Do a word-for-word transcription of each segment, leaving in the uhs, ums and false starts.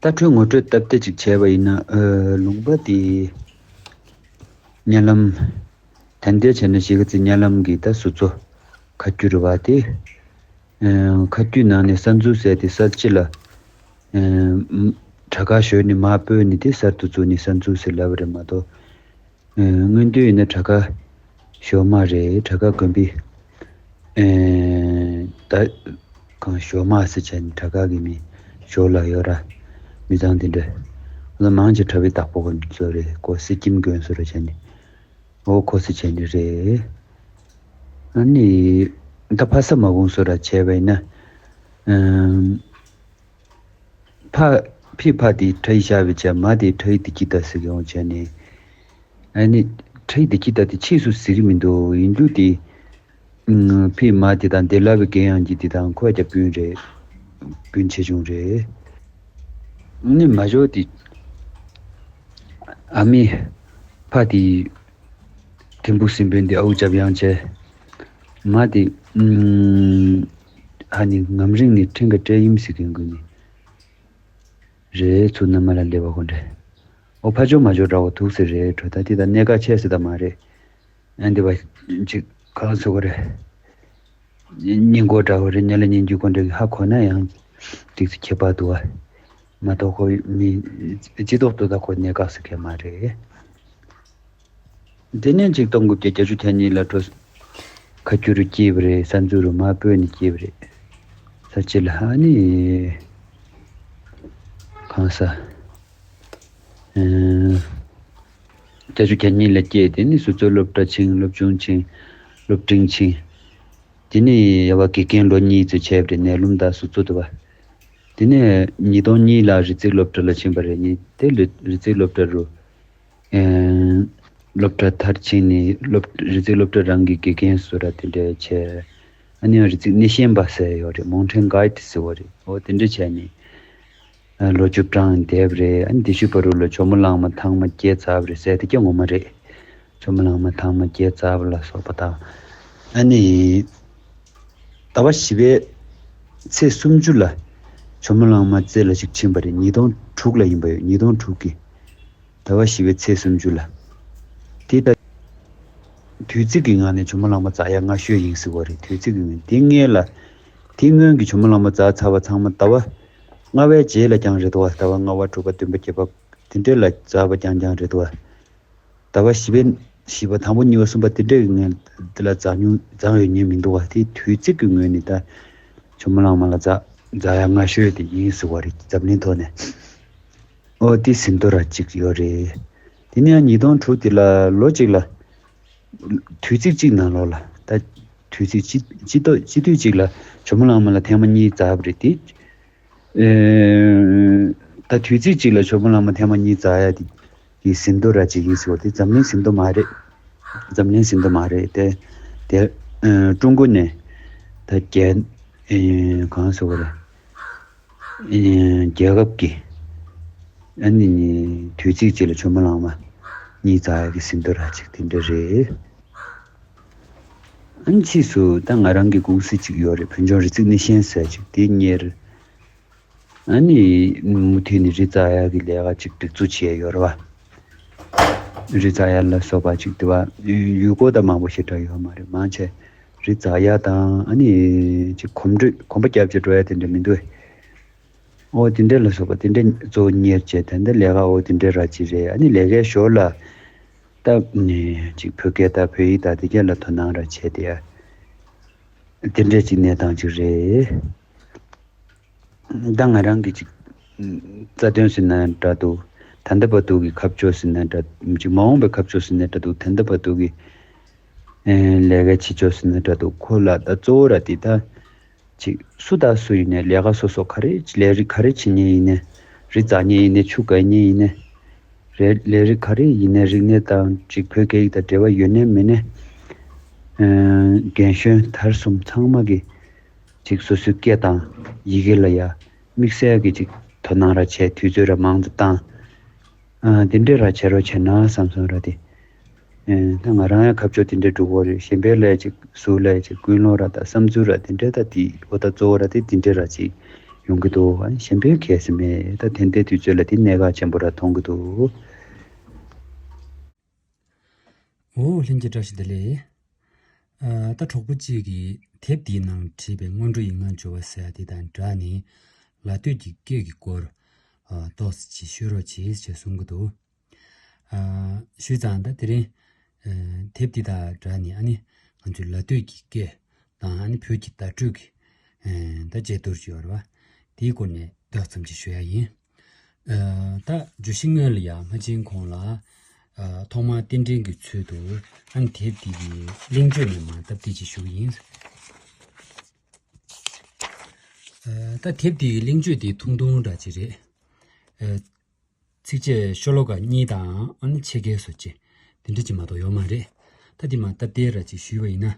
ད་འཕྲོས་ངོ་སྤྲོད་སྟབས་བདེ་ཅིག་བྱས་པ་ཡིན་ན། ཨ། ལུང་པ་དེ་ཉ་ལམ། ད་ལྟའི་བྱས་ན་གཞིས་ཀ་རྩེ་ཉ་ལམ་གྱི་ད་ཟུར་ཚོ་ཁ་རྒྱུད་རེད་བ་དེ། ཨ། ཁ་རྒྱུད་ནང་ནས་གསར་འཛུགས་ཟེར་དེ་གསར་བརྗེ་ལ། ཨ། དྲ་ཁ་ཞོར་ནས་མར་སྤོས་ནས་དེ་གསར་དུ་བཙུགས་ནས་གསར་འཛུགས་ཟེར་ལབ་པ་རེད་མ་གཏོགས། ཨ། སྔོན་དུས་ཡིན་ན་དྲ་ཁ་ཞོགས་མ་རེད། དྲ་ཁ་དགོན་པའི། ཨ། ད་གང་ཞོགས་མ་ཟེར་བྱས་ནས་དྲ་ཁ་གི་མིང་ཞོགས་ལ་ཡོད་ར། མི་ཚང་དེ་འདྲ། ཨ། མང་ཆེ་གྲྭ་པའི་བདག་པོ་ཁོ་ཚོ་རེད། ཁོ་སི་ཀིམ་དགོན་སོ་ར་བྱས་ནས། འོ་ཁོ་སི་བྱས་ནས་རེད། ཨ་ནི་ད་ཕ་ས་མ་གུང་སོ་ར་བྱས་པ་ཡིན་ན། ཨམ། ཕ། ཕི་ཕ་དེ་ཁྲ་ཡི་ཤ་བའི་བྱ་མ་དེ་ཁྲ་ཡི་དེ་ཀི་ད་ཟེར་གི་འོང་བྱས་ནས། ཨ་ནི་ཁྲ་ཡི་དེ་ཀི་ད་དེ་ཕྱིས་སུ་ཟེར་གི་མི་འདུག་ཡིན་རྒྱུ་དེ། ཨུམ། ཕི་མ་དེ་དང་དེ་ལ་བའི་རྒན་ཡང་གི་དེ་དང་ཁོ་རྒྱ་སྤུན་རེད། སྤུན་ཆེ་ཆུང་རེད། ཨ་ནི་མ་ཇོ་དེ། ཨ་མའི་ཕ་དེ་ཐིམ་ཕུག་སྲིན་བོན་དེ་ཨའུ་ཅབ་ཡང་བྱས། མ་དེ། ཨུམ། ཨ་ནི་ངམ་རིང་ནི་ཁྲིང་ག་སྤྲད་ཡིན་ཟེར་མཁན་ཀུན་ནི་རེད། ཚུར་མནའ་མ་ལ་སླེབས་པ་ཁོ་འདྲ། ཨོ་ཕ་ཇོ་མ་ཇོ་འདྲ་བོ་ཐུག་ཟེར་རེད། གྲོ་ད་དེ་དང་གནད་འགག་ཆད་ཟེར་ད་མ་རེད། ཨ་འདི་བ་ཅིག་གང་ཟེར་གོ་རེད། སྙིང་གོ་འདྲ་བོ་རེད། ཉ་ལ་སྙིང་རྒྱུ་ཁོ་འདྲ་གི་ཧ་གོ་ན་ཡང་ཏིག་ཙི་ཁྱད་པར་འདུག་བ། མ་གཏོགས་ཁོ་མི་སྤྱི་ཐོག་ཏུ་ད་ཁོ་གནད་འགག་ཟེར་མཁན་མ་རེད། དེ་ནས་ཅིག་སྟོང་དགུ་བརྒྱ་བརྒྱད་ཅུ་གྱ་གཉིས་ལ་འགྲོ། ཁ་སྐྱུ་རུ་སྐྱེས་པ་རེད། ས་འཛུལ་རུ་མ་སྤོས་ནས་སྐྱེས་པ་རེད། ས་ཆེ་ལ་ཧ་ནི་གང་ས། ཨ། བརྒྱད་ཅུ་གྱ་གཉིས་ལ་སྐྱེས། དེ་ནི་ཟུར་ཚོ་སློབ་གྲྭ་ཕྱིན། སློབ་ཆུང་ཕྱིན། སློབ་འབྲིང་ཕྱིན། དེ་ནི་ཡ་བ་དགེ་རྒན་ལོ་གཉིས་ཙམ་བྱས་པ་རེད། ནད་ལུམ་དང་ཟུར་ཚོ་དུ་བ། དེ་ནས་ཉིས་སྟོང་གཉིས་ལ་རི་རྩེ་སློབ་གྲྭ་ལ་ཕྱིན་པ་རེད། ངས་དེ་ལ་རི་རྩེ་སློབ་གྲྭ་རུ། ཨེ། སློབ་གྲྭ་མཐར་ཕྱིན་ནས་སློབ་རི་རྩེ་སློབ་གྲྭ་རང་གི་དགེ་རྒན་བཟོ་འདྲ་དེ་འདྲ་བྱས། ཨ་ནི་ཡང་རི་རྩེ་གནས་ཤན་པ་ཟེར་ཡོད་རེད། མོང་ཊེན་གྷའིཌ་ཟེར་བ་རེད། འོ་དེ་འདྲ་བྱས་ནས། ཨ། ལོ་བཅུ་གྲངས་བསྡད་པ་རེད། ཨ་ནི་དེ་ཤུ་བར་དུ་ལ་ཇོ་མོ་གླང་མ་ཐང་མ་སྐྱེས་ཚར་བ་རེད་ཟེར་དེ་ཀྱང་ངོ་མ་རེད། ཇོ་མོ་གླང་མ་ཐང་མ་སྐྱེས་ཚར་བ་ལ་སོགས་པ་དང་། ཨ་ནི་ཟླ་བ་བཞི་པའི་ཚེས་སུམ་ཅུ་ལ་ཇོ་མོ་གླང་མ་རྩེ་ལ་ཞིག་ཕྱིན་པ་རེད། ཉིས་སྟོང་དྲུག་ལ་ཡིན་པ་ཡོད། ཉིས་སྟོང་དྲུག་གི་ཟླ་བ་བཞི་པའི་ཚེས་སུམ་ཅུ་ལ། དེ་ལྟ། དུས་ཚིགས་ཀྱི་ངང་ནས་ཇོ་མོ་གླང་མ་ཛ་ཡག་སྔ་ཤོས་ཡིན་ཟེར་བ་རེད། དུས་ཚིགས་ཀྱི་ངང་དེ་སྔོན་ལ། དེ་སྔོན་གྱི་ཇོ་མོ་གླང་མ་ཛ་ཚར་བ་ཚང་མ་ཟླ་བ་ལྔ་པའི་རྗེས་ལ་རྐྱང་རེད་འདུག་བ། ཟླ་བ་ལྔ་པ་དྲུག་པ་བདུན་པ་བརྒྱད་པ་དེ་འདྲ་ལ་ཛ་བ་རྐྱང་རྐྱང་རེད་འདུག་བ། ཟླ་བ་བཞི་པའི་བཞི་པ་དང་པོ་གཉིས་པ་གསུམ་པ་དེ་འདྲ་གི་ངང་དེ་ལ་ཛ་ཉུང་ཛ་ཡོད་ཉེན་མི་འདུག་བ། དེ་དུས་ཚིགས་ཀྱི་ངོས་ནས་ད་ཇོ་མོ་གླང་མ་ལ་ཛ་ཛ་ཡག་སྔ་ཤོས་དེ་ཡིན་ཟེར་བ་རེད། འཛམ་གླིང་ཐོག་ནས། ཨོ་དེ་ཟིན་ཐོ་ར་གཅིག་ཡོད་རེད། དེ་ནས་ཡང་ཉིས་སྟོང་དྲུག་དེ་ལ་ལོ་གཅིག་ལ། དུས་ཚིགས་གཅིག་ནང་ལོགས་ལ་ད། དུས་ཚིགས་གཅིག་གཅིག་ཏོ་གཅིག་དུས་གཅིག་ལ་ཇོ་མོ་གླང་མ་ལ་ཐེངས་མ་གཉིས་ཛ་བ་རེད་དེ། ཨེ། ད་དུས་ཚིགས་གཅིག་ལ་ཇོ་མོ་གླང་མ་ཐེངས་མ་གཉིས་ཛ་ཡག་དེ་གི་ཟིན་ཐོ་ར་གཅིག་ཡིན་ཟེར་བ་དེ་འཛམ་གླིང་ཟིན་ཐོ་མ་རེད། འཛམ་གླིང་ཟིན་ཐོ་མ་རེད་དེ། དེ། ཨེ། ཀྲུང་གོ་ནས་ད་རྒྱལ། ཨེ། གང་ཟེར་བ་རེད། ཨེ། རྒྱལ་ཁབ་ཀྱི་ཨ་ནི་དུས་ཚིགས་གཅིག་ལ་ཇོ་མོ་གླང་མ་གཉིས་ཛ་ཡག་གི་ཟིན་ཐོ་ར་གཅིག་དེ་འདྲ་རེད། ཨ་ནི་ཕྱིས་སུ་ད་ང་རང་གི་ཀུང་སི་གཅིག་ཡོད་རེད། བོད་ལྗོངས་རི་རྩེ་གནས་ཤན་ཟེར་གཅིག་དེ་གཉེར། ཨ་ནི་མུ་མཐུད་ནས་རི་ཛ་ཡག་གི་ལས་ཀ་གཅིག་སྒྲིག་འཛུགས་བྱས་ཡོད་རེད་བ། རི་ཛ་ཡག་ལ་སོགས་པ་གཅིག་དེ་བ་ཡུལ་སྐོར་ད་མང་པོ་ཞེ་དྲག་ཡོད་མ་རེད། མང་ཆེ་རི་ཛ་ཡག་དང་ཨ་ནི་གཅིག་གོམ་བགྲོད་གོམ་པ་རྒྱབ་བྱས་འགྲོ་ཡག་དེ་འདྲ་མི་འདུག་ཨེ། ཨོ་དེ་འདྲ་ལ་སོགས་པ་དེ་འདྲ་གཙོ་བོ་གཉེར་བྱས། དེ་འདྲ་ལས་ཀ་ཨོ་དེ་འདྲ་ར་ཅིག་རེད། ཨ་ནི་ལས་ཀའི་ཞོར་ལ་ད་ནི་ཅིག་བོད་སྐད་དང་བོད་ཡིག་དང་དེ་གས་ལ་དོ་སྣང་ར་བྱས་ཏེ། དེ་འདྲ་ཅིག་གནས་སྟངས་ཅིག་རེད། ད་ང་རང་གི་ཅིག་རྩ་དོན་ཟེར་ན་འདྲ་འདུག་ད་ལྟ་བར་དུ་གི་ཁ་ཕྱོགས་ཟེར་ན་འདྲ། ཅིག་མ་འོངས་པའི་ཁ་ཕྱོགས་ཟེར་ན་འདྲ་འདུག་ད་ལྟ་བར་དུ་གི་ཨེ་ལས་ཀ་བྱེད་ཕྱོགས་ཟེར་ན་འདྲ་འདུག་ཁོ་ལ་ད་གཙོ་བོ་ར་དེ་ད། ཅིག་སུ་དང་སུ་ཡིན་ནའི་ལས་ཀ་སོ་སོ་ག་རེ་ལས་རིགས་ག་རེ་བྱེད་མཁན་ཡིན་ནའི། རི་འཛེག་མཁན་ཡིན་ནའི་ཆུ་བརྒལ་མཁན་ཡིན་ནའི། རེད། ལས་རིགས་ག་རེ་ཡིན་ནའི་རིག་གནས་དང་ཅིག་བོད་སྐད་ཡིག་དང་འབྲེལ་བ་ཡོད་ནའི་མེད་ནའི། ཨ། རྒན་གཞོན་དར་གསུམ་ཚང་མ་གིས་ཅིག་སོ་སོའི་སྐད་དང་ཡི་གེ་ལ་ཡ་དམིགས་བསལ་གྱི་ཅིག་དོ་སྣང་ར་བྱས། དུས་ཚོད་ར་མང་དུ་བཏང་། ཨ། དེ་འདྲས་ར་བྱེད་རོགས་བྱས་ན་བསམ་སོང་ར་དེ། ཨེ། ད་ང་རང་ཡང་ཁ་ཕྱོགས་དེ་འདྲས་འགྲོ་གི་རེད། གཞན་པའི་ལས་ཅིག་ཟུར་ལས་ཅིག་ཀུན་སློང་ར་དང་བསམ་ཚུལ་ར་དེ་འདྲས་ད་དེ་འོ་ད་གཙོ་བོ་ར་དེ་དེ་འདྲས་ར་ཅིག་ ཡོང་གི་འདུག་ཨ་ནི་གཞན་པའི་གལ་སྲིད་མེད། ད་དེ་འདྲའི་དུས་ཚོད་ལ་དེ་གནད་འགག་ཆེན་པོ་ར་མཐོང་གི་འདུག་འོ་ལྷན་རྒྱས་བཀྲ་ཤིས་བདེ་ལེགས། ཨ་ད་གྲོགས་པོ་གཅིག་གིས་དེབ་འདིའི་ནང་བྲིས་པའི་སྔོན་འགྲོ་ཡིག་ངག་སྦྱོར་བ་ཟེར་ཡ་དེ་དང་སྦྲགས་ནས་ལ་སྟོད་ཀྱི་སྐད་ཀྱི་སྐོར་ཨ་ཏོག་ཙམ་ཅིག་ཤོད་རོགས་བྱེད་ཅེས་གསུང་གི་འདུག་ཨ་ཞུས་ཙང་ད་དེ་རིང་ཨ་དེབ་འདི་དང་སྦྲགས་ནས་ཨ་ནི་ང་ཚོའི་ལ་སྟོད་ཀྱི་སྐད་དང་ཨ་ནི་བོད་ཀྱི་བརྡ་སྤྲོད་ཀྱི་ཨ་ད་མཇལ་དུར་ཅིག་ཡོད་རེད་བ། དེའི་སྐོར་ནས་ཏོག་ཙམ་ཅིག་ཞུ་ཡ་ཡིན། ཨ་ད་བརྗོད་གཞི་སྔོན་ལ་ཡང་ཕལ་ཆེར་གོང་ལ་ཨ་ཐོག་མར་རྟེན་འབྲེལ་གྱི་ཚུལ་དུ་ཨ་ནི་དེབ་འདི་གི་གླེང་བརྗོད་ནས་མར་སྟབས་བདེ་ཅིག་ཞུ་གི་ཡིན། ཨ་ད་དེབ་འདི་གི་གླེང་བརྗོད་དེ་ཐུང་ཐུང་འདྲ་ཅིག་རེད། ཨ་ཚིགས་བཅད་ཤོ་ལོ་ཀ་གཉིས་དང་ཨ་ནི་ཕྱེད་ཀའི་བཟོ་བཅོས་དེ་འདྲ་ཅིག་མ་གཏོགས་ཡོད་མ་རེད། ད་དེ་མར་སྟབས་བདེ་ར་ཅིག་ཞུས་པ་ཡིན་ན།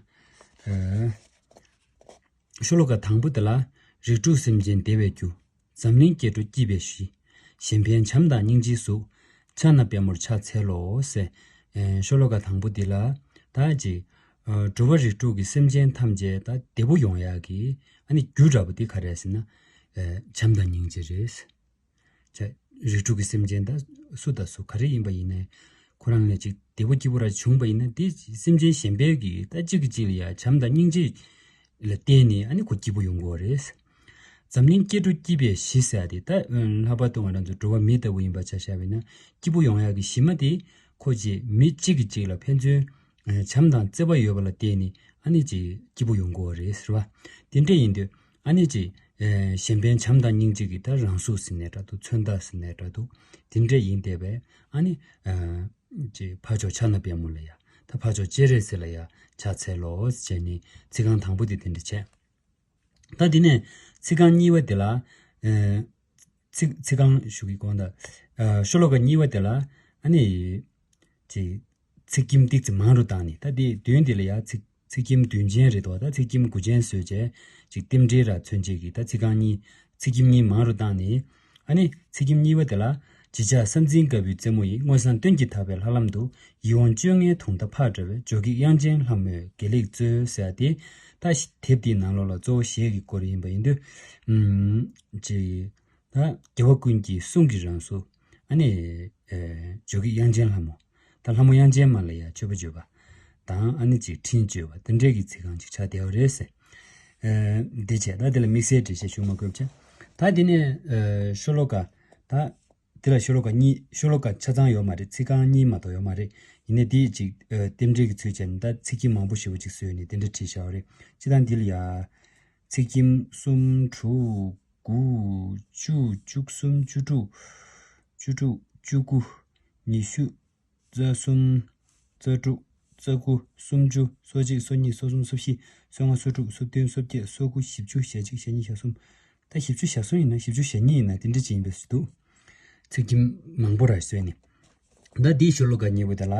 ཨ། ཤོ་ལོ་ཀ་དང་པོ་དེ་ལ། རིགས་དྲུག་སེམས་ཅན་བདེ་བའི་རྒྱུ། འཛམ་གླིང་སྐྱེ་འགྲོ་སྐྱིད་པའི་གཞི། གཞན་ཕན་བྱམས་དང་སྙིང་རྗེའི་གཟུགས། ཕྱག་ན་པདྨོར་ཕྱག་འཚལ་ལོ་ཟེར། ཨེ་ཤོ་ལོ་ཀ་དང་པོ་འདི་ལ། ད་ཅིག་ཨ་འགྲོ་བ་རིགས་དྲུག་གི་སེམས་ཅན་ཐམས་ཅད་ད་བདེ་པོ་ཡོང་ཡག་གི་ཨ་ནི་རྒྱུ་འདྲ་པོ་འདི་ག་རེ་རེད་ཟེར་ན། ཨེ་བྱམས་དང་སྙིང་རྗེ་རེད། ཅེས། རིགས་དྲུག་གི་སེམས་ཅན་ད་སུ་དང་སུ་ག་རེ་ཡིན་པ་ཡིན་ནའི། ཁོ་རང་ལ་ཅིག་བདེ་པོ་སྐྱིད་པོ་ར་བྱུང་པ་ཡིན་ན་དེ་སེམས་ཅན་གཞན་པའི་གི་ད་གཅིག་གིས་གཅིག་ལ་ཡ་བྱམས་དང་སྙིང་རྗེ་ལ་བརྟེན་ནས་ཨ་ནི་ཁོ་སྐྱིད་པོ་ཡོང་གི་ཡོད་རེད། འཛམ་གླིང་སྐྱེ་འགྲོ་སྐྱིད་པའི་གཞི་ཟེར་ཡ་དེ་ད་ལྷག་པར་དུ་ང་རང་ཚོ་འགྲོ་བ་མི་ལྟ་བུ་ཡིན་པ་ཆ་བཞག་པ་ཡིན་ན་སྐྱིད་པོ་ཡོང་ཡག་གི་གཞི་མ་དེ་ཁོ་ཅིག་མི་གཅིག་གིས་གཅིག་ལ་ཕན་ཚུན་བྱམས་དང་བརྩེ་བ་ཡོད་པ་ལ་བརྟེན་ནས་ཨ་ནི་ཅིག་སྐྱིད་པོ་ཡོང་གི་ཡོད་རེད་ཟེར་བ། དེ་འདྲ་ཡིན་དུས། ཨ་ནི་ཅིག་ཨེ་གཞན་ཕན་བྱམས་དང་སྙིང་རྗེ་གི་ད་རང་གཟུགས་ཟེར་ནའི་འདྲ་འདུག་མཚོན་རྟགས་ཟེར་ནའི་འདྲ་འདུག་དེ་འདྲ་ཡིན་བསྡད་པས་ཨ་ནི་ཨ་ཅིག་ཕར་ཕྱོགས་ཕྱག་ན་པདྨོ་ལ་ཡ། ད་ཕར་ཕྱོགས་སྤྱན་རས་གཟིགས་ལ་ཡ་ཕྱག་འཚལ་ལོ་ཟེར་བྱས་ནས་ཚིག་རྐང་དང་པོ་དེ་དེ་འདྲ་བྱས། ད་དེ་ནས་ཚིག་རྐང་གཉིས་པ་དེ་ལ་ཨེ་ཚིག་ཚིག་རྐང་ཞུ་གི་གོང་ད་ཨ་ཤོ་ལོ་ཀ་གཉིས་པ་དེ་ལ་ཨ་ནི་ཅིག་ཚིག་སྐྱིམ་ཏིག་ཙམ་མང་རུ་བཏང་ནས་ད་དེ་དོན་དེ་ལ་ཡ་ཚིག་ཚིག་སྐྱིམ་བདུན་ཅན་རེད་དོ། ད་ཚིག་སྐྱིམ་དགུ་ཅན་བཟོས་བྱས་ཅིག་རྟེན་འབྲེལ་ར་མཚོན་བྱེད་ཀྱི་ད་ཚིག་རྐང་གཉིས་ཚིག་སྐྱིམ་གཉིས་མང་རུ་བཏང་ནས་ཨ་ནི་ཚིག་སྐྱིམ་གཉིས་པ་དེ་ལ། བརྗིད་ཆགས་ས་འཛིན་དཀར་པོའི་རྩེ་མོ་ཡི། མངོན་བཟང་སྟོན་གྱིས་ཐག་པའི་ལྷ་ལམ་དུ། ཡིད་འོང་བཅོ་ལྔའི་དུང་ཟླ་ཕར་བཀྲ་བའི། འཇོ་སྒེག་དབྱངས་ཅན་ལྷ་མོས་དགེ་ལེགས་སྩོལ་ཟེར་ཏེ། ད་དེབ་འདིའི་ནང་ལོགས་ལ་གཙོ་བོ་གཞས་ཀྱི་སྐོར་ཡིན་པ་ཡིན་དུས། ཨུམ། ཅིག་ད་རྒྱལ་བ་ཀུན་གྱི་གསུང་གི་རང་གཟུགས། ཨ་ནི། ཨེ་འཇོ་སྒེག་དབྱངས་ཅན་ལྷ་མོ། ད་ལྷ་མོ་དབྱངས་ཅན་མ་ལ་ཡ་མཆོད་པ་བརྗོད་པ། དང་ཨ་ནི་ཅིག་འཕྲིན་བཅོལ་བ་དེ་འདྲའི་གི་ཚིག་རྐང་ཅིག་ཆགས་བསྡད་པ་རེད་ཟེར། ཨེ་འདི་བྱས་ད་དེ་ལ་དམིགས་བསལ་འགྲེལ་བཤད་ཞུ་མ་དགོས་པ་བྱས། ད་དེ་ནས་ཨེ་ཤོ་ལོ་ཀ་ད་དེ་ལ་ཤོ་ལོ་ཀ་གཉིས་ཤོ་ལོ་ཀ་ཆ་ཚང་ཡོད་མ་རེད། ཚིག་རྐང་གཉིས་མ་གཏོགས་ཡོད་མ་རེད། ཡིན་ནའི་དེ་ཅིག་ཨེ་རྟེན་འབྲེལ་གྱི་ཚུལ་བྱས་ནས་ད་ཚིག་སྐྱིམ་མང་པོ་ཞེ་པོ་ཅིག་བཟོས་ནས་དེ་འདྲ་བྲིས་བཞག་པ་རེད། སྤྱིར་བཏང་འདི་ལ་ཡ། ཚིག་སྐྱིམ་གསུམ་དྲུག་དགུ་བཅུ་བཅུ་གསུམ་བཅུ་དྲུག་བཅུ་དྲུག་བཅུ་དགུ་ཉི་ཤུ་རྩ་གསུམ་རྩ་དྲུག་རྩ་དགུ་སུམ་ཅུ་སོ་གཅིག་སོ་གཉིས་སོ་གསུམ་སོ་བཞི་སོ་ལྔ་སོ་དྲུག་སོ་བདུན་སོ་བརྒྱད་སོ་དགུ་བཞི་བཅུ་ཞེ་གཅིག་ཞེ་གཉིས་ཞེ་གསུམ། ད་བཞི་བཅུ་ཞེ་གསུམ་ཡིན་ན་བཞི་བཅུ་ཞེ་གཉིས་ཡིན་ན་དེ་འདྲ་ཅིག་ཡིན་པའི་བཟོ་འདུག་ཚིག་སྐྱིམ་མང་པོ་ར་བཟོས་ནས། ད་འདིའི་ཤོ་ལོ་ཀ་གཉིས་པ་དེ་ལ།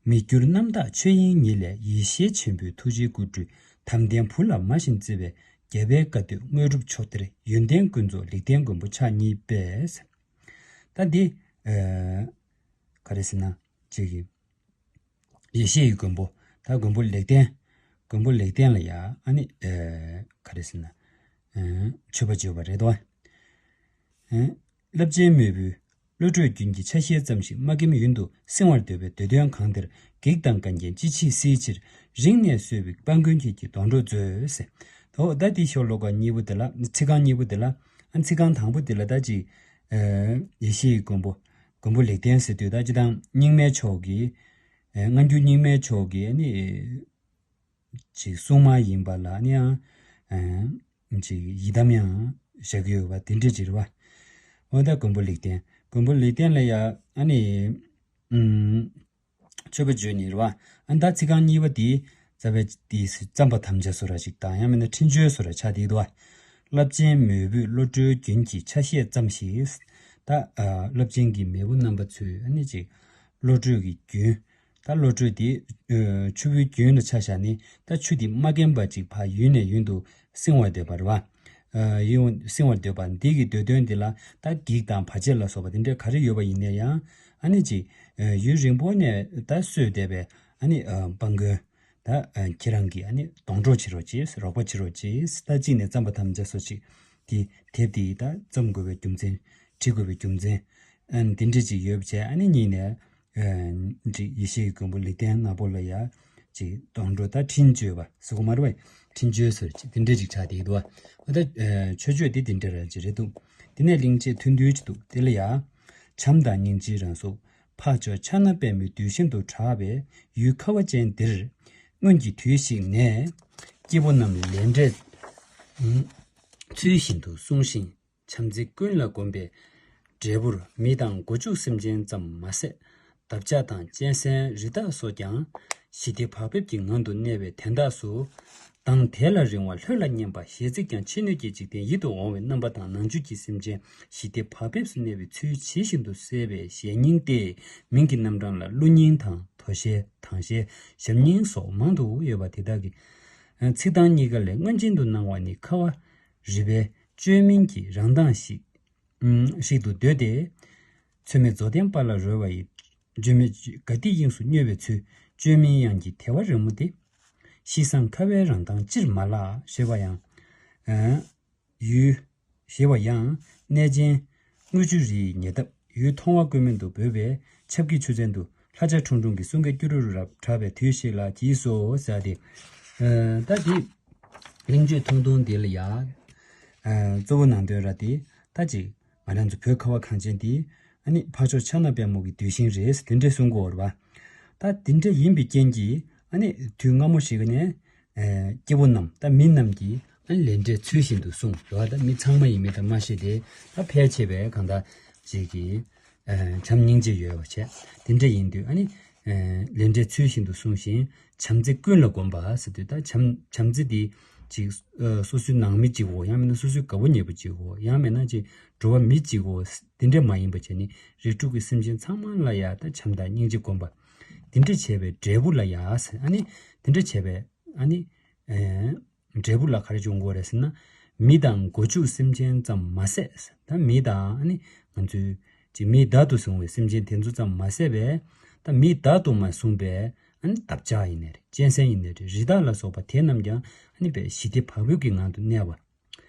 མི་འགྱུར་རྣམ་དག་ཆོས་དབྱིངས་ཉིད་ལས། ཡེ་ཤེས་ཆེན་པོའི་ཐུགས་རྗེའི་སྐུ་སྤྲུལ། དམ་ལྡན་བུ་ལ་མ་བཞིན་བརྩེ་བའི། རྒྱལ་བའི་བཀའ་སྡོད་དངོས་གྲུབ་མཆོག་སྟེར། ཡོན་ཏན་ཀུན་རྫོགས་ལེགས་ལྡན་མགོན་པོ་ཕྱག་གཉིས་པས། ད་འདི། ཨ་ག་རེ་ཟེར་ན། ཅིག་གི་ཡེ་ཤེས་ཀྱི་མགོན་པོ། ད་མགོན་པོ་ལེགས་ལྡན། མགོན་པོ་ལེགས་ལྡན་ལ་ཡ་ཨ་ནི་ཨེ་ག་རེ་ཟེར་ན། ཨེ་མཆོད་པ་བརྗོད་པ་རེད་དོ། ཨེ་རླབས་ཆེན་མོས་པའི་བློ་གྲོས་རྒྱུན་གྱི་ཆ་ཤས་ཙམ་ཞིག་མ་སྐེམ་ཡུན་དུ་བསྲིང་བར་འདོད་པའི་འདོད་དོན་གང་དེར་བགེགས་དང་འགལ་རྐྱེན་ཅི་མཆིས་སེལ་ཕྱིར་རིང་ནས་གསོལ་བའི་དཔལ་མགོན་ཁྱེད་ཀྱི་སྡོང་གྲོགས་མཛོད་ཟེར། དོ་ད་འདི་ཤོ་ལོ་ཀ་གཉིས་པོ་དེ་ལ་ཚིག་རྐང་གཉིས་པོ་དེ་ལ་ཨ་ཚིག་རྐང་དང་པོ་དེ་ལ་ད་ཅིག་ཨེ་ཡེ་ཤེས་ཀྱི་མགོན་པོ། མགོན་པོ་ལེགས་ལྡན་ཟེར་དུས་ད་སྤྱིར་བཏང་རྙིང་མའི་ཕྱོགས་ཀྱི། ཨེ་སྔ་འགྱུར་རྙིང་མའི་ཕྱོགས་ཀྱི་ཨ་ནི། ཅིག་སྲུང་མ་ཡིན་པ་ལ་ཨ་ནི་ཡང་། ཨེ་ཅིག་ཡི་དམ་ཡང་བཞག་གི་ཡོད་པ་དེ་འདྲ་ཅིག་རེད་བ། འོ་ད་མགོན་པོ་ལེགས་ལྡན། མགོན་པོ་ལེགས་ལྡན་ལ་ཡ་ཨ་ནི། ཨུམ། མཆོད་པ་བརྗོད་ནི་རེད་བ། ཨ་ད་ཚིག་རྐང་གཉིས་པ་དེ་རྩ་བའི་དེ་བརྩམ་པར་དམ་བཅའ་བཟོ་འདྲ་ཅིག་དང་ཡང་མིན་ན་འཕྲིན་བཅོལ་བཟོ་འདྲ་ཆགས་བསྡད་འདུག་བ། རླབས་ཆེན་མོས་པའི་བློ་གྲོས་རྒྱུན་གྱི་ཆ་ཤས་ཙམ་ཞིག་ད་ཨ་རླབས་ཆེན་གྱི་མེས་པོ་རྣམ་པ་ཚོས་ཨ་ནི་ཅིག་བློ་གྲོས་ཀྱི་རྒྱུན། ད་བློ་གྲོས་དེ་ཨ་ཆུ་བོའི་རྒྱུན་ལ་ཆ་བཞག་ནས་ད་ཆུ་དེ་མ་སྐེམ་པ་ཅིག་ཕར་ཡུན་ནས་ཡུན་དུ་བསྲིང་བར་འདོད་པ་རེད་བ། ཨ་ཡུན་བསྲིང་བར་འདོད་པ་འདི་གི་འདོད་དོན་འདི་ལ་ད་བགེགས་དང་བར་ཆད་ལ་སོགས་པ་དེ་འདྲ་ག་རེ་ཡོད་པ་ཡིན་ན་ཡང་ཨ་ནི་ཅིག་ཨ་ཡུན་རིང་པོ་ནས་ད་གསོས་བསྡད་པའི་ཨ་ནི་ཨ་དཔལ་མགོན། ད་ཨ་ཁྱེད་རང་གིས་ཨ་ནི་སྡོང་གྲོགས་བྱེད་རོགས་གྱིས། རོགས་པ་བྱེད་རོགས་གྱིས། ད་གཅིག་ནས་བརྩམ་པར་དམ་བཅའ་སོགས་ཅིག་ དེ་དེབ་དེ་ད་རྩོམ་དགོས་པའི་རྒྱུ་མཚན། བྲི་དགོས་པའི་རྒྱུ་མཚན། ཨ་ནི་དེ་འདྲ་ཅིག་ཡོད་པ་བྱས། ཨ་ནི་གཉིས་ནས་ཨ་ཅིག་ཡེ་ཤེས་ཀྱི་མགོན་པོ་ལེགས་ལྡན་ནག་པོ་ལ་ཡ་ཅིག་སྡོང་གྲོགས་ད་འཕྲིན་བཅོལ་བ་ཟེར་གོ་མ་རེད་པ། འཕྲིན་བཅོལ་ཟེར་ཅིག་དེ་འདྲ་ཅིག་ཆགས་བསྡད་འདུག་བ། ད་ཨ་མཆོད་བརྗོད་དེ་དེ་འདྲ་ར་ཅིག་རེད་འདུག་དེ་ནས་གླེང་བྱེད་ཐུང་ཐུང་ཅིག་འདུག་དེ་ལ་ཡ། བྱམས་དང་སྙིང་རྗེའི་རང་གཟུགས། འཕགས་མཆོག་ཕྱག་ན་པདྨོའི་གདུལ་ཞིང་དུ། གྲགས་པའི་ཡུལ་ཁ་བ་ཅན་འདིར། སྔོན་གྱི་དུས་ཤིག་ནས། སྐྱེ་བོ་རྣམས་ལས་འབྲས་ཚུལ་བཞིན་དུ་བསྲུང་ཞིང་། བྱམས་བརྩེ་ཀུན་ལ་གོམས་པའི་འབྲས་བུར། མི་དང་སྒོ་ཕྱུགས་སེམས་ཅན་ཙམ་མ་ཟད། འདབ་ཆགས་དང་གཅན་གཟན་རི་དྭགས་སོགས་ཀྱང་། ཞི་བདེ་བག་ཕེབས་ཀྱི་ངང་དུ་གནས་པའི་དན་རྟགས་སུ། མདངས་དལ་ལ་རིང་བ་ལྷོད་ལ་སྙན་པ། གཞས་ཚིག་ཀྱང་ཕྱི་སྣོད་ཀྱི་འཇིག་རྟེན་ཡིད་དུ་འོང་བའི་རྣམ་པ་དང་། ནང་བཅུད་ཀྱི་སེམས་ཅན་ཞི་བདེ་བག་ཕེབས་སུ་གནས་པའི་ཚུལ་ཇི་བཞིན་དུ་གསལ་བའི་གཞས་རྙིང་སྟེ། མིང་གི་རྣམ་གྲངས་ལ་གླུ་རྙིང་དང་དོ་ཤལ་དང་ཤལ་ཞབས་རྙིང་སོགས་མང་དུ་ཡོད་པ་དེ་དག་གི་ཚིག་གདངས་གཉིས་ཀ་ལས་སྔོན་ཅན་དུ་སྣང་བ་ནི་ཁ་བ་རི་པའི་བཅོས་མིན་གྱི་རང་གདངས་ཤིག་ཞིག་ཏུ་འདོད་དེ། ཚོད་མེད་རྫོགས་ལྡན་དཔལ་ལ་རོལ་བ་ཡི། བཅོས་མིན་དགའ་སྟེ་དབྱིངས་སུ་མྱོས་པའི་ཚུལ། བཅོས་མིན་དབྱངས་ཀྱི་དལ་བ་རིང་མོ་དེ། ཤིང་བཟང་ཁ་བའི་རང་གདངས་ཅིར་མ་ལགས། ཞེས་པ་ཡང་། ཡུལ། ཞེས་པ་ཡང་། གནས་ཆེན་དངུལ་ཆུ་རིའི་ཉེ་འདབས་ཡུལ་མཐོང་བ་ཀུན་སྨོན་དུ་འབོད་པའི་ཆབ་ཀྱི་ཆུ་ཚན་དུ། ལྷ་བྱ་ཁྲུང་ཁྲུང་གི་གསུང་སྐད་ཀྱུ་རུ་རུ་རབ་གྲགས་པའི་དུས་ཤིག་ལ་གྱིས་སོ་ཟེར་ཏེ། ད་དེ་གླེང་བརྗོད་ཐུང་ཐུང་དེ་ལ་ཡ། གཙོ་བོ་ནང་དོན་ར་དེ་ད་ཅིག་ང་རང་ཚོ་བོད་ཁ་བ་གངས་ཅན་དེ་ཨ་ནི་འཕགས་མཆོག་ཕྱག་ན་པདྨོ་གི་གདུལ་ཞིང་རེད་དེ་འདྲས་གསུང་གི་ཡོད་རེད་བ། ད་དེ་འདྲས་ཡིན་པའི་རྐྱེན་གྱིས་ཨ་ནི་དུས་སྔ་མོ་ཞིག་ནས་སྐྱེ་བོ་རྣམས་ད་མི་རྣམས་ཀྱིས་ཨ་ནི་ལས་འབྲས་ཚུལ་བཞིན་དུ་སྲུང་རེད་བ། ད་མི་ཚང་མ་ཡིན་མིན་ད་མ་ཤེས་ཏེ་ད་ཕལ་ཆེ་བས་གང་ལྟར་ཅིག་གིས་བྱམས་སྙིང་རྗེ་ཡོད་པ་བྱས། དེ་འདྲ་ཡིན་དུས་ཨ་ནི། ལས་འབྲས་ཚུལ་བཞིན་དུ་བསྲུང་ཞིང་། བྱམས་བརྩེ་ཀུན་ལ་གོམས་པ་ཟེར་དུས་ད་བྱམས་བྱམས་བརྩེ་འདི་ཅིག་སོ་སོའི་ནང་མི་གཅིག་གོ། ཡང་མིན་ན་སོ་སོའི་དགའ་པོ་ཉེ་པོ་གཅིག་གོ། ཡང་མིན་ན་ཅིག་འགྲོ་བ་མི་གཅིག་གོ། དེ་འདྲ་མ་ཡིན་པ་བྱས་ནས་རིགས་དྲུག་གི་སེམས་ཅན་ཚང་མ་ལ་ཡ་ད་བྱམས་དང་སྙིང་རྗེ་སྒོམ་པ། དེ་འདྲ་བྱས་པའི་འབྲས་བུ་ལ་ཡ་ཟེར། ཨ་ནི་དེ་འདྲ་བྱས་པའི་ཨ་ནི། འབྲས་བུ་ལ་ག་རེ་འབྱུང་གི་ཡོད་རེད་ཟེར་ན། མི་དང་སྒོ་ཕྱུགས་སེམས་ཅན་ཙམ་མ་ཟད། ད་མི་དང་ཨ་ནི་ང་ཚོའི་ཅིག་མིའི་བདག་ཏུ་བཟུང་བའི་སེམས་ཅན་དེ་ཚོ་ཙམ་མ་ཟད་པས། ད་མིའི་བདག་ཏུ་མ་བཟུང་བའི་ཨ་ནི་འདབ་ཆགས་ཡིན་ནའི་རེད། གཅན་གཟན་ཡིན་ནའི་རེད། རི་དྭགས་ལ་སོགས་པ་དེ་རྣམས་ཀྱང་ཨ་ནི་པའི་ཞི་བདེ་བག་ཕེབས་ཀྱི་ངང་དུ་གནས་པ།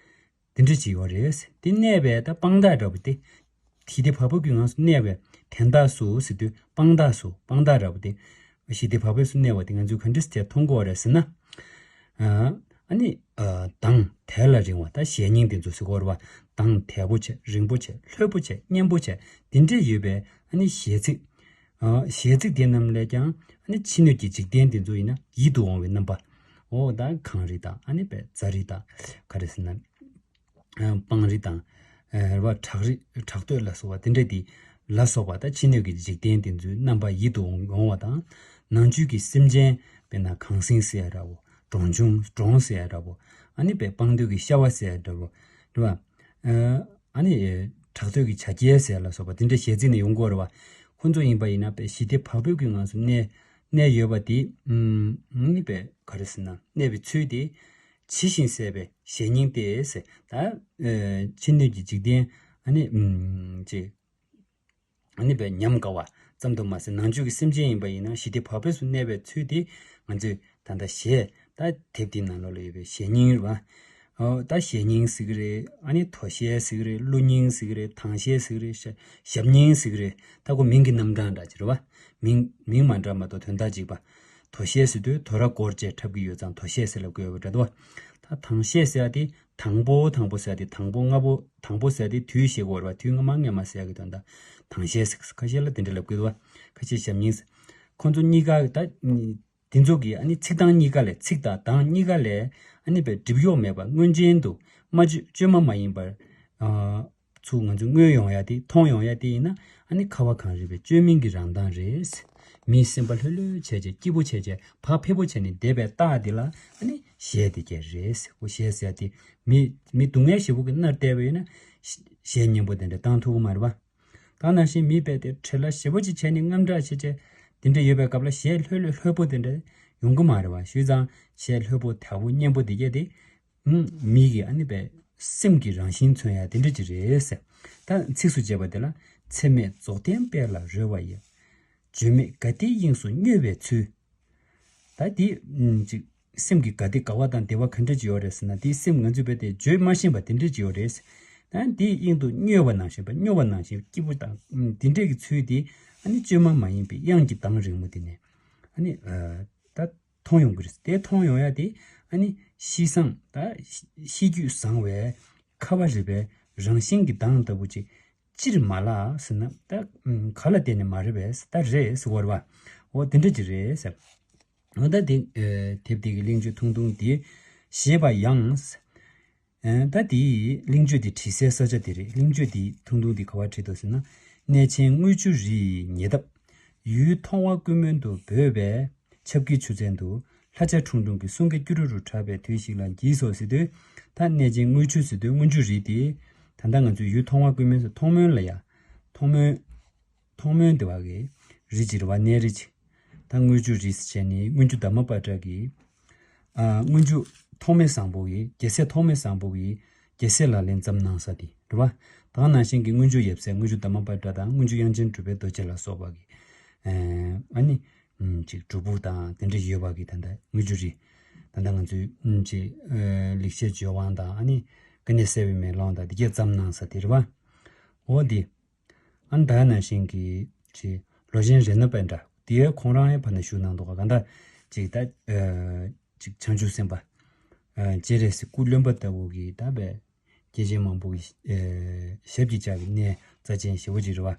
དེ་འདྲ་ཅིག་ཡོད་རེད། དེ་གནས་པའི་ད་དཔང་རྟགས་འདྲ་པོ་དེ། ཞི་བདེ་བག་ཕེབས་ཀྱི་ངང་དུ་གནས་པའི་དན་རྟགས་སུ་ཟེར་དུས་དཔང་རྟགས་སུ་དཔང་རྟགས་འདྲ་པོ་དེ། ཞི་བདེ་བག་ཕེབས་སུ་གནས་པ་དེ་ང་ཚོས་ག་འདྲ་སེ་མཐོང་གི་ཡོད་རེད་ཟེར་ན། ཨ་ནི་མདངས་དལ་ལ་རིང་བ་ད་གཞས་རྙིང་དེ་ཚོ་ཟེར་གྱི་ཡོད་རེད་བ། མདངས་དལ་པོ་བྱས། རིང་པོ་བྱས། ལྷོད་པོ་བྱས། སྙན་པོ་བྱས། དེ་འདྲས་ཡོད་པའི་ཨ་ནི་གཞས་ཚིག་གཞས་ཚིག་དེ་རྣམས་ལས་ཀྱང་ཨ་ནི་ཕྱི་སྣོད་ཀྱི་འཇིག་རྟེན་དེ་ཚོ་ཡིན་ན་ཡིད་དུ་འོང་བའི་རྣམ་པ། འོ་ད་གངས་རི་དང་ཨ་ནི་པའི་རྫ་རི་དང་ག་རེ་ཟེར་ན། སྤང་རི་དང་། རེད་བ། བྲག་རི་བྲག་སྟོད་ལ་སོགས་པ་དེ་འདྲ་དེ་ལ་སོགས་པ་ད་ཕྱི་སྣོད་ཀྱི་འཇིག་རྟེན་དེ་ཚོའི་རྣམ་པ་ཡིད་དུ་འོང་བ་དང་། ནང་བཅུད་ཀྱི་སེམས་ཅན་དཔེར་ན་གངས་སེང་ཟེར་ཡ་འདྲ་བོ། འབྲོང་ཆུང་འབྲོང་ཟེར་ཡ་འདྲ་བོ། ཨ་ནི་པའི་སྤང་སྟོད་ཀྱི་ཤ་བ་ཟེར་ཡ་འདྲ་བོ། རེད་བ། ཨ་ནི་བྲག་སྟོད་ཀྱི་བྱ་རྒྱལ་ཟེར་ཡ་ལ་སོགས་པ་དེ་འདྲ་གཞས་ཚིག་ནས་ཡོང་གི་ཡོད་རེད་བ། ཁོ་ཚོ་ཡིན་པ་ཡིན་ན་པའི་ཞི་བདེ་བག་ཕེབས་ཀྱི་ངང་ཚུལ་གནས་གནས་ཡོད་པ་དེ། ཨ་ནི་པའི་ག་རེ་ཟེར་ན་གནས་པའི་ཚུལ་དེ། ཇི་བཞིན་གསལ་བའི་གཞས་རྙིང་སྟེ་ཟེར། ད་ཕྱི་སྣོད་ཀྱི་འཇིག་རྟེན་ཨ་ནི་ཅེ་ཨ་ནི་པའི་ཉམས་དགའ་བ་ཙམ་དུ་མ་ཟད། ནང་བཅུད་ཀྱི་སེམས་ཅན་ཡིན་པ་ཡིན་ན་ཞི་བདེ་བག་ཕེབས་སུ་གནས་པའི་ཚུལ་དེ་ང་ཚོས་ད་ལྟ་གཞས་ད་དེབ་དེའི་ནང་ལོགས་ལ་ཡོད་པའི་གཞས་རྙིང་རེད་བ། ཨོ་ད་གཞས་རྙིང་ཟེར་གི་རེད། ཨ་ནི་དོ་ཤལ་ཟེར་གི་རེད། གླུ་རྙིང་ཟེར་གི་རེད། དང་ཤལ་ཟེར་གི་རེད། ཞབས་རྙིང་ཟེར་གི་རེད། ད་ཁོ་མིང་གི་རྣམ་གྲངས་འདྲ་ཅིག་རེད་བ། མིང་མིང་མ་འདྲ་མ་གཏོགས་དོན་དག་གཅིག་པ། དོ་ཤལ་ཟེར་དུས་དོ་ར་སྐོར་བཅས་འཁྲབ་ཀྱི་ཡོད་ཙང་དོ་ཤལ་ཟེར་ལབ་ཀྱི་ཡོད་པ་འདྲ་འདུག་བ། ད་དང་ཤལ་ཟེར་ཡ་དེ་དང་པོ་དང་པོ་ཟེར་ཡ་དེ་དང་པོ་སྔ་པོ་དང་པོ་ཟེར་ཡ་དེ་དུས་ཞེས་གོ་བ་རེད་བ། དུས་སྔ་མ་སྔ་མ་ཟེར་ཡ་གི་དོན་དག་དང་ཤལ་ཟེར། ཁ་ཤས་ལ་དེ་འདྲ་ལབ་ཀྱི་འདུག་བ། ཁ་ཤས་ཞབས་རྙིང་ཟེར། ཁོང་ཚོ་གཉིས་ཀ་ད་དེ་ཚོ་གི་ཨ་ནི་ཚིག་གདངས་གཉིས་ཀ་ལས། ཚིག་དང་གདངས་གཉིས་ཀ་ལས་ཨ་ནི་པའི་སྒྲིབ་གཡོགས་མེད་པ། མངོན་ཅན་དུ་སྨྲ་བརྗོད་བཅོས་མ་མ་ཡིན་པར། ཨ་ཚུར་ང་ཚོས་མངོན་ཡོང་ཡ་དེ། མཐོང་ཡོང་ཡ་དེ་ཡིན་ན། ཨ་ནི་ཁ་བ་གངས་རི་པའི་བཅོས་མིན་གྱི་རང་གདངས་རེད། མིའི་སེམས་པ་ལྷོད་ལྷོད་བྱས་བྱས། སྐྱིད་པོ་བྱས་བྱས། བག་ཕེབས་པོ་བྱས་ནས་བསྡད་པའི་རྟགས་དེ་ལ་ཨ་ནི་གཞས་དེ་སྐད་རེད། འོ་གཞས་ཟེར་ཡ་དེ་མི་མི་སྡུག་བསྔལ་ཞེ་པོ་གི་མནར་བསྡད་པ་ཡིན་ན་གཞས་སྙན་པོ་དེ་འདྲ་བཏང་ཐུབ་ཀྱི་མ་རེད་བ། ད་ནང་བཞིན་མི་དཔེ་དེ་བྲེལ་བ་ཞེ་པོ་ཅིག་བྱས་ནས་དངངས་སྐྲག་བྱས་བྱས་དེ་འདྲ་ཡོད་པའི་སྐབས་ལ་གཞས་ལྷོད་ལྷོད་ལྷོད་པོ་དེ་འདྲ་ཡོང་གི་མ་རེད་བ། བྱས་ཙང་གཞས་ལྷོད་པོ་དལ་པོ་སྙན་པོ་དེ་གྱད་དེ། ཨུམ། མི་གི་ཨ་ནི་པའི་སེམས་ཀྱི་རང་བཞིན་མཚོན་ཡ་དེ་འདྲ་ཅིག་རེད་ཟེར། ད་ཚིགས་སུ་བཅད་པ་དེ་ལ་ཚད་མེད་རྫོགས་ལྡན་དཔལ་ལ་རོལ་བ་ཡི། བརྗོད་མེད་དགའ་སྟེ་དབྱིངས་སུ་མྱོས་པའི་ཚུལ། ད་འདི་ཨུམ་ཅིག་ སེམས་ཀྱི་དགའ་བདེ་དགའ་བ་དང་བདེ་བ་ག་འདྲ་ཅིག་ཡོད་རེད་ཟེར་ན། དེའི་སེམས་ང་ཚོས་རྦད་དེ་བརྗོད་མ་ཤེས་པ་དེ་འདྲ་ཅིག་ཡོད་རེད། ད་དེའི་དབྱིངས་དུ་སྨྱོ་བ་ནང་བཞིན་པ། སྨྱོ་བ་ནང་བཞིན་སྐྱིད་པོ་དང་དེ་འདྲས་ཀྱི་ཚུལ་དེ་ཨ་ནི་བཅོས་མ་མ་ཡིན་པའི་དབྱངས་ཀྱི་གདངས་རིང་མོ་དེ་ནས་ཨ་ནི་ད་མཐོང་ཡོང་གི་རེད། དེ་མཐོང་ཡོང་ཡ་དེ་ཨ་ནི་གཤིས་བཟང་ད་གཤིས་རྒྱུད་བཟང་བའི་ཁ་བ་རི་པའི་རང་བཞིན་གྱི་གདངས་ལྟ་བུ་ཅིག་ཅིར་མ་ལགས་ཟེར་ན། ད་ག་ལ་བརྟེན་ནས་མ་རེད་པས། ད་རེད་ཟེར་བ་རེད་པ། འོ་དེ་འདྲ་ཅིག་རེད་ཟེར། འོ་ད་དེ་དེབ་དེ་གི་གླེང་བརྗོད་ཐུང་ཐུང་དེ་ཞེས་པ་ཡང་། ད་དེའི་གླེང་བརྗོད་དེ་བྲིས་སའི་ས་ཆ་དེ་རེད། གླེང་བརྗོད་དེ་ཐུང་ཐུང་དེ་ག་པར་བྲིས་འདུག་ཟེར་ན། གནས་ཆེན་དངུལ་ཆུ་རིའི་ཉེ་འདབས། ཡུལ་མཐོང་བ་ཀུན་སྨོན་དུ་འབོད་པའི་ཆབ་ཀྱི་ཆུ་ཚན་དུ། ལྷ་བྱ་ཁྲུང་ཁྲུང་གི་གསུང་སྐད་ཀྱུ་རུ་རུ་གྲགས་པའི་དུས་ཤིག་ལ་འགྱིས་སོ་ཟེར་དུས། ད་གནས་ཆེན་དངུལ་ཆུ་ཟེར་དུས་དངུལ་ཆུ་རི་དེ་ད་ལྟ་ང་ཚོའི་ཡུལ་མཐོང་བ་ཀུན་སྨོན་ཟེར། མཐོང་སྨོན་ལ་ཡ། མཐོང་སྨོན། མཐོང་སྨོན་དེ་བ་གི་རི་ཅིག་རེད་པ། གནས་རི་ཅིག་ད་དངུལ་ཆུ་རི་ཟེར་བྱས་ནི་སྔོན་འཇུག་དྷརྨ་པ་ཏྲ་གི། ཨ་སྔོན་འཇུག་ཐོགས་མེད་བཟང་པོ་གི། རྒྱལ་སྲས་ཐོགས་མེད་བཟང་པོ་གི་རྒྱལ་སྲས་ལག་ལེན་བརྩམས་གནང་ས་དེ་རེད་པ། ད་ག་ནང་བཞིན་གྱི་སྔོན་འཇུག་ཡབ་སྲས་སྔོན་འཇུག་དྷརྨ་པ་ཏྲ་དང་སྔོན་འཇུག་དབྱངས་ཅན་གྲུབ་པའི་རྡོ་རྗེ་ལ་སོགས་པ་གི། ཨ་ནི་ཅིག་སྒྲུབ་ཕུག་དང་དེ་འདྲ་ཡོད་པ་གི། ད་ལྟ་དངུལ་ཆུ་རི། ད་ལྟ་ང་ཚོའི་ཅིག་ལེགས་བཤད་ལྗོན་དབང་དང་། ཨ་ནི་ཀུན་ནས་གསལ་བའི་མེ་ལོང་དང་དེ་གས་བརྩམས་གནང་ས་དེ་རེད་པ། འོ་དེ། ཨ་ནི་ད་ནང་བཞིན་གྱི་ཅིག་ལོ་ཆེན་རཏྣ་པཎྜི་ཏ་དེ་ཁོང་རང་ཡང་ཕ་ནས་བཞུགས་གནང་འདུག་ག་ག་འདྲ་ཅིག་ད་ཅིག་བྱང་ཆུབ་སེམས་དཔའ་སྤྱན་རས་གཟིགས་སྐུ་རློན་པ་ལྟ་བུ་གི་ད་བས་སྐྱེས་ཆེན་མང་པོ་གི་ཞབས་ཀྱིས་བཅགས་ཀྱི་གནས་རྩ་ཆེན་ཞེ་པོ་ཅིག་རེད་པ།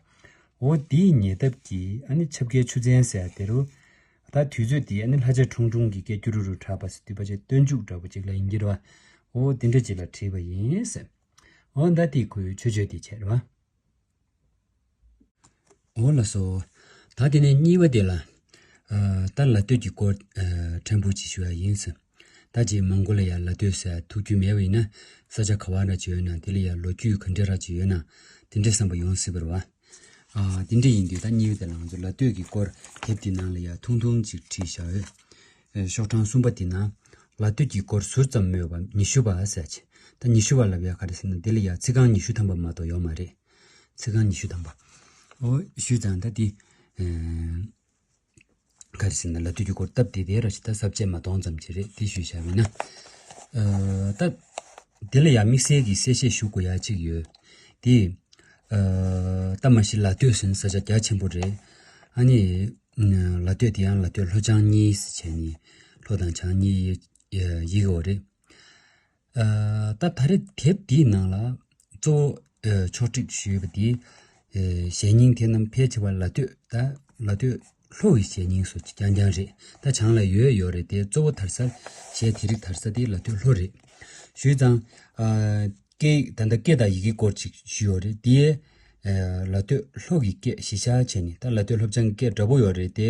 འོ་དེའི་ཉེ་འདབས་ཀྱི་ཨ་ནི་ཆབ་ཀའི་ཆུ་ཚན་ཟེར་དེ་རུ། ད་དུས་ཚོད་དེ་ཨ་ནི་ལྷ་བྱ་ཁྲུང་ཁྲུང་གི་སྐད་ཀྱུ་རུ་རུ་གྲགས་པ་ཟེར་དུས་ཕལ་ཆེར་སྟོན་མཇུག་འདྲ་པོ་ཅིག་ལ་ཡིན་གྱི་རེད་པ། འོ་དེ་འདྲ་ཅིག་ལ་བྲིས་པ་ཡིན་ཟེར། འོ་ད་དེ་ཁོའི་མཆོད་བརྗོད་དེ་བྱས་རེད་པ། འོ་ལགས་སོ། ད་དེ་ནས་གཉིས་པ་དེ་ལ། ཨ་ད་ལ་སྟོད་ཀྱི་སྐོར་ཨ་ཕྲན་བུ་ཅིག་ཞུ་ཡ་ཡིན་ཟེར། ད་ཅིག་མང་པོ་ལ་ཡ་ལ་སྟོད་ཟེར་ཐུག་རྒྱུ་མེད་པ་ཡིན་ན། ས་ཆ་ག་བ་འདྲ་ཅིག་ཡོད་ན། དེ་ལ་ཡ་ལོ་རྒྱུས་ག་འདྲ་ར་ཅིག་ཡོད་ན། དེ་འདྲའི་བསམ་པ་ཡོང་སྲིད་པ་རེད་པ། ཨ་དེ་འདྲ་ཡིན་དུས་ད་གཉིས་པ་དེ་ལ་ང་ཚོ་ལ་སྟོད་ཀྱི་སྐོར་དེབ་དེ་ནང་ལ་ཡ་ཐུང་ཐུང་ཅིག་བྲིས་བཞག་ཡོད། ཨེ་ཤོག་གྲངས་གསུམ་པ་དེ་ན། ལ་སྟོད་ཀྱི་སྐོར་ཟུར་ཙམ་སྨོས་པ་ཉི་ཤུ་པ་ཟེར་ཅིག་ད་ཉི་ཤུ་པ་ལབ་ཡ་ག་རེ་ཟེར་ན། འདི་ལ་ཡ་ཚིག་རྐང་ཉི་ཤུ་ཐམ་པ་མ་གཏོགས་ཡོད་མ་རེད། ཚིག་རྐང་ཉི་ཤུ་ཐམ་པ། འོ་ཞུས་ཙང་ད་འདི། ཨེ་ག་རེ་ཟེར་ན། ལ་སྟོད་ཀྱི་སྐོར་སྟབས་བདེ་བདེ་ར་ཞིག་ད་ས་བཅད་མ་གཏོང་ཙམ་ཅིག་རེད། དེ་ཞུས་བཞག་པ་ཡིན་ན། ཨ་ད་དེ་ལ་ཡང་དམིགས་བསལ་གྱི་གསལ་བཤད་ཞུ་དགོས་ཡ་གཅིག་ཡོད། དེ་ཨ་ད་མ་གཞི་ལ་སྟོད་ཟེར་ན་ས་ཆ་རྒྱ་ཆེན་པོ་རེད། ཨ་ནི་ལ་སྟོད་དེ་ཡང་ལ་སྟོད་ལྷོ་བྱང་གཉིས་ཟེར་བྱས་ནས། ལྷོ་དང་བྱང་གཉིས་ཡི་གེ་འོ་རེད། ཨ་ད་ད་རེས་དེབ་འདིའི་ནང་ལ་གཙོ་བོ་ཨ་ཕྱོགས་སྒྲིག་ཞུས་པ་འདི། ཨ་གཞས་རྙིང་དེ་རྣམས་ཕལ་ཆེ་བ་ལ་སྟོད། ད་ལ་སྟོད་ལྷོ་ཡི་གཞས་རྙིང་སོགས་ཀྱི་རྐྱང་རྐྱང་རེད། ད་བྱང་ལ་ཡོད་ཡོད་རེད་དེ། གཙོ་བོ་དར་ས། གཞས་དེ་རིགས་དར་ས་དེ་ལ་སྟོད་ལྷོ་རེད། ཞུས་ཙང་ཨ་སྐད། ད་ལྟ་སྐད་དང་ཡི་གེ་སྐོར་ཅིག་ཞུས་ཡོད་རེད། དེ་ཨ་ལ་སྟོད་ལྷོ་གི་སྐད་གཞི་བཞག་བྱས་ནས། ད་ལ་སྟོད་ལྷོ་བྱང་གི་སྐད་འདྲ་པོ་ཡོད་རེད་དེ།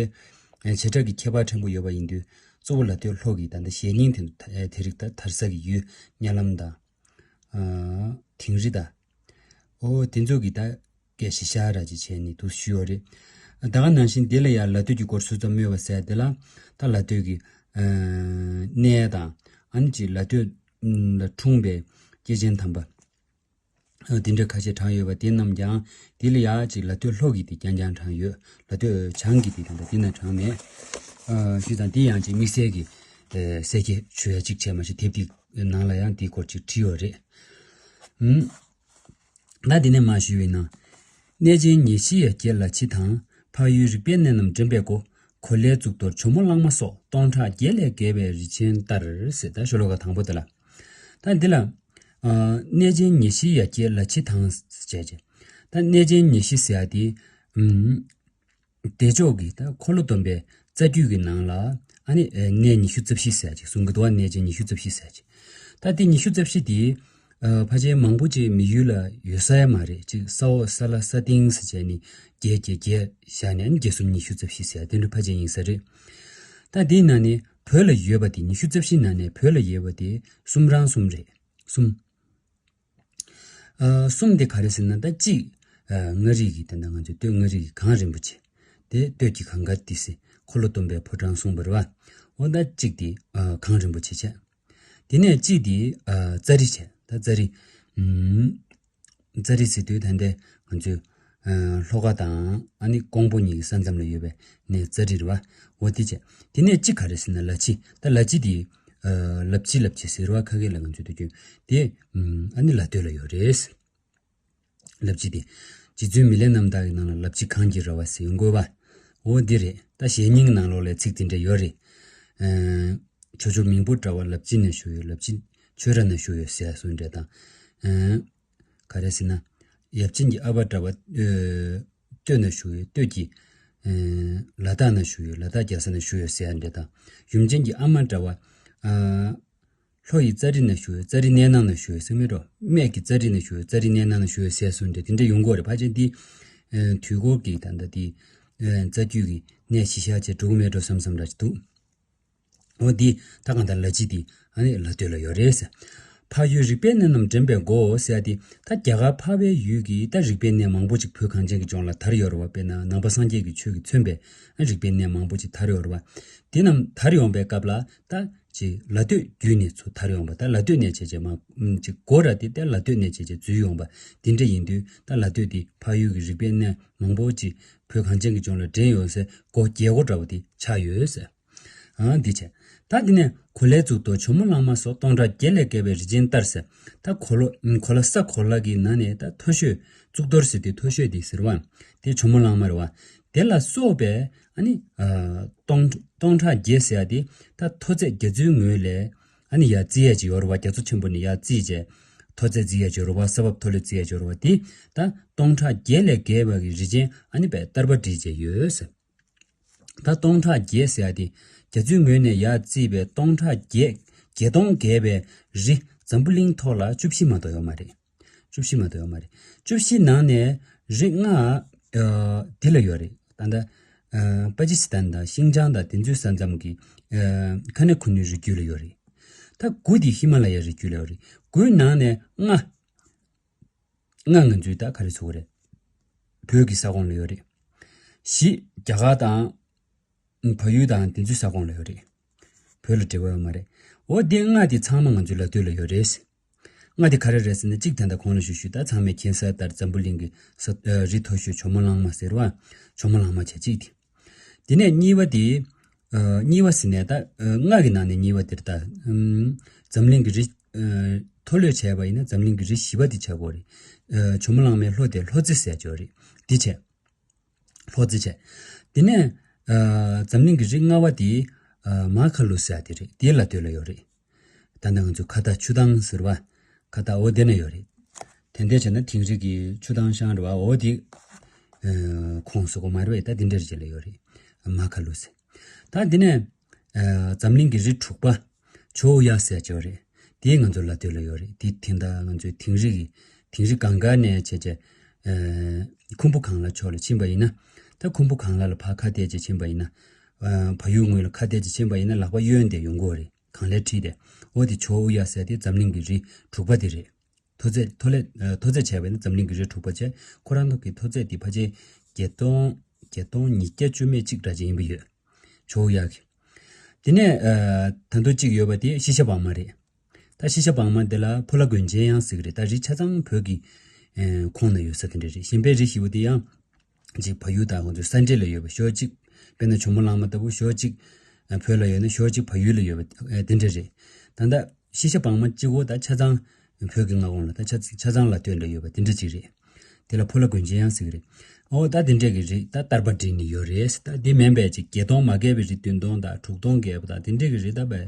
ཨ་བྱེ་བྲག་གི་ཁྱད་པར་ཕྲན་བུ་ཡོད་པ་ཡིན་དུས། གཙོ་བོ་ལ་སྟོད་ལྷོ་གི་ད་ལྟ་གཞས་རྙིང་དེ་ཚོ་དེ་རིགས་ད་དར་ས་གི་ཡུལ་གཉའ་ལམ་དང་། ཨ་དིང་རི་དང་། འོ་དེ་ཚོ་གི་ད་སྐད་གཞི་བཞག་ར་ཅིག་བྱས་ནས་འདུག་ཞུས་ཡོད་རེད། ད་ག་ནང་བཞིན་དེ་ལ་ཡང་ལ་སྟོད་ཀྱི་སྐོར་ཟུར་ཙམ་སྨོས་པ་ཟེར་དེ་ལ། ད་ལ་སྟོད་ཀྱི་ཨ་གནས་དང་། ཨ་ནི་ཅིག་ལ་སྟོད་ལ་འཁྲུངས་པའི་སྐྱེས་ཆེན་དམ་པ། ཨ་དེ་འདྲ་ཁ་ཤས་དྲངས་ཡོད་པ་དེ་རྣམས་ཀྱང་། དེ་ལ་ཡ་ཅིག་ལ་སྟོད་ལྷོ་གི་དེ་རྐྱང་རྐྱང་དྲངས་ཡོད། ལ་སྟོད་བྱང་གི་དེ་ད་ལྟ་དེ་ན་དྲངས་མེད། ཨ་ཞུས་ཙང་དེ་ཡང་ཅིག་དམིགས་བསལ་གྱི་ཨ་གསལ་བཤད་ཞུ་ཡ་ཅིག་བྱས། མ་གཞི་དེབ་དེ་ནང་ལ་ཡང་དེའི་སྐོར་ཅིག་བྲིས་ཡོད་རེད། ཨུམ། ད་དེ་ནས་མར་ཞུས་པ་ཡིན་ན། གནས་ཆེན་ཉི་ཤུ་ཡ་བརྒྱད་ལ་ཕྱི་དང་། འཕགས་ཡུལ་རིག་པའི་གནས་རྣམས་འདྲེན་པའི་སྒོ། གོ་ལའི་གཙུག་ཏོར་ཇོ་མོ་གླང་མ་སོགས། སྟོང་ཕྲག་བརྒྱད་ལས་བརྒལ་བའི་རི་ཆེན་ལྟར་ཟེར། ད་ཤོ་ལོ་ཀ་དང་པོ་དེ་ལ། ད་འདི་ལ་ཨ་གནས་ཆེན་ཉི་ཤུ་ཡ་བརྒྱད་ལ་ཕྱི་དང་ཟེར་བྱས། ད་གནས་ཆེན་ཉི་ཤུ་ཟེར་ཡ་དེ་ཨུམ། བདེ་མཆོག་གི་ད་འཁོར་ལོ་སྡོམ་པའི་རྩ་རྒྱུད་ཀྱི་ནང་ལ་ཨ་ནི་ཨ་གནས་ཉི་ཤུ་རྩ་བཞི་ཟེར་ཅིག་གསུང་གི་འདུག་བ། གནས་ཆེན་ཉི་ཤུ་རྩ་བཞི་ཟེར་ཅིག་ད་དེ་ཉི་ཤུ་རྩ་བཞི་དེ་ཨ་ཕལ་ཆེར་མང་པོ་ཅིག་མི་ཡུལ་ལ་ཡོད་ས་ཡ་མ་རེད། ཅིག་ས་འོག་ས་ལ་ས་སྟེང་ཟེར་བྱས་ནས་བརྒྱད་བརྒྱད་བརྒྱད་བཞག་ནས། ཨ་ནི་བརྒྱད་གསུམ་ཉི་ཤུ་རྩ་བཞི་ཟེར་དེ་འདྲ་ཕལ་ཆེར་ཡིན་ས་རེད། ད་དེའི་ནང་ནས་བོད་ལ་ཡོད་པ་དེ། ཉི་ཤུ་རྩ་བཞི་ནང་ནས་བོད་ལ་ཡོད་པ་དེ་གསུམ་རང་གསུམ་རེད། གསུམ། ཨ་གསུམ་དེ་ག་རེ་ཟེར་ན། ད་གཅིག་ཨ་མངའ་རིས་ཀྱི། ད་ལྟ་ང་ཚོའི་སྟོད་མངའ་རིས་ཀྱི་གངས་རིན་པོ་ཆེ། དེ་སྟོད་ཀྱི་གངས་དཀར་ཏི་སེ། འཁོར་ལོ་སྡོམ་པའི་ཕོ་བྲང་གསུངས་པ་རེད་བ། འོ་ད་གཅིག་དེ་ཨ་གངས་རིན་པོ་ཆེ་བྱས། དེ་ནས་གཅིག་དེ་ཨ་རྩ་རི་བྱས། ད་རྩ་རི། ཨུམ། རྩ་རི་ཟེར་དུས་ད་ལྟ་ང་ཚོའི་ ཨ་ལྷོ་ཁ་དང་ཨ་ནི་ཀོང་པོ་གཉིས་ཀྱི་ས་མཚམས་ལ་ཡོད་པའི་གནས་རྩ་འགྲིག་རེད་བ། འོ་དེ་བྱས། དེ་ནས་གཅིག་ག་རེ་ཟེར་ན་ལ་ཕྱི། ད་ལ་ཕྱི་དེ་ཨ་ལབ་ཕྱི་ལབ་ཕྱི་ཟེར་བ། ཁ་སྐད་ལ་ང་ཚོས་ད་སྐྱོན་དེ་ཨ་ནི་ལ་སྟོད་ལ་ཡོད་རེད། ལབ་ཕྱི་དེ། རྗེ་བཙུན་མི་ལའི་རྣམ་ཐར་གྱི་ནང་ལ་ལབ་ཕྱི་གངས་ཀྱི་ར་བ་ཟེར་ཡོང་དགོས་པ། འོ་འདི་རེད། ད་ཞལ་རྙིང་གི་ནང་ལོགས་ལ་ཚིག་དེ་འདྲ་ཡོད་རེད། ཨ་ཇོ་ཇོ་མིང་པོ་འདྲ་བ་ལབ་ཕྱི་ན་བཞུགས་ཡོད། ལབ་ཕྱི་ཆོས་ར་ན་བཞུགས་ཡོད་ཟེར་སོང་འདྲ་དང་། ཨ་ག་རེ་ཟེར་ན། ཡབ་ཆེན་གྱི་ཨ་ཕ་འདྲ་བ་ཨ་སྟོད་ན་བཞུགས་ཡོད། སྟོད་ཀྱི་ཨ་ལ་དྭགས་ན་བཞུགས་ཡོད། ལ་དྭགས་རྒྱལ་ས་ན་བཞུགས་ཡོད་ཟེར་འདྲ་དང་། ཡུམ་ཆེན་གྱི་ཨ་མ་འདྲ་བ་ཨ་ལྷོ་ཡི་ཙཱ་རི་ན་བཞུགས་ཡོད། ཙཱ་རི་གནས་ནང་ན་བཞུགས་ཡོད་ཟེར་མེད་འགྲོ། སྨད་ཀྱི་ཙཱ་རི་ན་བཞུགས་ཡོད། ཙཱ་རི་གནས་ནང་ན་བཞུགས་ཡོད་ཟེར་སོང་འདྲ་དེ་འདྲ་ཡོང་གི་ཡོད་རེད། ཕལ་ཆེར་འདི་ཨ་དུས་འཁོར་གྱི་ད་ལྟ་དེ་ཨ་རྩ་རྒྱུད་ཀྱི་གནས་གཞི་བཞག་བྱས་འགྲོ་གི་མེད་འགྲོ་བསམ་བསམ་འདྲ་ཅིག་འདུག་འོ་འདི་ད་གང་ལྟར་ལ་ཕྱི་དེ་ཨ་ནི་ལ་སྟོད་ལ་ཡོད་རེད་ཟེར། འཕགས་ཡུལ་རིག་པའི་གནས་རྣམས་འདྲེན་པའི་སྒོ་ཟེར་ཡ་དེ། ད་རྒྱ་གར་འཕགས་པའི་ཡུལ་གྱི་ད་རིག་པའི་གནས་མང་པོ་ཅིག་བོད་གངས་ཅན་གྱི་ལྗོངས་ལ་དར་ཡོད་རེད་བ། དཔེར་ན་ནང་པ་སངས་རྒྱས་ཀྱི་ཆོས་ཀྱིས་མཚོན་པའི་ཨ་རིག་པའི་གནས་མང་པོ་ཅིག་དར་ཡོད་རེད་བ། དེ་རྣམས་དར་ཡོང་པའི་སྐབས་ལ་ད་ཅིག་ལ་སྟོད་བརྒྱུད་ནས་ཚུར་དར་ཡོང་བ། ད་ལ་སྟོད་ནས་བྱས་བྱས་མ་ཅིག་སྒོ་ར་དེ་ད་ལ་སྟོད་ནས་བྱས་བྱས་འཛུལ་ཡོང་བ། དེ་འདྲ་ཡིན་དུས་ད་ལ་སྟོད་དེ་འཕགས་ཡུལ་གྱི་རིག་པའི་གནས་མང་པོ་ཅིག་བོད་གངས་ཅན་གྱི་ལྗོངས་ལ་འདྲེན་ཡོད་སའི་སྒོ་རྒྱལ་སྒོ་འདྲ་བ་དེ་ཆགས་ཡོད་ཟེར། ཨང་འདི་བྱས། ད་འདི་ནས་གོ་ལའི་གཙུག་ཏོར་ཇོ་མོ་གླང་མ་སོགས་སྟོང་ཕྲག་བརྒྱད་ལས་བརྒལ་བའི་རི་ཆེན་ལྟར་ཟེར། ད་གོ་ལོ་གོ་ལ་ས་གོ་ལ་གི་ནང་ནས་ད་མཐོ་ཤོས་གཙུག་ཏོར་ཟེར་དུས་མཐོ་ཤོས་དེ་ཟེར་བ། དེ་ཇོ་མོ་གླང་མ་རེད་བ། དེ་ལ་སོགས་པའི་ཨ་ནི་ཨ་སྟོང་སྟོང་ཕྲག་བརྒྱད་ཟེར་ཡ་དེ་ད་མཐོ་ཚད་རྒྱ་མཚོའི་ངོས་ལས་ཨ་ནི་ཡར་བརྩི་ཡ་ཅིག་ཡོད་རེད་བ། རྒྱ་མཚོ་ཆེན་པོ་ནས་ཡར་བརྩིས་བྱས་མཐོ་ཚད་བརྩི་ཡ་ཅིག་ཡོད་རེད་བ། ས་བབ་མཐོ་ལོས་བརྩི་ཡ་ཅིག་ཡོད་རེད་བ། དེ་ད་སྟོང་ཕྲག་བརྒྱད་ལས་བརྒལ་བ་གི་རི་ཆེན་ཨ་ནི་བས་བསྟར་པ་བྲིས་བྱས་ཡོད་ཟེར། ད་སྟོང་ཕྲག་བརྒྱད་ཟེར་ཡ་དེ། རྒྱ་མཚོའི་ངོས་ནས་ཡར་བརྩིས་པའི་སྟོང་ཕྲག་བརྒྱད་བརྒྱད་སྟོང་བརྒལ་བའི་རི་འཛམ་བུ་གླིང་ཐོག་ལ་བཅུ་བཞི་མ་གཏོགས་ཡོད་མ་རེད། བཅུ་བཞི་མ་གཏོགས་ཡོད་མ་རེད། བཅུ་བཞི་ནང་ནས་རི་ལྔ་ཨ་འདི་ལ་ཡོད་རེད། ད་ལྟ་ཨ་པ་ཀི་སི་ཐན་དང་ཤིན་ཅང་དང་དེ་ཚོའི་ས་མཚམས་ཀྱི་ཨ་ཁ་ནེ་ཁུ་ནུའི་རི་རྒྱུད་ལ་ཡོད་རེད། ད་དགུ་དེ་ཧི་མ་ལ་ཡའི་རི་རྒྱུད་ལ་ཡོད་རེད། དགུའི་ནང་ནས་ལྔ། ལྔ་ང་ཚོའི་ད་ག་རེ་ཟེར་དགོས་རེད། བོད་ཀྱི་ས་ཁོངས་ལ་ཡོད་རེད། བཞི་རྒྱ་གར་དང་། བལ་ཡུལ་དང་དེ་ཚོའི་ས་ཁོངས་ལ་ཡོད་རེད། བོད་ལ་འབྲེལ་བ་ཡོད་མ་རེད། འོ་དེ་ལྔ་དེ་ཚང་མ་ང་ཚོའི་ལ་སྟོད་ལ་ཡོད་རེད། ལྔ་དེ་ག་རེ་རེད་ཟེར་ན། གཅིག་ད་ལྟ་གོང་ལ་ཞུས་ཞུས་ད་ཚང་མས་མཁྱེན་གསལ་ལྟར་འཛམ་བུ་གླིང་གི་ས་ཨ་རི་མཐོ་ཤོས་ཇོ་མོ་གླང་མ་ཟེར་བ། ཇོ་མོ་གླང་མ་བྱས་གཅིག་དེ། དེ་ནས་གཉིས་པ་དེ། ཨ་གཉིས་པ་ཟེར་ནས་ད་ཨ་ལྔ་གི་ནང་ནས་གཉིས་པ་དེ་རེད་ད། ཨམ་འཛམ་གླིང་གི་རི་ཨ་མཐོ་ལོས་བྱས་པ་ཡིན་ན་འཛམ་གླིང་གི་རི་བཞི་པ་དེ་ཆགས་ཀྱི་ཡོད་རེད། ཨ་ཇོ་མོ་གླང་མའི་ལྷོ་དེ་ལྷོ་རྩེ་ཟེར་ཡ་ཅིག་ཡོད་རེད། དེ་བྱས། ལྷོ་རྩེ་བྱས། དེ་ནས་ཨ་འཛམ་གླིང་གི་རི་ལྔ་པ་དེ་ཨ་མ་ཁ་ལུ་ཟེར་ཡ་དེ་རེད། དེའི་ལ་སྟོད་ལ་ཡོད་རེད། ད་ལྟ་ང་ཚོས་ཁ་བཏགས་ཆུ་ཐང་ཟེར་བ། ཁ་བཏགས་འོ་དེ་ན་ཡོད་རེད། དེ་འདྲ་བྱས་ན་དིང་རི་གི་ཆུ་ཐང་ཤང་རེད་བ། འོ་དེ་ཨ་ཁོངས་སུ་གོ་མ་རེད་བས། ད་དེ་འདྲ་རེད་ལ་ཡོད་རེད། མ་ཁ་ལུ་ཟེར། ད་དེ་ནས་ཨ་འཛམ་གླིང་གི་རི་དྲུག་པ་ཇོ་ཨུ་ཡ་ཟེར་ཅིག་ཡོད་རེད། དེ་ང་ཚོ་ལ་སྟོད་ལ་ཡོད་རེད། དེ་དེ་འདྲ་ང་ཚོའི་དིང་རི་གི་དིང་རི་གངས་དཀར་ནས་བྱས་བྱས་ཨ་ཁུམ་བུ་གངས་ལ་ཕྱོགས་ལ་ཕྱིན་པ་ཡིན་ན། ད་ཁུམ་བུ་གངས་ལ་ལ་ཕར་ཁ་གཏད་བྱས་ཕྱིན་པ་ཡིན་ན། ཨ་བལ་ཡུལ་ངོས་ལ་ཁ་གཏད་བྱས་ཕྱིན་པ་ཡིན་ན་ལག་པ་གཡོན་དེ་ཡོང་གི་ཡོད་རེད། གངས་ལའི་འཁྲིས་དེ། འོ་དེ་ཇོ་ཨུ་ཡ་ཟེར་དེ་འཛམ་གླིང་གི་རི་དྲུག་པ་དེ་རེད། མཐོ་ཚད་མཐོ་ལས་ཨ་མཐོ་ཚད་བྱས་པ་ཡིན་ན་འཛམ་གླིང་གི་རི་དྲུག་པ་བྱས། ཁོ་རང་ཚོ་གི་མཐོ་ཚད་དེ་ཕལ་ཆེར་བརྒྱད་སྟོང་བརྒྱད་སྟོང་ཉིས་བརྒྱ་བཅུ་མེད་གཅིག་འདྲ་ཅིག་ཡིན་པ་ཡོད། ཇོ་ཨུ་ཡ་གི། དེ་ནས་ཨ་ད་དུང་གཅིག་ཡོད་པ་དེ་ཤི་ཤ་བང་མ་རེད། ད་ཤི་ཤ་བང་མ་དེ་ལ་ཕོ་ལྷ་དགོན་ཆེན་ཡང་ཟེར་གི་རེད། ད་རི་ཆ་ཚང་བོད་ཀྱི་ཨ་ཁོངས་ན་ཡོད་ས་དེ་འདྲ་རེད། གཞན་པའི་རི་བཞི་པོ་དེ་ཡང་། གཅིག་བལ་ཡུལ་དང་ང་ཚོའི་ས་འབྲེལ་ལ་ཡོད་པ་ཕྱོགས་གཅིག། དཔེར་ན་ཇོ་མོ་གླང་མ་ལྟ་བུ་ཕྱོགས་གཅིག་བོད་ལ་ཡོད་ན་ཕྱོགས་གཅིག་བལ་ཡུལ་ལ་ཡོད་པ་དེ་འདྲ་རེད། ད་ལྟ་ཤི་ཤ་བང་མ་གཅིག་པོ་ད་ཆ་ཚང་བོད་ཀྱི་མངའ་ཁོངས་ལ་ད་ཆ་ཆ་ཚང་ལ་སྟོད་ལ་ཡོད་པ་དེ་འདྲ་གཅིག་རེད། དེ་ལ་ཕོ་ལྷ་དགོན་ཆེན་ཡང་ཟེར་གི་རེད། འོ་ད་དེ་འདྲས་ཀྱི་རི་ད་བསྟར་པ་བསྒྲིགས་ནས་ཡོད་རེད། ད་དེ་མིན་པའི་ཅིག་བརྒྱད་སྟོང་མ་བརྒལ་བའི་རི་བདུན་སྟོང་དང་དྲུག་སྟོང་བརྒལ་བ་དང་དེ་འདྲས་ཀྱི་རི་ད་བས་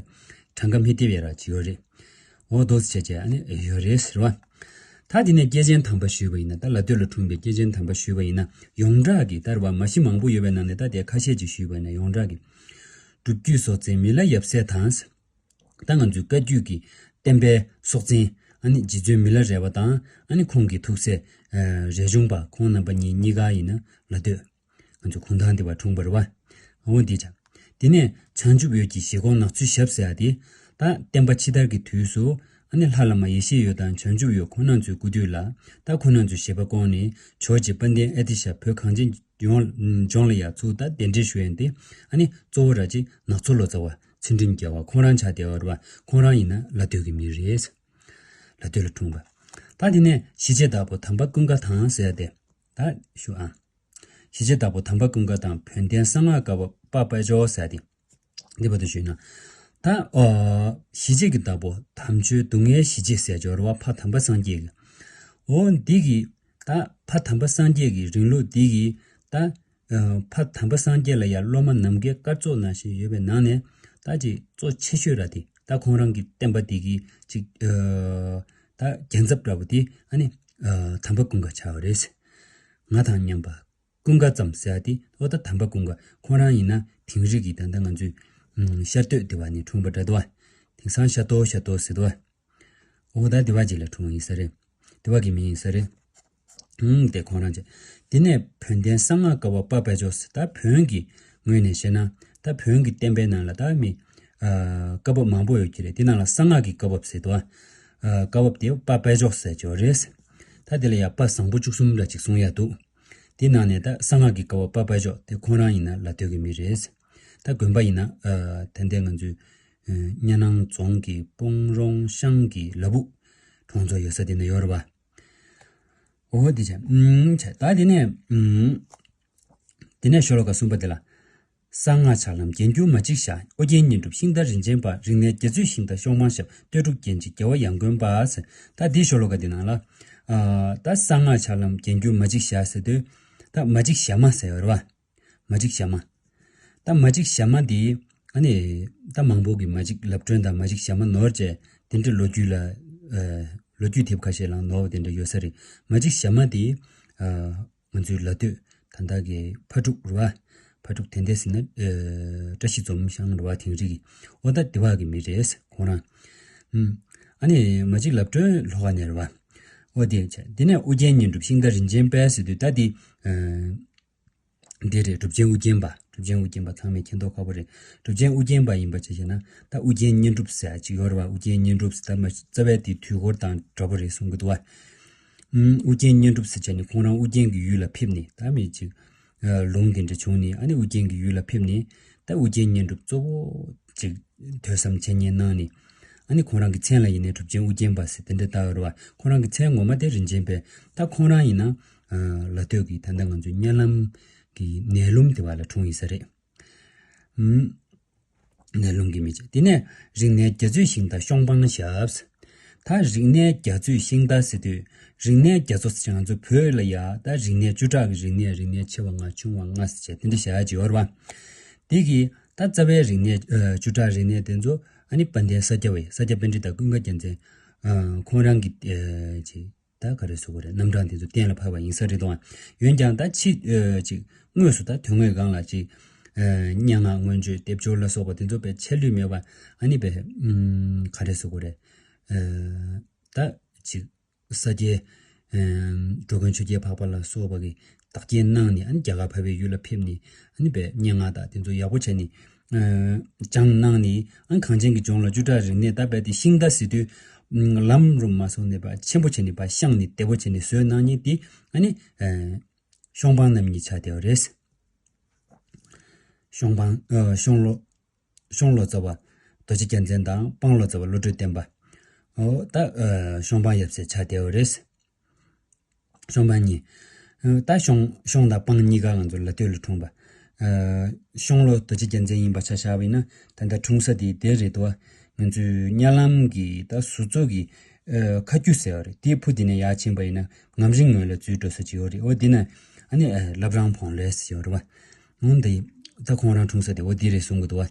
གྲངས་ཀ་མི་བདེ་བའི་ར་ཅིག་ཡོད་རེད། འོ་དོ་ཟེར་བྱས་བྱས་ཨ་ནི་ཡོད་རེད་ཟེར་བ། ད་དེ་ནས་སྐྱེས་ཆེན་དམ་པ་ཞུས་པ་ཡིན་ན། ད་ལ་སྟོད་ལ་འཁྲུངས་པའི་སྐྱེས་ཆེན་དམ་པ་ཞུས་པ་ཡིན་ན། ཡོངས་གྲགས་ཀྱི་ད་རེད་བ། མ་གཞི་མང་པོ་ཡོད་པའི་ནང་ནས་ད་དེ་ཁ་ཤས་ཅིག་ཞུས་པ་ཡིན་ན། ཡོངས་གྲགས་ཀྱི་སྒྲུབ་བརྒྱུད་སྲོག་འཛིན་མི་ལ་ཡབ་སྲས་དང་། ད་ང་ཚོའི་བཀའ་བརྒྱུད་ཀྱི་བསྟན་པའི་སྲོག་འཛིན་ཨ་ནི་རྗེ་བཙུན་མི་ལ་རས་པ་དང་། ཨ་ནི་ཁོང་གི་ཐུགས་སྲས་ཨ་རས་ཆུང་པ། ཁོང་རྣམ་པ་གཉིས་གཉིས་ཀ་ཡིན་ན་ལ་སྟོད། ང་ཚོ་གུང་ཐང་འདི་བ་འཁྲུངས་པ་རེད་བ། འོ་འདི་ཅག། དེ་ནས་བྱང་ཆུབ་འོད་ཀྱི་བཞེད་དགོངས་ནག་ཆུ་ཞབས་ཟེར་ཡ་དེ། ད་བསྟན་པ་ཕྱི་དར་གྱི་དུས་སུ་ཨ་ནི་ལྷ་བླ་མ་ཡེ་ཤེས་འོད་དང་བྱང་ཆུབ་འོད་ཁོང་རྣམ་ཚོའི་སྐུ་དུས་ལ། ད་ཁོང་རྣམ་ཚོའི་བཞེད་པ་སྐོང་ནས་ཇོ་བོ་རྗེ་དཔལ་ལྡན་ཨ་ཏི་ཤ་བོད་གངས་ཅན་ཡོངས་ལྗོངས་ལ་ཡར་ཚུར་ད་གདན་འདྲེན་ཞུ་ཡ་དེ། ཨ་ནི་གཙོ་བོ་ར་ཅིག་ནག་ཚོ་ལོ་ཙཱ་བ་ཚུལ་ཁྲིམས་རྒྱལ་བ་ཁོང་རང་ཆགས་བསྡད་པ་རེད་བ། ཁོང་རང་ཡིན་ན་ལ་སྟོད་ཀྱི་མི་རེད། ལ་སྟོད་ལ་འཁྲུངས་པ། ད་དེ་ནས་ཞི་བྱེད་བདག་པོ་དམ་པ་ཀུན་དགའ་ཐང་ཟེར་ཡ་དེ། ད་ཞུ་ཨ། ཞི་བྱེད་བདག་པོ་དམ་པ་ཀུན་དགའ་དང་། བོན་བསྟན་གསང་སྔགས་བཀའ་བབས་དཔལ་དཔལ་འབྱོར་ཟེར་ཏེ། འདི་བར་དུ་ཞུས་ན། ད་ཨ། ཞི་བྱེད་ཀྱི་བདག་པོ་དམ་ཆོས་སྡུག་བསྔལ་ཞི་བྱེད་ཟེར་འབྱོར་བ་ཕ་དམ་པ་སངས་རྒྱས་ཀྱི། འོ་འདི་གི། ད་ཕ་དམ་པ་སངས་རྒྱས་ཀྱི་རིང་ལུགས་འདི་གི། ད་ཨ། ཕ་དམ་པ་སངས་རྒྱས་ལ་ཡང་སློབ་མ་ནམ་མཁའི་སྐར་ཚོགས་ནང་བཞིན་ཡོད་པའི་ནང་ནས། ད་ཅིག་གཙོ་ཆེ་ཤོས་ར་དེ། ད་ཁོང་རང་གི་བསྟན་པ་འདི་གི་ཅིག་ཨ། ད་རྒྱལ་ཚབ་འདྲ་བོ་དེ་ཨ་ནི་ཨ། དམ་པ་ཀུན་དགའ་ཆགས་པ་རེད། ང་དང་མཉམ་པ་ཀུན་དགའ་ཙམ་ཟེར་ཡ་དེ། ཨོ་ད་དམ་པ་ཀུན་དགའ་ཁོང་རང་ཡིན་ན་དིང་རི་གི། ད་ལྟ་ང་ཚོའི་ཨ། ཤར་སྟོད་སྡེ་བ་ནས་འཁྲུངས་པ་འདྲ་འདུག་བ། དེང་སང་ཤར་སྟོད་ཤར་སྟོད་ཟེར་འདུག་བ། ཨོ་ད་སྡེ་བ་ཅིག་ལ་འཁྲུངས་པ་ཡིན་ས་རེད། སྡེ་བ་གི་མི་ཡིན་ས་རེད། ཨུམ། དེ་ཁོང་རང་བྱས། དེ་ནས་བོན་བསྟན་གསང་སྔགས་བཀའ་བབས་དཔལ་དཔལ་འབྱོར་ཟེར། ད་བོན་གྱི་ངོས་ནས་བཤད་ན། ད་བོན་གྱི་བསྟན་པའི་ནང་ལ་ད་མི་ཨ། བཀའ་བབས་མང་པོ་ཡོད་ཀྱི་རེད། དེ་ནང་ལ་གསང་སྔགས་ཀྱི་བཀའ་བབས་ཟེར་འདུག་བ། ཨ། བཀའ་བབས་དེ་དཔལ་དཔལ་འབྱོར་ཟེར་གྱི་ཡོད་རེད། ད་དེ་ལ་ཡང་དཔལ་བཟང་པོ་བཅུ་གསུམ་འདྲ་ཅིག་གསུང་ཡ་འདུག་དེ་ནང་ནས་ད་གསང་སྔགས་ཀྱི་བཀའ་བབས་དཔལ་དཔལ་འབྱོར་དེ་ཁོང་རང་ཡིན་ན་ལ་སྟོད་ཀྱི་མི་རེད། ད་དགོན་པ་ཡིན་ན་ཨ། ད་ལྟའི་ང་ཚོའི་ཨ། གཉའ་ནང་རྫོང་གི་སྤུངས་རོང་ཤང་གི་ལ་ཕུག་གྲོང་ཚོ་ཡོད་ས་དེ་ན་ཡོད་རེད་པ། འོ་དེ་བྱས། ཨུམ། བྱས། ད་དེ་ནས་ཨུམ། དེ་ནས་ཤོ་ལོ་ཀ་གསུམ་པ་དེ་ལ། གསང་སྔགས་ཕྱག་ལམ་རྒྱན་གྱུར་མ་གཅིག་བཞག་ཨོ་རྒྱན་བསྙེན་སྒྲུབ་ཤིང་རྟ་རིན་ཆེན་པ། རིག་གནས་རྒྱ་མཚོས་ཤིང་རྟ་གཤོག་པ་ཞབས། སྟོད་འབྲུག་རྒྱན་ཆེན་རྒྱལ་བ་ཡང་དགོན་པ་ཟེར། ད་འདི་ཤོ་ལོ་ཀ་འདི་ནང་ལ། ཨ། ད་གསང་སྔགས་ཕྱག་ལམ་རྒྱན་གྱུར་མ་གཅིག་བཞག་ཟེར་དུས། ད་མ་གཅིག་བཞག་མ་ཟེར་བ་རེད་བ། མ་གཅིག་བཞག་མ། ད་མ་གཅིག་བཞག་མ་འདི། ཨ་ནི། ད་མང་པོ་གི་མ་གཅིག་ལབ་སྒྲོན་དང་མ་གཅིག་བཞག་མ་ནོར་བྱས། དེ་འདྲའི་ལོ་རྒྱུས་ལ། ཨ། ལོ་རྒྱུས་དེབ་ཁ་ཤས་ལ་ནོར་བ་དེ་འདྲ་ཡོད་ས་རེད། མ་གཅིག་བཞག་མ་འདི། ཨ། ང་ཚོའི་ལ་སྟོད་ད་ལྟ་གི་ཕ་ཕྲུག་རེད་བ། ཕ་ཕྲུག་དེ་འདྲ་ཟེར་ན། ཨ། བཀྲ་ཤིས་འཛོམས་ཤང་རེད་བ། དིང་རི་གི། ཨོ་ད་སྡེ་བ་གི་མི་རེད་ཁོང་རང་། ཨུམ། ཨ་ནི་མ་གཅིག་ལབ་སྒྲོན་ལྷོ་ཁ་ནས་རེད་བ། ཨོ་དེ་བྱས། དེ་ནས་ཨོ་རྒྱན་བསྙེན་སྒྲུབ་ཤིང་རྟ་རིན་ཆེན་དཔལ་ཟེར་དུས་ད་དེ། ཨ། འདི་རེད། གྲུབ་ཆེན་ཨོ་རྒྱན་པ། གྲུབ་ཆེན་ཨོ་རྒྱན་པ་ཚང་མས་མཁྱེན་མདོག་ཁ་པོ་རེད། གྲུབ་ཆེན་ཨོ་རྒྱན་པ་ཡིན་པ་བྱས་བྱས་ན། ད་ཨོ་རྒྱན་བསྙེན་སྒྲུབ་ཟེར་ཡ་ཅིག་ཡོད་རེད་བ། ཨོ་རྒྱན་བསྙེན་སྒྲུབ་ཟེར། ད་མ་རྩ་བའི་དེ་དུས་འཁོར་དང་འདྲ་པོ་རེད་གསུང་གི་འདུག་བ། ཨུམ། ཨོ་རྒྱན་བསྙེན་སྒྲུབ་ཟེར་བྱས་ནས་ཁོང་རང་ཨོ་རྒྱན་གྱི་ཡུལ་ལ་ཕེབས་ནས། ད་མི་ཅིག་ཨ། ལུང་དེ་འདྲ་བྱུང་ནས། ཨ་ནི་ཨོ་རྒྱན་གྱི་ཡུལ་ལ་ཕེབས་ནས། ད་ཨོ་རྒྱན་བསྙེན་སྒྲུབ་གཙོ་བོ་ཅིག་ཐོས་བསམ་འཆད་ཉན་གནང་ནས། ཨ་ནི་ཁོང་རང་གི་མཚན་ལ་ཡིན་ནའི་གྲུབ་ཆེན་ཨོ་རྒྱན་པ་ཟེར་དེ་འདྲ་བཏགས་ཡོད་རེད་བ། ཁོང་རང་གི་མཚན་ངོ་མ་དེ་རིན་ཆེན་དཔལ། ད་ཁོང་རང་ཡིན་ན། ཨ། ལ་སྟོད་ཀྱི་ད་ལྟ་ང་ཚོའི་གཉའ་ལམ་གྱི་ནས་ལུམ་དེ་བ་ལ་འཁྲུངས་ཡིན་ས་རེད། ཨུམ། ནས་ལུམ་གྱི་མི་བྱས། དེ་ནས་རིག་གནས་རྒྱ་མཚོས་ཤིང་རྟ་གཤོག་པ་ཞབས། ད་རིག་གནས་རྒྱ་མཚོས་ཤིང་རྟ་ཟེར་དུས། རིག་གནས་རྒྱ་མཚོ་ཟེར་ང་ཚོ་བོད་ལ་ཡ་ད་རིག་གནས་བཅུ་ཕྲག་གི་རིག་གནས། རིག་གནས་ཆེ་བ་ལྔ་ཆུང་བ་ལྔ་ཟེར་བྱས་དེ་འདྲ་བྱ་ཡ་ཅིག་ཡོད་རེད་བ། དེ་གི་ད་རྩ་བའི་རིག་གནས། ཨ། བཅུ་ཕྲག་རིག་གནས་དེ་ཚོ་ཨ་ནི་དཔལ་ལྡན་ས་སྐྱ་པ་ཡི། ས་སྐྱ་པཎྜི་ཏ་ཀུན་དགའ་རྒྱལ་མཚན། ཨ། ཁོང་རང་གི། ཨ། ཅིག་ད་ག་རེ་ཟེར་དགོས་རེད། རྣམ་གྲངས་དེ་ཚོ་གཏན་ལ་ཕབ་པ་ཡིན་ས་རེད་དོ། འོན་ཀྱང་ད་ཕྱི། ཨ། ཅིག་དངོས་སུ་ད་དོན་དངོས་སྒང་ལ་ཅིག་ཨ། སྙན་ངག་མངོན་བརྗོད་སྡེབ་སྦྱོར་ལ་སོགས་པ་དེ་ཚོ་དཔེ་ཆད་ལུས་མེད་པ། ཨ་ནི་དཔེ། ཨུམ། ག་རེ་ཟེར་དགོས་རེད། ཨ། ད་ཅིག་ས་སྐྱའི། ཨ། འགྲོ་མགོན་ཆོས་རྒྱལ་འཕགས་པ་ལ་སོགས་པ་གིས་བདག་རྐྱེན་གནང་ནས། ཨ་ནི་རྒྱ་གར་འཕགས་པའི་ཡུལ་ལ་ཕེབས་ནས། ཨ་ནི་དཔེ་སྙན་ངག་དང་དེ་ཚོ་ཡག་པོ་བྱས་ནས། ཨ། སྦྱངས་གནང་ནས། ཨ་ནི་གངས་ཅན་གྱི་ལྗོངས་ལ་བཅུ་ཕྲག་རིག་གནས། ད་དཔེ་དེ་ཤིང་རྟ་ཟེར་དུས། ཨུམ། ལམ་རུ་མ་སོང་ནས་ཕར་ཆེན་པོ་བྱས་ནས་ཕར་བཤངས་ནས་བདེ་པོ་བྱས་ནས་བཟོས་གནང་མཁན་དེ། ཨ་ནི། ཨ། ཤོང་སྤང་རྣམ་གཉིས་ཆགས་བསྡད་པ་རེད། ཤོང་སྤང་། ཨ། ཤོང་ལོ། ཤོང་ལོ་ཙཱ་བ་རྡོ་རྗེ་རྒྱལ་མཚན་དང་། སྤང་ལོ་ཙཱ་བ་བློ་གྲོས་བརྟན་པ། ཨོ་ད། ཨ། ཤོང་སྤང་ཡབ་སྲས་ཆགས་བསྡད་པ་རེད། ཤོང་སྤང་གཉིས། ཨ། ད་ཤོང་། ཤོང་དང་སྤང་གཉིས་ཀ་ང་ཚོ་ལ་སྟོད་ལ་འཁྲུངས་པ། ཨ། ཤོང་ལོ་རྡོ་རྗེ་རྒྱལ་མཚན་ཡིན་པ་ཆ་བཞག་པ་ཡིན་ན། ད་ལྟ་འཁྲུངས་ས་དེ་དེ་རེད་དོ། ང་ཚོའི་གཉའ་ལམ་གྱི་ད་ཟུར་ཚོ་གི། ཨ། ཁ་རྒྱུད་ཟེར་བ་རེད། དེའི་ཕུ་དེ་ནས་ཡར་ཕྱིན་པ་ཡིན་ན་ངམ་རིང་ངོས་ལ་འཛུལ་འགྲོ་ས་ཅིག་ཡོད་རེད། འོ་དེ་ན་ཨ་ནི། ཨ། བླ་བྲང་བོང་ལེ་ཟེར་ཡོད་རེད་བ། འོ་འདི། ད་ཁོང་རང་འཁྲུངས་ས་དེ་འོ་འདི་རེད་གསུང་གི་འདུག་བ།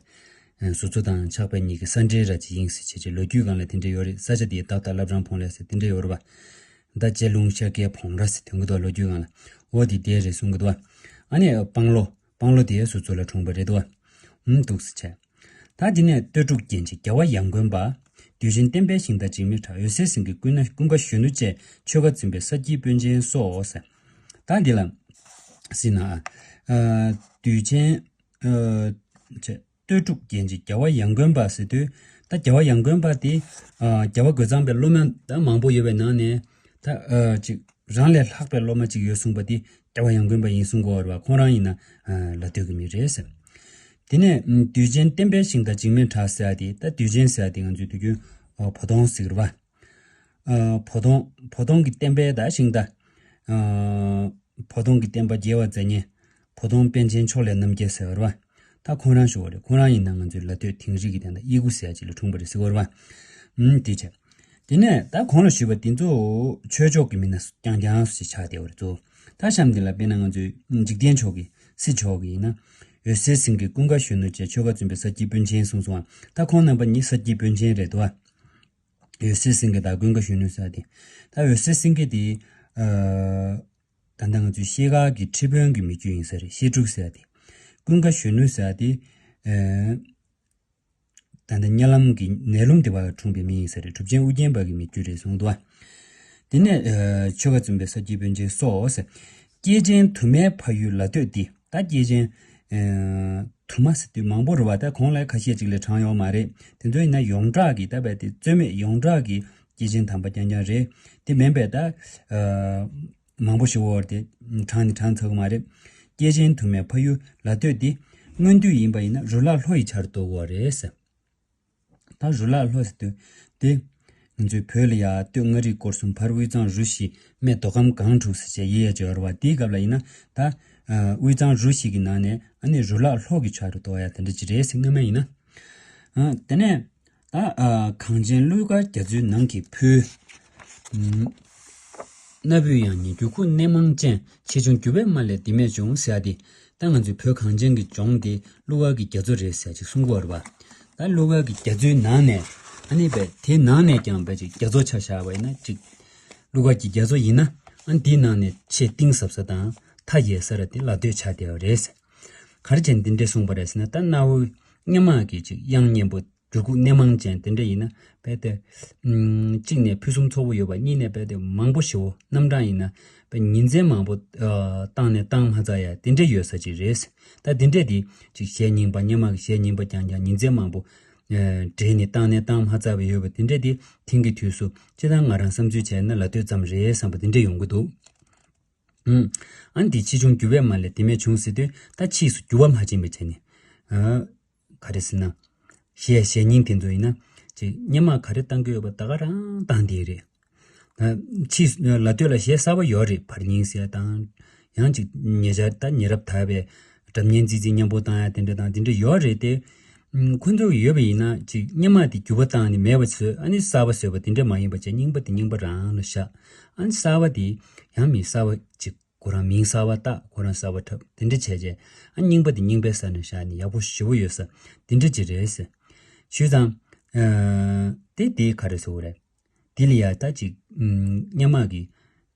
ཨ། ཟུར་ཚོ་དང་ཕྱག་དཔེ་གཉིས་ཀྱི་ས་འབྲེལ་ར་ཅིག་ཡིན་ཟེར་བྱས་བྱས། ལོ་རྒྱུས་སྒང་ལ་དེ་འདྲ་ཡོད་རེད། ས་ཆ་དེའི་ཏག་ཏག་བླ་བྲང་བོང་ལེ་ཟེར་དེ་འདྲ་ཡོད་རེད་བ། ད་ལྕེ་ལུང་ཤར་ཁའི་བོང་ར་ཟེར་དོན་གྱི་འདུག་ལོ་རྒྱུས་སྒང་ལ། འོ་དེ་དེ་རེད་གསུང་གི་འདུག་བ། ཨ་ནི་སྤང་ལོ། སྤང་ལོ་དེ་ཟུར་ཚོ་ལ་འཁྲུངས་པ་རེད་འདུག་བ། ཨུམ། འདུག་སེ་བྱས། ད་དེ་ནས་སྟོད་འབྲུག་རྒྱན་ཆེན་རྒྱལ་བ་ཡང་དགོན་པ། དུས་ཆེན་བསྟན་པའི་ཤིང་རྟ་འཇིགས་མེད་བྲག། འོད་གསལ་ཟིལ་གྱིས་ཀུན་ན་ཀུན་དགའ་གཞོན་ནུ་བཅས། ཆོལ་ཁ་འཛིན་པའི་ས་དཀྱིལ་དཔོན་ཆེན་སོགས་ཟེར། ད་འདི་ལ་ཟེར་ན། ཨ། དུས་ཆེན། ཨ། ཆེ། སྟོད་འབྲུག་རྒྱན་ཆེན་རྒྱལ་བ་ཡང་དགོན་པ་ཟེར་དུས། ད་རྒྱལ་བ་ཡང་དགོན་པ་དེ། ཨ། རྒྱལ་བ་རྒོད་ཚང་པའི་སློབ་མ་ད་མང་པོ་ཡོད་པའི་ནང་ནས། ད། ཨ། ཅིག་རང་ལས་ལྷག་པའི་སློབ་མ་ཅིག་ཡོད་གསུངས་པ་དེ་རྒྱལ་བ་ཡང་དགོན་པ་ཡིན་གསུང་གི་ཡོད་རེད་བ། ཁོང་རང་ཡིན་ན། ཨ། ལ་སྟོད་ཀྱི་མི་རེད་ཟེར། དེ་ནས་དུས་ཆེན་བསྟན་པའི་ཤིང་རྟ་འཇིགས་མེད་བྲག་ཟེར་ཡ་དེ། ད་དུས་ཆེན་ཟེར་ཡ་དེ་ང་ཚོའི་དུས་རྒྱུན། ཨ། བོ་དོང་ཟེར་གི་རེད་བ། ཨ། བོ་དོང་། བོ་དོང་གི་བསྟན་པའི་ད་ཤིང་རྟ། ཨ། བོ་དོང་གི་བསྟན་པ་རྒྱས་པར་མཛད་མཁན། བོ་དོང་པཎ་ཆེན་ཕྱོགས་ལས་རྣམ་རྒྱལ་ཟེར་བ་རེད་བ། ད་ཁོང་རང་ཞུ་བ་རེད། ཁོང་རང་ཡིན་ན་ང་ཚོའི་ལ་སྟོད་དིང་རི་གི་དེ་འདྲ་གཡུལ་སྒོ་ཟེར་ཡ་ཅིག་ལ་འཁྲུངས་པ་རེད་ཟེར་བ་རེད་བ། ཨུམ་དེ་བྱས། དེ་ནས་ད་གོང་ལ་ཞུས་པ་དེ་ཚོ་ཆོས་ཕྱོགས་ཀྱི་མི་སྣ་རྐྱང་རྐྱང་ཞིག་ཆགས་བསྡད་པ་རེད་ཚོ། ད་གཤམ་འདི་ལ་དཔེར་ན་ང་ཚོའི་འཇིག་རྟེན་ཕྱོགས་ཀྱི་སྲིད་ཕྱོགས་ཀྱི་ཡིན་ན། འོད་གསལ་སེང་གེ། ཀུན་དགའ་གཞོན་ནུ་བཅས་ཆོལ་ཁ་བཙུན་པའི་ས་སྐྱའི་དཔོན་ཆེན་གསུངས་སོང་ཨ། ད་ཁོང་རྣམ་པ་གཉིས་ས་སྐྱའི་དཔོན་ཆེན་རེད་དོ། འོད་གསལ་སེང་གེ་དང་ཀུན་དགའ་གཞོན་ནུ་ཟེར་དེ། ད་འོད་གསལ་སེང་གེ་དེ། ཨ། ད་ལྟ་ང་ཚོའི་ཤེལ་དཀར་གྱི་ཁྲི་དཔོན་གྱི་མི་རྒྱུད་ཡིན་ས་རེད། ཤེལ་ཕྲུག་ཟེར་དེ། ཀུན་དགའ་གཞོན་ནུ་ཟེར་དེ། ཨ། ད་ལྟ་གཉའ་ལམ་གྱི་ནད་ལུམ་དེ་བར་འཁྲུངས་པའི་མི་ཡིན་ས་རེད། གྲུབ་ཆེན་ཨུ་རྒྱན་པ་གི་མི་རྒྱུད་རེད་གསུངས་འདུག་བ། དེ་ནས་ཨ་ཆོལ་ཁ་བཙུན་པའི་ས་སྐྱའི་དཔོན་ཆེན་སོགས། སྐྱེས་ཆེན་དུ་མའི་ཕ་ཡུལ་ལ་སྟོད་འདི། ད་སྐྱེས་ཆེན་ཨ་དུ་མ་ཟེར་དུས་མང་པོ་རེད་བ། ད་གོང་ལ་ཁ་ཤས་ཅིག་ལས་དྲངས་ཡོད་མ་རེད། དེ་ཚོ་ཡིན་ན་ཡོངས་གྲགས་ཀྱི་ད་བས་དེ་རྩོད་མེད་ཡོངས་གྲགས་ཀྱི་སྐྱེས་ཆེན་དམ་པ་རྐྱང་རྐྱང་རེད། དེ་མིན་པའི་ད་ཨ་མང་པོ་ཞིག་འོར་དེ་དྲངས་ནས་དྲངས་ཚར་གི་མ་རེད། སྐྱེས་ཆེན་དུ་མའི་ཕ་ཡུལ་ལ་སྟོད་འདི། སྔོན་དུས་ཡིན་པ་ཡིན་ན་རུ་ལག་ལྷོ་ཡི་ཆར་གཏོགས་ཀྱི་ཡོད་རེད་ཟེར། ད་རུ་ལག་ལྷོ་ཟེར་དུས་དེ། ང་ཚོའི་བོད་ལ་ཡ་སྟོད་མངའ་རིས་སྐོར་གསུམ། བར་དབུས་གཙང་རུ་བཞི། སྨད་མདོ་ཁམས་སྒང་དྲུག་ཟེར་བྱས་ཡི་ཡ་བརྗོད་པ་དེའི་སྐབས་ལ་ཡིན་ན་ད། ཨ་དབུས་གཙང་རུ་བཞི་གི་ནང་ནས་ཨ་ནི་རུ་ལག་ལྷོ་གི་ཆར་གཏོགས་ཡ་དེ་འདྲ་ཅིག་རེད་ཟེར། སྔོན་མ་ཡིན་ན། ཨ་དེ་ནས་ད་ཨ་གངས་ཅན་གླུ་གར་རྒྱ་མཚོའི་ནང་གི་ཕུལ། ཨུམ། གནའ་བོའི་ཡང་སྙིང་། འགྱུར་ཁུག་སྣེ་མང་ཅན། ཆེ་ཆུང་འགྱུར་བའི་དམའ་ལས་འདི་མས་བྱུང་ཟེར་ཡ་དེ། ད་ང་ཚོའི་བོད་གངས་ཅན་གྱི་ལྗོངས་དེ་གླུ་གར་གྱི་རྒྱ་མཚོ་རེད་ཟེར་ཅིག་གསུང་གི་ཡོད་རེད་པ། ད་གླུ་གར་གྱི་རྒྱ་མཚོའི་ནང་ནས་ཨ་ནི་བས་དེའི་ནང་ནས་ཀྱང་བས་ཅིག་རྒྱ་མཚོ་ཆ་བཞག་པ་ཡིན་ན་ཅིག་གླུ་གར་གྱི་རྒྱ་མཚོ་ཡིན་ན་ཨ་ནི་དེའི་ནང་ནས་ཆེས་གཏིང་ཟབ་ས་དང་མཐའ་ཡས་ས་ར་དེ་ལ་སྟོད་ཆགས་བསྡད་པ་རེད་ཟེར། ག་རེ་བྱས་ནས་འདི་འདྲས་གསུངས་པ་རེད་ཟེར་ན། ད་གནའ་བོའི་སྔོན་མ་གི་ཅིག་དབྱངས་སྙན་པོ། འགྱུར་ཁུག་སྣེ་མང་ཅན་དེ་འདྲ་ཡིན་ན་རྦད་དེ། ཨུམ། གཅིག་ནས་ཕུན་སུམ་ཚོགས་པོ་ཡོད་པ། གཉིས་ནས་རྦད་དེ་མང་པོ་ཞེ་པོ། རྣམ་གྲངས་ཡིན་ན་རྦད་ཉིན་མཚན་མང་པོ་ཨ་བཏང་ནས་བཏང་མ་ཚར་ཡ་དེ་འདྲ་ཡོད་ས་ཅིག་རེད། ད་དེ་འདྲ་དེ་ཅིག་གཞས་རྙིང་པ། སྔོན་མ་གི་གཞས་རྙིང་པ་རྐྱང་རྐྱང་ཉིན་མཚན་མང་པོ་ཨ་བསྒྲིགས་ནས་བཏང་ནས་བཏང་མ་ཚར་བ་ཡོད་པ་དེ་འདྲ་དེ་དེང་གི་དུས་སུ་སྤྱིར་བཏང་ང་རང་བསམ་ཚུལ་བྱས་ན་ལ་སྟོད་ཙམ་རེད་བསམ་པ་དེ་འདྲ་ཡོང་གི་འདུག། ཨུམ། ཨ་ནི་དེ་ཆེ་ཆུང་འགྱུར་བའི་དམའ་ལས་འདི་མས་བྱུང་ཟེར་དུས་ད་ཕྱིས་སུ་འགྱུར་བ་མ་ཕྱིན་པ་བྱས་ནས། ཨ་ག་རེ་ཟེར་ན། གཞས་གཞས་རྙིང་དེ་ཚོ་ཡིན་ན། ཅིག་སྔོན་མ་ག་རེ་བཏང་གི་ཡོད་པ་ད་ག་རང་བཏང་བསྡད་རེད། ད་ཕྱིས་སུ་ལ་སྟོད་ལ་གཞས་གསར་པ་ཡོད་རེད། བར་རྙིང་ཟེར་དང་། ཡང་ཅིག་ཉེ་ཆར་ད་ཉེ་རབས་དར་བའི་སྒྲ་སྙན་ཙིག་ཙིག་མཉམ་པོ་བཏང་ཡ་དེ་འདྲ་དང་དེ་འདྲ་ཡོད་རེད་དེ། ཁོ་ཚོ་ཡོད་པ་ཡིན་ན་ཅིག་སྔོན་མ་དེ་འགྱུར་བ་བཏང་ནས་མེད་པ་བཟོས། ཨ་ནི་གསར་པ་བཟོས་པ་དེ་འདྲ་མ་ཡིན་པ་བྱས། རྙིང་པ་དེ་རྙིང་པ་རང་ལ་བཞག། ཨ་ནི་གསར་པ་དེ་ཡང་མི་གསར་པ་ཅིག་ཁོ་རང་མིང་གསར་པ་བཏགས། ཁོ་རང་གསར་པ་འཁྲབ། དེ་འདྲ་བྱས་རྗེས་ཨ་རྙིང་པ་དེ་རྙིང་པའི་ས་ནས་བཞག་ནས་ཡག་པོ་ཞེ་པོ་ཡོད་ས་དེ་འདྲ་ཅིག་རེད་ཟེར། ཞུས་ཙང་། ཨ་དེ་དེ་ག་རེ་ཟེར་དགོས་རེད། དེ་ལ་ཡ་ད་ཅིག་ཨུམ། སྔོན་མ་གི་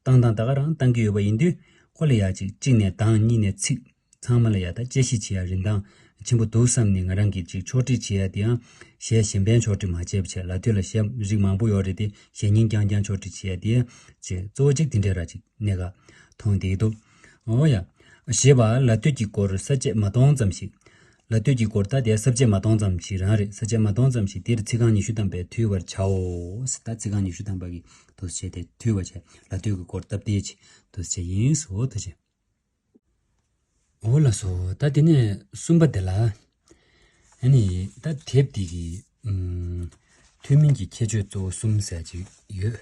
བཏང་སྟངས་ད་ག་རང་བཏང་གི་ཡོད་པ་ཡིན་དུས། ཁོ་ལ་ཡ་ཅིག་གཅིག་ནས་གདངས། གཉིས་ནས་ཚིག། ཚང་མ་ལ་ཡ་ད་དཔྱད་ཞིབ་བྱེད་ཡ་རིན་ཐང་ཆེན་པོ་འདུག་བསམ་ནས་ང་རང་གིས་ཅིག་ཕྱོགས་སྒྲིག་བྱེད་ཡ་དེའང་གཞས་གཞན་ཕན་ཕྱོགས་སྒྲིག་མ་བྱས་པ་བྱས། ལ་སྟོད་ལ་གཞས་རིགས་མང་པོ་ཡོད་རེད་དེ། གཞས་རྙིང་རྐྱང་རྐྱང་ཕྱོགས་སྒྲིག་བྱེད་ཡ་དེ་ཅིག་གཙོ་བོ་གཅིག་དེ་འདྲ་ར་ཅིག་གནད་འགག་མཐོང་བསྡད་འདུག། འོ་ཡ། ཞེས་པ་ལ་སྟོད་ཀྱི་སྐོར་ས་བཅད་མ་སྟོང་ཙམ་ཞིག། ལ་སྟོད་ཀྱི་སྐོར་ད་དེ་ས་བཅད་མ་སྟོང་ཙམ་ཞིག་རང་རེད། ས་བཅད་མ་སྟོང་ཙམ་ཞིག་འདིར་ཚིག་རྐང་ཉི་ཤུ་ཐམ་པས་འཐུས་པར་བྱའོ། ད་ཚིག་རྐང་ཉི་ཤུ་ཐམ་པ་གིས་འདུག་སེ་བྱས་ཏེ་འཐུས་པར་བྱས། ལ་སྟོད་ཀྱི་སྐོར་སྟབས་བདེ་ཅིག་འདུག་སེ་བྱས་ཡིན་སོ་ད་བྱས། འོ་ལགས་སོ། ད་དེ་ནས་གསུམ་པ་དེ་ལ། ཨ་ནི་ད་དེབ་འདི་གི་ཨུམ། ཐོན་མིན་གྱི་ཁྱད་ཆོས་གཙོ་བོ་གསུམ་ཟེར་ཅིག་ཡོད།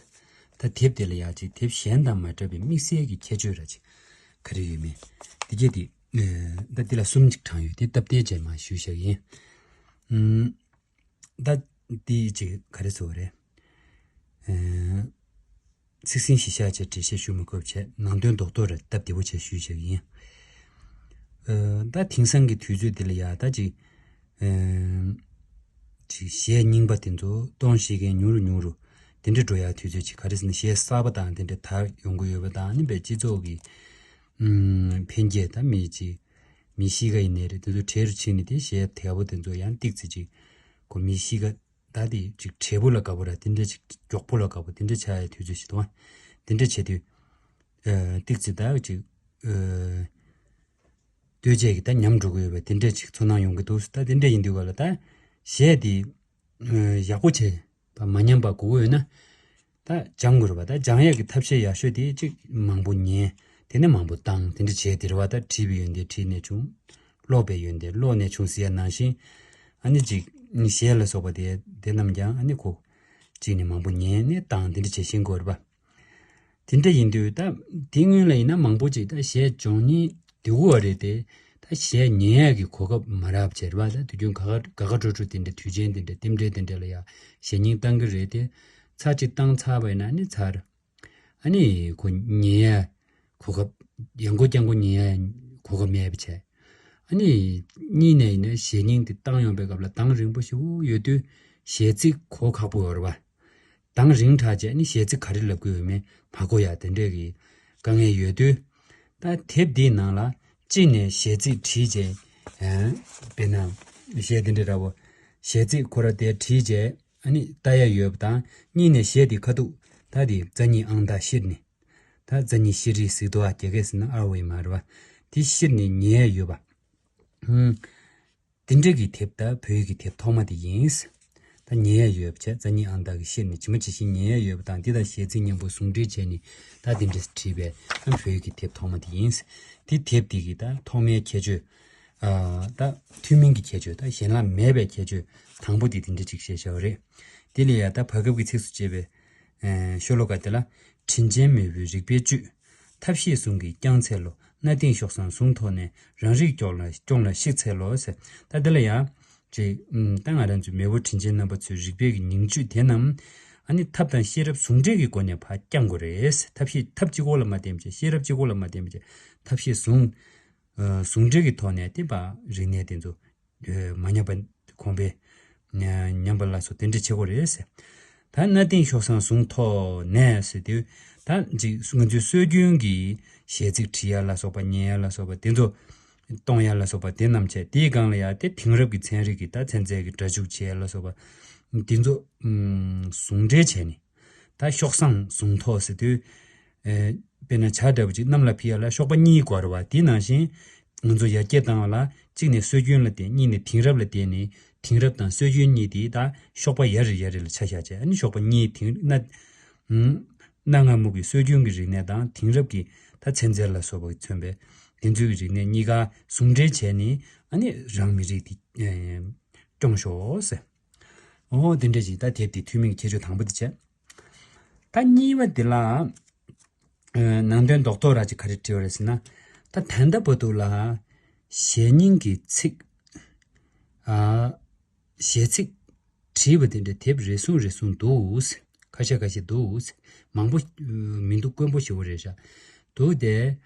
ད་དེབ་དེ་ལ་ཡ་ཅིག་དེབ་གཞན་དང་མ་འདྲ་བའི་དམིགས་བསལ་གྱི་ཁྱད་ཆོས་ར་ཅིག་ག་རེ་ཡོད་མེད། དེ་གྱད་དེ། ཨེ། ད་འདི་ལ་གསུམ་ཅིག་དྲངས་ཡོད། དེ་སྟབས་བདེ་བྱས་མར་ཞུས་བཞག་ཡིན། ཨུམ། ད་འདི་ཅིག་ག་རེ་ཟེར་བ་རེད། ཨེ། ཚིག་ཟིན་གཞི་བཞག་བྱས་འགྲེལ་བཤད་ཞུ་མི་དགོས་པ་བྱས། ནང་དོན་རྡོག་རྡོག་རེ་སྟབས་བདེ་པོ་བྱས་ཞུས་བཞག་ཡིན། ཨེ། ད་དེང་སང་གི་དུས་ཚོད་འདི་ལ་ཡ་ད་ཅིག་ཨེ། ཅིག་གཞས་རྙིང་པ་དེ་ཚོ་གཏོང་ཤེས་མཁན་ཉུང་རུ་ཉུང་རུ་དེ་འདྲ་འགྲོ་ཡ་དུས་ཚོད་ཅིག། ག་རེ་ཟེར་ན་གཞས་གསར་པ་དང་དེ་འདྲ་དར་ཡོང་གི་ཡོད་པ་དང་། ཨ་ནི་བས་སྤྱི་ཚོགས་ཀྱི་ཨུམ། འཕེལ་རྒྱས་ད་མི་ཅིག་མི་གཤིས་ཀ་ཡིན་ནའི་རེད། དེ་ཚོ་བྲལ་རུ་ཕྱིན་ནས་དེ་གཞས་དལ་པོ་དེ་ཚོ་ཡང་ཏིག་ཙི་ཅིག་ཁོ་མི་གཤིས་ཀ་ད་དེ་ཅིག་བྲེལ་པོ་ལ་དགའ་པོ་ར་དེ་འདྲ་ཅིག་མགྱོགས་པོ་ལ་དགའ་པོ་དེ་འདྲ་ཆགས་ཡའི་དུས་ཚོད་ཅིག་འདུག་ཨ། དེ་འདྲ་བྱེད་དུས་ཨ། ཏིག་ཙི་ད་ཅིག་ཨ། ལྟོས་བཅས་ཀྱི་ད་ཉམས་འགྲོ་གི་ཡོད་པ་དེ་འདྲ་ཅིག་ཚོར་སྣང་ཡོང་གི་འདུག། ད་དེ་འདྲ་ཡིན་དུས་ག་ལ་ད་གཞས་དེ་ཨ། ཡག་པོ་བྱས། ད་མ་ཉམས་པ་དགོས་ཀྱི་ཡོད་ན། ད་སྦྱང་དགོས་རེད་པ། ད་སྦྱང་ཡག་གི་ཐབས་ཤེས་ཡག་ཤོས་དེ་གཅིག་མང་པོ་ཉན། དེ་ནས་མང་པོ་བཏང་། དེ་འདྲ་བྱས་དེ་རེད་པ། ད་བྲིས་པའི་ཡོན་ཏན་བྲིས་ནས་བྱུང་། ཀློག་པའི་ཡོན་ཏན་ཀློག་ནས་བྱུང་ཟེར་ཡ་ནང་བཞིན། ཨ་ནི་གཅིག་གཞས་ལ་སོགས་པ་དེ་དེ་རྣམས་ཀྱང་ཨ་ནི་ཁོ་གཅིག་ནས་མང་པོ་ཉན་ནས་བཏང་། དེ་འདྲ་བྱས་ཤེས་དགོས་རེད་པ། དེ་འདྲ་ཡིན་དུས་ད་དེ་སྔོན་ལ་ཡིན་ན་མང་པོ་ཅིག་ད་གཞས་འབྱུང་སྙིང་འདོད་ཀྱི་ཡོད་རེད་དེ། ད་གཞས་ཉན་ཡག་གི་གོ་སྐབས་མ་རག་བྱས་རེད་པ། ད་དུས་རྒྱུན་དགའ་དགའ་དགའ་སྤྲོ་སྤྲོ་དེ་འདྲ་དུས་ཆེན་དེ་འདྲ་རྟེན་འབྲེལ་དེ་འདྲ་ལ་ཡ་གཞས་སྙིང་བཏང་གི་རེད་དེ། ཚར་གཅིག་བཏང་ཚར་བ་ཡིན་ན་ནི་ཚར། ཨ་ནི་ཁོ་ཉན་ཡ་གོ་སྐབས་ཡང་སྒོ་རྐྱང་སྒོ་ཉན་ཡ་གོ་སྐབས་མེད་པ་བྱས། ཨ་ནི་གཉིས་ནས་ཡིན་ན་གཞས་སྙིང་དེ་བཏང་ཡོང་པའི་སྐབས་ལ་གདངས་རིང་པོ་ཞེ་པོ་ཡོད་དུས་གཞས་ཚིག་གོ་ཁག་པོ་ཡོད་རེད་པ། གདངས་རིང་དྲགས་བྱས་ནི་གཞས་ཚིག་ག་རེ་ལབ་དགོས་ཡོད་མེད་མ་གོ་ཡ་དེ་འདྲས་ཀྱི་དཀའ་ངལ་ཡོད་དུས། ད་དེབ་འདིའི་ནང་ལ་གཅིག་ནས་གཞས་ཚིག་བྲིས་བྱས། ཨ། དཔེར་ན་གཞས་དེ་འདྲ་འདྲ་པོ། གཞས་ཚིག་ཁོ་ར་དེ་བྲིས་བྱས་ཨ་ནི་ལྟ་ཡ་ཡོད་པ་དང་། གཉིས་ནས་གཞས་དེ་ཁ་ཐུག་ད་དེ་རྩ་གཉིས་ཨང་རྟགས་བཤེར་ནས། ད་རྩ་གཉིས་བཤེར་རིས་ཟེར་འདུག་ཨ། རྒྱ་སྐད་ཟེར་ན་ཨར་ཝེ་མ་རེད་པ། དེ་བཤེར་ནས་ཉན་ཡ་ཡོད་པ། ཧུམ། དེ་འདྲ་གི་དེབ་ད་བོད་ཡིག་གི་དེབ་ཐོག་མ་དེ་ཡིན། ད་ཉན་ཡ་ཡོད་པ་བྱས། རྩ་གཉིས་ཨང་རྟགས་ཀྱི་བཤེར་ནས་ཇི་མ་ཇི་བཞིན་ཉན་ཡ་ཡོད་པ་དང་། འདི་དང་གཞས་ཚིག་མཉམ་པོ་ཟུང་འབྲེལ་བྱས་ནས་ད་དེ་འདྲ་བྲིས་པའི་ཨ་བོད་ཡིག་གི་དེབ་ཐོག་མ་དེ་ཡིན། དེ་དེབ་དེ་གི་ད་ཐོག་མའི་ཁྱད་ཆོས། ཨ། ད་ཐུན་མིན་གྱི་ཁྱད་ཆོས་ད་གཞན་ལ་མེད་པའི་ཁྱད་ཆོས་དང་པོ་དེ་དེ་འདྲ་ཅིག་བཤད་བཞག་པ་རེད། དེ་ལས་ཡ་ད་བར་སྐབས་ཀྱི་ཚིགས་སུ་བཅད་པའི་ཨེ། ཤོ་ལོ་ཀ་དེ་ལ། དྲིན་ཅན་མེས་པོའི་རིག་པའི་བཅུད། ཐབས་ཤེས་ཟུང་གིས་བསྐྱངས་འཚལ་ལོ། གནའ་དེང་ཤོག་བཟང་ཟུང་ཐོག་ནས། རང་རིག་སྐྱོང་ལ་སྐྱོང་ལ་གཤེགས་འཚལ་ལོ་ཟེར། ད་དེ་ལ་ཡང་ཅིག་ཨུམ། ད་ང་རང་ཚོའི་མེས་པོ་དྲིན་ཅན་རྣམ་པ་ཚོའི་རིག་པའི་གི་ཉིང་བཅུད་དེ་རྣམས་ཨ་ནི་ཐབས་དང་ཤེས་རབ་ཟུང་འབྲེལ་གྱི་སྒོ་ནས་ཕར་བསྐྱང་དགོས་རེད། ཐབས་ཤེས་ཐབས་གཅིག་པོ་ལ་མ་བརྟེན་པ་བྱས། ཤེས་རབ་གཅིག་པོ་ལ་མ་བརྟེན་པ་བྱས། ཐབས་ཤེས་ཟུང་ཨ། ཟུང་འབྲེལ་གྱི་ཐོག་ནས་དེ་ཕར་རིག་གནས་དེ་ཚོ་མ་ཉམས་པ། གོང་འཕེལ་ཉམས་པ་ལ་སོགས་དེ་འདྲ་བྱེད་དགོས་རེད་ཟེར། ད་གནའ་དེང་ཤོག་བཟང་ཟུང་ཐོག་ནས་ཟེར་དུས། ད་ཅིག་ང་ཚོའི་སྲོལ་རྒྱུན་གྱི་གཞས་ཚིག་བྲིས་ཡ་ལ་སོགས་པ། ཉན་ཡ་ལ་སོགས་པ་དེ་ཚོ་གཏོང་ཡ་ལ་སོགས་པ་དེ་རྣམས་བྱས། དེའི་སྒང་ལ་ཡ་དེ་དེང་རབས་ཀྱི་ཚན་རིག་གི་ད་ཚན་རྩལ་གྱི་སྒྲ་འཇུག་བྱེད་ཡ་ལ་སོགས་པ་དེ་ཚོ་ཟུང་འབྲེལ་བྱས་ནས། ད་ཤོག་བཟང་ཟུང་ཐོག་ཟེར་དུས། ཨེ། དཔེར་ན་བྱ་འདྲ་པོ་ཅིག་གནམ་ལ་ཕུད་ཡ་ལ་གཤོག་པ་གཉིས་དགོས་རེད་པ། དེ་ནང་བཞིན་ང་ཚོ་ཡར་རྒྱས་བཏང་བ་ལ་གཅིག་ནས་སྲོལ་རྒྱུན་ལ་བརྟེན། གཉིས་ནས་དེང་རབས་ལ་བརྟེན་ནས། དེང་རབས་དང་སྲོལ་རྒྱུན་གཉིས་དེ་ད་གཤོག་པ་ཡ་རེ་ཡ་རེ་ལ་ཆ་བཞག་བྱས། ཨ་ནི་གཤོག་པ་གཉིས། དེང་གནའ་གནའ་སྔ་མོ་གི་སྲོལ་རྒྱུན་གྱི་རིག་གནས་དང་དེང་རབས་ཀྱི་ད་ཚན་རྩལ་ལ་སོགས་པ་མཚོན་པའི་དེ་ཚོའི་གི་རིག་གནས་གཉིས་ཀ་ཟུང་འབྲེལ་བྱས་ནས། ཨ་ནི་རང་མི་རིགས་དེ་སྐྱོང་ཤོག་ཟེར། འོ་དེ་འདྲ་ཞིག་ད་དེབ་དེ་ཐུན་མིན་གྱི་ཁྱད་ཆོས་དང་པོ་དེ་བྱས། ད་གཉིས་པ་དེ་ལ། ཨ། ནང་དོན་རྡོག་རྡོག་ར་ཅིག་ག་རེ་བྲིས་པ་རེད་ཟེར་ན། ད་ད་ལྟ་བར་དུ་ལ་གཞས་སྙིང་གི་ཚིག་ཨ། གཞས་ཚིག་བྲིས་པ་དེ་འདྲ་དེབ་རེ་ཟུང་རེ་ཟུང་འདུག་ཁ་ཤས་ཁ་ཤས་འདུག་མང་པོ་མི་འདུག་དཀོན་པོ་ཞེ་པོ་རེད་ཤག་འདུག་སྟེ།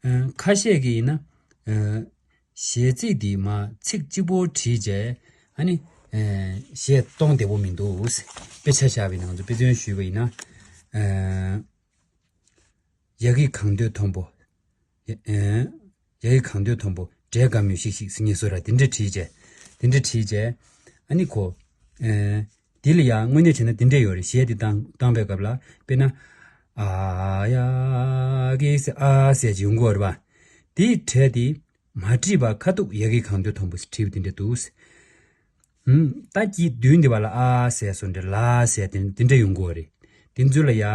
ཨ། ཁ་ཤས་ཀྱིས་ཡིན་ན། ཨ། གཞས་ཚིག་འདི་མ་ཚིག་གཅིག་པོ་བྲིས་རྗེས། ཨ་ནི། ཨ། གཞས་གཏོང་བདེ་པོ་མི་འདུག་དཔེ་ཆ་བཞག་པའི་ནང་དུ་དཔེ་མཚོན་ཞུས་པ་ཡིན་ན། ཨ། ཡ་གི་གང་འདོད་མཐོན་པོ། ཡ། ཨ། ཡ་གི་གང་འདོད་མཐོན་པོ། འབྲས་དགའ་མོས་ཤིག་ཤིག་ཟེར་ནས་བཟོ་ར་དེ་འདྲ་བྲིས་རྗེས། དེ་འདྲ་བྲིས་རྗེས། ཨ་ནི་ཁོ། ཨ། འདི་ལ་ཡང་དངོས་གནས་བྱས་ན་འདི་འདྲས་ཡོད་རེད། གཞས་འདི་བཏང་བཏང་པའི་སྐབས་ལ་དཔེར་ན། ཨ་ཡ་གི་ཟེར། ཨ་ཟེར་ཅིག་ཡོང་གི་ཡོད་རེད་པ། དེའི་གྲས་དེ་མ་བྲིས་པར་ཁ་ཐུག་ཡ་གི་གང་འདོད་མཐོན་པོ་ཟེར་བྲིས་པ་དེ་འདྲ་འདུག་ཨུམ། ད་ཀྱི་མདུན་འདི་བ་ལ་ཨ་ཟེར་སོང་འདྲ། ལ་ཟེར་དེ་དེ་འདྲ་ཡོང་གི་ཡོད་རེད། དེ་ཚོ་ལ་ཡ་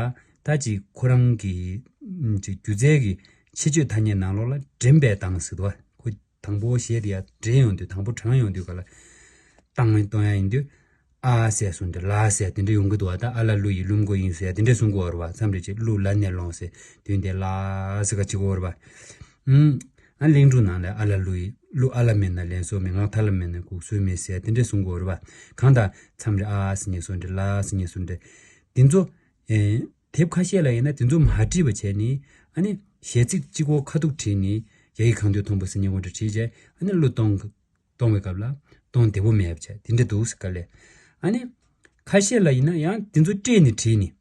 ད་ཅིག་ཁོ་རང་གི་ཨུམ། ཅིག་སྒྱུ་རྩལ་གྱི་ཁྱད་ཆོས་ཐ་སྙད་ནང་ལོགས་ལ་འགྲེང་བའི་གདངས་ཟེར་འདུག་པ། ཁོ་དང་པོ་གཞས་དེ་ཡར་འགྲེང་ཡོང་དུས། དང་པོ་བགྲང་ཡོང་དུས་ག་ལ་བཏང་བཏང་ཡ་ཡིན་དུས། ཨ་ཟེར་སོང་འདྲ། ལ་ཟེར་དེ་འདྲ་ཡོང་གི་འདུག་པ། ད་ཨ་ལ་ཀླུ་ཡི་ཀླུ་མགོ་ཡིན་ཟེར་དེ་འདྲ་གསུང་གི་ཡོད་རེད་པ། མཚམས་རེ་ཅིག་ཀླུ་ལ་ནས་ལོངས་ཟེར་དུས་འདི་ལ་ཟེར་ག་ཅིག་ཡོད་རེད་པ། ཨུམ། ཨ། གླིང་སྒྲུང་ནང་ལ་ཨ་ལ་ཀླུ་ཡི་ཀླུ་ཨ་ལ་མེད་ན་ལན་གསོ་མེད། ངག་ཐ་ལ་མེད་ན་འགུག་སྲོལ་མེད་ཟེར་དེ་འདྲ་གསུང་གི་ཡོད་རེད་པ། གང་ལྟར་མཚམས་རེ་ཨ་ཟེར་ནས་སོང་འདྲ། ལ་ཟེར་ནས་སོང་འདྲ། དེ་ཚོ། ཨེ། དེབ་ཁ་ཤས་ལ་ཡིན་ན་དེ་ཚོ་མ་བྲིས་པ་བྱས་ནས། ཨ་ནི་གཞས་ཚིག་གཅིག་པོ་ཁ་ཐུག་བྲིས་ནས། ཡ་གི་གང་འདོད་མཐོན་པོ་ཟེར་ནས་འོ་འདྲ་བྲིས་བྱས། ཨ་ནི་གླུ་གཏོང་གཏོང་བའི་སྐབས་ལ་གཏོང་བདེ་པོ་མེད་པ་བྱས་དེ་འདྲ་འདུག་ཟེར་ག་ལས། ཨ་ནི་ཁ་ཤས་ལ་ཡིན་ན་ཡང་དེ་ཚོ་བཀྲེས་ནས་བྲིས་ནས།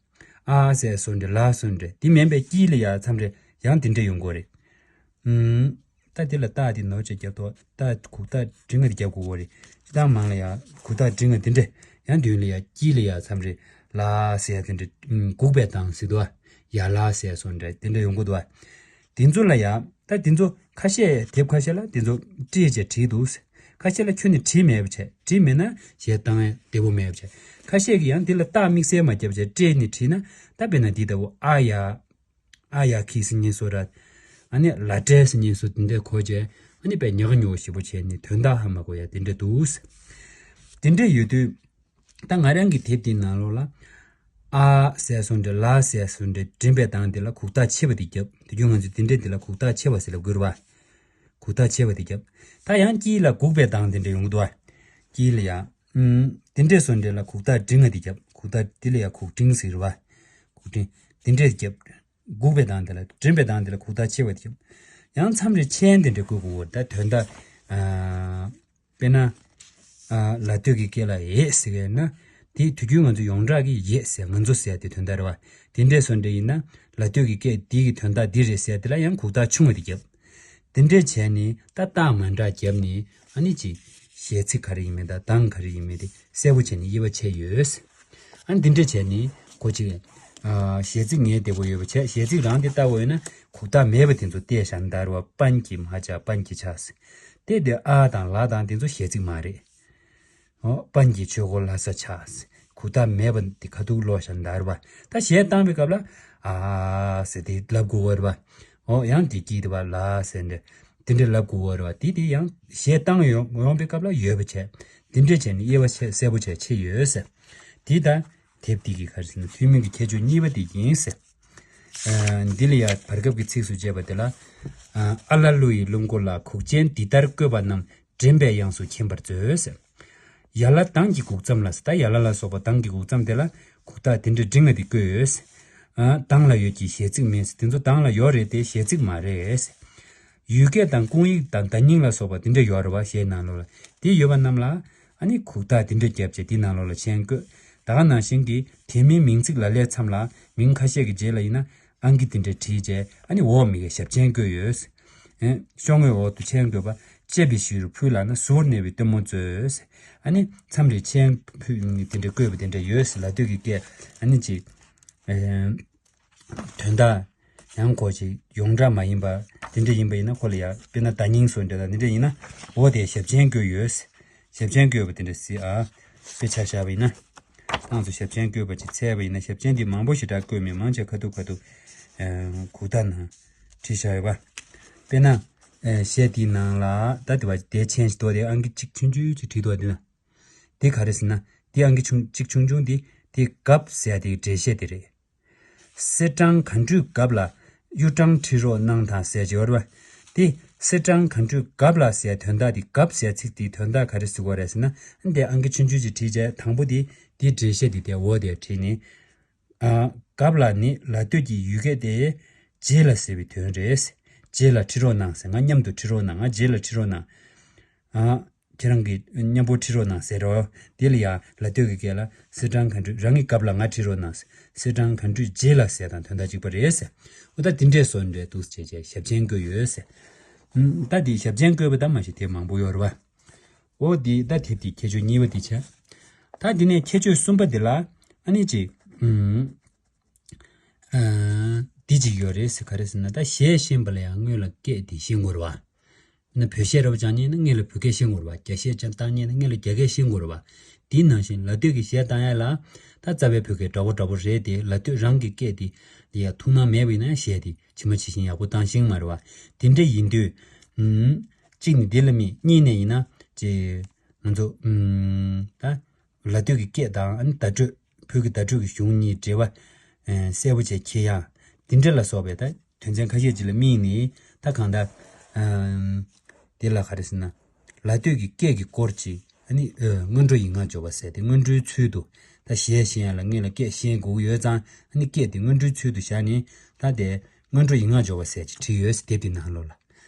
ཨ་ཟེར་སོང་འདྲ། ལ་སོང་འདྲ། དེ་མིན་པའི་དཀྱིལ་ལ་ཡ་མཚམས་རེ་ཡང་དེ་འདྲ་ཡོང་གི་ཡོད་རེད། ཨུམ། ད་དེ་ལ་རྟགས་དེ་ནོར་བཅས་རྒྱབ་ཐོག་ད་གུག་རྟགས་འབྲིང་ང་དེ་རྒྱབ་དགོས་ཀྱི་རེད། སྤྱིར་བཏང་མང་ལ་ཡ་གུག་རྟགས་འབྲིང་ང་དེ་འདྲས། ཡང་མདུན་ལ་ཡ་དཀྱིལ་ལ་ཡ་མཚམས་རེ་ལ་ཟེར་ཡ་དེ་འདྲས། ཨུམ། གུག་པའི་གདངས་ཟེར་འདུག་པ། ཡ་ལ་ཟེར་སོང་འདྲ་དེ་འདྲ་ཡོང་གི་འདུག་པ། དེ་ཚོ་ལ་ཡ། ད་དེ་ཚོ་ཁ་ཤས་དེབ་ཁ་ཤས་ལ་དེ་ཚོ་བཀྲེས་བྱས་བྲིས་འདུག་ཁ་ཤས་ལ་ཁྱོན་ནས་བྲིས་མེད་པ་བྱས། བྲིས་མེད་ན་གཞས་བཏང་ཡ་བདེ་པོ་མེད་པ་བྱས། ཁ་ཤས་ཀྱིས་ཡང་དེ་ལ་རྟགས་དམིགས་བསལ་མ་བརྒྱབ་བྱས་བཀྲེས་ནས་བྲིས་ན། ད་དཔེར་ན་འདི་ལྟ་བུ་ཨ་ཡ། ཨ་ཡ་ཁི་ཟེར་མཁན་བཟོ་འདྲ། ཨ་ནི་ལ་ཏྲེ་ཟེར་མཁན་བཟོ་དེ་འདྲས་གོ་བྱས། ཨ་ནི་དཔེ་ཉག་ཉོག་ཞེ་པོ་བྱས་ནས་དོན་དག་ཧ་མ་གོ་ཡ་དེ་འདྲས་འདུག་དེ་འདྲས་ཡོད་དུས། ད་ང་རང་གི་དེབ་དེའི་ནང་ལོགས་ལ། ཨ་ཟེར་སོང་འདྲ་ལ་ཟེར་སོང་འདྲ་འགྲེང་བའི་གདངས་དེ་ལ་གུག་རྟགས་ཆེ་བ་དེ་རྒྱབ། དུས་རྒྱུན་ང་ཚོས་དེ་འདྲས་དེ་ལ་གུག་རྟགས་ཆེ་བ་ཟེར་ལབ་དགོས་རེད་བ། གུག་རྟགས་ཆེ་བ་དེ་རྒྱབ། ད་ཡང་དཀྱིལ་ལ་འགུག་པའི་གདངས་དེ་འདྲ་ཡོང་གི་འདུག་བ། དཀྱིལ་ལ་ཡང་། ཨུམ། དེ་འདྲས་སོང་འདྲ་ལ་གུག་རྟགས་འབྲིང་བ་དེ་རྒྱབ། གུག་རྟགས་དེ་ལ་ཡང་གུག་འབྲིང་ཟེར་བ། གུག་འབྲིང་། དེ་འདྲས་རྒྱབ། འགུག་པའི་གདངས་དེ་ལ་འགྲེང་བའི་གདངས་དེ་ལ་གུག་རྟགས་ཆེ་བ་དེ་རྒྱབ། ཡང་མཚམས་རེ་མཆན་དེ་འདྲ་བཀོད་དགོས་བར་ད་དོན་དག་ཨ། དཔེར་ན། ཨ། ལ་སྟོད་ཀྱི་སྐད་ལ་ཡེ་ཟེར་གི་ཡོད་ན། དེ་དུས་རྒྱུན་ང་ཚོ་ཡོངས་གྲགས་ཀྱི་ཡེ་ཟེར་ང་ཚོ་ཟེར་དེ་དོན་དག་རེད་བ། དེ་འདྲས་སོང་འདྲ་ཡིན་ན། ལ་སྟོད་ཀྱི་སྐད་འདི་གི་དོན་དག་འདི་རེད་ཟེར་དེ་ལ་ཡང་གུག་རྟགས་ཆུང་བ་དེ་རྒྱབ། དེ་འདྲས་བྱས་ནས་ད་རྟགས་མ་འདྲ་བརྒྱབ་ནས་ཨ་ནི་ཅིག་གཞས་ཚིག་ག་རེ་ཡིན་མིན་དང་གདངས་ག་རེ་ཡིན་མིན་དེ་གསལ་པོ་བྱས་ནས་དབྱེ་བ་ཕྱེ་ཡོད། ཨ་ནི་འདི་འདྲས་བྱས་ནས་གོ་ཅིག་ཨ། གཞས་ཚིག་ངེས་བདེ་པོ་ཡོད་པ་བྱས། གཞས་ཚིག་རང་དེ་ལྟ་བུ་ཡོད་ན་གུག་རྟགས་མེད་པ་དེ་ཚོ་བལྟས་བཞག་ན་ད་རུ་བ། པན་གྱི་མ་ཆགས། པན་གྱི་ཆགས་ཟེར། དེ་དེ་ཨ་དང་ལ་དང་དེ་ཚོ་གཞས་ཚིག་མ་རེད། ཨོ། པན་གྱི་ཆོས་སྒོ་ལྷ་ས་ཆགས་ཟེར། གུག་རྟགས་མེད་པ་དེ་ཁ་ཐུག་ཀློག་བཞག་ན་ད་རུ་བ། ད་གཞས་བཏང་བའི་སྐབས་ལ་ཨ་ཟེར་དེ་ལབ་དགོས་པ་རེད་བ། ཨོ། ཡང་དེ་དཀྱིལ་དེ་བ་ལ་ཟེར་འདྲ། དེ་འདྲ་ལབ་དགོས་པ་རེད་བ། དེ་དེ་ཡང་གཞས་བཏང་ཡོང་ཡོང་བའི་སྐབས་ལ་ཡོད་པ་བྱས། དེ་འདྲས་བྱས་ནས་དབྱེ་བ་ཕྱེ་གསལ་པོ་བྱས་ཕྱེ་ཡོད་ཟེར། དེ་ད། དེབ་འདི་གི་ག་རེ་ཟེར་ན་ཐུན་མིན་གྱི་ཁྱད་ཆོས་གཉིས་པ་དེ་ཡིན་ཟེར། ཨ། འདི་ལ་ཡང་བར་སྐབས་ཀྱི་ཚིགས་སུ་བཅད་པ་དེ་ལ། ཨ། ཨ་ལ་ཀླུ་ཡི་ཀླུ་མགོ་ལ། གུག་ཅན་འདི་ལྟར་བཀོད་པ་རྣམས་འགྲེང་བའི་དབྱངས་སུ་མཁྱེན་པར་མཛོད་ཟེར། ཡ་ལ་གདངས་ཀྱི་གུག་ཙམ་ལ་ཟེར། ད་ཡ་ལ་ལ་སོགས་པ་གདངས་ཀྱི་གུག་ཙམ་དེ་ལ་གུག་རྟགས་དེ་འདྲ་འབྲིང་བ་དེ་བཀོད་ཡོད་ཟེར། ཨ། གདངས་ལ་ཡོད་ཀྱི་གཞས་ཚིག་མིན་ཟེར། དེ་ཚོ་གདངས་ལ་ཡོད་རེད་དེ་གཞས་ཚིག་མ་རེད་ཟེར། ཡུལ་སྐད་དང་སྐུང་ཡིག་དང་བརྡ་རྙིང་ལ་སོགས་པ་དེ་འདྲ་ཡོད་རེད་བ། གཞས་ནང་ལོགས་ལ་དེ་ཡོད་པ་རྣམས་ལ་ཨ་ནི་གུག་རྟགས་དེ་འདྲ་བརྒྱབ་བྱས་དེ་ནང་ལོགས་ལ་མཆན་བཀོད། ད་ག་ནང་བཞིན་གྱི་དེ་མིན་མིང་ཚིག་ལ་ལས་མཚམས་ལ་མིང་ཁ་ཤས་ཀྱི་རྗེས་ལ་ཡིན་ན་ཨང་ཀི་དེ་འདྲ་བྲིས་བྱས་ཨ་ནི་འོག་མི་གི་ཞབས་མཆན་བཀོད་ཡོད། ཨེ། ཤོག་ངོས་འོག་ཏུ་མཆན་བཀོད་པ། བཅད་པའི་གཞིར་ཕུལ་ལགས་ན་ཟུར་གནས་པའི་སྟོན་མོ་མཛོད། ཨ་ནི་མཚམས་རེ་མཆན་ཕུལ་དེ་འདྲ་བཀོད་པ་དེ་འདྲ་ཡོད། ལ་སྟོད་ཀྱི་སྐད་ཨ་ནི་ཅིག་ཨེ། དོན་དག་ཡང་ཁོ་ཅིག་ཡོངས་གྲགས་མ་ཡིན་པ་དེ་འདྲ་ཡིན་པ་ཡིན་ན་ཁོ་ལ་ཡང་དཔེར་ན་བརྡ་རྙིང་སོགས་འདྲ་དང་དེ་འདྲ་ཡིན་ན་འོ་དེ་ཞབས་མཆན་བཀོད་ཡོད། ཞབས་མཆན་བཀོད་པ་དེ་འདྲ་སྲིད་ཨ། དཔེ་ཆ་བཞག་པ་ཡིན་ན། རྟགས་སུ་ཞབས་མཆན་བཀོད་པ་ཅིག་འཚལ་བ་ཡིན་ན་ཞབས་མཆན་འདི་མང་པོ་ཞེ་དྲག་བཀོད་མེད། མང་ཆེ་ཁ་ཐུག་ཁ་ཐུག་གུག་རྟགས་ནང་བྲིས་བཞག་ཡོད་པ། དཔེར་ན། གཞས་འདིའི་ནང་ལ་ད་དེ་བ་དེ་མཆན་ཞིག་འདུག་དེ་ཨང་ཀི་གཅིག་ཆུང་ཆུང་ཅིག་བྲིས་འདུག་དེ་ན། དེ་ག་རེ་ཟེར་ན་དེ་ཨང་ཀི་ཆུང་གཅིག་ཆུང་ཆུང་དེ་དེ་གབ་ཟེར་ཡ་དེ་འགྲེལ་བཤད་དེ་རེད། གསེར་སྦྲང་ག་འགྲུས་གབ་ལ་གཡུ་སྦྲང་ཁྲིད་རོགས་གནང་དང་ཟེར་གྱི་ཡོད་རེད་བ། དེ་གསེར་སྦྲང་ག་འགྲུས་གབ་ལ་ཟེར་དོན་དག་དེ་གབ་ཟེར་ཚིག་དེའི་དོན་དག་ག་རེ་ཟེར་དགོས་རེད་ཟེར་ན་འདི་ཨང་ཀི་ཆུང་ཆུང་ཅིག་བྲིས་བྱས་དང་པོ་དེ་དེའི་འགྲེལ་བཤད་དེ་དེ་འོ་དེ་བྲིས་ནས། ཨ། གབ་ལ་ནི་ལ་སྟོད་ཀྱི་ཡུལ་སྐད་དེ་རྗེས་ལ་ཟེར་བའི་དོན་རེད། རྗེས་ལ་ཁྲིད་རོགས་གནང་ཟེར། ང་མཉམ་དུ་ཁྲིད་རོགས་གནང་། ང་རྗེས་ལ་ཁྲིད་རོགས་གནང་། ཨ། ཁྱེད་རང་གིས་མཉམ་པོ་ཁྲིད་རོགས་གནང་ཟེར་རོ། དེ་ལ་ཡང་ལ་སྟོད་ཀྱི་སྐད་ལ་གསེར་སྦྲང་ག་འགྲུས། རང་གི་གབ་ལ་ང་ཁྲིད་རོགས་གནང་ཟེར། གསེར་སྦྲང་ག་འགྲུས་རྗེས་ལ་ཟེར་དང་དོན་དག་གཅིག་པ་རེད་ཟེར། འོ་ད་དེ་འདྲས་སོ་འདྲས་འདུག་ཟེར་བྱས་ཞབས་མཆན་བཀོད་ཡོད་ཟེར། ཨུམ། ད་དེ་ཞབས་མཆན་བཀོད་པ་ད་མ་གཞི་དེ་མང་པོ་ཡོད་རེད་བ། འོ་དེ་ད་དེབ་དེ་ཁྱད་ཆོས་གཉིས་པ་དེ་བྱས། ད་དེ་ནས་ཁྱད་ཆོས་གསུམ་པ་དེ་ལ་ཨ་ནི་ཅིག་ཨུམ། ཨ། འདི་གཅིག་ཡོད་རེད་ཟེར། ག་རེ་ཟེར་ན་ད་གཞས་ཤེས་པ་ལ་ཡང་སྔོན་ལ་སྐད་དེ་ཤེས་དགོས་རེད་བ། ན་བོད་གཞས་རབ་སྦྱང་མཁན་ཡིན་ན་སྔོན་ལ་བོད་སྐད་ཤེས་དགོས་རེད་བ། རྒྱ་གཞས་ཀྱང་བཏང་མཁན་ཡིན་ན་སྔོན་ལ་རྒྱ་སྐད་ཤེས་དགོས་རེད་བ། དེའི་ནང་བཞིན་ལ་སྟོད་ཀྱི་གཞས་བཏང་ཡ་ལ་ད་རྩ་བའི་བོད་སྐད་འདྲ་པོ་འདྲ་པོ་རེད་དེ། ལ་སྟོད་རང་གི་སྐད་དེ་ལ་ཡ་ཐུགས་སྣང་མེད་པ་ཡིན་ན་གཞས་དེ་ཇི་མ་ཇི་བཞིན་ཡག་པོ་བཏང་ཤེས་ཀྱི་མ་རེད་བ། དེ་འདྲ་ཡིན་དུས། ཨུམ། གཅིག་ནི་འདི་ལ་དམིགས། གཉིས་ནས་ཡིན་ན་ཅེ། ང་ཚོ་ཨུམ། ད། ལ་སྟོད་ཀྱི་སྐད་དང་ཨ་ནི་བརྡ་སྤྲོད། བོད་ཀྱི་བརྡ་སྤྲོད་ཀྱི་གཞུང་གཉིས་འབྲེལ་བ། ཨེ། གསལ་པོ་བྱས་འཁྱེར་ཡ། འདི་འདྲ་ལ་སོགས་པའི་ད་དོན་ཚན་ཁ་ཤས་ཅིག་ལ་དམིགས་ནས་ད་གང་ལྟར། ཨམ། དེ་ལ་ག་རེ་ཟེར་ན། ལ་སྟོད་ཀྱི་སྐད་ཀྱི་སྐོར་ཅིག་ཨ་ནི། ཨེ། སྔོན་འགྲོ་ཡིག་ངག་འཇོག་པ་ཟེར་དེ་སྔོན་འགྲོའི་ཚུལ་དུ་ད་གཞས་ཤེས་ཡ་ལ་སྔོན་ལ་སྐད་ཤེས་དགོས་ཀྱི་ཡོད་ཙང་ཨ་ནི་སྐད་དེ་སྔོན་འགྲོའི་ཚུལ་དུ་བཞག་ནས་ད་དེ་སྔོན་འགྲོ་ཡིག་ངག་འཇོག་པ་ཟེར་ཅིག་བྲིས་ཡོད་ཟེར། དེབ་དེ་ནང་ལོགས་ལ།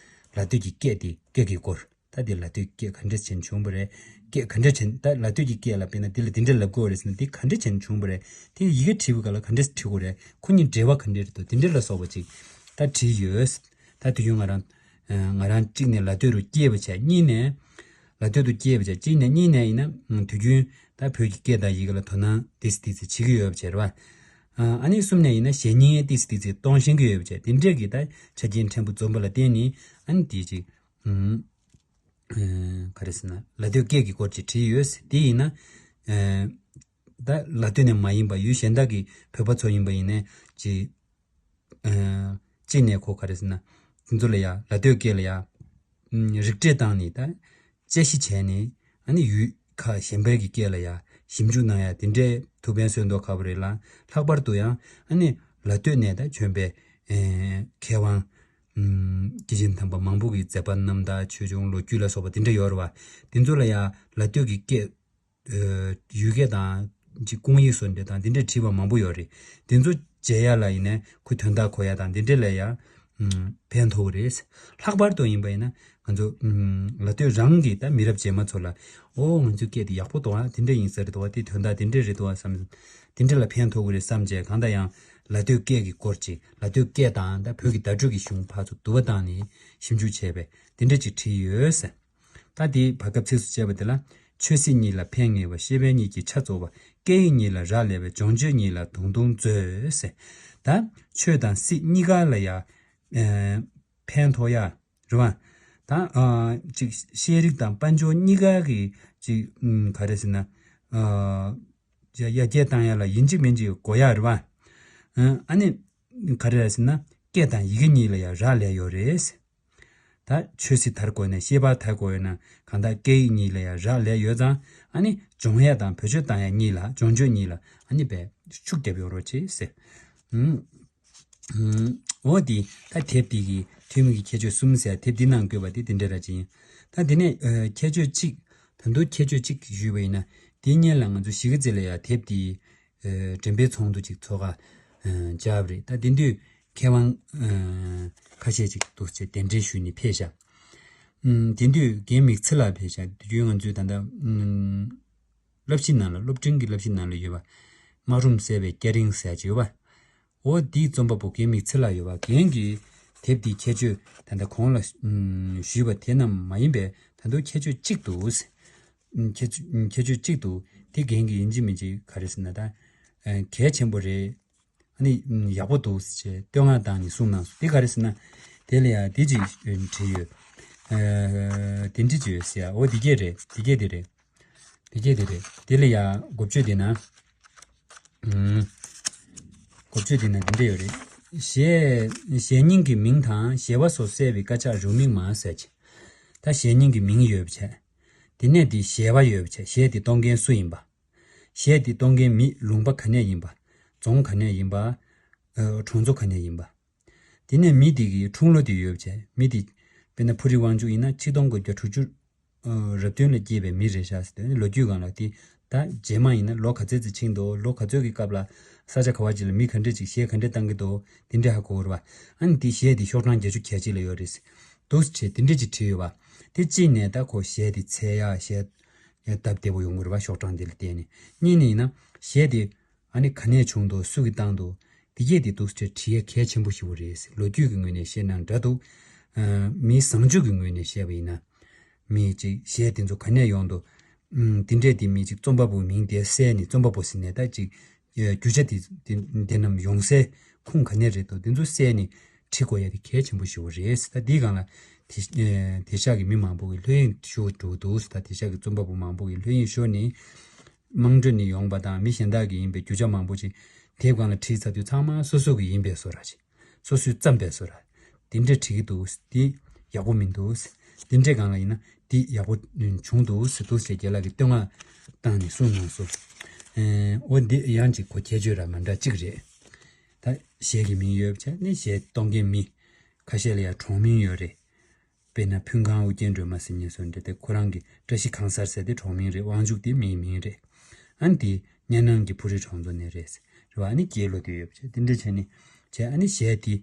ལ་སྟོད་ཀྱི་སྐད་དེ་སྐད་ཀྱི་སྐོར། ད་དེ་ལ་སྟོད་སྐད་ག་འདྲས་བྱས་ནས་བྱུང་བ་རེད། སྐད་ག་འདྲས་བྱས་ད་ལ་སྟོད་ཀྱི་སྐད་ལ་དཔེར་ན་དེ་ལ་དེ་འདྲས་ལབ་དགོས་རེད་ཟེར་ན་དེ་ག་འདྲས་བྱས་ནས་བྱུང་བ་རེད། དེ་ཡི་གེ་བྲིས་པའི་སྐབས་ལ་ག་འདྲས་བྲིས་དགོས་རེད། ཁོ་གཉིས་འབྲེལ་བ་ག་འདྲས་རེད་འདུག་དེ་འདྲས་ལ་སོགས་པ་ཅིག་ད་བྲིས་ཡོད། ད་དུས་རྒྱུན་ང་རང་ང་རང་གཅིག་ནས་ལ་སྟོད་རུ་སྐྱེས་པ་བྱས། གཉིས་ནས་ལ་སྟོད་དུ་སྐྱེས་པ་བྱས། གཅིག་ནས་གཉིས་ནས་ཡིན་ན་དུས་རྒྱུན་ད་བོད་ཀྱི་སྐད་དང་ཡི་གེ་ལ་དོ་སྣང་ཏིས་ཏིས་བྱེད་ཀྱི་ཡོད་པ་བྱས་རེད་བ། ཨ་ནི་གསུམ་ནས་ཡིན་ན་གཞས་རྙིང་ཏིས་ཏིས་གཏོང་ཤེས་ཀྱི་ཡོད་པ་བྱས། དེ་འདྲས་ཀྱི་ད་ཆ་རྐྱེན་ཕྲན་བུ་འཛོམས་པ་ལ་བརྟེན་ནས་ཨ་ནི་དེ་ཅིག་ཨུམ། ཨེ། ག་རེ་ཟེར་ན་ལ་སྟོད་སྐད་ཀྱི་སྐོར་ཅིག་བྲིས་ཡོད། དེ་ཡིན་ན། ཨེ། ད་ལ་སྟོད་ནས་མ་ཡིན་པ་ཡུལ་གཞན་དག་གི་བོད་པ་ཚོ་ཡིན་པ་ཡིན་ནའི་ཅིག་ཨེ། གཅིག་ནས་ཁོ་ག་རེ་ཟེར་ན་དེ་ཚོ་ལ་ཡ་ལ་སྟོད་སྐད་ལ་ཡ། ཨུམ། རིགས་འགྲེ་བཏང་ནས་ད་དཔྱད་གཞི་བྱས་ནས་ཨ་ནི་ཡུལ་ཁག་གཞན་པའི་གི་སྐད་ལ་ཡ་ ཞིབ་འཇུག་གནང་ཡ་དེ་འདྲའི་ཐུགས་ཕན་གསོས་མདོག་ཁ་པོ་རེད་ལ། ལྷག་པར་དུ་ཡང་ཨ་ནི་ལ་སྟོད་ནས་ད་བྱོན་པའི་ཨེ་མཁས་དབང་ཨུམ་སྐྱེས་ཆེན་དམ་པ་མང་པོ་གི་མཛད་པ་རྣམ་ཐར་ཆོས་འབྱུང་ལོ་རྒྱུས་ལ་སོགས་པ་དེ་འདྲ་ཡོད་རེད་བ། དེ་ཚོ་ལ་ཡང་ལ་སྟོད་ཀྱི་སྐད་ཨ་ཡུལ་སྐད་དང་ཅིག་སྐུང་ཡིག་སོགས་འདྲ་དང་དེ་འདྲ་བྲིས་པ་མང་པོ་ཡོད་རེད། དེ་ཚོ་མཇལ་ཡ་ལ་ཡིན་ནའི་ཁོའི་དོན་དག་གོ་ཡ་དང་དེ་འདྲ་ལ་ཡང་ཨུམ་ཕན་ཐོགས་རེད། ལྷག་པར་དུ་ཡིན་པ་ཡིན་ན་ང་ཚོ་ཨུམ་ལ་སྟོད་རང་གི་ད་མི་རབས་རྗེས་མ་ཚོ་ལ་ཨོ་ང་ཚོའི་སྐད་དེ་ཡག་པོ་འདུག་ཨ། དེ་འདྲ་ཡིན་ས་རེད་འདུག་ཨ། དེ་དོན་དག་དེ་འདྲ་རེད་འདུག་ཨ་བསམ། དེ་འདྲ་ལ་ཕན་ཐོགས་ཀྱི་རེད་བསམ་བྱས་གང་ལྟར་ཡང་ལ་སྟོད་སྐད་ཀྱི་སྐོར་ཅིག་ལ་སྟོད་སྐད་དང་ད་བོད་ཀྱི་བརྡ་སྤྲོད་ཀྱི་གཞུང་ཕར་ཚུར་བསྡུར་བ་བཏང་ནས་ཞིབ་འཇུག་བྱས་པའི་དེ་འདྲ་ཅིག་བྲིས་ཡོད་ཟེར། ད་དེའི་བར་སྐབས་ཚིགས་སུ་བཅད་པ་དེ་ལ། ཆོས་སྲིད་གཉིས་ལ་ཕན་ངེས་པ། ཤེས་དཔལ་གཉིས་ཀྱི་ཆ་རྫོགས་པ། སྐད་ཡིག་གཉིས་ལ་རག་ལས་པའི། སྦྱོང་སྤྱོད་གཉིས་ལ་དུང་དུང་མཛོད་ཟེར། ད་ཆོས་དང་སྲིད་གཉིས་ཀ་ལ་ཡ་ཨེ་ཕན་ཐོགས་ཡ་རེད་བ། ད་ཨ་ཅིག་ཤེས་རིག་དང་དཔལ་འབྱོར་གཉིས་ཀ་གི་ཅིག་ཨུམ་ག་རེ་ཟེར་ན་ཨ་ཡར་རྒྱས་བཏང་ཡ་ལ་ཡིན་གཅིག་མིན་གཅིག་དགོས་ཡ་རེད་བ། ཨ་ནི་ག་རེ་རེད་ཟེར་ན་སྐད་དང་ཡི་གེ་གཉིས་ལ་ཡ་རག་ལས་ཡོད་རེད། ད་ཆོས་སྲིད་དར་དགོས་ནས་ཤེས་པ་དར་དགོས་ཡོད་ན་གང་ལྟར་སྐད་ཡིག་གཉིས་ལ་ཡང་རག་ལས་ཡོད་ཙང་ཨ་ནི་སྦྱོང་ཡ་དང་བེད་སྤྱོད་བཏང་ཡ་གཉིས་ལ་སྦྱོང་སྤྱོད་གཉིས་ལ་ཨ་ནི་བས་ཤུགས་རྒྱབ་ཡོང་རོགས་བྱེད་ཟེར། ཨུམ། ཨུམ། འོ་དེ་ད་དེབ་དེ་གི་ཐོན་མི་གི་ཁྱད་ཆོས་གསུམ་ཟེར་དེབ་འདི་ནང་བཀོད་པ་དེ་དེ་འདྲ་ར་ཅིག་ཡིན། ད་དེ་ནས་ཨ་ཁྱད་ཆོས་གཅིག་ད་དུང་ཁྱད་ཆོས་གཅིག་ཞུས་པ་ཡིན་ན་དེའི་སྔོན་ལ་ང་ཚོ་གཞིས་ཀ་རྩེ་ལ་ཡང་དེབ་དེ་ཨ་འགྲེམས་སྤེལ་ཚོགས་འདུ་ཅིག་ཚོགས་ཀ་ཨ་བཅར་བ་རེད། ད་དེ་དུས་མཁས་དབང་ཨ་ཁ་ཤས་ཅིག་འདུག་ཅེས་གདན་འདྲེན་ཞུས་ནས་ཕེབས་ཤག་ཨུམ། དེ་དུས་རྒན་མིག་ཚེ་ལགས་ཕེབས་ཤག་དེ་དུས་ང་ཚོའི་ད་ལྟ་ཨུམ་བསླབ་གཞི་ནང་ལ་སློབ་འབྲིང་གི་བསླབ་གཞི་ནང་ལ་ཡོད་པ། སྨག་རུམ་བསལ་བའི་སྐྱ་རེངས་ཟེར་ཡ་ཅིག་ཡོད་པ། འོ་དེའི་རྩོམ་པ་པོ་རྒན་མིག་ཚེ་ལགས་ཡོད་པ། རྒན་གྱིས་དེབ་འདིའི་ཁྱད་ཆོས་ད་ལྟ་གོང་ལ་ཨུམ་ཞུས་པ་དེ་རྣམས་མ་ཡིན་པའི་ད་དུང་ཁྱད་ཆོས་གཅིག་འདུག་ཁྱད་ཆོས་ཁྱད་ཆོས་གཅིག་འདུག་དེ་རྒན་གྱིས་ཡིན་གཅིག་མིན་གཅིག་ག་རེ་ཟེར་ན་ད་ཨ་གལ་ཆེན་པོ་རེད། ཨ་ནི་ཡག་པོ་འདུག་ཅེས་བསྟོད་བསྔགས་བཏང་ནས་གསུངས་གནང་སོང་། དེ་ག་རེ་ཟེར་ན་དེ་ལ་ཡང་དེ་ཅིག་བྲིས་ཡོད། ཨ་དེ་འདྲ་ཅིག་ཡོད་ཟེར་ཡ། འོ་དེ་སྐད་རེད། དེ་སྐད་དེ་རེད། དེ་སྐད་དེ་རེད། དེ་ལ་ཡང་འགོ་བརྗོད་དེ་ན། ཨུམ། འགོ་བརྗོད་དེ་ན་འདི་འདྲ་ཡོད་རེད། ཞེས་ཞེས་སྙིང་གི་མིང་དང་ཞེས་པ་སོགས་གསལ་བའི་དཀར་ཆག་རེའུ་མིག་མ་ཟེར་གྱི། ད་ཞེས་སྙིང་གི་མིང་ཡོད་པ་བྱས། དེ་ནས་དེ་ཞེས་པ་ཡོད་པ་བྱས། ཞེས་དེ་གཏོང་མཁན་སུ་ཡིན་པ། ཞེས་དེ་གཏོང་མཁན་མི་ལུང་པ་ག་ནས་ཡིན་པ། རྫོང་ག་ནས་ཡིན་པ། ཨ་གྲོང་ཚོ་ག་ནས་ཡིན་པ། དེ་ནས་མི་དེ་གི་འཁྲུངས་ལོ་དེ་ཡོད་པ་བྱས། མི་དེ་དཔེར་ན་ཕུ་རི་དབང་ཕྱུག་ཡིན་ན་ཆིག་སྟོང་དགུ་བརྒྱ་དྲུག་ཅུ་ཨ་རབ་བདུན་ལ་སྐྱེས་པའི་མི་རེད་ཤག་ཟེར་དུས་ལོ་རྒྱུས་སྒང་ལ་དེ་ད་རྗེས་མ་ཡིན་ན་ལོ་ག་ཚོད་ཙམ་ཕྱིན་འདུག་ལོ་ག་ཚོད་ཀྱི་སྐབས་ལ་ས་ཆ་ག་བ་ཅིག་ལ་མི་ག་འདྲས་ཅིག་གཞས་ག་འདྲས་བཏང་གི་འདུག་དེ་འདྲས་ཧ་གོ་རེད་བ། ཨ་ནི་དེ་གཞས་དེ་ཤོག་གྲངས་བརྒྱད་ཅུ་གྱ་གཅིག་ལ་ཡོད་རེད། འདུག་སེ་བྱས་དེ་འདྲས་ཅིག་བྲིས་ཡོད་བ། དེ་གཅིག་ནས་ད་ཁོ་གཞས་དེ་འཚོལ་ཡ་གཞས་སྟབས་བདེ་པོ་ཡོང་གི་རེད་བ། ཤོག་གྲངས་དེ་ལ་བརྟེན་ནས། གཉིས་ནས་ཡིན་ན་གཞས་དེ་ཨ་ནི་ག་ནས་བྱུང་འདུག་སུ་གིས་བཏང་འདུག་དེ་གས་དེ་འདུག་སེ་བྲིས་ཡ་གལ་ཆེན་པོ་ཞིག་རེད། ལོ་རྒྱུས་ཀྱི་ངོས་ནས་བཤད་ན་འདྲ་འདུག་ཨ་མིའི་བཟང་སྤྱོད་ཀྱི་ངོས་ནས་བཤད་པ་ཡིན་ན། མི་གཅིག་གཞས་དེ་ཚོ་ག་ནས་ཡོང་འདུག་ཨུམ། དེ་འདྲས་དེ་མི་གཅིག་རྩོམ་པ་པོའི་མིང་དེ་གསལ་ནས་རྩོམ་པ་པོ་ཟེར་ནས་ད་ཅིག་ཨ་རྒྱུ་ཆ་དེ་དེ་དེ་རྣམས་ཡོང་སའི་ཁུངས་ག་ནས་རེད་འདུག་དེ་ཚོ་གསལ་ནས་བྲིས་དགོས་ཡ་དེ་གལ་ཆེན་པོ་ཞིག་རེད། ད་དེའི་སྒང་ལ་དེ་ཨ་དེང་སང་གི་མི་མང་པོ་གིས་ལྷོད་གཡེང་ཤོར་འགྲོ་གི་འདུག་ད་དེང་སང་གི་རྩོམ་པ་པོ་མང་པོ་གིས་ལྷོད་གཡེང་ཤོར་ནས་དམངས་ཁྲོད་ནས་ཡོང་པ་དང་མི་གཞན་དག་གི་ཡིན་པའི་རྒྱུ་ཆ་མང་པོ་ཅིག་དེབ་སྒང་ལ་བྲིས་ཚར་དུས་ཚང་མ་སོ་སོ་གི་ཡིན་པའི་བཟོ་འདྲ་ཅིག་སོ་སོས་བརྩམས་པའི་བཟོ་འདྲ། དེ་འདྲ་བྲིས་ཀྱི་འདུག་དེ་ཡག་པོ་མི་འདུག་དེ་འདྲའི་སྒང་ལ་ཡིན་ན་དེ་ཡག་པོ་བྱུང་འདུག་ཟེར་འདུག་ཟེར་རྒན་ལགས་ཀྱིས་བསྟོད་བསྔགས་བཏང་ནས་གསུངས་གནང་སོང་། ཨེ་འོ་འདི་ཡང་ཅིག་གོ་ཁྱད་ཆོས་ར་མ་འདྲ་གཅིག་རེད། ད་གཞས་ཀྱི་མིང་ཡོད་པ་བྱས་ནས་གཞས་གཏོང་མཁན་མི་ཁ་ཤས་ལ་ཡང་གྲོང་མིང་ཡོད་རེད། དཔེར་ན་ཕུན་ཁང་ཨུ་རྒྱན་སྒྲོལ་མ་ཟེར་མཁན་སོགས་འདྲ་སྟེ། ཁོ་རང་གི་བཀྲ་ཤིས་ཁང་གསར་ཟེར་དེ་གྲོང་མིང་རེད། དབང་ཕྱུག་དེ་མིའི་མིང་རེད། ཨ་ནི་དེ་གཉའ་ནང་གི་ཕུ་རི་གྲོང་ཚོ་ནས་རེད་ཟེར་རེད་བ། ཨ་ནི་སྐྱེས་ལོ་དེ་ཡོད་པ་བྱས། དེ་འདྲ་བྱས་ནས་བྱས། ཨ་ནི་གཞས་དེ་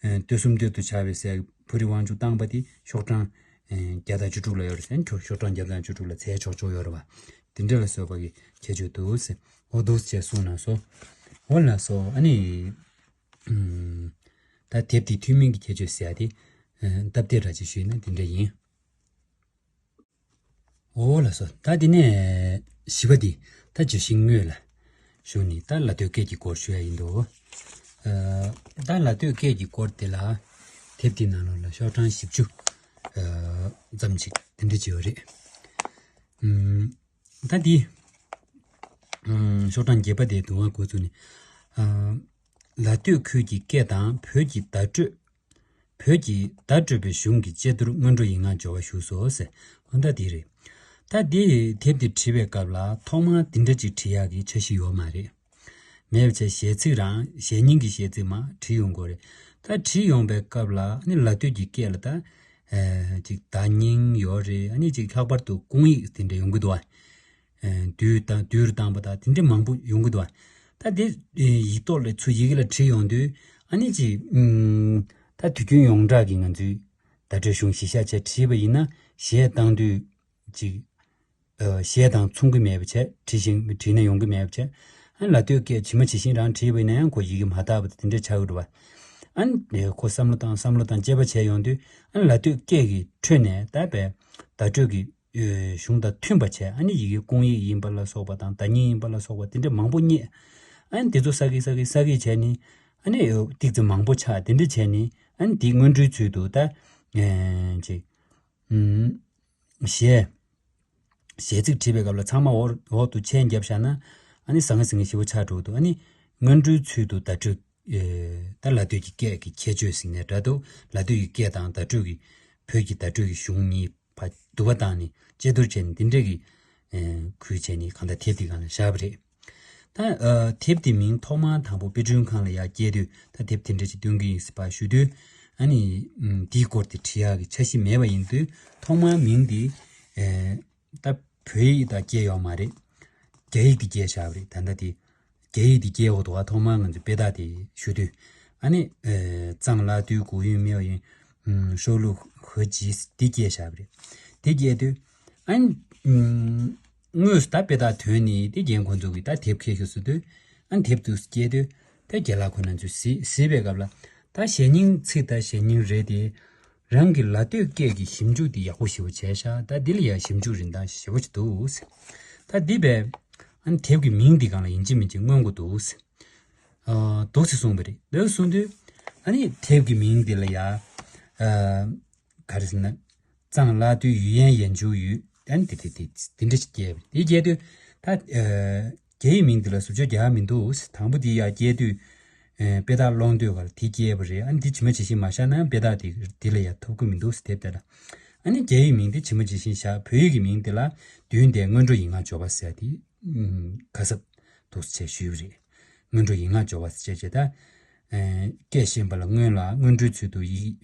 ཨ་སྟོད་གསུམ་སྟོད་དུ་ཆགས་པའི་སའི་ཕུ་རི་དབང་ཕྱུག་བཏང་པ་དེ་ཤོག་གྲངས་ཨ་བརྒྱ་དང་བཅུ་དྲུག་ལ་ཡོད་རེད་ཟེར། ཤོག་ཤོག་གྲངས་བརྒྱ་དང་བཅུ་དྲུག་ལ་འཚོལ་ཆོག་ཆོག་ཡོད་རེད་བ། དེ་འདྲ་ལ་བཟོས་པ་གི་ཁྱད་ཆོས་འདུག་ཟེར། འོ་འདུག་ཅེས་གསུངས་གནང་སོང་། འོ་ལགས་སོ། ཨ་ནི། ཨུམ། ད་དེབ་དེའི་ཐུན་མིན་གྱི་ཁྱད་ཆོས་ཟེར་ཡ་དེ། ཨ་སྟབས་བདེ་འདྲ་ཅིག་ཞུས་ན་དེ་འདྲ་ཡིན། འོ་ལགས་སོ། ད་དེ་ནས་བཞི་པ་དེ་ད་བརྗོད་གཞི་དངོས་ལ་ཞུགས་ནས་ད་ལ་སྟོད་སྐད་ཀྱི་སྐོར་ཞུ་ཡ་ཡིན་འདུག་ཨ་ད་ལ་སྟོད་སྐད་ཀྱི་སྐོར་དེ་ལ་དེབ་དེའི་ནང་ལོགས་ལ་ཤོག་གྲངས་བཞི་བཅུ་ཨ་ཙམ་ཅིག་དེ་འདྲ་ཅིག་ཡོད་རེད། ཨུམ། ད་འདི། ཨ་ཤོག་གྲངས་བརྒྱད་པ་དེ་དུ་བ་འགོ་བཙུགས་ནས། ཨ་ལ་སྟོད་ཁུལ་གྱི་སྐད་དང་བོད་ཀྱི་བརྡ་སྤྲོད། བོད་ཀྱི་བརྡ་སྤྲོད་པའི་གཞུང་གི་དཔྱད་བསྡུར་སྔོན་འགྲོ་ཡིག་ངག་འབྱོར་བ་ཞུས་སོ་ཟེར། འོ་ད་འདི་རེད། ད་འདི་དེབ་འདི་བྲིས་པའི་སྐབས་ལ་ཐོག་མར་འདི་འདྲ་ཅིག་བྲིས་ཡག་གི་འཆར་གཞི་ཡོད་མ་རེད། མེད་པ་བྱས་གཞས་ཚིག་རང་གཞས་རྙིང་གི་གཞས་ཚིག་མར་བྲིས་ཡོང་དགོས་རེད། ད་བྲིས་ཡོང་པའི་སྐབས་ལ་ཨ་ནི་ལ་སྟོད་ཀྱི་སྐད་ལ་ད་ཨེ་ཅིག་བརྡ་རྙིང་ཡོད་རེད། ཨ་ནི་ཅིག་ལྷག་པར་དུ་སྐུང་ཡིག་དེ་འདྲ་ཡོང་གི་འདུག་ཨ། ཨེ་བསྡུས་དང་བསྡུས་རུ་བཏང་པ་དང་དེ་འདྲ་མང་པོ་ཡོང་གི་འདུག་ཨ། ད་དེ་ཨེ་ཡིག་ཐོག་ལ་ཚུར་ཡི་གེ་ལ་བྲིས་ཡོང་དུས་ཨ་ནི་ཅིག་ཨུམ་ད་དུས་རྒྱུན་ཡོངས་གྲགས་ཀྱི་ང་ཚོའི་བརྡ་སྤྲོད་གཞུང་གཞི་བཞག་བྱས་བྲིས་པ་ཡིན་ན་གཞས་བཏང་དུས་ཅིག་ཨ་གཞས་དང་མཚུངས་ཀྱི་མེད་པ་བྱས་བྲིས་ཤིང་བྲིས་ན་ཡོང་གི་མེད་པ་བྱས། ཨ་ནི་ལ་སྟོད་སྐད་ཇི་མ་ཇི་བཞིན་རང་བྲིས་པ་ཡིན་ན་ཡང་ཁོ་ཡི་གེ་མ་དག་པ་དེ་འདྲ་ཆགས་ཀྱི་འདུག་བ། ཨ་ནི་ཁོ་བསམ་བློ་བཏང་བསམ་བློ་བཏང་དཔྱད་པ་བྱས་ཡོང་དུས་ཨ་ནི་ལ་སྟོད་སྐད་ཀྱི་ཁྲོད་ནས་ད་བས་བརྡ་སྤྲོད་ཀྱི་ཨ་གཞུང་དང་མཐུན་པ་བྱས། ཨ་ནི་ཡི་གེ་སྐུང་ཡིག་ཡིན་པ་ལ་སོགས་པ་དང་བརྡ་རྙིང་ཡིན་པ་ལ་སོགས་པ་དེ་འདྲ་མང་པོ་རྙེད། ཨ་ནི་དེ་ཚོ་ས་གི་ས་གི་ས་གི་བྱས་ནི་ཨ་ནི་ཏིག་ཙམ་མང་པོ་ཆགས་དེ་འདྲ་བྱས་ནི་ཨ་ནི་དེ་སྔོན་འགྲོའི་ཚུལ་དུ་ད་ཨ་ཅིག་ཨུམ། གཞས། གཞས་ཚིག་བྲིས་པའི་སྐབས་ལ་ཚང་མ་འོག་འོག་ཏུ་མཆན་བརྒྱབ་བཞག་ན་ཨ་ནི་ཟང་ངེ་ཟིང་ངེ་ཞེ་པོ་ཆགས་འགྲོ་གི་འདུག་ཨ་ནི་སྔོན་འགྲོའི་ཚུལ་དུ་བརྡ་སྤྲོད་ཨེ་ད་ལ་སྟོད་ཀྱི་སྐད་ཀྱི་ཁྱད་ཆོས་ཟེར་ནས་འདྲ་འདུག་ལ་སྟོད་ཀྱི་སྐད་དང་བརྡ་སྤྲོད་ཀྱི་བོད་ཀྱི་བརྡ་སྤྲོད་ཀྱི་གཞུང་གཉིས་ཕར་བསྡུར་བ་བཏང་ནས་དཔྱད་བསྡུར་བྱས་ནས་འདི་འདྲ་གི་ཨེ་ཁུལ་བྱས་ནས་གང་ལྟར་དེབ་འདི་སྒང་ལ་བཞག་པ་རེད། ད་ཨ་དེབ་དེ་མིང་ཐོག་མར་དང་པོ་དཔེ་སྐྲུན་ཁང་ལ་ཡར་སྐྱེལ་དུས་ད་དེབ་དེ་འདྲ་ཅིག་སྟོན་གྱི་ཡིན་ཟེར་བ་ཞུ་དུས་ཨ་ནི་ཨམ་དེའི་སྐོར་དེ་བྲིས་ཡག་གི་འཆར་གཞི་མེད་པ་ཡིན་དུས་ཐོག་མར་མིང་དེ་ཨེ་ད་བོད་ཡིག་ད་སྐྱེལ་ཡོད་མ་རེད། རྒྱ་ཡིག་དེ་སྐྱེལ་བཞག་པ་རེད། ད་ལྟ་དེ་རྒྱ་ཡིག་དེ་སྐྱེལ་འོག་ཏུ་ཨ་ཐོག་མར་ང་ཚོ་དཔེ་རྟགས་དེ་ཞུ་དུས་ཨ་ནི་ཨེ་གཙང་ལ་དུས་གོ་ཡུན་མེ་ཡིན་ཤོ་ལུ་ཧ་ཇིས་དེ་སྐྱེལ་བཞག་པ་རེད། དེ་སྐྱེལ་དུས་ཨ་ནི་ཨམ། དངོས་སུ་ད་དཔེ་རྟགས་ཐོན་ནས་དེ་རྒན་ཁོང་ཚོ་གིས་ད་དེབ་ཁྱེར་ཤོག་ཟེར་དུས་ཨ་ནི་དེབ་དུ་སྐྱེལ་དུས་ད་རྒན་ལགས་ཁོ་ན་ཚོས་གཟིགས་གཟིགས་པའི་སྐབས་ལ་ད་གཞས་རྙིང་ཚིག་ད་གཞས་རྙིང་རེད་དེ། རང་གི་ལ་སྟོད་སྐད་ཀྱི་ཞིབ་འཇུག་དེ་ཡག་པོ་ཞེ་པོ་བྱས་ཤག་ད་འདི་ལ་ཡང་ཞིབ་འཇུག་རིན་ཐང་ཞེ་པོ་ཅིག་འདུག་ད་འདི་བས་ཨ་ནི་དེབ་ཀྱི་མིང་འདི་སྒང་ལ་ཡིན་གཅིག་མིན་གཅིག་མངོན་དགོས་འདུག་ཨ་འདུག་སེ་གསུངས་པ་རེད། འདུག་གསུངས་དུས་ཨ་ནི་དེབ་ཀྱི་མིང་འདི་ལ་ཡང་ཨ་ག་རེ་ཟེར་ན། གཙང་ལ་དུས་ཡུལ་ཡན་ཡན་ཇུ་ཡུལ་ཨན་དེ་དེ་དེ་དེ་འདྲ་ཞིག་རྒྱས་པ་དེ་རྒྱས་དུས་ད་ཨ་རྒྱ་ཡིག་མིང་འདི་ལ་ཟུར་ཆོག་རྒྱག་མི་འདུག་དང་པོ་དེ་ཡར་རྒྱས་དུས་ཨ་དཔེ་རྟགས་ཀློང་དུས་གར་དེ་རྒྱས་པ་རེད། ཨ་ནི་དེ་ཇི་མ་ཇི་བཞིན་མ་བཞག་ན་དཔེ་རྟགས་དེ་དེ་ལ་ཡར་ཐོབ་ཀྱི་མི་འདུག་དེབ་དེ་ལ་ཨ་ནི་རྒྱ་ཡིག་མིང་དེ་ཇི་མ་ཇི་བཞིན་བཞག་བོད་ཡིག་གི་མིང་དེ་ལ་མདུན་དེ་སྔོན་འགྲོ་ཡིག་ངག་སྦྱོར་བ་ཟེར་དེ་ཁ་གསབ་འདུག་ཅེས་ཞུས་པ་རེད། སྔོན་འགྲོ་ཡིག་ངག་སྦྱོར་བ་ཞེས་བྱ་ད། ཨེ་སྐད་ཤེས་པ་ལ་སྔོན་ལ་སྔོན་འགྲོའི་ཚུལ་དུ་ཡིག་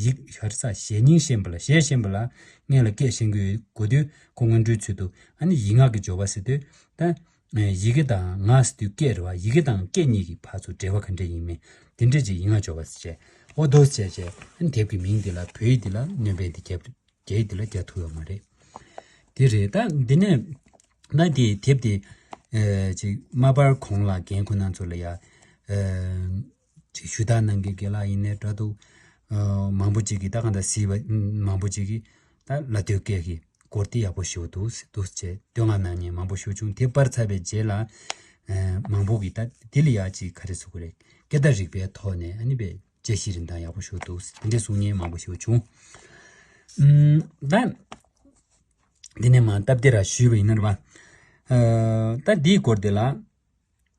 ཡིག་ཧར་ས་གཞས་རྙིང་ཤེས་པ་ལ་གཞས་ཤེས་པ་ལ་སྔོན་ལ་སྐད་ཤེས་དགོས་དགོས་དུས་ཁོ་སྔོན་འགྲོའི་ཚུལ་དུ་ཨ་ནི་ཡིག་ངག་གི་སྦྱོར་བ་ཟེར་དུས་ད། ཨེ་ཡི་གེ་དང་ངག་ཟེར་དུས་སྐད་རེད་བ། ཡི་གེ་དང་སྐད་གཉིས་ཀྱི་བར་དུ་འབྲེལ་བ་ག་འདྲ་ཡིན་མིན་དེ་འདྲ་ཅིག་ཡིག་ངག་སྦྱོར་བ་ཟེར་བྱས་ཨོ་དོ་ཟེར་བྱས་ཨ་ནི་དེབ་ཀྱི་མིང་འདི་ལ་བོད་ཡིག་འདི་ལ་སྣོན་པ་འདི་རྒྱབ། རྒྱ་ཡིག་འདི་ལ་རྒྱག་ཐུབ་ཡོད་མ་རེད། དེ་རེད། ད་འདི་ནས་ད་དེ་དེབ་དེ་ཨེ་ཅིག་མ་པར་གོང་ལ་རྒན་ཁོ་ན་ཚོ་ལ་ཡ་ཨེ་ཅིག་ཞུ་དག་གནང་མཁན་རྒན་ལགས་ཡིན་ནའི་འདྲ་འདུག་ཨ་མང་པོ་ཅིག་གིས་ད་གང་ལྟར་གཟིགས་པ་མང་པོ་ཅིག་གིས་ད་ལ་སྟོད་སྐད་ཀྱི་སྐོར་དེ་ཡག་པོ་ཞེ་པོ་འདུག་འདུག་ཅེས་བསྟོད་བསྔགས་གནང་མཁན་མང་པོ་ཞེ་པོ་བྱུང་། དེ་པར་ཚར་བའི་རྗེས་ལ་ཨེ་མང་པོ་གིས་ད་དེ་ལ་ཡ་ཅིག་ག་རེ་ཟེར་དགོས་རེད། སྐད་བརྡ་རིག་པའི་ཐོག་ནས་ཨ་ནི་པའི་དཔྱད་གཞི་རིན་ཐང་ཡག་པོ་ཞིག་འདུག་དེ་འདྲའི་གསུང་མཁན་མང་པོ་ཞིག་བྱུང་། ཨུམ། ད་འདི་ནས་མར་སྟབས་བདེ་ར་ཞུས་པ་ཡིན་ན་རེད་པ། ཨ་ད་འདིའི་སྐོར་དེ་ལ་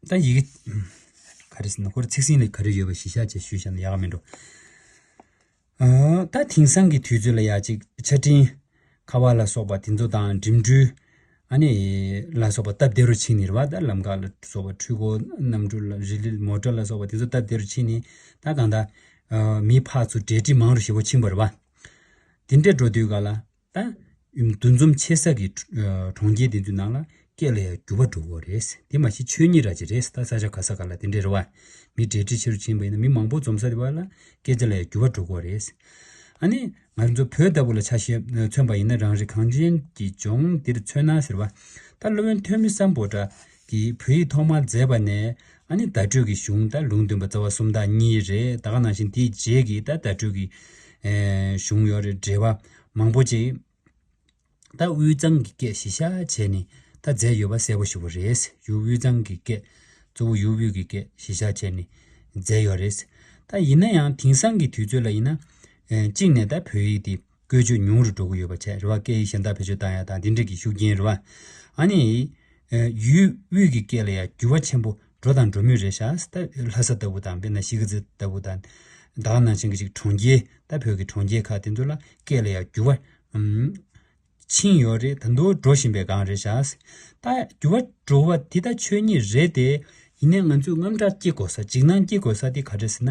ད་ཡི་གེ་ག་རེ་ཟེར་ན་ཁོར་ཚིག་ཟིན་ལས་ག་རེ་ཡོད་པ་གཞི་བཞག་བྱས་ཞུས་བཞག་ན་ཡག་ག་མིན་འགྲོ། ཨ་ད་དེང་སང་གི་དུས་ཚོད་ལ་ཡ་ཅིག་ཆ་འཕྲིན་ཁ་པར་ལ་སོགས་པ་དེ་ཚོ་དང་འགྲིམ་འགྲུལ་ཨ་ནི་ལ་སོགས་པ་སྟབས་བདེ་རུ་ཕྱིན་ནི་རེད་པ། ད་ལམ་ཁ་ལ་སོགས་པ་འཕྲུལ་འཁོར་གནམ་གྲུ་ལ་རི་ལི་མོ་ཊ་ལ་སོགས་པ་དེ་ཚོ་སྟབས་བདེ་རུ་ཕྱིན་ནི་ད་གང་ལྟར་ཨ་མི་ཕར་ཚུར་འབྲེལ་འདྲིས་མང་རུ་ཞེ་པོ་ཕྱིན་པ་རེད་པ། དེ་འདྲས་འགྲོ་དུས་ག་ལ་ད་འདུ་འཛོམས་ཆེ་ས་གི་ཨ་གྲོང་ཁྱེར་དེ་ཚོའི་ནང་ལ་སྐད་ལ་ཡང་འགྱུར་བ་འགྲོ་གི་རེད། དེ་མ་གཞི་ཆོས་ཉིད་ར་ཅིག་རེད། ད་ས་ཆ་ག་ས་ག་ལ་དེ་འདྲས་རེད་པ། མི་འབྲེལ་འདྲིས་ཆེ་རུ་ཕྱིན་པ་ཡིན་ན་མི་མང་པོ་འཛོམས་ས་དེ་བ་ལ་སྐད་ཆ་ལ་ཡང་འགྱུར་བ་འགྲོ་གི་རེད། ཨ་ནི་ང་ཚོ་བོད་ལྟ་བུ་ལ་ཆ་བཞག་མཚོན་པ་ཡིན་ན་རང་རེ་གངས་ཅན་གྱི་ལྗོངས་འདིར་མཚོན་ན་ཟེར་བ། ད་སློབ་དཔོན་ཐོན་མི་སམ་བྷོ་ཊ་གིས་བོད་ཡིག་ཐོག་མར་མཛད་པ་ནས་ཨ་ནི་བརྡ་སྤྲོད་ཀྱི་གཞུང་ད་ལུང་སྟོན་པ་རྩ་བ་གསུམ་དང་གཉིས་རེད། ད་ག་ནང་བཞིན་དེའི་རྗེས་ཀྱི་ད་བརྡ་སྤྲོད་ཀྱི་ཨེ་གཞུང་ཡོད་རེད། འགྲེལ་པ་མང་པོ་ཅིག་ད་དབུས་གཙང་གི་སྐད་གཞི་བཞག་བྱས་ནས་ད་མཛད་ཡོད་པ་གསལ་པོ་ཞེ་པོ་རེད། ཡུལ་དབུས་གཙང་གི་སྐད་གཙོ་བོ་ཡུལ་དབུས་ཀྱི་སྐད་གཞི་བཞག་བྱས་ནས་མཛད་ཡོད་རེད། ད་ཡིན་ན་ཡང་དེང་སང་གི་དུས་ཚོད་ལ་ཡིན་ན་ཨེ་གཅིག་ནས་ད་བོད་ཡིག་དེ་བཀོལ་སྤྱོད་ཉུང་རུ་འགྲོ་གི་ཡོད་པ་བྱས་རེད་པ། སྐད་ཡིག་གཞན་དག་བེད་སྤྱོད་བཏང་ཡ་དང་འདི་འདྲ་གི་ཤུགས་རྐྱེན་རེད་པ། ཨ་ནི་ཨེ་ཡུལ་དབུས་ཀྱི་སྐད་ལ་ཡང་འགྱུར་བ་ཆེན་པོ་འགྲོ་དང་འགྲོ་མུས་རེད་ཤག་ད་ལྷ་ས་ལྟ་བུ་དང་དཔེར་ན་གཞིས་ཀ་རྩེ་ལྟ་བུ་དང་ད་ག་ནང་བཞིན་གྱི་ཅིག་གྲོང་ཁྱེར་ད་བོད་ཀྱི་གྲོང་ཁྱེར་ཁག་དེ་ཚོ་ལ་སྐད་ལ་ཡང་འགྱུར་བ་ཨམ་ ཕྱིན་ཡོད་རེད། ད་དུང་འགྲོ་བཞིན་པའི་སྒང་རེད་བཞག། ད་འགྱུར་བ་འགྲོ་བ་འདི་ད་ཆོས་ཉིད་རེད་དེ། ཡིན་ནའི་ང་ཚོས་དངངས་སྐྲག་སྐྱེ་དགོས་ས། འཇིགས་སྣང་སྐྱེ་དགོས་ས་དེ་ག་རེ་ཟེར་ན།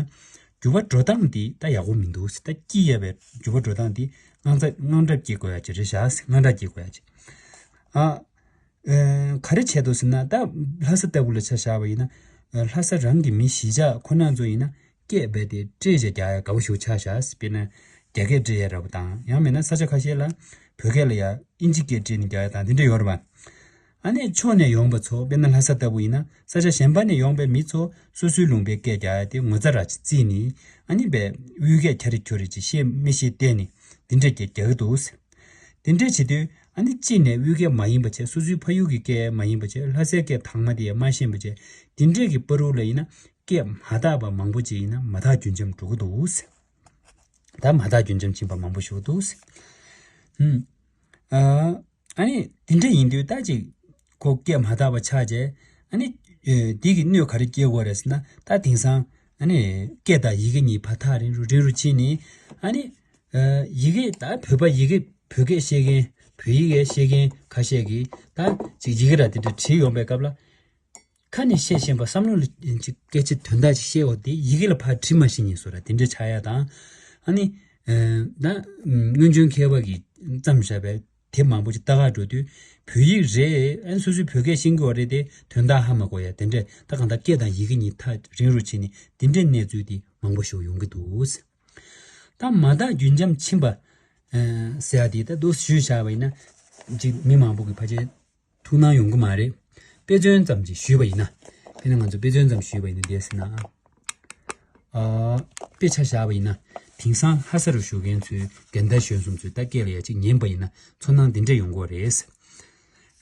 འགྱུར་བ་འགྲོ་སྟངས་འདི་ད་ཡག་པོ་མི་འདུག་ཟེར། ད་སྐྱི་གཡའ་བའི་འགྱུར་བ་འགྲོ་སྟངས་འདི་དངངས་སྐྲག་དངངས་སྐྲག་སྐྱེ་དགོས་ཡ་ཅིག་རེད་བཞག། དངངས་སྐྲག་སྐྱེ་དགོས་ཡ་ཅིག། ཨ། ཨ། ག་རེ་བྱས་འདུག་ཟེར་ན། ད་ལྷ་ས་ལྟ་བུ་ལ་ཆ་བཞག་པ་ཡིན་ན། ལྷ་ས་རང་གི་མི་གཞིས་ཆགས་ཁོ་ན་ཚོ་ཡིན་ན། སྐད་རྦད་དེ་སྤྲད་བྱས་རྒྱག་ཡ་དགའ་པོ་ཞིག་ཆགས་བཞག། དཔེར་ན་རྒྱ་སྐད་སྤྲད་ཡ་འདྲ་པོ་དང་། ཡང་མིན་ན་ས་ཆ་ཁ་ཤས་ལ་བོད་སྐད་ལ་ཡ་ཨིན་ཇི་སྐད་སྤྲད་ནས་རྒྱག་ཡ་དང་དེ་འདྲ་ཡོད་རེད་པ། ཨ་ནི་ཕྱོགས་ནས་ཡོང་པ་ཚོ། དཔེར་ན་ལྷ་ས་ལྟ་བུ་ཡིན་ན། ས་ཆ་གཞན་པ་ནས་ཡོང་པའི་མི་ཚོ་སོ་སོའི་ལུང་པའི་སྐད་རྒྱག་ཡ་དེ་ངོ་ཚ་ར་ཅིག་བརྩིས་ནས། ཨ་ནི་བས་དབུས་སྐད་ཁྱ་རི་ཁྱོ་རི་ཅིག་ཤེས་མི་ཤེས་བལྟས་ནས་དེ་འདྲས་སྐད་རྒྱག་གི་འདུག། དེ་འདྲས་བྱེད་དུས་ཨ་ནི་གཅིག་ནས་དབུས་སྐད་མ་ཡིན་པ་བྱས། སོ་སོའི་ཕ་ཡུལ་གྱི་སྐད་མ་ཡིན་པ་བྱས། ལྷ་སའི་སྐད་དྭངས་མ་དེ་ཡང་མ་ཤེས་པ་བྱས། དེ་འདྲས་ཀྱི་བར་དུ་ལ་ཡིན་ན་སྐད་མ་དག་པ་མང་པོ་ཅིག་ཡིན་ན་མ་དག་རྒྱུན་འབྱམས་འགྲོ་གི་འདུག། ད་མ་དག་རྒྱུན་འབྱམས་ཕྱིན་པ་མང་པོ་ཞིག་འདུག། ཧུམ། ཨ། ཨ་ནི་དེ་འདྲ་ཡིན་དུས་ད་ཅིག་ཁོ་སྐད་མ་དག་པ་ཆགས་རྗེས། ཨ་ནི་ཨེ། དེ་གི་གནོད་ག་རེ་སྐྱེལ་དགོས་རེད་ཟེར་ན། ད་དེང་སང་ཨ་ནི་སྐད་དང་ཡི་གེ་གཉིས་བར་ཐག་རིང་རུ་རིང་རུ་ཕྱིན་ནས། ཨ་ནི་ཨ། ཡི་གེ་ད་བོད་པ་ཡི་གེ་བོད་སྐད་ཤེས་མཁན། བོད་ཡིག་ཤེས་མཁན་ཁ་ཤས་ཀྱིས་ད་ཅིག་ཡི་གེ་ར་དེ་འདྲ་བྲིས་ཡོང་པའི་སྐབས་ལ། ཁ་ནས་བཤད་བཞིན་པ་བསམ་བློ་ལ་ཅིག་སྐད་ཆ་དོན་དག་ཅིག་བཤད་འོ་དེ་ཡི་གེ་ལ་ཕར་བྲིས་མ་ཤེས་ནས་བཟོ་འདྲ་དེ་འདྲ་ཆགས་ཡ་དང་། ཨ་ནི་ཨ། ད་སྔོན་བྱོན་མཁས་པ་གིས་བརྩམས་བཞག་པའི་དེབ་མང་པོ་ཅིག་ལྟ་གར་འགྲོ་དུས། བོད་ཡིག་རེད། ཨ་ནི་སོ་སོའི་བོད་སྐད་ཤེས་ཀྱི་ཡོད་རེད་དེ། དོན་དག་ཧ་མ་གོ་ཡ་དེ་འདྲས། ད་གང་ལྟར་སྐད་དང་ཡི་གེ་གཉིས་ཐག་རིང་རུ་ཕྱིན་ནས་དེ་འདྲའི་གནས་ཚུལ་དེ་མང་པོ་ཞིག་ཡོང་གི་འདུག། ད་མ་དག་རྒྱུན་འབྱམས་ཕྱིན་པ་ཟེར་ཡ་དེ་ད་འདུག་ཞུས་བཞག་པ་ཡིན་ན། ཅིག་མི་མང་པོ་གིས་ཕལ་ཆེར་ཐུགས་སྣང་ཡོང་གི་མ་རེད། དཔེ་མཚོན་ཙམ་ཅིག་ཞུས་པ་ཡིན་ན། དཔེར་ན་ང་ཚོ་དཔེ་མཚོན་ཙམ་ཞུས་པ་ཡིན་ན་འདི་ཟེར་ན། ཨ། དཔེ་ཆ་བཞག་པ་ཡིན་ན། དེང་སང་ལྷ་ས་རུ་བཞུགས་མཁན་ཚོའི་རྒན་དར་གཞོན་གསུམ་ཚོས་ད་སྐད་ལ་ཡ་ཅིག་ཉན་པ་ཡིན་ན་ཚོར་སྣང་འདི་འདྲ་ཡོང་གི་རེད།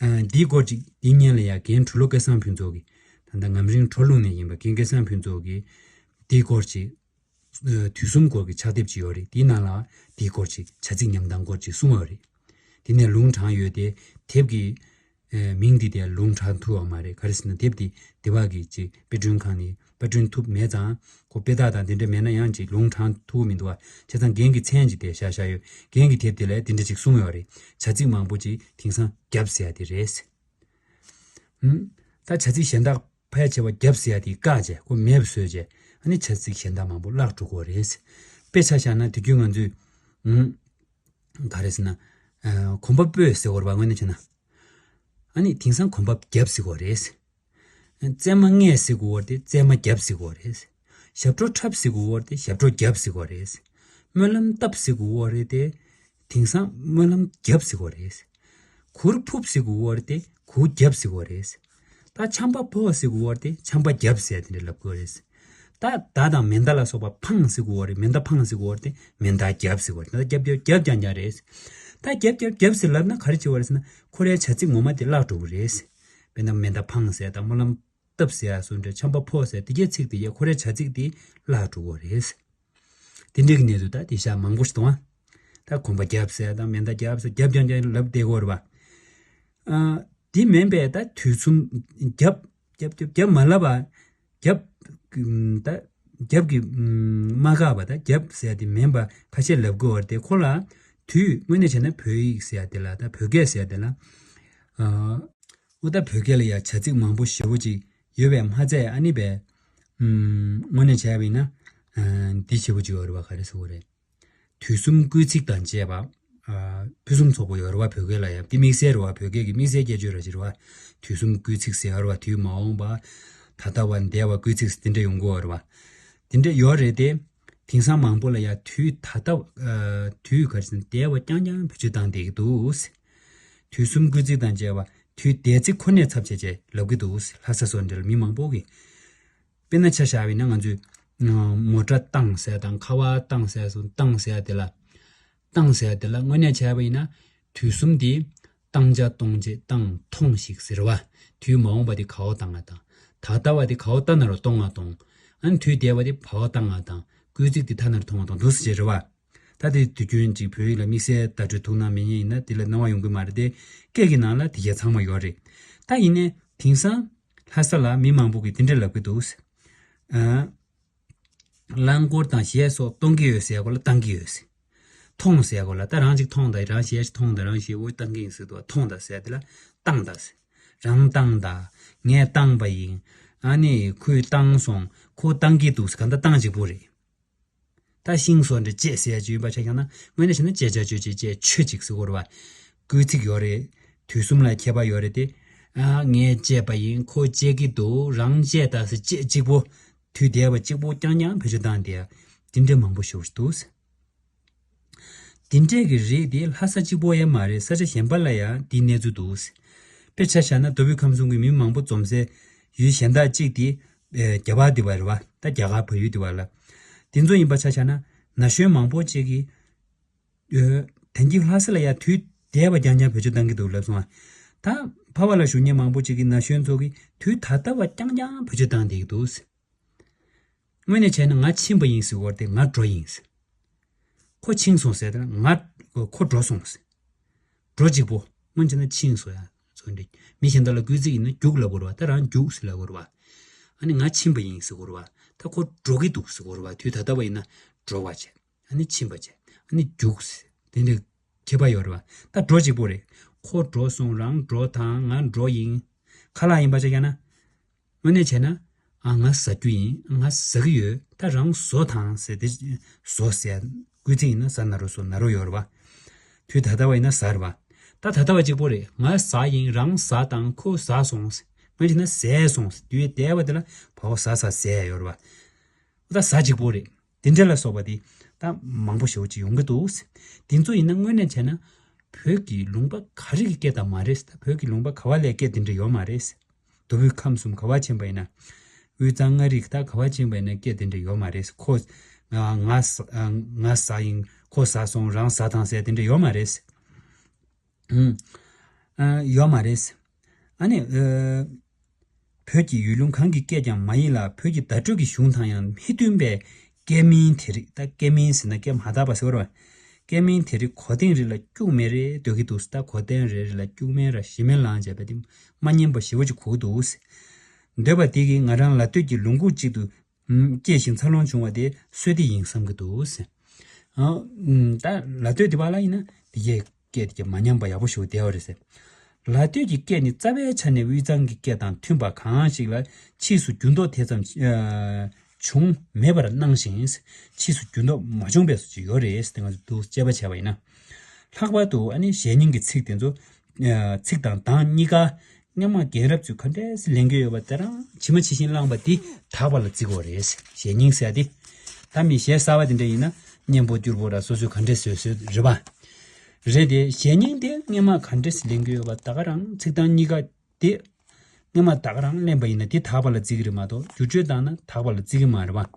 ཨ། འདིའི་སྐོར་ཅིག་འདིའི་སྔོན་ལ་ཡ་རྒན་གྲུ་ལོ་སྐལ་བཟང་ཕུན་ཚོགས་ཀྱིས། ད་ལྟ་ངམ་རིང་གྲོ་ལུང་ནས་ཡིན་པ་རྒན་སྐལ་བཟང་ཕུན་ཚོགས་ཀྱིས་འདིའི་སྐོར་ཅིག། ཨ། དུས་གསུམ་སྐོར་གྱི་ཕྱག་དེབ་ཅིག་ཡོད་རེད། དེའི་ནང་ལ་དེའི་སྐོར་ཅིག་བྱ་ཚིག་ཉམས་སྟངས་སྐོར་ཅིག་གསུངས་ཡོད་རེད། དེ་ནས་ལུང་དྲངས་ཡོད་དེ། དེབ་ཀྱི་ཨ། མིང་འདི་དེ་ལུང་དྲངས་ཐུབ་པ་མ་རེད། ག་རེ་ཟེར་ན་དེབ་འདི་དེ་བ་གི་ཅིག་དཔེ་སྐྲུན་ཁང་ནས་པར་སྐྲུན་ཐུབ་མེད་ཙང་། ཁོ་དཔེ་རྟགས་དང་དེ་འདྲ་མེད་ན་ཡང་ཅིག་ལུང་དྲངས་ཐུབ་ཀྱི་མི་འདུག་བ། བྱས་ཙང་རྒན་གྱིས་མཚན་ཅིག་དེ་བཞག་བཞག་ཡོད། རྒན་གྱིས་དེབ་དེ་ལ་དེ་འདྲ་ཅིག་གསུངས་ཡོད་རེད། བྱ་ཚིག་མང་པོ་ཅིག་དེང་སང་རྒྱབ་ཟེར་ཡ་དེ་རེད། ཧུམ། ད་བྱ་ཚིག་གཞན་དག་ཕལ་ཆེ་བ་རྒྱབ་ཟེར་ཡ་དེ་བཀག་བྱས། ཁོ་མེད་པ་བཟོས་བྱས། ཨ་ནི་བྱ་ཚིག་གཞན་དག་མང་པོ་བརླག་འགྲོ་གི་རེད། དཔེ་ཆ་བཞག་ན་དུས་རྒྱུན་ང་ཚོས། ཨུམ། ག་རེ་ཟེར་ན། ཨ། གོམ་པ་སྤོས་ཟེར་གྱི་ཡོད་རེད་པ། དངོས་གནས་བྱས་ན། ཨ་ནི་དེང་སང་གོམ་པ་རྒྱབ་ཟེར་གྱི་ཡོད་རེད། རྩེད་མོ་རྔེས་ཟེར་གྱི་ཡོད་རེད་དེ། རྩེད་མོ་རྒྱབ་ཟེར་གྱི་ཡོད་རེད། ཞབས་བྲོ་འཁྲབ་ཟེར་གྱི་ཡོད་རེད་དེ། ཞབས་བྲོ་རྒྱབ་ཟེར་གྱི་ཡོད་རེད། སྨོན་ལམ་བཏབ་ཟེར་གྱི་ཡོད་རེད་དེ། དེང་སང་སྨོན་ལམ་རྒྱབ་ཟེར་གྱི་ཡོད་རེད། གུར་ཕུབ་ཟེར་གྱི་ཡོད་རེད་དེ། གུར་རྒྱབ་ཟེར་གྱི་ཡོད་རེད། ད་ཆམ་པ་ཕོག་ཟེར་གྱི་ཡོད་རེད་དེ། ཆམ་པ་རྒྱབ་ཟེར་དེ་འདྲ་ལབ་ཀྱི་ཡོད་རེད། ད་མདའ་དང་མེ་མདའ་ལ་སོགས་པ་འཕངས་ཟེར་གྱི་ཡོད་རེད། མེ་མདའ་འཕངས་ཟེར་གྱི་ཡོད་རེད་དེ། མེ་མདའ་རྒྱབ་ཟེར་གྱི་ཡོད་རེད། ད་རྒྱབ་རྒྱབ་རྒྱབ་རྐྱང་རྐྱང་རེད། ད་རྒྱབ་རྒྱབ་རྒྱབ་ཟེར་ལབ་ན་ག་རེ་བྱེད་པ་རེད་ཟེར་ན། ཁོ་རའི་བྱ་ཚིག་ངོ་མ་དེ་བརླག་འགྲོ་གི་རེད། དཔེར་ན་མེ་མདའ་འཕངས་ཟེར་དང་། སྨོན་ལམ་བཏབ་ཟེར་ཡ་སོགས་འདྲ། ཆམ་པ་ཕོག་ཟེར་དེ་གྱད་ཚིག་དེ་གྱད་ཁོ་རའི་བྱ་ཚིག་དེ་བརླག་འགྲོ་གི་རེད། དེ་འདྲའི་གི་གནས་ཚུལ་ད་དེང་སང་མང་པོ་ཞིག་འདུག་ཨ། ད་གོམ་པ་རྒྱབ་ཟེར་དང་། མེ་མདའ་རྒྱབ་ཟེར། རྒྱབ་རྐྱང་རྐྱང་ལབ་བསྡད་ཀྱི་ཡོད་རེད་པ། ཨ། དེ་མིན་པའི་ད་དུས་གསུམ་རྒྱབ་རྒྱབ་རྒྱབ་རྒྱབ་མ་ལབ་པ། རྒྱབ། ཨམ། ད་རྒྱབ་ཀྱི། ཨམ། མ་བཀག་པ། ད་རྒྱབ་ཟེར་ཡ་དེ་མིན་པ་ཁ་ཤས་ལབ་ཀྱི་ཡོད་རེད་དེ། ཁོ་ལ་དུས་དངོས་གནས་བྱས་ན་བོད་ཡིག་ཟེར་ཡ་དེ་ལ། ད་བོད་སྐད་ཟེར་ཡ་དེ་ལ། ཨ། འོ། ད་བོད་སྐད་ལ་ཡ་བྱ་ཚིག་མང་པོ་ཞེ་པོ་ཅིག་ཡོད་པས་མ་ཚད། ཨ་ནི་བས། ཨམ། དངོས་གནས་བྱས་པ་ཡིན་ན། ཨ། འདི་ཞེ་པོ་ཅིག་ཡོད་རེད་པ། ག་རེ་ཟེར་དགོས་རེད། དུས་གསུམ་སྐུལ་ཚིག་དང་བཅས་པ། ཨ། ཕུན་སུམ་ཚོགས་པོ་ཡོད་རེད་པ། བོད་སྐད་ལ་ཡ། འདི་དམིགས་བསལ་རེད་པ། བོད་སྐད་ཀྱི་དམིགས་བསལ་ཁྱད་ཆོས་ར་ཅིག་རེད་པ། དུས་གསུམ་སྐུལ་ཚིག་ཟེར་ཡོད་རེད་པ། དུས་མ་འོངས་པ། ད་ལྟ་བ། འདས་པ། སྐུལ་ཚིག་དེ་འདྲ་ཡོང་གི་ཡོད་རེད་པ། དེ་འདྲ་ཡོད་རེད་དེ། དེང་སང་མང་པོ་ལ་ཡ་དུས་ད་ལྟ། ཨ། དུས་ག་རེ་ཟེར་ན། འདས་པ་རྐྱང་རྐྱང་བེད་སྤྱོད་བཏང་བསྡད་ཀྱི་འདུག། དུས་གསུམ་སྐུལ་ཚིག་དང་བཅས་པ། དུས་འདས་ཚིག་ཁོ་ནས་ཚབ་བྱས་བྱས་ལབ་ཀྱི་འདུག། ལྷ་ས་སོགས་འདྲ་ལ་མི་མང་པོ་གིས། དཔེར་ན་ཆ་བཞག་པ་ཡིན་ན། ང་ཚོས་མོ་ཊ་བཏང་ཟེར་དང་། ཁ་པར་བཏང་ཟེར་སོགས། བཏང་ཟེར་དེ་ལ། བཏང་ཟེར་དེ་ལ་དངོས་གནས་བྱས་པ་ཡིན་ན། དུས་གསུམ་དེ་བཏང་བྱ་གཏོང་བྱེད་བཏང་གཏོང་ཞིག་ཟེར་བ། དུས་མ་འོངས་པ་དེ་ག་པར་བཏང་ང་བཏང་། ད་ལྟ་བ་དེ་ག་པར་ལྟ་ན་རུ་གཏོང་ང་གཏོང་། ཨ་ནི་དུས་འདས་པ་དེ་ག་པར་བཏང་ང་བཏང་། སྐུལ་ཚིག་དེ་ཐ་ན་རུ་གཏོང་ང་གཏོང་། འདུག་སེ་བྱས་རེད་པ། ད་དེ་དུས་རྒྱུན་ཅིག་བོད་ཡིག་ལ་དམིགས་བསལ་བརྡ་སྤྲོད་ཐུགས་སྣང་མེད་མཁན་ཡིན་ན་དེ་ལ་སྣང་བ་ཡོང་གི་མ་རེད་དེ། སྐད་ཀྱི་ནང་ལ་དེ་གྱད་ཚང་མ་ཡོད་རེད། ད་ཡིན་ནའི་དེང་སང་ལྷ་ས་ལ་མི་མང་པོ་གིས་དེ་འདྲ་ལབ་ཀྱི་འདུག། ཨ། རླངས་འཁོར་དང་གཞས་སོགས་གཏོང་གི་ཡོད་ཟེར་ཡ་སྐོར་ལ་བཏང་གི་ཡོད་ཟེར། མཐོང་ཟེར་གོ་ལ། ད་རང་ཅིག་མཐོང་དང་། རང་གཞན་ཞིག་མཐོང་དང་། རང་གཞན་འུ་བཏང་གི་ཡིན་ཟེར་དུས། མཐོང་དང་ཟེར་དེ་ལ་བཏང་དང་ཟེར། རང་བཏང་དང་། ངས་བཏང་བ་ཡིན། ཨ་ནི་ཁོས་བཏང་སོང་། ཁོ་བཏང་གི་འདུག་ཟེར། གང་ལྟར་བཏང་གཅིག་པོ་རེད། ད་ཤིང་བཟོ་འདྲ་བཅད་ཟེར་ཡ་ཅིག་ཡིན་པ་ཆ་བཞག་ན། དངོས་གནས་བྱས་ན་བཅད་བྱ་བཅོས་བྱེད་བཅད་ཆོད་ཅིག་ཟེར་དགོས་རེད་བ། སྐུལ་ཚིག་ཡོད་རེད། དུས་གསུམ་ལ་ཁྱད་པར་ཡོད་རེད་དེ། ཨ། ངས་བཅད་པ་ཡིན། ཁོ་བཅད་ཀྱི་འདུག་རང་བཅད་དང་ཟེར། བཅད་གཅིག་པོ། དུས་འདས་པ་གཅིག་པོ་རྐྱང་རྐྱང་བེད་སྤྱོད་བཏང་བསྡད་ཡ། དེ་འདྲ་མང་པོ་ཞེ་པོ་ཅིག་འདུག་ཟེར། དེ་འདྲས་ཀྱི་རིགས་དེ་ལྷ་ས་གཅིག་པོ་ཡང་མ་རེད། ས་ཆ་གཞན་པ་ལ་ཡང་དེའི་གནས་ཚུལ་འདུག་ཟེར། དཔེར་ཆ་བཞག་ན། མདོ་དབུས་ཁམས་གསུམ་གྱི་མི་མང་པོ་འཛོམས་སའི་ཡུལ་གཞན་དག་གཅིག་དེ། ཨེ། རྒྱ་གར་དེ་བ་རེད་བ། ད་རྒྱ་གར་བལ་ཡུལ་དེ་བ་ལ། དེ་ཚོ་ཡིན་པ་ཆ་བཞག་ན། ན་གཞོན་མང་པོ་ཅིག་གིས། ཨེ། དེང་གི་ལྷ་ས་ལ་ཡ་དུས་འདས་པ་རྐྱང་རྐྱང་བེད་སྤྱོད་བཏང་གི་འདུག་ལབ་སོང་ང་། ད་ཕ་བ་ལ་བཞུགས་མཁན་མང་པོ་ཅིག་གིས། ན་གཞོན་ཚོ་གིས་དུས་ད་ལྟ་བ་རྐྱང་རྐྱང་བེད་སྤྱོད་བཏང་བསྡད་ཀྱི་འདུག་ཟེར། དངོས་གནས་བྱས་ན་ང་ཕྱིན་པ་ཡིན་ཟེར་དགོས་རེད་དེ། ང་འགྲོ་ཡིན་ཟེར། ཁོ་ཕྱིན་སོང་ཟེར་དེ་ལ། ང་། ཁོ་འགྲོ་སོང་ཟེར། འགྲོ་གཅིག་པོ། སྔོན་བྱས་ན་ཕྱིན་སོང་ཡ་ཚོ་འདྲ། མི་གཞན་དག་ལ་སྐུལ་ཚིག་ཡིན་ན་རྒྱུགས་ལབ་དགོས་རེད་བ། ད་རང་རྒྱུགས་ཟེར་ལབ་དགོས་རེད་བ། ཨ་ནི་ང་ཕྱིན་པ་ཡིན་ཟེར་དགོས་རེད་བ། ད་ཁོ་འགྲོ་གི་འདུག་ཟེར་དགོས་རེད་བ། དུས་ད་ལྟ་བ་ཡིན་ན་འགྲོ་བ་བྱས། ཨ་ནི་ཕྱིན་པ་བྱས། ཨ་ནི་རྒྱུགས་ཟེར། དེ་འདྲ་ཁྱད་པར་ཡོད་རེད་བ། ད་འགྲོ་གཅིག་པོ་རེད། ཁོ་འགྲོ་སོང་། རང་འགྲོ་དང་། ང་འགྲོ་ཡིན། ཁ་ལག་ཡིན་པ་ཆ་བཞག་ན། དངོས་གནས་བྱས་ན། ཨ། ང་ཟ་རྒྱུ་ཡིན། ང་ཟ་གི་ཡོད། ད་རང་བཟོ་དང་ཟེར་དེ། བཟོ་ཟེར། སྐུལ་ཚིག་ཡིན་ན་ཟ་ན་རོ། བཟོ་ན་རོ་ཡོད་རེད་བ། དུས་ད་ལྟ་བ་ཡིན་ན་ཟ་རེད་བ། ད་ད་ལྟ་བ་གཅིག་པོ་རེད། ང་ཟ་ཡིན། རང་ཟ་དང་། ཁོ་ཟ་སོང་ཟེར། དངོས་གནས་བྱས་ན་ཟས་སོང་ཟེར། དུས་འདས་པ་དེ་ལ་བ་འོ་ཟ་ཟ་ཟས་ཡོད་རེད་བ། ད་ཟ་གཅིག་པོ་རེད། དེ་འདྲ་ལ་སོགས་པ་དེ་ད་མང་པོ་ཞེ་པོ་ཅིག་ཡོང་གི་འདུག་ཟེར། དེ་ཚོ་ཡིན་ན་དངོས་གནས་བྱས་ན་བོད་ཀྱི་ལུང་པ་ག་རེ་གི་སྐད་དང་མ་རེད་ཟེར། ད་བོད་ཀྱི་ལུང་པ་ག་བ་ལ་སྐད་དེ་འདྲ་ཡོད་མ་རེད་ཟེར། མདོ་དབུས་ཁམས་གསུམ་ག་བ་ཕྱིན་པ་ཡིན་ན། དབུས་གཙང་མངའ་རིས་ད་ག་བ་ཕྱིན་པ་ཡིན་ན་སྐད་དེ་འདྲ་ཡོད་མ་རེད་ཟེར། ཁོ། ང་ང་ཟ་ང་ཟ་ཡིན། ཁོ་ཟ་སོང་། རང་ཟ་དང་ཟེར་དེ་འདྲ་ཡོད་མ་རེད་ཟེར། ཨུམ། ཨ། ཡོད་མ་རེད། ཨ་ནི། ཨ། བོད་ཀྱི་ཡུལ་ལུང་གང་གི་སྐད་ཀྱང་མ་ཡིན་ལ། བོད་ཀྱི་བརྡ་སྤྲོད་ཀྱི་གཞུང་དང་ཡང་མི་མཐུན་པའི་སྐད་མིང་དེ་རིགས། ད་སྐད་མིང་ཟེར་ན་སྐད་མ་དག་པ་ཟེར་བ་རེད་བ། སྐད་མིང་དེ་རིགས་གོ་ལྡེང་རེ་ལ་སྐྱུག་མེར་རེ་སྡོད་ཀྱི་འདུག་ད་གོ་ལྡེང་རེ་རེ་ལ་སྐྱུག་མེར་ར་ཞི་མེར་ལངས་བྱས་པ་དེ་མ་སྙན་པ་ཞེ་པོ་ཅིག་གོ་གི་འདུག་འདོད་པ་དེ་གིས་ང་རང་ལ་ལྟོས་ཀྱི་ལུང་ཁུག་ཅིག་ཏུ། ཨུམ། སྐྱེས་ཤིང་འཚར་ལོངས་བྱུང་བ་དེ་བསོད་བདེ་ཡིན་བསམ་གྱི་འདུག་ཟེར། ཨ། ཨུམ། ད་ལ་སྟོད་དེ་བ་ལ་ཡིན་ན་དེ་གའི་སྐད་དེ་མ་ཉམས་པ་ཡག་པོ་ཞིག་བསྡད་པ་རེད་ཟེར། ལ་སྟོད་ཀྱི་སྐད་ནི་རྩ་བའི་ཆ་ནས་དབུས་གཙང་གི་སྐད་དང་མཐུན་པ་གང་ཞིག་ལ་ཕྱིས་སུ་འགྱུར་ལྡོག་དེ་ཙམ། ཨ། བྱུང་མེད་པར་སྣང་ཞིང་། ཕྱིས་སུ་འགྱུར་ལྡོག་མ་བྱུང་བའི་བཟོ་ཅིག་ཡོད་རེད་ཟེར། ང་ཚོ་འདུག་དཔྱད་པ་བྱས་པ་ཡིན་ན། ལྷག་པར་དུ་ཨ་ནི་གཞས་རྙིང་གི་ཚིག་དེ་ཚོ། ཨ། ཚིག་དང་གདངས་གཉིས་ཀ་སྔོན་མ་རྒན་རབས་ཚོས་ག་འདྲས་ལེན་གྱི་ཡོད་པ་དེ་རང་ཇི་མ་ཇི་བཞིན་བླངས་པ་འདི་དག་པ་ལ་བརྩི་དགོས་རེད། གཞས་རྙིང་ཟེར་ཡ་དེ། ད་མི་གཞས་གསར་བ་དེ་འདྲ་ཡིན་ན་སྙན་པོ་སྐྱུར་པོ་ར་སོ་སོས་ག་འདྲས་བཟོས་བཟོས་རེད་པ། རེད་དེ། གཞས་རྙིང་དེ་སྔོན་མ་ག་འདྲས་ལེན་གྱི་ཡོད་པ་ད་ག་རང་། ཚིག་དང་གཉིས་ཀ་དེ་སྔོན་མ་ད་ག་རང་ལེན་པ་ཡིན་ན་དེ་དག་པ་ལ་བརྩི་གི་རེད་མ་གཏོགས། བསྒྱུར་བཅོས་བཏང་ན་དག་པ་ལ་བརྩི་གི་མ་རེད་པ།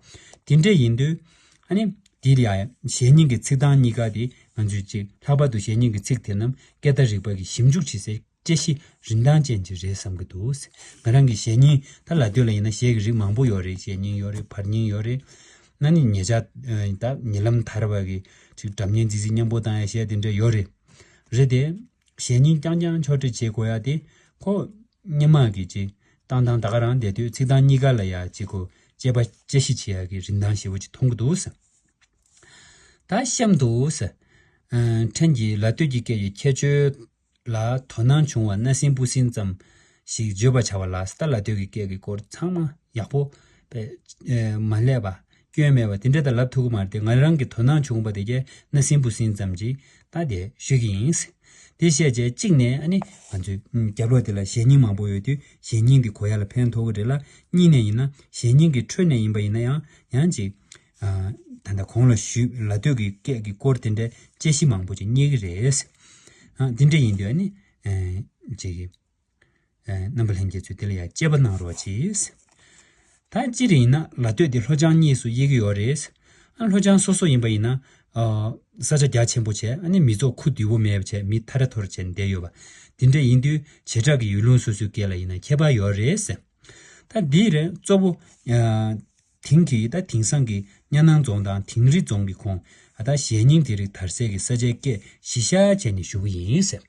དེ་འདྲས་ཡིན་དུས། ཨ་ནི། དེ་ལ་ཡང་གཞས་རྙིང་གི་ཚིག་དང་གཉིས་ཀ་དེ་ང་ཚོས་ཅིག་ལྷག་པར་དུ་གཞས་རྙིང་གི་ཚིག་དེ་རྣམས་སྐད་བརྡ་རིག་པ་གིས་ཞིབ་འཇུག་བྱེད་སའི་དཔྱད་གཞི་རིན་ཐང་ཅན་ཅིག་རེད་བསམ་གྱི་འདུག་ང་རང་གི་གཞས་རྙིང་། ད་ལ་སྟོད་ལ་ཡིན་ན་གཞས་ཀྱི་རིགས་མང་པོ་ཡོད་རེད། གཞས་རྙིང་ཡོད་རེད། བར་རྙིང་ཡོད་རེད། ན་ནི་ཉེ་ཆར། ཨ། ད་ཉེ་ལམ་དར་བ་གི་ཅིག་སྒྲ་སྙན་ཙི་ཙི་སྙན་པོ་བཏང་ཡ་གཞས་དེ་འདྲ་ཡོད་རེད། རེད་དེ། གཞས་རྙིང་རྐྱང་རྐྱང་ཕྱོགས་སྒྲིག་བྱེད་དགོས་ཡ་དེ་ཁོ་སྔོན་མ་གི་ཅིག་བཏང་སྟངས་ད་ག་རང་བསྡད་དུས། ཚིག་དང་གཉིས་ཀ་ལ་ཡ་ཅིག་ཁོ་དཔྱད་པ་དཔྱད་གཞི་བྱེད་ཡ་གི་རིན་ཐང་ཞེ་པོ་ཅིག་མཐོང་གི་འདུག་ཟེར། ད་གཤམ་དུ་ཟེར། ཨ། ཕྲན་གྱིས་ལ་སྟོད་ཀྱི་སྐད་ཀྱི་ཁྱད་ཆོས་ལ་དོ་སྣང་བྱུང་བ་སྣ་ཟིན་བུ་ཟིན་ཙམ་ཞིག་བརྗོད་པར་བྱ་བ་ལ། ད་ལ་སྟོད་ཀྱི་སྐད་ཀྱི་སྐོར་ཚང་མ་ཡག་པོ་དཔེ། ཨེ། མ་ལྷད་པ། སྐྱོན་མེད་པ་དེ་འདྲ་ད་ལབ་ཐུབ་ཀྱི་མ་རེད་དེ། ང་རང་གིས་དོ་སྣང་བྱུང་བ་དེ་གས་སྣ་ཟིན་བུ་ཟིན་ཙམ་ཅིག་ད་དེ་ཞུ་གི་ཡིན། དེ་བཤད་བྱས་གཅིག་ནས་ཨ་ནི་ང་ཚོའི་རྒྱབ་ལོགས་དེ་ལ་གཞས་རྙིང་མང་པོ་ཡོད་དུས་གཞས་རྙིང་དེ་གོ་ཡ་ལ་ཕན་ཐོགས་ཀྱི་རེད་ལ། གཉིས་ནས་ཡིན་ན་གཞས་རྙིང་གི་ཁྲོད་ནས་ཡིན་པ་ཡིན་ན་ཡང་ཡང་ཅིག་ཨ། ད་ལྟ་གོང་ལ་ཞུས་ལ་སྟོད་ཀྱི་སྐད་ཀྱི་སྐོར་དེ་འདྲའི་དཔྱད་གཞི་མང་པོ་ཅིག་རྙེད་ཀྱི་རེད། ཨ། དེ་འདྲ་ཡིན་དུས་ཨ་ནི། ཨེ། ཅིག་གི་ཨེ། རྣམ་པ་ལྷན་རྒྱས་ཚོས་དེ་ལ་ཡང་དཔྱད་པ་གནང་རོགས་གྱིས། ད་སྤྱིར་ཡིན་ན་ལ་སྟོད་འདི་ལྷོ་བྱང་གཉིས་སུ་དབྱེ་གི་ཡོད་རེད། ཨ། ལྷོ་བྱང་སོ་སོ་ཡིན་པ་ཡིན་ན། ཨ། ས་ཆ་རྒྱ་ཆེན་པོ་བྱས། ཨ་ནི་མི་ཚོགས་ཁུ་རྡུལ་པོ་མེད་པ་བྱས། མི་ཐ་ར་ཐོར་བྱས་བསྡད་ཡོད་པ། དེ་འདྲ་ཡིན་དུས་བྱེ་བྲག་གི་ཡུལ་ལུང་སོ་སོའི་སྐད་ལ་ཡིན་ན་ཁྱད་པར་ཡོད་རེད་ཟེར། ད་འདིར་གཙོ་བོ། ཨ། དེང་གི། ད་དེང་སང་གི་གཉའ་ནང་རྫོང་དང་དིང་རི་རྫོང་གི་ཁོངས། ཨ། ད་གཞས་རྙིང་དེ་རིགས་དར་སའི་གི་ས་ཆའི་སྐད་གཞི་བཞག་བྱས་ནས་ཞུ་གི་ཡིན་ཟེར།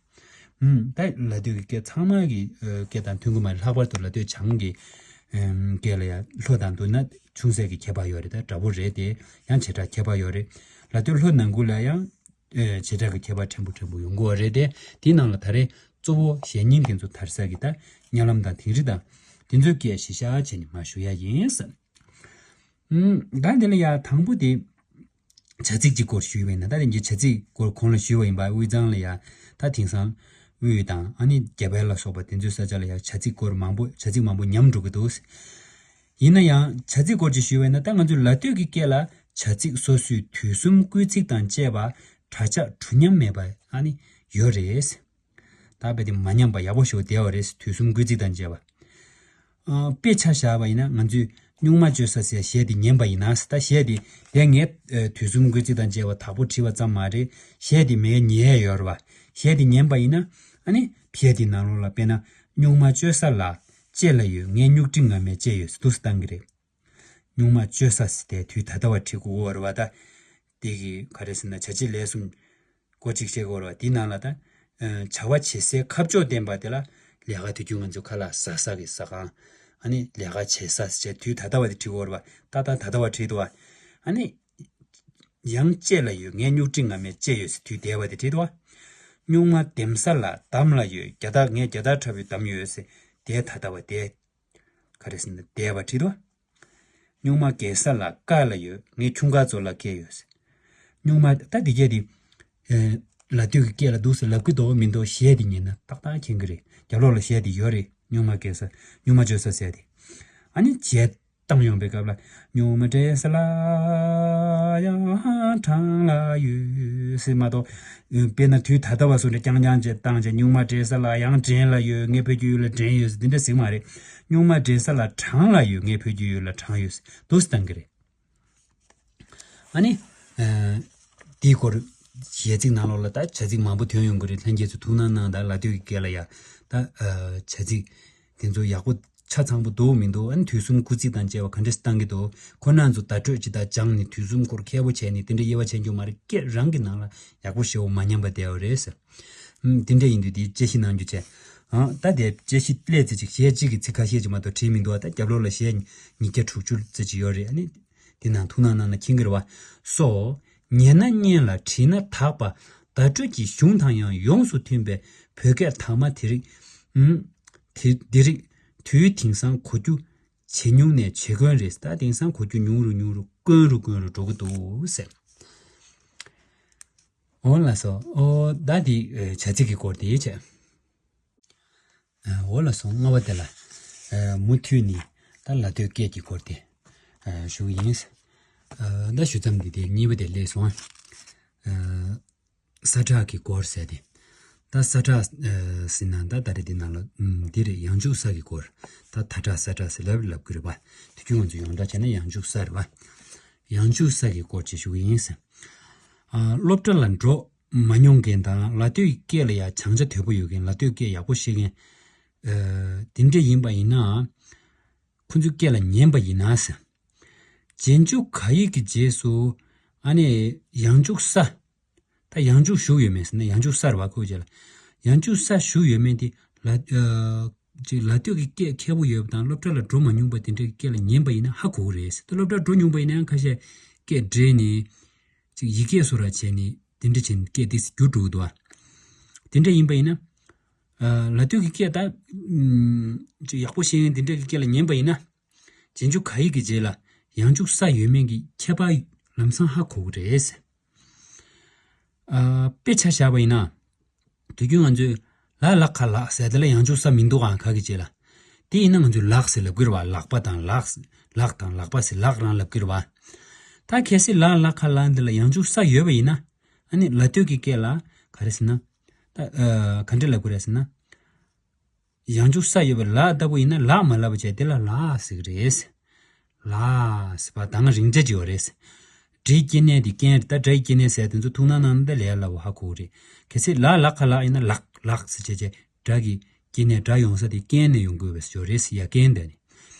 ཨུམ། ད་ལ་སྟོད་ཀྱི་སྐད་ཚང་མ་གི། ཨ། སྐད་དང་མཐུན་གྱི་མ་རེད། ལྷག་པར་དུ་ལ་སྟོད་བྱང་གི། ཨམ། སྐད་ལ་ཡང་ལྷོ་དང་བསྡུར་ན་ཆུང་ཟད་ཀྱི་ཁྱད་པར་ཡོད་རེད། ད་འདྲ་པོ་རེད་དེ། ཡང་བྱེ་བྲག་ཁྱད་པར་ཡོད་རེད། ལ་སྟོད་ལྷོ་ནང་ཁུལ་ལ་ཡང་ ཨེ་བྱེ་བྲག་གི་ཁྱད་པར་ཕྲན་བུ་ཕྲན་བུ་ཡོང་གི་ཡོད་རེད་དེ། དེའི་ནང་ལ་ད་རེས་གཙོ་བོ་གཞན་སྙིང་དེ་ཚོ་དར་ས་གི་ད་སྙན་ལམ་དང་དིང་རི་དང་དེ་ཚོའི་སྐད་གཞི་བཞག་བྱས་ནས་མར་ཞུ་ཡ་ཡིན། ཨུམ། ད་འདི་ལ་ཡ་དང་པོ་དེ། བྱ་ཚིག་གི་སྐོར་ཞུས་པ་ཡིན་ན། ད་དེང་གི་བྱ་ཚིག་སྐོར་གོང་ལ་ཞུས་པ་ཡིན་པ། དབུས་གཙང་ལ་ཡ་ད་དེང་སང་དབུས་དང་ཨ་ནི་རྒྱ་བལ་ལ་སོགས་པ་དེ་ཚོའི་ས་ཆ་ལ་ཡ་བྱ་ཚིག་སྐོར་མང་པོ་བྱ་ཚིག་མང་པོ་ཉམས་འགྲོ་གི་འདུག། ཡིན་ན་ཡང་བྱ་ཚིག་སྐོར་ཅིག་ཞུས་པ་ཡིན་ན། ད་ང་ཚོའི་ལ་སྟོད་ཀྱི་སྐད་ལ་བྱ་ཚིག་སོ་སོའི་དུས་གསུམ་སྐུལ་ཚིག་དང་བཅས་པ་སྒྲ་ཆགས་གྲུ་ཉམས་མེད་པ་ཨ་ནི་ཡོད་རེད། ད་དཔེ་དེ་མ་ཉམས་པ་ཡག་པོ་ཞིག་བསྡད་པ་རེད། དུས་གསུམ་སྐུལ་ཚིག་དང་བཅས་པ། ཨ། དཔེ་ཆ་བཞག་པ་ཡིན་ན་ང་ཚོས་སྨྱུག་མ་བཅོས་ས་ཟེར་གཞས་དེ་ཉན་པ་ཡིན་ན། ད་གཞས་དེ་དེ་ངས་ཨ་དུས་གསུམ་སྐུལ་ཚིག་དང་བཅས་པ་དག་པོ་བྲིས་པ་ཙམ་མ་རེད། གཞས་དེ་མི་ཉན་ཡ་ཡོད་རེད་པ། གཞས་དེ་ཉན་པ་ཡིན་ན་ཨ་ནི་གཞས་དེ་ནང་ལོགས་ལ་དཔེར་ན་སྨྱུག་མ་བཅོས་ས་ལ་ལྕེ་ལ་ཡོད། ངས་སྨྱུག་ཁྲི་ངར་མས་བཅད་ཡོད་ཟེར་འདུག་སེ་བཏང་གི་རེད། སྨྱུག་མ་བཅོས་ས་ཟེར་དེ་དུས་ད་ལྟ་བ་བྲིས་དགོས་པ་རེད་པ། ད་དེ་གི་ག་རེ་ཟེར་ན་བྱ་བྱེད་ལས་གསུམ་སྐོར་ཅིག་བཤད་དགོས་རེད་པ། དེའི་ནང་ལ་ད་ཨ་བྱ་བ་བྱེད་སའི་ཁ་ཕྱོགས་བསྟན་པ་དེ་ལ་ལས་ཀ་དུས་རྒྱུན་ང་ཚོ་ཁ་ལག་ཟ་ས་གི་ཟ་ཁང་། ཨ་ནི་ལས་ཀ་བྱེད་ས་ཟེར་བྱས་དུས་ད་ལྟ་བ་དེ་བྲིས་དགོས་རེད་པ། ད་ད་ད་ལྟ་བ་བྲིས་འདུག་པ། ཨ་ནི་ཡང་ལྕེ་ལ་ཡོད། ངས་སྨྱུག་ཁྲི་ངར་མས་བཅད་ཡོད་ཟེར་དུས་འདས་པ་དེ་བྲིས་འདུག་པ། སྨྱུག་མ་འདེམས་ས་ལ་འདམ་ལ་ཡོད། རྒྱ་སྟག་ངས་རྒྱ་སྟག་ཁྲ་བོས་བསྡམས་ཡོད་ཟེར་དེ་ད་ལྟ་བ་དེ། ག་རེ་ཟེར་ན་འདས་པ་བྲིས་འདུག། སྨྱུག་མ་བརྒལ་ས་ལ་ཀ་ལ་ཡོད། ངས་ཁྱུང་དཀར་ཚོ་ལ་བཀལ་ཡོད་ཟེར། སྨྱུག་མ་ད་འདི་སྐད་དེ། ཨེ། ལ་སྟོད་ཀྱི་སྐད་ལ་འདུག་ཟེར་ལབ་ཀྱི་འདུག་མི་འདུག་གཞས་དེ་ཉན་ན་ཏག་ཏག་མཁྱེན་གྱི་རེད། རྒྱབ་ལོགས་ལ་གཞས་དེ་ཡོད་རེད། སྨྱུག་མ་བརྒལ་ས། སྨྱུག་མ་བཅོས་ས་ཟེར་དེ། ཨ་ནི་གཞས་བཏང་ཡོང་པའི་སྐབས་ལ། སྨྱུག་མ་འདྲེན་ས་ལ་ཡང་བྲང་ལ་ཡོད་ཟེར་མ་གཏོགས། དཔེར་ན་དུས་ད་ལྟ་བ་བཟོ་འདྲ་རྐྱང་རྐྱང་བྱས་བཏང་བྱས། སྨྱུག་མ་འདྲེན་ས་ལ་ཡང་བྲན་ལ་ཡོད། ངས་ཕ་གི་ཡུལ་ལ་བྲན་ཡོད་ཟེར་འདི་འདྲ་ཟེར་མ་རེད། སྨྱུག་མ་འདྲེན་ས་ལ་བྲང་ལ་ཡོད། ངས་ཕ་གི་ཡུལ་ལ་བྲང་ཡོད་ཟེར་འདུག་སེ་བཏང་གི་རེད། ཨ་ནི། ཨ། འདིའི་སྐོར་གཞས་ཚིག་ནང་ལོགས་ལ་ད་བྱ་ཚིག་མང་པོ་ཐོན་ཡོང་གི་རེད། ལྷན་རྒྱས་ཚོ་ཐུགས་སྣང་གནང་དང་། ལ་སྟོད་ཀྱི་སྐད་ལ་ཡ་ད་ཨ་བྱ་ཚིག་དེ་ཚོ་ཡག་པོ་ཆ་ཚང་པོ་འདུག་མི་འདུག་ཨ་ནི་དུས་གསུམ་སྐུལ་ཚིག་དང་བཅས་པ་ག་འདྲ་ཞིག་བཏང་གི་འདུག་ཁོ་རང་ཚོ་བརྡ་སྤྲོད་ཅིག་ད་སྦྱངས་ནས་དུས་གསུམ་སྐོར་མཁས་པོ་བྱས་ནས་དེ་འདྲ་དབྱེ་བ་ཕྱེ་རྒྱུ་མ་རེད། སྐད་རང་གི་ནང་ལ་ཡག་པོ་ཞེ་པོ་མ་ཉམས་པ་བསྡད་ཡོད་རེད་ཟེར། ཨུམ། དེ་འདྲ་ཡིན་དུས་དེ་དཔྱད་གཞི་གནང་རྒྱུ་བྱས། ཨང་། ད་དེ་དཔྱད་གཞི་སླེབས་ཙམ་ཅིག་གཞས་གཅིག་གི་ཚིག་ཁ་ཤས་ཅིག་མ་གཏོགས་བྲིས་མི་འདུག་ད་རྒྱབ་ལོགས་ལ་གཞས་ཉིས་བརྒྱ་དྲུག་ཅུ་ཙམ་ཅིག་ཡོད་རེད། ཨ་ནི་དེ་ནང་ཐུགས་སྣང་གནང་ན་མཁྱེན་གྱི་རེད་པ། སོ། ཉན་ན་སྙན་ལ་བྲིས་ན་དག་པ། བརྡ་སྤྲོད་ཀྱི་གཞུང་དང་ཡང་ཡོངས་སུ་མཐུན་པའི་བོད་སྐད་དག་མ་དེ་རིགས། ཨུམ། དེ་འདི་རིགས་དུས་དེང་སང་གོ་རྒྱུ་ཇེ་ཉུང་ནས་ཇེ་དཀོན་རེད། ད་དེང་སང་གོ་རྒྱུ་ཉུང་རུ་ཉུང་རུ་དཀོན་རུ་དཀོན་རུ་འགྲོ་གི་འདུག་ཟེར། འོ་ལགས་སོ། ཨོ་ད་འདི་ཨེ་བྱ་ཚིག་གི་སྐོར་དེ་བྱས། ཨ། འོ་ལགས་སོ། ལྔ་པ་དེ་ལ་ཨ་མུ་མཐུད་ནས་ད་ལ་སྟོད་སྐད་ཀྱི་སྐོར་དེ་ཨ་ཞུ་གི་ཡིན། ཨ་ད་ཞུ་མཚམས་འདི་དེ་གཉིས་པ་དེ་སླེབས་སོང་། ཨ། ས་ཁྲ་གི་སྐོར་ཟེར་ཏེ། ད་ས་ཁྲ་ཨ་ཟེར་ན་ད་ད་རེས་འདི་ནང་ལ་ཨུམ་འདི་རེད། ཡང་འཇུག་ས་གི་སྐོར། ད་ད་ཁྲ་ས་ཁྲ་ཟེར་ལབ་ལབ་ཀྱི་རེད་པ། དེ་རྒྱུན་ང་ཚོ་ཡོངས་གྲགས་བྱས་ན་ཡང་འཇུག་ས་རེད་པ། ཡང་འཇུག་ས་གི་སྐོར་ཅིག་ཞུ་གི་ཡིན་ཟེར། ཨ། སློབ་གྲྭ་ལ་འགྲོ་མ་མྱོང་མཁན་དང་། ལ་སྟོད་ཀྱི་སྐད་ལ་ཡང་སྦྱང་ཆ་དོད་པོ་ཡོད་མཁན། ལ་སྟོད་སྐད་ཡག་པོ་ཤེས་མཁན། ཨ། དེ་འདྲ་ཡིན་པ་ཡིན་ན། ཁོ་ཚོའི་སྐད་ལ་ཉན་པ་ཡིན་ན་ཟེར། རྗེས་འཇུག་ག་ཡིག་གི་རྗེས་སུ་ཨ་ནི་ཡང་འཇུག་ས། ད་ཡང་འཇུག་ཞུགས་ཡོད་མེད་ཟེར་ན། ཡང་འཇུག་ས་རེད་པ། ཁོའི་རྗེས་ལ་ཡང་འཇུག་ས་ཞུགས་ཡོད་མེད་དེ་ལ། ཨ། ཅིག་ལ་སྟོད་ཀྱི་སྐད་མཁས་པོ་ཡོད་པ་དང་སློབ་གྲྭ་ལ་འགྲོ་མ་མྱོང་པ་དེ་འདྲའི་སྐད་ལ་ཉན་པ་ཡིན་ན་ཧ་གོ་གི་རེད་ཟེར། ད་སློབ་གྲྭ་འགྲོ་མྱོང་པ་ཡིན་ན་ཡང་ཁ་ཤས་སྐད་འདྲེས་ནས་ཅིག་ཡིག་སྐད་བཟོ་འདྲ་བྱས་ནས་དེ་འདྲ་བྱས་ནས་སྐད་དེ་འགྱུར་འགྲོ་གི་འདུག་པ། དེ་འདྲ་ཡིན་པ་ཡིན་ན། ཨ། ལ་སྟོད་ཀྱི་སྐད་ད་ཨུམ་ཅིག་ཡག་པོ་ཤེས་མཁན་དེ་འདྲ་གི་སྐད་ལ་ཉན་པ་ཡིན་ན། རྗེས་འཇུག་ག་ཡིག་གི་རྗེས་ལ་ཡང་འཇུག་ས་ཡོད་མེད་ཀྱི་ཁྱད་པར་ལམ་སང་ཧ་གོ་གི་རེད་ཟེར། ཨ། དཔེ་ཆ་བཞག་པ་ཡིན་ན། དུས་རྒྱུན་ང་ཚོས་ལ་ལ་ཁ་ལག་ཟེར་དེ་ལ་ཡང་འཇུག་ས་མི་འདུག་ག་ག་གི་རྗེས་ལ། དེ་ཡིན་ན་ང་ཚོས་ལག་ཟེར་ལབ་ཀྱི་རེད་པ། ལག་པ་དང་ལག་ལག་དང་ལག་པ་ཟེར་ལག་རང་ལབ་ཀྱི་རེད་པ། ད་གལ་སྲིད་ལ་ལ་ཁ་ལག་འདི་ལ་ཡང་འཇུག་ས་ཡོད་པ་ཡིན་ན། ཨ་ནི་ལ་སྟོད་ཀྱི་སྐད་ལ་ག་རེ་ཟེར་ན། ད་ཨ་ག་འདྲ་ལབ་དགོས་རེད་ཟེར་ན། ཡང་འཇུག་ས་ཡོད་པའི་ལ་ལྟ་བུ་ཡིན་ན་ལག་མ་ལབ་པ་བྱས་དེ་ལ་ལགས་ཟེར་གི་རེད། ལགས་ཟེར་བ་གདངས་རིང་ཆ་ཅིག་ཡོད་རེད། སྒྲའི་སྐྱེ་གནས་དེ་རྐན་རེད། ད་སྒྲའི་སྐྱེ་གནས་ཟེར་དེ་ཚོ་ཐུགས་སྣང་གནང་ན་ད་ལས་སླ་བོ་ཧ་གོ་གི་རེད། གལ་སྲིད་ལ་ལ་ཁ་ལག་ཡིན་ན་ལག་ལགས་ཟེར་བྱས་བྱས་སྒྲ་གི་སྐྱེ་གནས་སྒྲ་ཡོང་ས་དེ་རྐན་ནས་ཡོང་དགོས་པའི་ཡོད་རེད་ཟེར། ཡ་རྐན་དེ་ནི།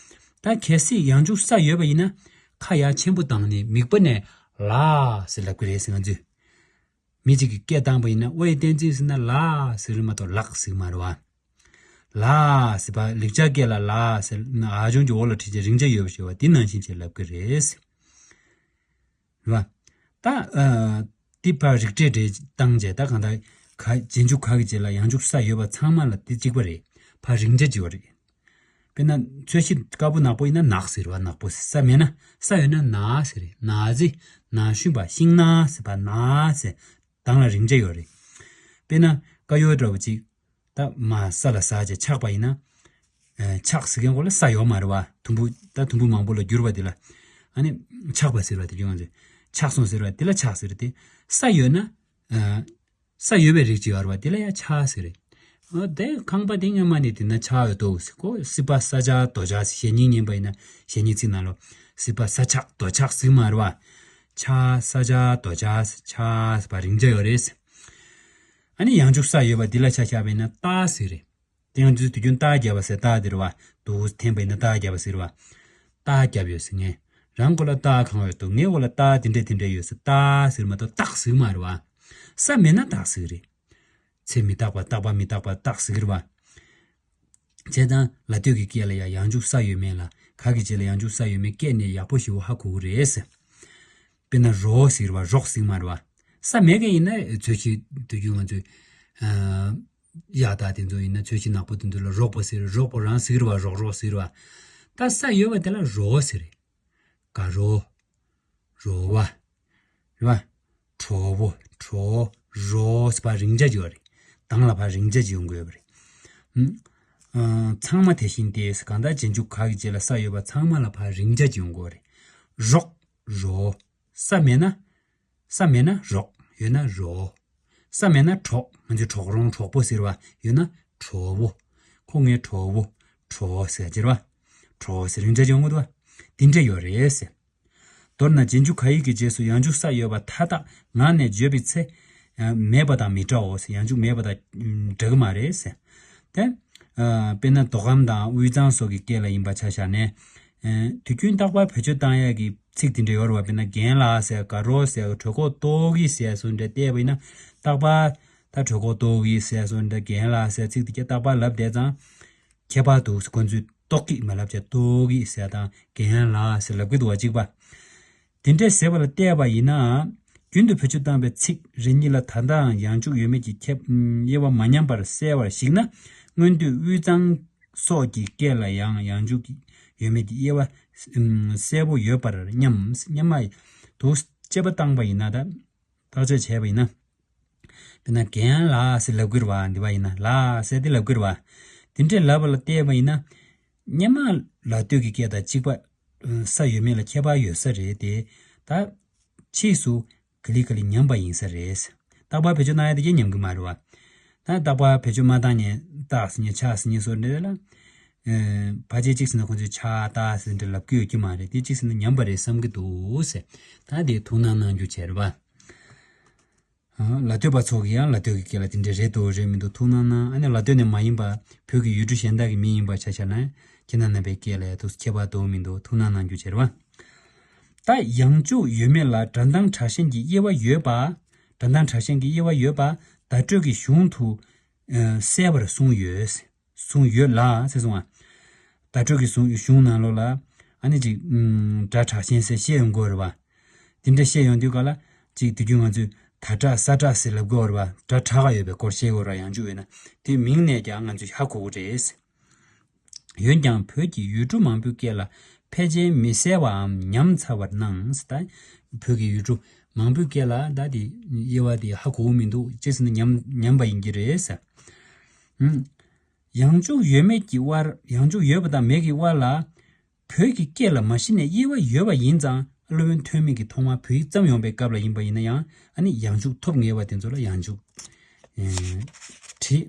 ད་གལ་སྲིད་ཡང་འཇུག་ས་ཡོད་པ་ཡིན་ན་ཁ་ཡ་ཆེན་པོ་བཏང་ནས་མིད་པ་ནས་ལགས་ཟེར་ལབ་གི་རེད་ཟེར་ང་ཚོས། མི་གཅིག་གིས་སྐད་བཏང་པ་ཡིན་ན་ཨོ་ཡེ་བསྟན་འཛིན་ཟེར་ན་ལགས་ཟེར་མ་གཏོགས་ལགས་ཟེར་གི་མ་རེད་པ། ལགས་ཟེར་བ་ལེགས་སྦྱར་སྐད་ལ་ལགས་ཟེར་ན་ཨ་ཆུང་གི་འོག་ལ་བྲིས་བྱས་རིང་ཆ་ཡོད་པ་ཞེས་པ་འདི་ནང་བཞིན་བྱས་ལབ་ཀྱི་རེད། རེད་པ། ད་ཨ་ དེ་ཕར་རིགས་འགྲེ་འགྲེ་བཏང་བྱས། ད་གང་ལྟར་ག་རྗེས་འཇུག་ག་གི་རྗེས་ལ་ཡང་འཇུག་ས་ཡོད་པ་ཚང་མ་ལ་དེ་གཅིག་པ་རེད། ཕར་རིང་ཆ་གཅིག་པ་རེད། དཔེར་ན་ཚོས་གཞི་དཀར་པོ་ནག་པོ་ཡིན་ན་ནག་ཟེར་བ་ནག་པོ་ཟེར། ས་མེད་ན་ས་ཡོད་ན་ན་ཟེར་རེད། ན་ཟི་ན་ཤུན་པ་ཤིང་ན་ཟེར་བ་ན་ཟེར། གདངས་ལ་རིང་ཆ་ཡོད་རེད། དཔེར་ན་ཀ་ཡོ་འདྲ་བོ་ཅིག་ད་མ་ས་ལ་ཟ་བྱས་ཆགས་པ་ཡིན་ན། ཨ་ཆགས་ཟེར་མཁན་གོ་ལ་ས་ཡོད་མ་རེད་བ། དུམ་བུ་ད་དུམ་བུ་མང་པོ་ལ་འགྱུར་བ་དེ་ལ། ཨ་ནི་ཆགས་པ་ཟེར་བ་དེ་ཡོང་ཟེར། ཆགས་སོང་ཟེར་བ་དེ་ལ་ཆགས་ཟེར་ཏེ། ས་ཡོད་ན། ཨ་ས་ཡོད་པའི་རིགས་ཅིག་ཡོད་རེད་བ། དེ་ལ་ཡང་ཆགས་ཟེར་རེད། ཨ་དེ་ཁང་པ་དེ་སྔོན་མ་ནས་དེ་ན་ཆགས་ཡོད་དོ་ཟེར་གོ། སྲིད་པ་ས་ཆགས་རྡོ་ཆགས་ཟེར། གཞན་ཉིད་ཉན་པ་ཡིན་ན་གཞན་ཉིད་ཚིག་ནང་ལོ། སྲིད་པ་ས་ཆགས་རྡོ་ཆགས་ཟེར་མ་རེད་བ། ཆགས་ས་ཆགས་རྡོ་ཆགས་ཆགས་ཟེར་བ་རིང་ཆ་ཡོད་རེད་ཟེར། ཨ་ནི་ཡང་འཇུག་ས་ཡོད་པ་འདི་ལ་ཆ་བཞག་པ་ཡིན་ན་རྟགས་ཟེར་རེད། དེ་ཡང་འཇུག་དུས་རྒྱུན་རྟགས་བརྒྱབ་པ་ཟེར། རྟགས་དེ་རེད་བ། དུ་འཐེན་པ་ཡིན་ན་རྟགས་བརྒྱབ་པ་ཟེར་བ། རྟགས་བརྒྱབ་ཡོད་ཟེར་ངས། རང་གོ་ལ་རྟགས་གང་ཡོད་དོ། ངའི་གོ་ལ་རྟགས་དེ་འདྲས་དེ་འདྲས་ཡོད་ཟེར། རྟགས་ཟེར་མ་གཏོགས་རྟགས་ཟེར་མ་རེད་བ། ས་མེད་ན་རྟགས་ཟེར་རེད། ཚེ་མི་རྟག་པ། རྟག་པ་མི་རྟག་པ་རྟགས་ཟེར་རེད་བ། བྱས་ཙང་ལ་སྟོད་ཀྱི་སྐད་ལ་ཡང་ཡང་འཇུག་ས་ཡོད་མེད་ལ། ག་གི་རྗེས་ལ་ཡང་འཇུག་ས་ཡོད་མེད་སྐད་ནས་ཡག་པོ་ཞིག་ཧ་གོ་གི་རེད་ཟེར། དཔེར་ན་རོ་ཟེར་བ་རོགས་ཟེར་མ་རེད་བ། ས་མེད་མཁན་ཡིན་ན་ཚོས་གཞི་དུས་རྒྱུན་ང་ཚོས། ཨ་གཡག་དང་དེ་ཚོ་ཡིན་ན་ཚོས་གཞི་ནག་པོ་དེ་ཚོ་ལ་རོག་པོ་ཟེར། རོག་པོ་རང་ཟེར་བ་རོག་རོག་ཟེར་བ། ད་ས་ཡོད་པ་དེ་ལ་རོ་ཟེར། དགའ་རོ། རོ་བ། རེད་བ། གྲོ་བོ། གྲོ། རོ་ཟེར་བ་རིང་ཆ་ཡོད་རེད། གདངས་ལ་ཕར་རིང་ཆ་ཡོང་དགོས་པ་རེད། ཨ་ཚང་མ་དེ་བཞིན་ཏེ་ཟེར། གང་ལྟར་རྗེས་འཇུག་ག་གི་རྗེས་ལ་ས་ཡོད་པ་ཚང་མ་ལ་ཕར་རིང་ཆ་ཡོང་དགོས་རེད། རོག་རོ། ས་མེད་ན། ས་མེད་ན་རོག་ཡོད་ན་རོ། ས་མེད་ན་གྲོག་ང་ཚོས་གྲོག་རོང་གྲོག་པོ་ཟེར་བ་ཡོད་ན་གྲོ་བོ། ཁོ་ངའི་གྲོ་བོ། གྲོ་ཟེར་ཅེར་བ། གྲོ་ཟེར་རིང་ཆ་ཡོང་གི་འདུག་བ། དེ་འདྲ་ཡོད་རེད་ཟེར། མདོར་ན་རྗེས་འཇུག་ག་ཡིག་གི་རྗེས་སུ་ཡང་འཇུག་ས་ཡོད་པ་མཐའ་དག་ངག་ནས་བརྗོད་པའི་ཚེ། མེད་པ་དང་མི་འདྲའོ་ཟེར། ཡང་འཇུག་མེད་པ་དང་འདྲ་གི་མ་རེད་ཟེར། དེ། དཔེར་ན་མདོ་ཁམས་དང་དབུས་གཙང་སོགས་ཀྱི་སྐད་ལ་ཡིན་པ་ཆ་བཞག་ནས། དུས་རྒྱུན་རྟག་པར་བེད་སྤྱོད་བཏང་ཡས་ཀྱི་ཚིག་དེ་འདྲ་ཡོད་རེད་བ། དཔེར་ན་རྒན་ལགས་ཟེར། དགའ་རོགས་ཟེར། གྲོད་ཁོག་ལྟོགས་གི་ཟེར་སོགས་འདྲ་བལྟས་པ་ཡིན་ན། རྟག་པར་ད་གྲོད་ཁོག་ལྟོགས་གི་ཟེར་སོགས་འདྲ། རྒན་ལགས་ཟེར་ཚིག་དེ་གྱད་རྟག་པར་ལབ་བསྡད་ཙང་། ཁྱད་པར་འདུག་ཟེར། ཁོ་ཚོས་ལྟོགས་ཀྱི་མ་ལབ་བྱས་ལྟོགས་ཀྱི་ཟེར་དང་རྒན་ལགས་ཟེར་ལབ་ཀྱི་འདུག་བ་གཅིག་པ། དེ་འདྲས་ཟེར་བ་ལ་བལྟས་པ་ཡིན་ན། རྒྱུན་དུ་བེད་སྤྱོད་བཏང་བའི་ཚིག་རེ་གཉིས་ལ་ད་ལྟའང་ཡང་འཇུག་ཡོད་མེད་ཀྱི་ཁྱད་དབྱེ་བ་མ་ཉམས་པར་གསལ་བར་གཞིགས་ན། སྔོན་དུས་དབུས་གཙང་སོགས་ཀྱི་སྐད་ལ་ཡང་ཡང་འཇུག་ཡོད་མེད་ཀྱི་དབྱེ་བ་གསལ་པོ་ཡོད་པར་སྙམ། སྙམ་མ་འདུག་དཔྱད་པ་བཏང་པ་ཡིན་ན། ད་བརྟག་དཔྱད་བྱས་པ་ཡིན་ན། དཔེར་ན་རྒན་ལགས་ཟེར་ལབ་ཀྱི་རེད་བ། འདི་བ་ཡིན་ན་ལགས་ཟེར་དེ་ལབ་ཀྱི་རེད་བ། དེ་འདྲས་ལབ་པ་ལ་བལྟས་པ་ཡིན་ན། སྔོན་མ་ལ་སྟོད་ཀྱི་སྐད་དང་གཅིག་པ། ས་ཡོད་མེད་ལ་ཁྱད་པར་ཡོད་ས་རེད་དེ། ད་ཕྱིས་སུ་ག་ལེ་ག་ལེ་ཉམས་པ་ཡིན་ས་རེད། རྟག་པར་བེད་སྤྱོད་གནང་ཡ་དེ་གྱད་ཉམས་ཀྱི་མ་རེད་བ། ད་རྟག་པར་བེད་སྤྱོད་མ་བཏང་ནས་རྟགས་ཟེར་མཁན་ཆགས་ཟེར་མཁན་སོགས་འདྲ་ལ། ཨ་ཕལ་ཆེར་གཅིག་ཟེར་ན་ཁོང་ཚོས་ཆགས་རྟགས་ཟེར་འདྲ་ལབ་ཀྱི་ཡོད་ཀྱི་མ་རེད་དེ། གཅིག་ཟེར་ན་ཉམས་པ་རེད་བསམ་གྱི་འདུག་ཟེར། ད་དེ་ཐུགས་སྣང་གནང་རྒྱུ་བྱས་རེད་བ། ལ་སྟོད་པ་ཚོ་གིས་ཡང་ལ་སྟོད་ཀྱི་སྐད་ལ་དེ་འདྲས་རེད་འདུག་རེད་མི་འདུག་ཐུགས་སྣང་གནང་། ཨ་ནི་ལ་སྟོད་ནས་མ་ཡིན་པ་བོད་ཀྱི་ཡུལ་གྲུ་གཞན་དག་གི་མི་ཡིན་པ་ཆ་བཞག་ན། ཁྱེད་རྣམ་པའི་སྐད་ལ་ཡང་ཐུགས་ཁྱད་པར་འདུག་མི་འདུག་ཐུགས་སྣང་གནང་རྒྱུ་བྱས་རེད་བ། ད་ཡང་འཇུག་ཡོད་མེད་ལ་སྒྲ་གདངས་དྲག་ཞན་གྱི་དབྱེ་བ་ཡོད་པ། སྒྲ་གདངས་དྲག་ཞན་གྱི་དབྱེ་བ་ཡོད་པ་བརྡ་སྤྲོད་ཀྱི་གཞུང་དུ་གསལ་བར་གསུངས་ཡོད། གསུངས་ཡོད་ལ་ཟེར་གསུངས་པ། བརྡ་སྤྲོད་ཀྱི་གཞུང་གཞུང་ནང་ལོགས་ལ་ཨ་ནི་ཅིག་ཨམ་སྒྲ་དྲག་ཞན་ཟེར་བཤད་ཡོང་གི་ཡོད་རེད་བ། དེ་འདྲ་བཤད་ཡོང་དུས་ག་ལ་ཅིག་དུས་རྒྱུན་ང་ཚོས་ད་སྒྲ་ས་སྒྲ་ཟེར་ལབ་ཀྱི་ཡོད་རེད་བ། སྒྲ་དྲག་ག་ཡོད་པའི་སྐོར་བཤད་ཀྱི་ཡོད་རེད་བ། ཡང་འཇུག་ཡོད་ན་དེ་མིང་ནས་ཀྱང་ང་ཚོས་ཧ་གོ་གི་རེད། འོན་ཀྱང་བོད་ཀྱི་ཡུལ་གྲུ་མང་པོའི་སྐད་ལ་ཕལ་ཆེར་མི་གསལ་བའམ་ཉམས་ཚར་བར་སྣང་ཟེར། ད་བོད་ཀྱི་ཡུལ་གྲུ་མང་པོའི་སྐད་ལ་ད་དེ་དབྱེ་བ་དེ་ཧ་གོ་གི་མི་འདུག་ཅི་ཟེར་ན་ཉམས་ཉམས་པ་ཡིན་གྱི་རེད་ཟེར། ཨུམ། ཡང་འཇུག་ཡོད་མེད་ཀྱི་དབར། ཡང་འཇུག་ཡོད་པ་དང་མེད་ཀྱི་དབར་ལ། བོད་ཀྱི་སྐད་ལ་མ་གཞི་ནས་དབྱེ་བ་ཡོད་པ་ཡིན་ཙང་། སློབ་དཔོན་ཐོན་མི་གིས་ཐོག་མར་བོད་ཡིག་བརྩམས་ཡོང་པའི་སྐབས་ལ་ཡིན་པ་ཡིན་ན་ཡང་། ཨ་ནི་ཡང་འཇུག་ཐོབ་ངེས་པ་དེ་ཚོ་ལ་ཡང་འཇུག་ཨེ་བྲིས།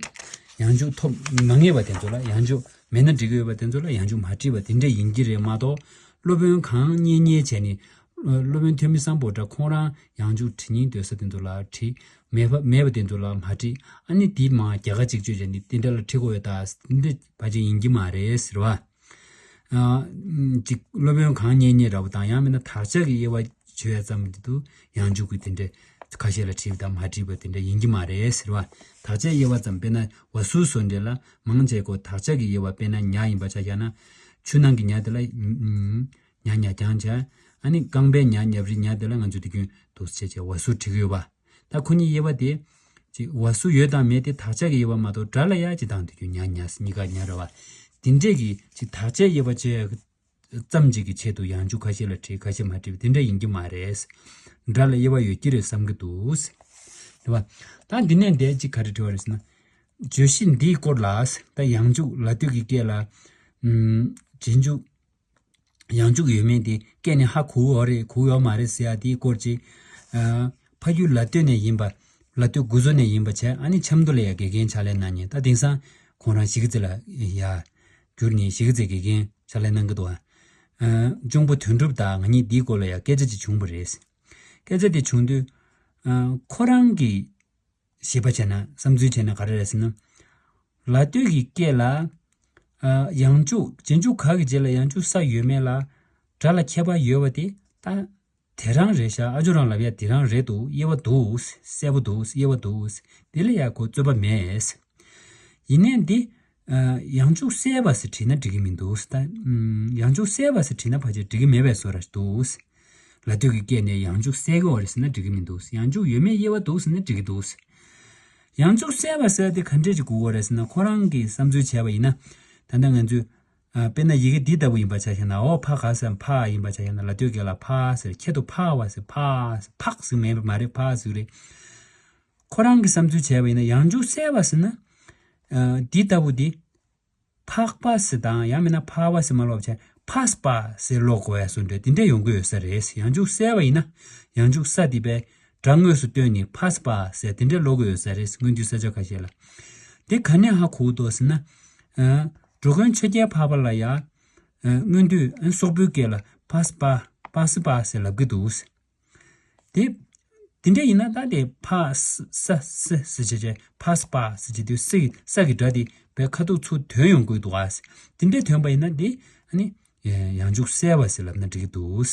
ཡང་འཇུག་ཐོབ་མ་ངེས་པ་དེ་ཚོ་ལ་ཡང་འཇུག་མེད་ན་འགྲིག་གི་ཡོད་པ་དེ་ཚོ་ལ་ཡང་འཇུག་མ་བྲིས་པ་དེ་འདྲ་ཡིན་གྱི་རེད་མ་གཏོགས། སློབ་དཔོན་གང་རྙེད་རྙེད་བྱས་ནས། སློབ་དཔོན་ཐོན་མི་སམ་བྷོ་ཊ་ཁོང་རང་ཡང་འཇུག་བྲིས་སྙིང་འདོད་ས་དེ་ཚོ་ལ་བྲིས། མེད་པ་མེད་པ་དེ་ཚོ་ལ་མ་བྲིས། ཨ་ནི་དེ་མ་རྒྱ་གར་གཅིག་གཅོད་བྱས་ནས་དེ་འདྲ་ལ་བྲིས་དགོས་ཡོད་ད། དེ་འདྲ་ཕལ་ཆེར་ཡིན་གྱི་མ་རེད་ཟེར་བ། ཨ་ཅིག་སློབ་དཔོན་གང་རྙེད་རྙེད་འདྲ་པོ་དང་། ཡང་མིན་ན་དག་ཆ་གི་དབྱེ་བ་བྱེད་ཡ་ཙམ་གྱི་འདུག་ཡང་འཇུག་གི་དེ་འདྲ་ཁ་ཤས་ལ་བྲིས་པ་དང་མ་བྲིས་པ་དེ་འདྲ་ཡིན་གྱི་མ་རེད་ཟེར་བ། དག་ཆའི་དབྱེ་བ་ཙམ། དཔེར་ན་ཝ་སུ་སོགས་འདྲ་ལ་མང་ཆེ་ཁོ་དག་ཆ་གི་དབྱེ་བ། དཔེར་ན་ཉ་ཡིན་པ་ཆ་བཞག་ན། ཆུ་ནང་གི་ཉ་དེ་ལ་ཉ་ཉ་རྐྱང་བྱ། ཨ་ནི་རྐང་པའི་ཉ་ཉ་བྲིས་ཉ་དེ་ལ་ང་ཚོས་དུས་རྒྱུན་འདུག་སེ་བྱས་བྱས་ཝ་སུ་བྲིས་ཀྱི་ཡོད་པ། ད་ཁོ་གཉིས་དབྱེ་བ་དེ་ཅིག་བ་སུ་ཡོད་དང་མེད་དེ་དག་ཆ་གི་དབྱེ་བ་མ་གཏོགས་སྒྲ་ལ་ཡ་ཅིག་དང་དུས་རྒྱུན་ཉ་ཉ་གཉིས་ཀ་ཉ་རེད་བ། དེ་འདྲས་ཀྱི་ཅིག་དག་ཆའི་དབྱེ་བ་བཅས་ཙམ་ཅིག་གི་ཆེད་དུ་ཡང་འཇུག་ཁ་ཤས་ལ་བྲིས་ཁ་ཤས་མ་བྲིས་པ་དེ་འདྲ་ཡིན་གྱི་མ་རེད། སྒྲ་ལ་དབྱེ་བ་ཡོད་ཀྱི་རེད་བསམ་གྱི་འདུག། རེད་བ། ད་འདི་ནས་འདས་ཅིག་ག་རེ་བྲིས་པ་རེད་ཟེར་ན། བརྗོད་གཞི་འདིའི་སྐོར་ལ་ད་ཡང་འཇུག་ལ་ལྟོས་ཀྱི་སྐད་ལ། ཨུམ། རྗེས་འཇུག་ཡང་འཇུག་ཡོད་མེད་དེ་སྐད་ནས་ཧ་གོ་ཡོད་རེད་གོ་ཡོད་མ་རེད་ཟེར་ཡ་དེའི་སྐོར་གྱི། ཨ། ཕ་ཡུལ་ལ་ལྟོས་ནས་ཡིན་པ། ལ་ལྟོས་དགུ་བཟོ་ནས་ཡིན་པ་བྱས་ཨ་ནི་ཆབ་མདོ་ལ་ཡ་དགེ་རྒན་ཕྱག་ལས་གནང་མཁན་ད་དེང་སང་ཁོང་རང་གཞིས་ཀ་རྩེ་ལ་ཡ་གྱུར་ནས་གཞིས་ཀ་རྩེ་དགེ་རྒན་ཕྱག་ལས་གནང་གི་འདུག་ཨ། གཅུང་པོ་དོན་གྲུབ་དང་ང་གཉིས་འདིའི་སྐོར་ལ་ཡ་སྐད་ཆ་ཅིག་བྱུང་བ་རེད། སྐད་ཆ་དེ་བྱུང་དུས། ཨ། ཁོ་རང་གི་ཞིབ་པ་བྱས་ན་བསམ་ཚུལ་བྱས་ན་ག་རེ་རེད་ཟེར་ན། ལ་ལྟོས་ཀྱི་སྐད་ལ། ཨ། ཡང་འཇུག་རྗེས་འཇུག་ག་གི་རྗེས་ལ་ཡང་འཇུག་ས་ཡོད་མེད་ལ། སྒྲ་ལ་ཁྱད་པར་ཡོད་པ་དེ་ད། དེ་རང་རེད་ཤག་ཨ་ཇོ་རང་ལབ་ཡ་དེ་རང་རེད་འདུག་དབྱེ་བ་འདུག་གསལ་པོ་འདུག་དབྱེ་བ་འདུག་དེ་ལ་ཡ་ཁོ་རྩོད་པ་མེད། ཡིན་ནའི་འདི། ཨ། ཡང་འཇུག་གསལ་བ་ཟེར་བྲིས་ན་འགྲིག་གི་མི་འདུག་ཟེར་ད། ཨམ། ཡང་འཇུག་གསལ་བ་ཟེར་བྲིས་ན་ཕལ་ཆེར་འགྲིག་གི་མེད་པའི་བཟོ་འདྲ་འདུག་ལ་ལྟོས་ཀྱི་སྐད་ནས་ཡང་འཇུག་གསལ་གི་ཡོད་རེད་ཟེར་ན་འགྲིག་གི་མི་འདུག་ཡང་འཇུག་ཡོད་མེད་དབྱེ་བ་འདུག་ཟེར་ན་འགྲིག་གི་འདུག་ཡང་འཇུག་གསལ་བ་ཟེར་དེ་ག་འདྲས་ཅིག་དགོས་ཀྱི་རེད་ཟེར་ན་ཁོ་རང་གིས་བསམ་ཚུལ་བྱས་པ་ཡིན་ན། ད་ལྟ་ང་ཚོས། ཨ། དཔེར་ན་ཡི་གེ་འདི་ལྟ་བུ་ཡིན་པ་ཆ་བཞག་ན་འོ་ཕ་ག་ཟེར་ཕ་ཡིན་པ་ཆ་བཞག་ན་ལ་ལྟོས་སྐད་ལ་ཕ་ཟེར་ཁྱད་དུ་ཕ་བ་ཟེར་ཕ་ཟེར་ཕག་ཟེར་མེད་པ་མ་རེད་ཕ་ཟེར་རེད། ཁོ་རང་གིས་བསམ་ཚུལ་བྱས་པ་ཡིན་ན་ཡང་འཇུག་གསལ་བ་ཟེར་ན། ཨ། འདི་ལྟ་བུ་འདི། ཕག་པ་ཟེར་དང་ཡང་མིན་ན་ཕ་བ་ཟེར་མ་ཀློག་བྱས་ཕ་སྤ་ཟེར་ཀློག་དགོས་ཡ་བཟོ་འདྲ་དེ་འདྲ་ཡོང་གི་ཡོད་ས་རེད། ཡང་འཇུག་གསལ་བ་ཡིན་ན་ཡང་འཇུག་ས་དེ་པས་སྒྲ་དངོས་སུ་བཏོན་ནས་ཕ་སྤ་ཟེར་དེ་འདྲ་ཀློག་གི་ཡོད་ས་རེད་སྔོན་དུས་ས་ཆ་ཁ་ཤས་ལ། དེ་ག་ནས་ཧ་གོ་འདུག་ཟེར་ན། ཨ། འགྲོ་མགོན་ཆོས་རྒྱལ་འཕགས་པ་ལ་ཡ། ཨ། སྔོན་དུས་ཨ། སོག་པོའི་སྐད་ལ་ཕ་སྤ་ཕ་སི་པ་ཟེར་ལབ་ཀྱི་འདུག་དེ། དེ་འདྲ་ཡིན་ན་ད་དེ་ཕ་ས་ས་ས་ཟེར་བྱས་བྱས་ཕ་སི་པ་ཟེར་བྱས་དུས་སི་གི་ས་གི་སྒྲ་དེ་བས་ཁ་ཐུག་ཚུར་དོན་ཡོང་དགོས་འདུག་ཨ། དེ་འདྲ་དོན་པ་ཡིན་ན་དེ་ཨ་ནི་ཡང་འཇུག་གསལ་བ་ཟེར་ལབ་ན་འགྲིག་གི་འདུག་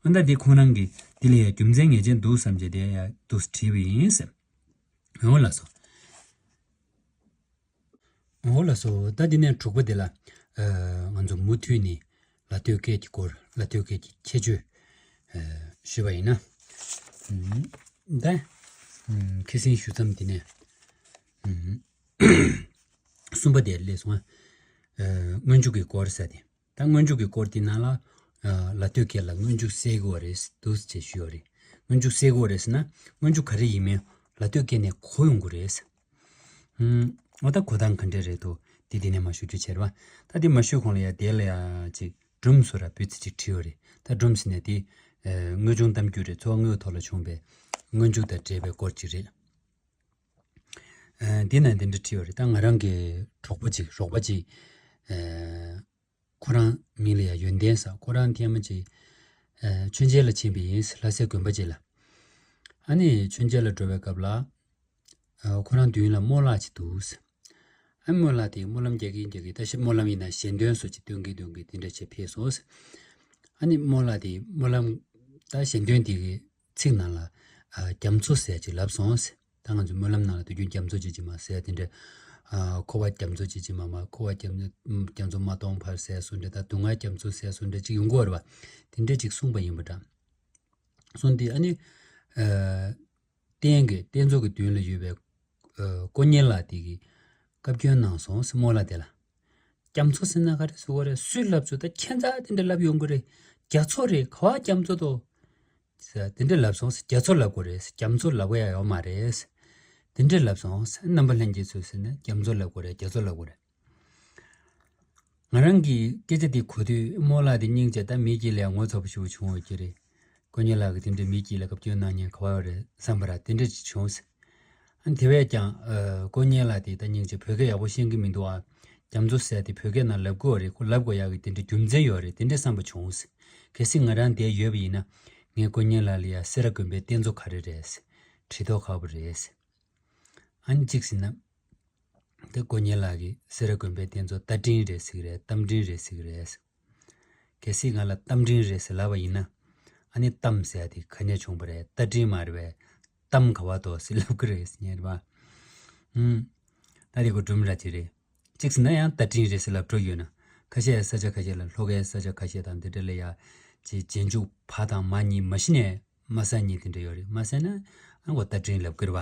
ཨ་ད་དེ་ཁོང་རང་གིས་དེ་ལ་ཡང་རྒྱུ་མཚན་ངེས་ཅན་འདུག་བསམ་བྱས་དེ་ཡང་འདུག་བྲིས་པ་ཡིན་ཟེར། འོ་ལགས་སོ། འོ་ལགས་སོ། ད་འདི་ནས་དྲུག་པ་འདི་ལ། ཨ། ང་ཚོ་མུ་མཐུད་ནས་ལ་སྟོད་སྐད་ཀྱི་སྐོར་ལ་སྟོད་སྐད་ཀྱི་ཁྱད་ཆོས། ཨ། ཞུས་པ་ཡིན་ན། ཨུམ། ད། ཨུམ། ཁ་སང་ཞུ་མཚམས་འདི་ནས། ཨུམ། གསུམ་པ་དེ་སླེབས་སོང་ཨ། ཨ། སྔོན་འཇུག་གི་སྐོར་ཟེར་ཏེ། ད་སྔོན་འཇུག་གི་སྐོར་དེ་ནང་ལ། ཨ། ལ་སྟོད་སྐད་ལ་སྔོན་འཇུག་གསལ་གི་ཡོད་རེད་འདུག་ཅེས་ཞུས་ཡོད་རེད། སྔོན་འཇུག་གསལ་གི་ཡོད་རེད་ཟེར་ན་སྔོན་འཇུག་ག་རེ་ཡིན་མིན་ལ་སྟོད་སྐད་ནས་གོ་ཡོང་གི་རེད། ཨུམ། འོ་ད་གོ་སྟངས་ག་འདྲས་རེད་འདུག་དེ་དེ་ནས་མར་ཞུ་རྒྱུ་བྱས་རེད་བ། ད་དེ་མ་ཞུས་གོང་ལ་ཡ་དེ་ལ་ཡ་ཅིག་སྒྲུང་བཟོ་འདྲ་བོད་ཚིག་ཅིག་བྲིས་ཡོད་རེད། ད་སྒྲུང་ཟེར་ནས་དེ། ཨ། དངོས་བྱུང་གཏམ་རྒྱུད་རེད། འཚོ་བ་དངོས་ཐོག་ལ་བྱུང་བའི་སྔོན་འཇུག་དང་འབྲེལ་བའི་སྐོར་ཅིག་རེད། ཨ། དེ་ན་འདི་འདྲ་བྲིས་ཡོད་རེད། ད་ང་རང་གི་གྲོགས་པོ་ཅིག་རོགས་པ་ཅིག་ཨ། ཁོ་རང་མིང་ལ་ཡ་ཡོན་ཏན་ཟེར། ཁོ་རང་ཐེངས་མ་ཅིག་ཨ། མཆོད་མཇལ་ལ་ཕྱིན་པ་ཡིན་ཟེར། ལྷ་སའི་དགོན་པ་ཅིག་ལ། ཨ་ནི་མཆོད་མཇལ་ལ་འགྲོ་བའི་སྐབས་ལ། ཨ། ཁོ་རང་མདུན་ལ་རྨོ་ལགས་ཅིག་འདུག་ཟེར། ཨ། རྨོ་ལགས་དེ་སྨོན་ལམ་རྒྱག་གིན་རྒྱག་གིན་ད་ཤི་སྨོན་ལམ་ཡིན་ན་ཞལ་འདོན་སོགས་ཅིག་འདོན་གིན་འདོན་གིན་དེ་འདྲ་བྱས་ཕེབས་སོང་ཟེར། ཨ་ནི་རྨོ་ལགས་དེ་སྨོན་ལམ་ད་ཞལ་འདོན་དེ་གི་ཚིག་ནང་ལ། ཨ། རྒྱ་མཚོ་ཟེར་ཅིག་ལབ་སོང་ཟེར། ད་ང་ཚོ་སྨོན་ལམ་ནང་ལ་དུས་རྒྱུན་རྒྱ་མཚོ་ཅིག་ཅིག་མ་ཟེར་དེ་འདྲ། ཨ། འཁོར་བ་རྒྱ་མཚོ་ཅིག་ཅིག་མ་མ་འཁོར་བ་རྒྱ་མཚོ་རྒྱ་མཚོ་མ་སྟོངས་བར་ཟེར་སོང་འདྲ། ད་སྡུག་བསྔལ་རྒྱ་མཚོ་ཟེར་སོང་འདྲ་ཅིག་ཡོང་གི་ཡོད་རེད་བ། དེ་འདྲ་ཅིག་གསུངས་པ་ཡིན་པ་འདྲ། སོང་དུས་ཨ་ནི། ཨ། རྟེན་གྱི་རྟེན་གཙོ་གི་མདུན་ལ་ཡོད་པའི། ཨ། དཀོན་གཉེར་ལགས་དེ་གིས་བཀའ་བཀྱོན་གནང་སོང་ཟེར་རྨོ་ལགས་དེ་ལ། རྒྱ་མཚོ་ཟེར་ན་ག་རེ་ཟེར་དགོས་རེད། སུས་ལབ་ཚོད་ད་ཁྱད་མཚར་དེ་འདྲ་ལབ་ཡོང་གི་རེད། རྒྱ་མཚོ་རེད། ག་བ་རྒྱ་མཚོ་དོ། ཟེར་དེ་འདྲ་ལབ་སོང་ཟེར། རྒྱ་མཚོ་ལབ་དགོས་རེད་ཟེར། རྒྱ་མཚོ་ལབ་གི་ཡ་ཡོད་མ་རེད་ཟེར། དེ་འདྲ་ལབ་སོང་ཟེར། རྣམ་པ་ལྷན་རྒྱས་ཚོས་ཟེར་ན་རྒྱ་མཚོ་ལབ་དགོས་རེད། རྒྱ་མཚོ་ལབ་དགོས་རེད། ང་རང་གིས་སྐད་ཆ་དེ་གོ་དུས་རྨོ་ལགས་དེ་སྙིང་རྗེ། ད་མི་དཀྱིལ་ལ་ངོ་ཚ་པོ་ཞེ་པོ་བྱུང་ཡོད་ཀྱི་རེད། དཀོན་གཉེར་ལགས་ཀྱིས་དེ་འདྲའི་མི་དཀྱིལ་ལ་བཀའ་བཀྱོན་གནང་མཁན་ག་པར་ཡོད་རེད་བསམ་པ་ར་དེ་འདྲ་ཅིག་བྱུང་ཟེར། ཨ་ནི་དེ་བས་ཀྱང་། ཨ། དཀོན་གཉེར་ལགས་དེ་ད་སྙིང་རྗེ། བོད་སྐད་ཡག་པོ་ཤེས་ཀྱི་མི་འདུག་ཨ། རྒྱ་མཚོ་ཟེར་དེ་བོད་སྐད་ནང་ལབ་དགོས་རེད། ཁོ་ལབ་དགོས་ཡག་གི་དེ་འདྲའི་རྒྱུ་མཚན་ཡོད་རེད། དེ་འདྲའི་བསམ་པ་བྱུང་ཟེར། གལ་སྲིད་ང་རང་འདིར་ཡོད་པ་ཡིན་ན། ངས་དཀོན་གཉེར་ལགས་ལ་ཡ་སེ་ར་དགོན་པའི་རྟེན་གཙོ་ག་རེ་རེད་ཟེར། དྲིས་མདོག་ཁ་པོ་རེད་ཟེར། ཨ་ནི་གཅིག་ཟེར་ན། དེ་དཀོན་གཉེར་ལགས་ཀྱིས་སེ་ར་དགོན་པའི་རྟེན་གཙོ་རྟ་མགྲིན་རེད་ཟེར་གི་རེད། རྟ་མགྲིན་རེད་ཟེར་གི་རེད། གལ་སྲིད་ང་ལ་རྟ་མགྲིན་རེད་ཟེར་ལབ་པ་ཡིན་ན། ཨ་ནི་གཏམ་ཟེར་ཡ་དེ་ག་ནས་བྱུང་བ་རེད། རྟ་མགྲིན་མ་རེད་པས། གཏམ་ག་བ་དོ་ཟེར་ལབ་གི་རེད་ཟེར་ཉན་རེད་པ། ཨུམ། ད་དེ་གོ་སྒྲུང་ར་ཅིག་རེད། གཅིག་ཟེར་ན་ཡང་རྟ་མགྲིན་རེད་ཟེར་ལབ་འགྲོ་ཡོད་ན། ཁ་ཤས་ས་ཆ་ཁ་ཤས་ལ་ལྷོ་ཁའི་ས་ཆ་ཁ་ཤས་དང་དེ་འདྲ་ལ་ཡ། ཅིག་རྗེས་འཇུག་བ་དང་མ་གཉིས་མ་གཞི་ནས། མ་ས་གཉིས་དེ་འདྲ་ཡོད་རེད། མ་ཟེར་ན། ཨ་ཁོ་རྟ་མགྲིན་ལབ་ཀྱི་རེད་བ།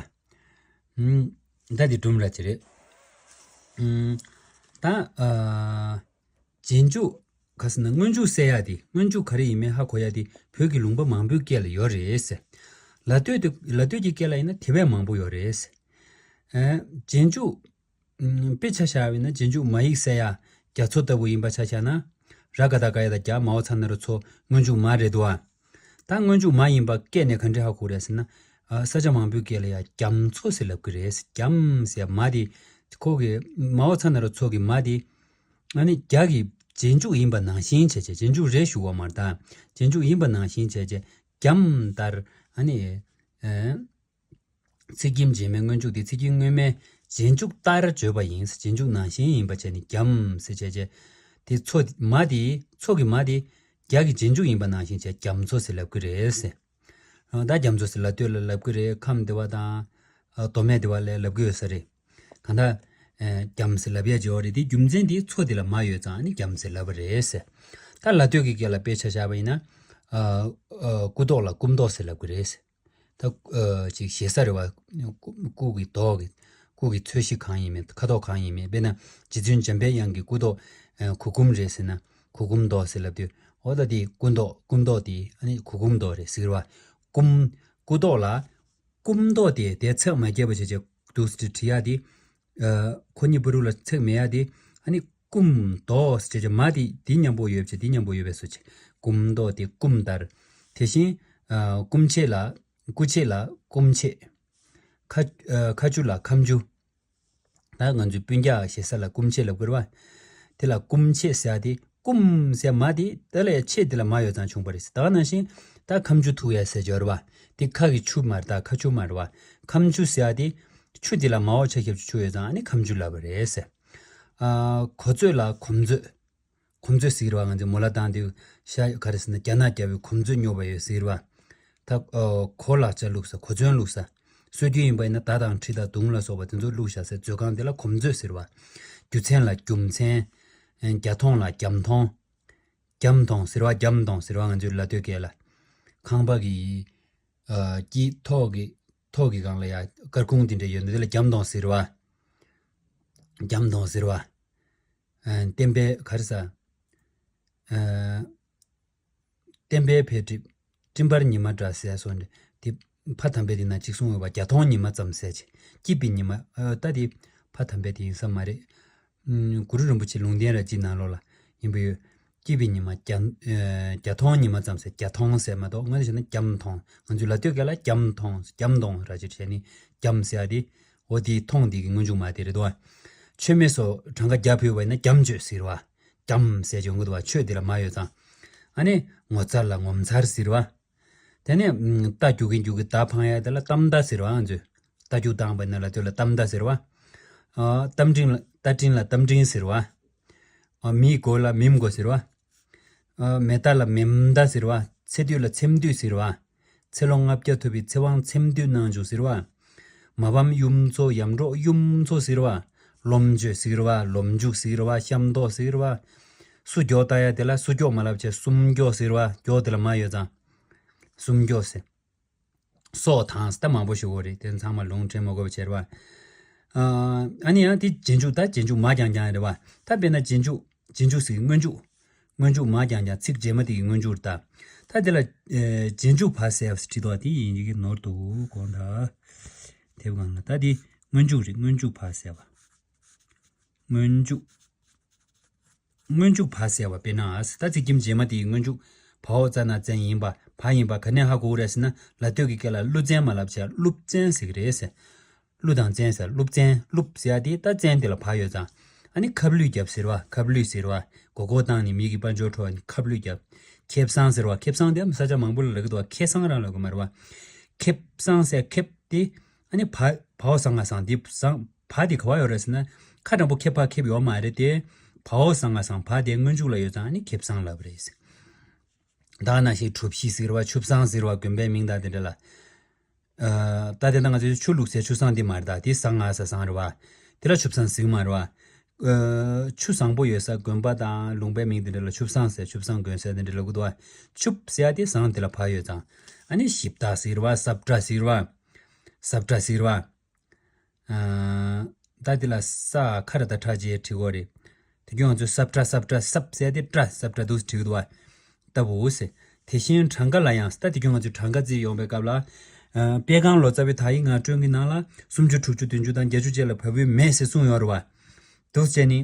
ཨུམ། ད་དེ་སྒྲུང་ར་ཅིག་རེད། ཨུམ། ད་ཨ། རྗེས་འཇུག་ག་ཟེར་ན་སྔོན་འཇུག་ཟེར་ཡ་དེ། སྔོན་འཇུག་ག་རེ་ཡིན་མིན་ཧ་གོ་ཡ་དེ་བོད་ཀྱི་ལུང་པ་མང་པོའི་སྐད་ལ་ཡོད་རེད་ཟེར། ལ་སྟོད་དེ། ལ་སྟོད་ཀྱི་སྐད་ལ་ཡིན་ན་དེ་བས་མང་པོ་ཡོད་རེད་ཟེར། ཨ། རྗེས་འཇུག་ཨུམ། དཔེ་ཆ་བཞག་པ་ཡིན་ན་རྗེས་འཇུག་མ་ཡིག་ཟེར་ཡ་རྒྱ་མཚོ་ལྟ་བུ་ཡིན་པ་ཆ་བཞག་ན། ར་ག་བཏགས་རྒ་ཡ་བཏགས་རྒྱ། མ་འོག་ཚ་ན་རོ་མཚོ། སྔོན་འཇུག་མ་རེད་འདུག་ཨ། ད་སྔོན་འཇུག་མ་ཡིན་པ་སྐད་ནས་ག་འདྲ་ཧ་གོ་རེད་ཟེར་ན། ཨ། ས་ཆ་མང་པོའི་སྐད་ལ་ཡ་རྒྱ་མཚོ་ཟེར་ལབ་ཀྱི་རེད། རྒྱ་མཚོ་ཟེར་མ་དེ། ཁོ་གི་མ་འོག་ཚ་ན་རོ་མཚོ་གི་མ་དེ། ཨ་ནི་རྒྱ་གི་རྗེས་འཇུག་ཡིན་པ་ནང་བཞིན་བྱས་བྱས། རྗེས་འཇུག་རེད་ཞུ་བ་མ་རེད་ད། རྗེས་འཇུག་ཡིན་པ་ནང་བཞིན་བྱས་བྱས། རྒྱ་མཚོ་ལྟར། ཨ་ནི། ཨ། ཚེག་གི་རྗེས་མའི་སྔོན་འཇུག་དེ་ཚེག་གི་སྔོན་མའི་རྗེས་འཇུག་ལྟར་བརྗོད་པ་ཡིན། རྗེས་འཇུག་ནང་བཞིན་ཡིན་པ་བྱས་ནས་རྒྱ་མཚོ་ཟེར་བྱས་བྱས། དེ་མཚོ་མ་དེ། མཚོ་གི་མ་དེ་རྒྱ་གི་རྗེས་འཇུག་ཡིན་པ་ནང་བཞིན་བྱས་རྒྱ་མཚོ་ཟེར་ལབ་ཀྱི་རེད་ཟེར། ཨ། ད་རྒྱ་མཚོ་ཟེར་ལ་སྟོད་ལ་ལབ་ཀྱི་རེད། ཁམས་སྡེ་བ་དང་། ཨ། མདོ་སྨད་སྡེ་བ་ལ་ལབ་ཀྱི་ཡོད་ས་རེད། གང་ལྟར། ཨ། རྒྱ་མཚོ་ཟེར་ལབ་ཡ་ཅིག་ཡོད་རེད། དེ་རྒྱུ་མཚན་དེ་མཚོ་དེ་ལ་མ་ཡོད་ཙང་ཨ་ནི་རྒྱ་མཚོ་ཟེར་ལབ་པ་རེད་ཟེར། ད་ལ་སྟོད་ཀྱི་སྐད་ལ་དཔེ་ཆ་བཞག་པ་ཡིན་ན། ཨ། ཨ། སྐུ་མདོག་ལ་སྐུ་མདོག་ཟེར་ལབ་ཀྱི་རེད་ཟེར། ད། ཨ། ཅིག་ཞེ་ས་རེད་བ། སྐུ། སྐུ་གི་མདོག་གི། སྐུ་གི་ཚོས་གཞི་གང་ཡིན་མིན། ཁ་དོག་གང་ཡིན་མིན། དཔེར་ན་རྗེ་བཙུན་འཇམ་དཔལ་དབྱངས་ཀྱི་སྐུ་མདོག་ཨ། གུར་གུམ་རེད་ཟེར་ན། གུར་གུམ་མདོག་ཟེར་ལབ་དུས། འོ་ད་དེ་སྐུ་མདོག་སྐུ་མདོག་དེ་ཨ་ནི་གུར་གུམ་མདོག་རེད་ཟེར་བ། སྐུ། སྐུ་མདོག་ལ། སྐུ་མདོག་དེ་དེ་ཚེག་མ་བརྒྱབ་པ་བྱས་བྱས་འདུག་སེ་བྲིས་ཡ་དེ། ཨ། ཁོ་གཉིས་པོ་རུ་ལ་ཚེག་མེད་ཡ་དེ། ཨ་ནི་སྐུ་མདོག་ཟེར་བྱས་བྱས་མ་དེ་དེ་མཉམ་པོ་ཡོད་བྱས། དེ་མཉམ་པོ་ཡོད་པས་སོ་བྱས། སྐུ་མདོག་དེ་སྐུ་ལྟར། དེ་བཞིན། ཨ། སྐུ་མཆེད་ལ། སྐུ་མཆེད་ལ་སྐུ་མཆེད། ཁ། ཨ། ཁ་ཆུ་ལ་ཁ་མཆུ། ད་ང་ཚོའི་སྤུན་ཀྱག་ཞེ་ས་ལ་སྐུ་མཆེད་ལབ་ཀྱི་རེད་བ། དེ་ལ་སྐུ་མཆེད་ཟེར་ཡ་དེ། སྐུ་ཟེར་མ་དེ་དེ་ལ་ཡ་མཆེད་དེ་ལ་མ་ཡོད་ཙང་བྱུང་བ་རེད། ད་ག་ནང་བཞིན་ད་ཁ་མཆུ་ཐུག་ཡ་ཟེར་གྱི་ཡོད་རེད་བ། དེ་ཁ་གི་ཆུ་མ་རེད། ད་ཁ་ཆུ་མ་རེད་བ། ཁ་མཆུ་ཟེར་ཡ་དེ། ཆུ་དེ་ལ་མ་འོག་ཆ་ཁྱབ་ཀྱི་ཆུ་ཡོད་ཙང་ཨ་ནི་ཁ་མཆུ་ལབ་པ་རེད་ཟེར། ཨ། གོ་མཛོད་ལ་གོམ་མཛོད། གོམ་མཛོད་ཟེར་གྱི་རེད་བ། ང་ཚོས་མོ་ལ་བཏང་དུས་ཤ་ག་རེ་ཟེར་ན་རྒྱ་ནག་རྒྱ་བོའི་གོམ་མཛོད་སྨྱོ་བ་ཡོད་ཟེར་གྱི་རེད་བ། ད། ཨ། གོ་ལ་ཆ་བླུགས་ས། གོ་མཚོན་བླུགས་ས། སྲོལ་རྒྱུན་ཡིན་པ་ཡིན་ན་མདའ་དང་གྲི་དང་མདུང་ལ་སོགས་པ་དེ་ཚོ་བླུགས་བཞག་སའི་མཛོད་ཁང་དེ་ལ་གོམ་མཛོད་ཟེར་བ། རྒྱུ་མཚན་ལ་རྒྱུ་མཚན། ཨ། རྒྱ་མཐོང་ལ་རྒྱ་མཐོང་། རྒྱ་མཐོང་ཟེར་བ། རྒྱ་མཐོང་ཟེར་བ་ང་ཚོའི་ལ་སྟོད་སྐད་ལ། ཁང་པ་གི། ཨ། དཀྱིལ་ཐོག་གི། ཐོག་གི་སྒང་ལ་ཡ་སྐར་ཁུང་དེ་འདྲ་ཡོད་འདུག་དེ་ལ་རྒྱ་མཐོང་ཟེར་བ། རྒྱ་མཐོང་ཟེར་བ། ཨ། བསྟན་པའི་ག་རེ་ཟ། ཨ། བསྟན་པའི་འཕེལ་འགྲིབ། སྤྲིན་པར་ཉི་མ་འདྲ་ཟེར་སོགས་འདི་ཕ་དམ་པའི་དེ་ན་གཅིག་གསུངས་ཡོད་པ། རྒྱ་མཐོང་ཉི་མ་ཙམ་ཟེར་ཅིག། སྐྱིད་པའི་ཉི་མ། ཨ། ད་དེ་ཕ་དམ་པའི་དེ་ཡིན་ས་མ་རེད། ཨུམ། གུ་རུ་རིན་པོ་ཆེ་ལུང་བསྟན་ར་གཅིག་ནང་ལོགས་ལ་ཡིན་པ་ཡོད། སྐྱིད་པའི་ཉི་མ་རྒྱ། ཨ། རྒྱ་མཐོང་ཉི་མ་ཙམ་ཟེར། རྒྱ་མཐོང་ཟེར་མ་གཏོགས་ང་ཚོ་བྱས་ན་རྒྱ་མཐོང་། ང་ཚོའི་ལ་སྟོད་སྐད་ལ་རྒྱ་མཐོང་རྒྱ་མཐོང་ར་ཅིག་བྱས་ནས་རྒྱ་ཟེར་ཡ་དེ། འོ་དེའི་མཐོང་དེ་གི་སྔོན་འཇུག་མ་དེ་རེད་དོ། མཆོད་མེ་སོགས་གྲངས་ཀ་བརྒྱ་ཕུལ་བ་ཡིན་ན་རྒྱ་མཆོད་ཟེར་བ། རྒྱ་ཟེར་གྱི་ཡོང་གི་འདུག་བ། མཆོད་དེ་ལ་མ་ཡོད་ཙང་། ཨ་ནི་ངོ་མཚར་ལ་ངོ་མཚར་ཟེར་བ། དེ་ནས་ཨ། རྟ་རྒྱུག་གིན་རྒྱུག་གིན་མདའ་འཕང་ཡ་དེ་ལ་གཏམ་མདའ་ཟེར་བ། ང་ཚོས་རྟ་རྒྱུག་བཏང་བ་ཡིན་ན་ལ་སྟོད་ལ་གཏམ་མདའ་ཟེར་བ། ཨ། རྟ་མགྲིན་ལ། རྟ་མགྲིན་ལ་རྟ་མགྲིན་ཟེར་བ། ཨ། མིའི་མགོ་ལ་མིའི་མགོ་ཟེར་བ། ཨ། མེ་མདའ་ལ་མེ་མདའ་ཟེར་བ། ཚེ་སྟོད་ལ་ཚེམ་སྟོད་ཟེར་བ། ཚེ་ལོ་ལྔ་བརྒྱ་ཐུབ་པའི་ཚེ་དབང་ཚེམ་སྟོད་གནང་བྱུང་ཟེར་བ། མ་ཕམ་གཡུ་མཚོ་ཡམ་འབྲོག་གཡུ་མཚོ་ཟེར་བ། ལོ་མཆོད་ཟེར་བ། ལོ་མཇུག་ཟེར་བ། ཤམ་ཐོག་ཟེར་བ། སུ་མགྱོགས་ལྟ་ཡ་དེ་ལ་སུ་མགྱོགས་མ་ལབ་བྱས་སུམ་མགྱོགས་ཟེར་བ། མགྱོགས་དེ་ལ་མ་ཡོད་ཙང་། སུམ་མགྱོགས་ཟེར། སོགས་དང་ད་མང་པོ་ཞིག་ཡོད་རེད། དེ་ཚང་མ་ལུང་འདྲེན་མ་དགོས་པ་བྱས་རེད་བ། ཨ། ཨ་ནི་ཡང་དེ་རྗེས་འཇུག་ད་རྗེས་འཇུག་མ་རྐྱང་རྐྱང་རེད་བ། ད་དཔེར་ན་རྗེས་འཇུག་རྗེས་འཇུག་ཟེར་གྱི་སྔོན་འཇུག་སྔོན་འཇུག་མ་རྐྱང་རྐྱང་ཚིག་རྗེས་མ་དེ་གི་སྔོན་འཇུག་རེད་ད། ད་དེ་ལ། ཨེ། རྗེས་འཇུག་བ་ཟེར་བ་ཞིག་བྲིས་འདུག་དེ་ཡིན་གྱི་ནོར་འདུག་དགོངས་དག་དེབ་སྒང་ལ་ད་དེ་སྔོན་འཇུག་རེད། སྔོན་འཇུག་བ་ཟེར་བ། སྔོན་འཇུག་སྔོན་འཇུག་བ་ཟེར་བ་དཔེར་ན། ཨ། ད་ཚིག་རྒྱན་རྗེས་མ་དེའི་སྔོན་འཇུག་བ་འོག་ཙ་ན་བཙན་ཡིན་པ། བ་ཡིན་པ་ག་ནས་ཧ་གོ་གི་རེད་ཟེར་ན། ལ་སྟོད་ཀྱི་སྐད་ལ་ཀླུ་བཙན་མ་ལབ་བྱས་ཀླུ་བཙན་ཟེར་གི་རེད་ཟེར། ཀླུ་དང་བཙན་ཟེར། ཀླུ་བཙན། ཀླུ་ཟེར་ཡ་དེ་ད་བཙན་དེ་ལ་བ་ཡོད་ཙང་། ཨ་ནི་ཁབ་ལུད་རྒྱབ་ཟེར་བ། ཁབ་ལུད་ཟེར་བ། མགོ་སྐོར་བཏང་ནས་མི་གི་དཔལ་འབྱོར་འཕྲོག་ནས་ཁབ་ལུད་རྒྱབ། ཁེབས་སང་ཟེར་བ། ཁེབས་སང་དེ་ས་ཆ་མང་པོ་ལ་ལབ་ཀྱི་འདུག་བ། ཁེ་སང་རང་ལབ་གི་མ་རེད་བ། ཁེབས་སང་ཟེར་ཁེབས་དེ། ཨ་ནི་བ། བ་འོག་ཟ་ང་ཟང་དེ་ཟང་བ་དེ་ག་བ་ཡོད་རེད་ཟེར་ན། ཁ་དྲང་པོ་ཁེ་ཕ་ཁེབས་ཡོད་མ་རེད་དེ། བ་འོག་ཟ་ང་ཟང་བ་དེ་སྔོན་འཇུག་ལ་ཡོད་ཙང་ཨ་ནི་ཁེབས་སང་ལབ་རེད་ཟེར། ད་ནང་བཞིན་གྲུ་བཞི་ཟེར་བ། ཆུ་བཟང་ཟེར་བ། དགོན་པའི་མིང་དང་དེ་འདྲ་ལ། ཨ། ད་དེ་ན་ང་ཚོས་ཆུ་བླུགས་སའི་ཆུ་བཟང་དེ་མ་རེད་ད། དེ་ཟ་ང་ཟ་ཟང་རེད་བ། དེ་ལ་ཆུ་བཟང་ཟེར་གི་མ་རེད་བ། ཨ། ཆུ་བཟང་པོ་ཡོད་ས་དགོན་པ་དང་ལུང་པའི་མིང་དེ་འདྲ་ལ་ཆུ་བཟང་ཟེར། ཆུ་བཟང་དགོན་ཟེར་དེ་འདྲ་ལབ་ཀྱི་འདུག་བ། ཆུ་ཟེར་ཡ་དེ་ཟང་དེ་ལ་བ་ཡོད་ཙང་། ཨ་ནི་ཞིབ་ད་ཟེར་བ། སྲབ་འདྲ་ཟེར་བ། སབ་ཏྲ་ཟེར་བ། ཨ། ད་དེ་ལ་ས་ཁ་ར་ད་ཁྲ་ཅེས་བྲི་གོ་རེད། དེ་རྒྱུན་ང་ཚོས་སབ་ཏྲ་སབ་ཏྲ་སབ་ཟེར་ཏེ་ཏྲ་སབ་ཏྲ་འདུག་བྲི་གི་འདུག་བ། ལྟ་བུ་ཟེར། དེ་བཞིན་གྲངས་ཀ་ལ་ཡང་ད་དེ་རྒྱུན་ང་ཚོས་གྲངས་ཀ་བརྩིས་ཡོང་པའི་སྐབས་ལ། ཨ། དཔེ་ཁང་ལོ་ཙཱ་བའི་དག་ཡིག་ངག་སྒྲོན་གྱི་ནང་ལ་སུམ་ཅུ་དྲུག་ཅུ་བདུན་ཅུ་དང་བརྒྱད་ཅུ་བཅས་ལ་བ་སྦུག་མེད་ཟེར་གསུངས་ཡོད་རེད་བ། འདུག་བྱས་ནི།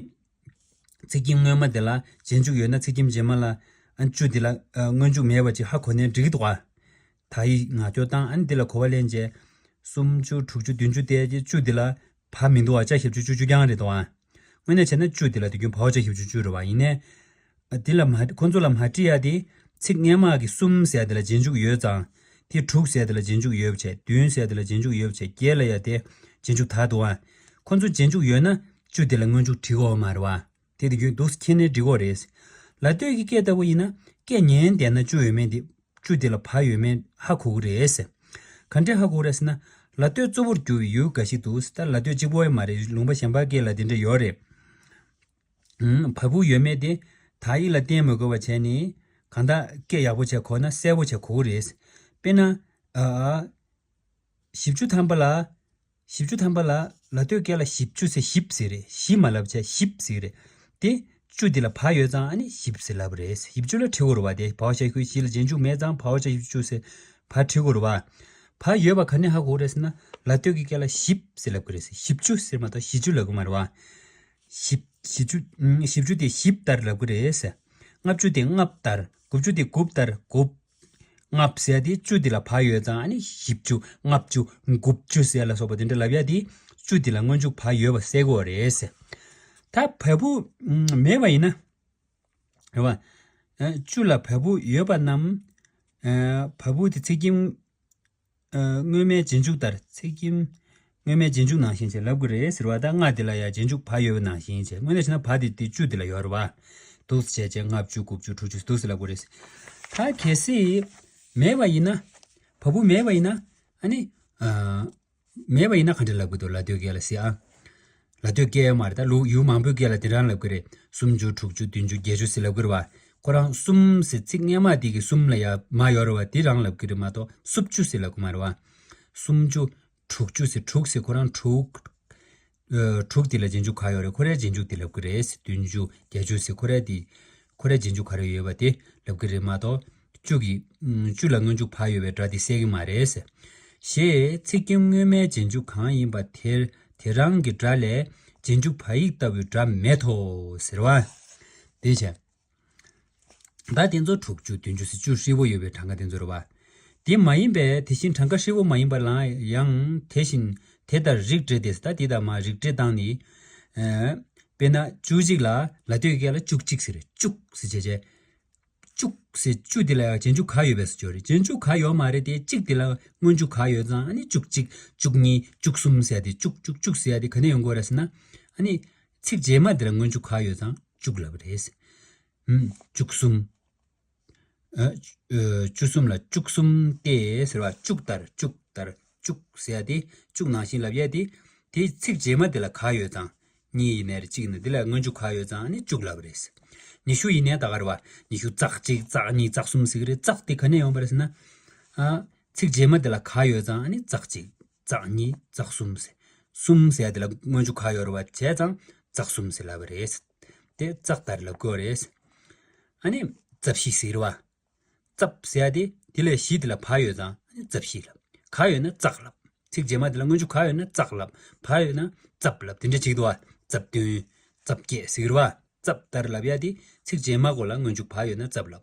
ཚེག་ཁྱིམ་སྔོན་མ་དེ་ལ་རྗེས་འཇུག་ཡོད་ན་ཚེག་ཁྱིམ་རྗེས་མ་ལ་ཨ་བཅུ་དེ་ལ་ཨ་སྔོན་འཇུག་མེད་པ་ཅིག་ཧ་གོ་ནས་འགྲིག་གི་འདུག་ཨ། དག་ཡིག་ངག་སྐྱོར་བཏང་ཨ་ནི་དེ་ལ་གོ་བ་ལེན་བྱས། སུམ་ཅུ་དྲུག་ཅུ་བདུན་ཅུ་དེ་བཅུ་དེ་ལ་བ་མི་འདུག་ཨ། ཆ་བཞི་བཅུ་བཅུ་བཅུ་རྐྱང་རེད་འདུག་ཨ། དངོས་གནས་བྱས་ན་བཅུ་དེ་ལ་དེ་རྒྱུན་བའོ་ཆ་བཞི་བཅུ་བཅུ་རེད་བ། ཡིན་ནའི། ཨ་དེ་ལ་མ་ཁོང་ཚོ་ལ་མ་བྲིས་ཡ་དེ་ཚེག་སྔོན་མ་གི་གསུམ་ཟེར་ཡ་དེ་ལ་རྗེས་འཇུག་ཡོད་ཙང་། དེ་དྲུག་ཟེར་ཡ་དེ་ལ་རྗེས་འཇུག་ཡོད་པ་བྱས། བདུན་ཟེར་ཡ་དེ་ལ་རྗེས་འཇུག་ཡོད་པ་བྱས། བརྒྱད་ལ་ཡ་དེ་རྗེས་འཇུག་དག་འདུག་ཨ། ཁོང་ཚོ་རྗེས་འཇུག་ཡོད་ན་བཅུ་དེ་ལ་སྔོན་འཇུག་བྲི་དགོས་མ་རེད་བ། དེ་དེ་རྒྱུན་འདུག་ཁྱེད་ནས་འགྲིག་གོ་རེད། ལ་སྟོད་ཀྱི་སྐད་ལྟ་བུ་ཡིན་ན་སྐད་ཉན་བསྡད་ན་བཅུ་ཡོད་མེད་དེ། བཅུ་དེ་ལ་བ་ཡོད་མེད་ཧ་གོ་གི་རེད་ཟེར། ག་འདྲས་ཧ་གོ་རེད་ཟེར་ན། ལ་སྟོད་གཙོ་བོར་གྱུར་བའི་ཡུལ་འགའ་ཞིག་ཏུ་ད་ལ་སྟོད་གཅིག་པོ་ཡང་མ་རེད། ལུང་པ་གཞན་པ་སྐད་ལ་དེ་འདྲ་ཡོད་རེད། ཨུམ། བ་སྦུག་ཡོད་མེད་དེ་དག་ཡིག་ལ་བརྟེན་མི་དགོས་པ་བྱས་ནས་གང་ལྟར་སྐད་ཡག་པོ་བྱས་གོ་ན་གསལ་པོ་བྱས་གོ་གི་རེད། དཔེར་ན། ཨ། ཨ། བཞི་བཅུ་ཐམ་པ་ལ། བཞི་བཅུ་ཐམ་པ་ལ་ལ་སྟོད་སྐད་ལ་བཞི་བཅུ་ཟེར་བཞིབ་ཟེར་རེད། བཞི་མ་ལབ་བྱས་བཞིབ་ཟེར་རེད། དེ་བཅུ་དེ་ལ་བ་ཡོད་ཙང་ཨ་ནི་བཞིབ་ཟེར་ལབ་རེད། བཞི་བཅུ་ལ་བྲི་དགོས་རེད་བ། དེ་བའོ་ཆ་ཁུ་བཞི་ལ་རྗེས་འཇུག་མེད་ཙང་བའོ་ཆ་བཞི་བཅུ་ཟེར་བ་བྲི་དགོས་རེད་བ། བ་ཡོད་པ་ག་ནས་ཧ་གོ་རེད་ཟེར་ན། ལ་སྟོད་ཀྱི་སྐད་ལ་བཞིབ་ཟེར་ལབ་གི་རེད་ཟེར། བཞི་བཅུ་ཟེར་མ་གཏོགས་བཞི་བཅུ་ལབ་གི་མ་རེད་བ། བཞི་བཅུ། བཞི་བཅུ་དེ་བཞིབ་ལྟར་ལབ་གི་རེད་ཟེར། ལྔ་བཅུ་དེ་ལྔབ་ལྟར། དགུ་བཅུ་དེ་དགུབ་ལྟར་དགུབ། ལྔབ་ཟེར་ཡ་དེ་བཅུ་དེ་ལ་བ་ཡོད་ཙང་ཨ་ནི་བཞི་བཅུ་ལྔ་བཅུ་དགུ་བཅུ་ཟེར་ཡ་ལ་སོགས་པ་དེ་འདྲ་ལབ་ཡ་དེ་བཅུ་དེ་ལ་སྔོན་འཇུག་བ་ཡོད་པ་གསལ་གི་རེད་ཟེར། ད་བ་སྦུག་མེད་པ་ཡིན་ན། རེད་བ། ཨ་བཅུ་ལ་བ་སྦུག་ཡོད་པ་རྣམས། ཨ་བ་སྦུག་དེ་ཚེག་ཁྱིམ། ཨ་སྔོན་མའི་རྗེས་འཇུག་ལྟར། ཚེག་ཁྱིམ་སྔོན་མའི་རྗེས་འཇུག་ནང་བཞིན་བྱས་ལབ་དགོས་རེད་ཟེར་བ། ད་ལྔ་དེ་ལ་ཡང་རྗེས་འཇུག་བ་ཡོད་པ་ནང་བཞིན་བྱས། དངོས་གནས་བྱས་ན་བ་དེ་དེ་བཅུ་དེ་ལ་ཡོད་རེད་བ། འདུག་སེ་བྱས་བྱས་ལྔ་བཅུ་དགུ་བཅུ་དྲུག་ཅུ་འདུག་སེ་ལབ་དགོས་རེད། ད་གལ་སྲིད་མེད་པ་ཡིན་ན། བ་སྦུག་མེད་པ་ཡིན་ན། ཨ་ནི། ཨ་མེད་པ་ཡིན་ན་ག་འདྲ་ལབ་དགོས་འདུག་ལ་སྟོད་སྐད་ལ་ཟེར་ཨ། ལ་སྟོད་སྐད་མ་རེད། ད་ལུགས་ཡུལ་མང་པོའི་སྐད་ལ་དེ་རང་ལབ་ཀྱི་རེད། སུམ་ཅུ་དྲུག་ཅུ་བདུན་ཅུ་བརྒྱད་ཅུ་ཟེར་ལབ་ཀྱི་རེད་བ། ཁོ་རང་གསུམ་ཟེར་ཚིག་སྔོན་མ་དེ་གི་གསུམ་ལ་ཡ་མ་ཡོད་རེད་བ། དེ་རང་ལབ་ཀྱི་རེད་མ་གཏོགས་སུམ་ཅུ་ཟེར་ལབ་ཀྱི་མ་རེད་བ། སུམ་ཅུ་དྲུག་ཅུ་ཟེར་དྲུག་ཟེར་ཁོ་རང་དྲུག་ཨ་དྲུག་དེ་ལ་རྗེས་འཇུག་ག་ཡོད་རེད། ཁོ་རའི་རྗེས་འཇུག་དེ་ལབ་ཀྱི་རེད། བདུན་ཅུ་བརྒྱད་ཅུ་ཟེར་ཁོ་རའི་དེ། ཁོ་རའི་རྗེས་འཇུག་ག་རེ་ཡོད་པ་དེ་ལབ་ཀྱི་རེད་མ་གཏོགས། བཅུ་གི། ཨ་བཅུ་ལ་སྔོན་འཇུག་བ་ཡོད་པའི་སྒྲ་དེ་གསལ་གྱི་མ་རེད་ཟེར། ཞེས་ཚེག་ཁྱིམ་སྔོན་མའི་རྗེས་འཇུག་གང་ཡིན་པ་དེ་དེ་རང་གི་སྒྲ་ལས་རྗེས་འཇུག་བ་ཡིག་ལྟ་བུའི་སྒྲ་མེད་དོ་ཟེར་བ། དེ་བྱས། ད་དེ་ཚོ་དྲུག་ཅུ་བདུན་ཅུ་ཟེར་བཅུ་ཧྲིལ་པོ་ཡོད་པའི་གྲངས་ཀ་དེ་ཚོ་རེད་བ། དེ་མ་ཡིན་པའི་དེ་བཞིན་གྲངས་ཀ་ཧྲིལ་པོ་མ་ཡིན་པ་ལ་ཡང་དེ་བཞིན་དེ་ལྟར་རིགས་འགྲེ་སྟེ། ད་དེ་ལྟར་མ་རིགས་འགྲེ་བཏང་ནི། ཨ་དཔེར་ན་བཅུ་གཅིག་ལ་ལ་སྟོད་ཀྱི་སྐད་ལ་བཅུ་གཅིག་ཟེར་རེད། བཅུག་ཟེར་བྱས་བྱས། བཅུག་ཟེར་བཅུ་དེ་ལ་ཡང་རྗེས་འཇུག་ག་ཡོད་པས་ཟེར་ཅོ་རེད། རྗེས་འཇུག་ག་ཡོད་མ་རེད་དེ། གཅིག་དེ་ལ་སྔོན་འཇུག་ག་ཡོད་ཙང་ཨ་ནི་བཅུ་གཅིག་བཅུ་གཉིས་བཅུ་གསུམ་ཟེར་ཡ་དེ། བཅུག་བཅུག་བཅུག་ཟེར་ཡ་དེ་ག་ནས་ཡོང་གི་རེད་ཟེར་ན། ཨ་ནི་ཚིག་རྗེས་མ་དེ་ལ་སྔོན་འཇུག་ག་ཡོད་ཙང་བཅུག་ལབ་རེད། ཨུམ། བཅུ་གསུམ། ཨ་བཅུ་གསུམ་ལ་བཅུ་གསུམ་སྟེ་ཟེར་བ། བཅུག་ལྟར་བཅུག་ལྟར་བཅུག་ཟེར་ཡ་དེ། བཅུག་ནང་བཞིན་ལབ་ཡ་དེ། དེའི་ཚིག་རྗེས་མ་དེ་ལ་ག་ཡོད་ཙང་། གཉིས་ཡིན་ནའི་རེད། གཅིག་ཡིན་ན་དེ་ལ་སྔོན་འཇུག་ག་ཡོད་ཙང་ཨ་ནི་བཅུག་ལབ་རེད། ཉི་ཤུ་ཡིན་ནའི་ད་ག་རེད་བ། ཉི་ཤུ་རྩ་གཅིག་རྩ་གཉིས་རྩ་གསུམ་ཟེར་གི་རེད། རྩ་དེ་ག་ནས་ཡོང་པ་རེད་ཟེར་ན། ཨ་ཚིག་རྗེས་མ་དེ་ལ་ག་ཡོད་ཙང་ཨ་ནི་རྩ་གཅིག་རྩ་གཉིས་རྩ་གསུམ་ཟེར། གསུམ་ཟེར་ཡ་དེ་ལ་སྔོན་འཇུག་ག་ཡོད་རེད་བ། བྱས་ཙང་རྩ་གསུམ་ཟེར་ལབ་པ་རེད། དེ་རྩ་ལྟར་ལབ་དགོས་རེད། ཨ་ནི་རྩ་བཞི་ཟེར་བ། རྩབ་ཟེར་ཡ་དེ། དེ་ལས་བཞི་དེ་ལ་བ་ཡོད་ཙང་རྩབ་བཞི་ལབ། ག་ཡོད་ན་ཙག་ལབ། ཚིག་རྗེས་མ་དེ་ལ་སྔོན་འཇུག་ག་ཡོད་ན་ཙག་ལབ། བ་ཡོད་ན་རྩབ་ལབ། དེ་འདྲ་ཅིག་འདུག་བ། རྩབ་བདུན། རྩབ་བརྒྱད་ཟེར་གི་རེད་བ། རྩབ་ལྟར་ལབ་ཡ་དེ་ཚིག་རྗེས་མ་གོ་ལ་སྔོན་འཇུག་བ་ཡོད་ན་ཙབ་ལབ།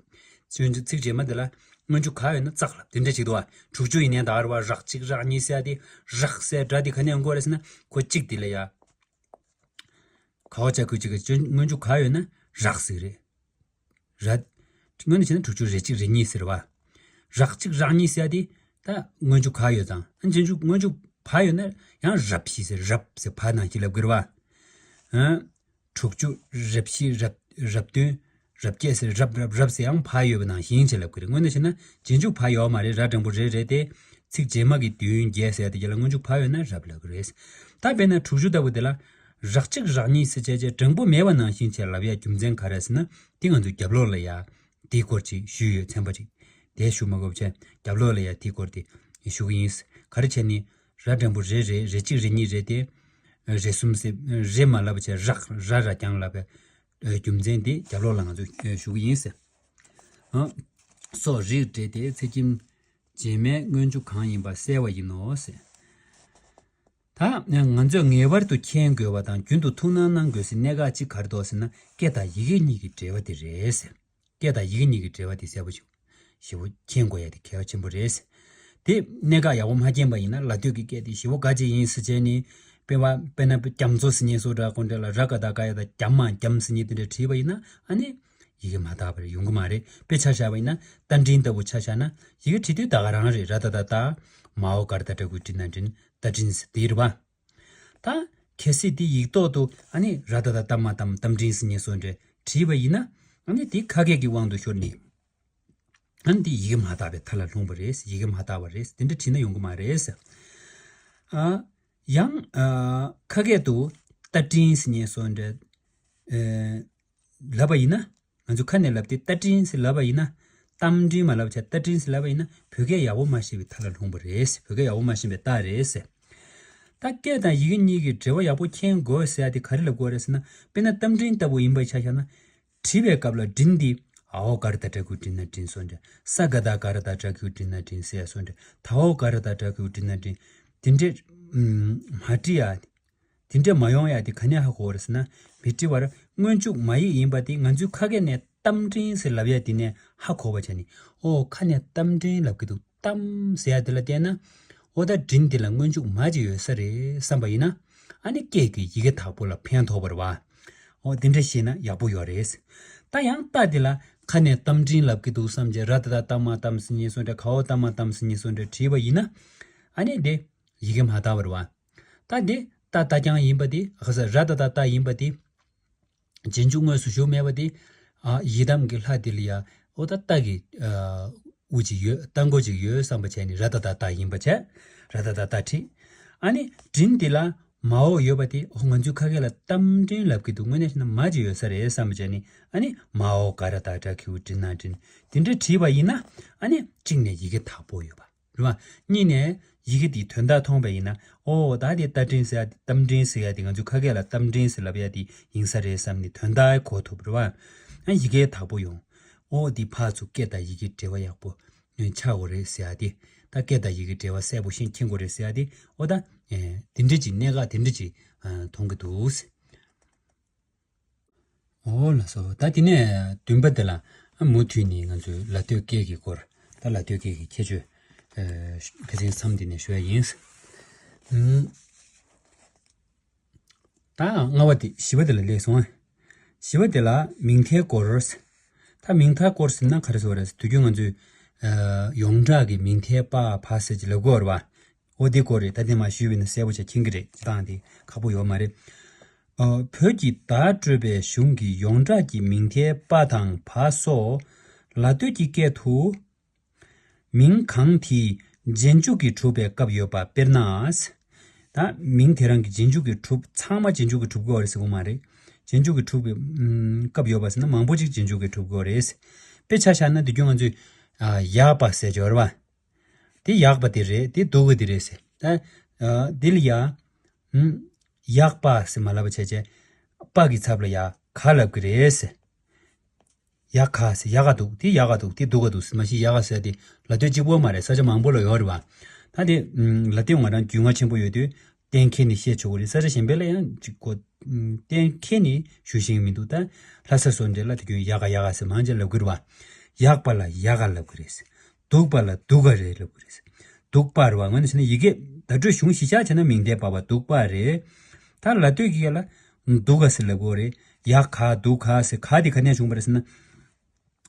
སྔོན་འཇུག་ཚིག་རྗེས་མ་དེ་ལ་སྔོན་འཇུག་ག་ཡོད་ན་ཙག་ལབ། དེ་འདྲ་ཅིག་འདུག་བ། དྲུག་ཅུ་ཡིན་ནའི་ད་ག་རེད་བ། རག་གཅིག་རག་གཉིས་ཟེར་ཡ་དེ། རག་ཟེར་སྒྲ་དེ་ག་ནས་ཡོང་གི་རེད་ཟེར་ན། ཁོ་གཅིག་དེ་ལ་ཡ། ག་བ་ཅག་གུ་ཅིག་གི་སྔོན་འཇུག་ག་ཡོད་ན་རག་ཟེར་གི་རེད། ར། དངོས་གནས་བྱས་ན་དྲུག་ཅུ་རེ་གཅིག་རེ་གཉིས་ཟེར་བ། རག་གཅིག་རག་གཉིས་ཟེར་ཡ་དེ། ད་སྔོན་འཇུག་ག་ཡོད་ཙང་། ཨ་རྗེས་འཇུག་སྔོན་འཇུག་བ་ཡོད་ན་ཡང་རབ་བཞི་ཟེར། རབ་ཟེར་བ་ནང་བཞིན་ལབ་དགོས་རེད་བ། ཨ། དྲུག་ཅུ་རེ་བཞི་རབ་རབ་བདུན། རབ་བརྒྱད་ཟེར། རབ་རབ་རབ་ཟེར་ཡང་བ་ཡོད་པ་ནང་བཞིན་བྱས་ལབ་དགོས་རེད། དངོས་གནས་བྱས་ན་རྗེས་འཇུག་བ་ཡོད་མ་རེད། ར་འགྲེང་བུ་རེ་རེ་སྟེ། ཚིག་རྗེས་མ་གི་བདུན་བརྒྱད་ཟེར་ཡ་དེ་ག་ལ་སྔོན་འཇུག་བ་ཡོད་ན་རབ་ལབ་དགོས་རེད། ད་དཔེར་ན་དྲུག་ཅུ་ལྟ་བུ་དེ་ལ། རག་གཅིག་རག་གཉིས་ཟེར་བྱས་བྱས་འགྲེང་བུ་མེད་པ་ནང་བཞིན་བྱས་ལབ་ཡ་རྒྱུ་མཚན་ག་རེ་ཟེར་ན། དེ་ང་ཚོས་རྒྱབ་ལོགས་ལ་ཡ། དེའི་སྐོར་ཅིག་ཞུས་ཡོད། ཚན་པ་ཅིག་དེ་ཞུ་མ་དགོས་པ་བྱས་རྒྱབ་ལོགས་ལ་ཡ་དེའི་སྐོར་དེ་ཞུ་གི་ཡིན། ག་རེ་བྱས་ནས། ར་འགྲེང་བུ་རེ་རེ་རེ་གཅིག་རེ་གཉིས་རེ་དེ་རེ་གསུམ་ཟེར་རེ་མ་ལབ་པ་བྱས་རག་ར་ར་རྐྱང་ལབ་པའི་རྒྱུ་མཚན་དེ་རྒྱབ་ལོགས་ལ་ང་ཚོས་ཞུ་གི་ཡིན་ཟེར། སོགས་རིགས་འགྲེ་སྟེ་ཚེག་ཁྱིམ་རྗེས་མའི་སྔོན་འཇུག་གང་ཡིན་པ་གསལ་བ་ཡིན་ནོ་ཟེར། ད་ང་ཚོས་ངེས་པར་དུ་མཁྱེན་དགོས་པ་དང་རྒྱུན་དུ་ཐུགས་སྣང་གནང་དགོས་སའི་གནད་འགག་ཅིག་ག་རེ་འདུག་ཟེར་ན། སྐད་དང་ཡི་གེ་གཉིས་ཀྱི་འབྲེལ་བ་དེ་རེད་ཟེར། སྐད་དང་ཡི་གེ་གཉིས་ཀྱི་འབྲེལ་བ་དེ་གསལ་པོ་ཞིག་ཞེ་པོ་མཁྱེན་དགོས་ཡ་དེ་གལ་ཆེན་པོ་རེད་ཟེར། དེ་གནད་འགག་ཡག་པོ་མ་མཁྱེན་པ་ཡིན་ན་ལ་སྟོད་ཀྱི་སྐད་དེ་ཞེ་པོ་དགའ་ཅིག་ཡིན་ཟེར་བྱས་ནས། དཔེ་བ་དཔེར་ན་རྒྱ་མཚོ་ཟེར་མཁན་སོགས་འདྲ་ཁོ་འདྲ་ལ་ར་ག་ད་ག་ཡ་ད་རྒྱ་མ་རྒྱམ་ཟེར་མཁན་དེ་འདྲ་བྲིས་པ་ཡིན་ན་ཨ་ནི་ཡི་གེ་མ་དག་པ་རེད། ཡོང་གི་མ་རེད། དཔེ་ཆ་བཞག་པ་ཡིན་ན་རྟ་མགྲིན་ལྟ་བུ་ཆ་བཞག་ན་ཡི་གེ་བྲིས་དུས་ད་ག་རང་རེད། ར་ད་ད་རྟ། མའོ་ག་ར་བཏགས་གྲ་གི་གུ་མགྲིན་ན་མགྲིན། རྟ་མགྲིན་ཟེར་དེ་རེད་བ། ད་གལ་སྲིད་དེ་ཡིག་ཐོག་ཏུ་ཨ་ནི་ར་ད་ད་རྟ་མ་རྟམ་རྟ་མགྲིན་ཟེར་མཁན་སོགས་འདྲ་བྲིས་པ་ཡིན་ན་ཨ་ནི་དེ་ཁ་སྐད་ཀྱི་དབང་དུ་ཤོར་ནས་ཨ་ནི་དེ་ཡི་གེ་མ་དག་པའི་མཐའ་ལ་ལྷུང་བ་རེད། ཡི་གེ་མ་དག་པ་རེད། དེ་འདྲ་བྲིས་ན་ཡོང་གི་མ་རེད། ཨ། ཡང་ཨ། ཁ་སྐད་དུ་རྟ་མགྲིན་ཟེར་མཁན་སོགས་འདྲ། ཨེ། ལབ་པ་ཡིན་ན། ང་ཚོ་ཁ་ནས་ལབ་དེ་རྟ་མགྲིན་ཟེར་ལབ་པ་ཡིན་ན། རྟ་མགྲིན་མ་ལབ་བྱས་རྟ་མགྲིན་ཟེར་ལབ་པ་ཡིན་ན་བོད་སྐད་ཡག་པོ་མ་ཤེས་པའི་མཐའ་ལ་ལྷུང་བ་རེད་ཟེར། བོད་སྐད་ཡག་པོ་མ་ཤེས་པའི་རྟགས་རེད་ཟེར། ད་སྐད་དང་ཡི་གེ་གཉིས་ཀྱི་འབྲེལ་བ་ཡག་པོ་མཁྱེན་དགོས་ཟེར་ཡ་དེ་ག་རེ་ལབ་དགོས་རེད་ཟེར་ན། དཔེར་ན་རྟ་མགྲིན་ལྟ་བུ་ཡིན་པའི་ཆ་བཞག་ན། བྲིས་པའི་སྐབས་ལ་མགྲིན་འདི་ཨའོ་ག་ར་བཏགས་གྲ་གི་གུ་མགྲིན་ན་མགྲིན་སོགས་འདྲ། ས་ག་ད་ག་ར་བཏགས་གྲ་གི་གུ་མགྲིན་ན་མགྲིན་ཟེར་ཡ་སོགས་འདྲ། དའོ་ག་ར་བཏགས་གྲ་གི་གུ་མགྲིན་ན་མགྲིན། དེ་འདྲས་མ་བྲིས་ཡ། དེ་འདྲས་མ་ཡོང་ཡ་དེ་ག་ནས་ཧ་གོ་བ་རེད་ཟེར་ན། མི་བྲི་བར་སྔོན་འཇུག་མ་ཡིག་ཡིན་པ་དེ་ང་ཚོའི་ཁ་སྐད་ནས་རྟ་མགྲིན་ཟེར་ལབ་ཡ་དེ་ནས་ཧ་གོ་བ་བྱས་ནས། ཨོ་ཁ་ནས་རྟ་མགྲིན་ལབ་ཀྱི་འདུག་རྟ་མགྲིན་ཟེར་ཡ་དེ་ལ་བལྟས་ན། ཨོ་ད་མགྲིན་དེ་ལ་སྔོན་འཇུག་མ་ཅིག་ཡོད་ས་རེད་བསམ་པ་ཡིན་ན། ཨ་ནི་སྐད་ཀྱི་ཡི་གེ་དག་པོ་ལ་ཕན་ཐོགས་པ་རེད་བ། ཨོ་དེ་འདྲ་ཤེས་ན་ཡག་པོ་ཡོད་རེད། ད་ཡང་རྟ་དེ་ལ་ཁ་ནས་རྟ་མགྲིན་ལབ་ཀྱི་འདུག་བསམ་བྱས་ར་ད་ད་རྟ་མ་རྟམ་ཟེར་མཁན་སོགས་འདྲ། གའོ་རྟ་མ་རྟམ་ཟེར་མཁན་སོགས་འདྲ་བྲིས་པ་ཡིན་ན། ཨ་ནི་དེ་ཡི་གེ་མ་དག་པ་རེད་བ། ད་དེ་རྟ་རྟ་རྐྱང་ཡིན་པ་དེ། ཨ་ཁ་ས་ར་ད་ད་རྟ་ཡིན་པ་དེ། རྗེས་འཇུག་དངོས་སུ་ཞུགས་མེད་པ་དེ། ཨ་ཡི་དམ་གྱི་ལྷ་དེ་ལ་ཡ། ཨོ་ད་རྟ་གི་ཨ་དབུ་ཅིག་ཡོད། རྟ་མགོ་ཅིག་ཡོད་བསམ་པ་བྱས་ནས་ར་ད་ད་རྟ་ཡིན་པ་བྱས། ར་ད་ད་རྟ་བྲིས། ཨ་ནི་མགྲིན་དེ་ལ་མའོ་ཡོད་པ་དེ། ཨོ་ང་ཚོའི་ཁ་སྐད་ལ་རྟ་མགྲིན་ལབ་ཀྱི་འདུག་དངོས་གནས་བྱས་ན་མ་ཅིག་ཡོད་ས་རེད་བསམ་པ་བྱས་ནས། ཨ་ནི་མའོ་ག་ར་བཏགས་གྲ་གི་གུ་མགྲིན་ན་མགྲིན། དེ་འདྲ་བྲིས་པ་ཡིན་ན། ཨ་ནི་གཅིག་ནས་ཡི་གེ་དག་པོ་ཡོད་པ། རེད་བ། གཉིས་ནས་ཡི་གེ་དེའི་དོན་དག་མཐོང་པ་ཡིན་ན། ཨོ་ད་དེ་རྟ་མགྲིན་ཟེར་ཡ་དེ། རྟ་མགྲིན་ཟེར་ཡ་དེ་ང་ཚོའི་ཁ་སྐད་ལ་རྟ་མགྲིན་ཟེར་ལབ་ཡ་དེ་ཡིན་ས་རེད་བསམ་ནས་དོན་དག་གོ་ཐུབ། རེད་བ། ཨ་ཡི་གེ་དག་པོ་ཡོང་། ཨོ་དེ་ཕར་ཚུར་སྐད་དང་ཡི་གེ་འབྲེལ་བ་ཡག་པོ་ཆགས་དགོས་རེད་ཟེར་ཡ་དེ། ད་སྐད་དང་ཡི་གེ་འབྲེལ་བ་གསལ་པོ་ཤེས་མཁྱེན་དགོས་རེད་ཟེར་ཡ་དེ། ཨོ་ད་དེ་འདྲ་ཅིག་གནད་འགག་དེ་འདྲ་ཅིག་མཐོང་གི་འདུག་ཟེར། ཨོ་ལགས་སོ། ད་དེ་ནས་བདུན་པ་དེ་ལ་ཨ་མུ་མཐུད་ནས་ང་ཚོའི་ལ་སྟོད་སྐད་ཀྱི་སྐོར། ད་ལ་སྟོད་སྐད་ཀྱི་ཁྱད་ཆོས་ཨ་ཕལ་ཆེར་མཚམས་འདི་ནས་ཞུ་ཡ་ཡིན། ཨུམ། ད་ལྔ་པ་དེ། བཞི་པ་དེ་ལ་སླེབས་སོང་། བཞི་པ་དེ་ལ་མིང་མཐའི་སྐོར། ད་མིང་མཐའི་སྐོར་ཟེར་ན་ག་རེ་ཟེར་བ་རེད། དུས་རྒྱུན་ང་ཚོས་ཨ་ཡོངས་གྲགས་ཀྱི་མིང་མཐའི་པ་ཕ་ཟེར་གྱི་ལབ་ཀྱི་ཡོད་རེད་བ། ཨོ་དེ་སྐོར་རེད། ད་དེ་མ་ཞུས་པ་ཡིན་ན་གསལ་པོ་ཆགས་མཁྱེན་གྱི་རེད། སྤྱིར་བཏང་དེ་ཁག་པོ་ཡོད་མ་རེད། ཨ་བོད་ཀྱི་བརྡ་སྤྲོད་པའི་གཞུང་གི་ཡོངས་གྲགས་ཀྱི་མིང་མཐའི་པ་དང་བ་སོགས་ལ་སྟོད་ཀྱི་སྐད་དུ། མིང་གང་དེའི་རྗེས་འཇུག་གིས་གྲུབ་པའི་སྐབས་ཡོད་པ། དཔེར་ན། ད་མིང་དེ་རང་གི་རྗེས་འཇུག་གིས་གྲུབ། ཚང་མ་རྗེས་འཇུག་གིས་གྲུབ་ཀྱི་ཡོད་རེད་ཟེར་དགོས་མ་རེད། རྗེས་འཇུག་གིས་གྲུབ་པའི་ཨམ་སྐབས་ཡོད་པ་ཟེར་ན་མང་པོ་ཅིག་རྗེས་འཇུག་གིས་གྲུབ་ཀྱི་ཡོད་རེད། དཔེ་ཆ་བཞག་ན་དུས་རྒྱུན་ང་ཚོས་ཨ་ཡག་པ་ཟེར་གྱི་ཡོད་རེད་བ། དེ་ཡག་པ་དེ་རེད། དེ་སྡུག་པ་དེ་རེད་ཟེར། ད་ཨ་འདི་ལ་ཡ། ཨུམ། ཡག་པ་ཟེར་མ་ལབ་པ་བྱས་བྱས། པ་གི་ཚབ་ལ་ཡ་ག་ལབ་ཀྱི་རེད་ཟེར། ཡག་ག་ཟེར། ཡག་ག་འདུག་དེ་ཡག་ག་འདུག་དེ་སྡུག་ག་འདུག་ཟེར། མ་གཞི་ཡག་ག་ཟེར་དེ་ལ་སྟོད་གཅིག་པོ་མ་རེད། ས་ཆ་མང་པོ་ལ་ཡོད་རེད་བ། ད་དེ་ཨུམ་ལ་སྟོད་ང་རང་རྒྱུས་མངའ་ཆེན་པོ་ཡོད་དུས། གཏན་འཁེལ་ནས་བཤད་ཆོག་གི་རེད། ས་ཆ་གཞན་པ་ལ་ཡང་ཅིག་གོ་གཏན་འཁེལ་ནས་ཞུ་ཤེས་ཀྱི་མི་འདུག་ད་ལྷ་ས་སོགས་འདྲ་ལ་དུས་རྒྱུན་ཡག་ག་ཡག་ག་ཟེར་མང་ཆེ་ལབ་ཀྱི་རེད་བ། ཡག་པ་ལ་ཡག་ག་ལབ་ཀྱི་རེད། སྡུག་པ་ལ་སྡུག་ག་རེད་ལབ་ཀྱི་རེད། སྡུག་པ་རེད་བ། དངོས་གནས་བྱས་ན་ཡི་གེ་བརྡ་སྤྲོད་གཞུང་གཞི་བཞག་བྱས་ན་མིང་མཐའི་པ་བ་སྡུག་པ་རེད། ད་ལ་སྟོད་ཀྱི་སྐད་ལ་སྡུག་ག་ཟེར་ལབ་ཀྱི་ཡོད་རེད། ཡག་ག་སྡུག་ག་ཟེར། ག་དེ་ག་ནས་བྱུང་བ་རེད་ཟེར་ན།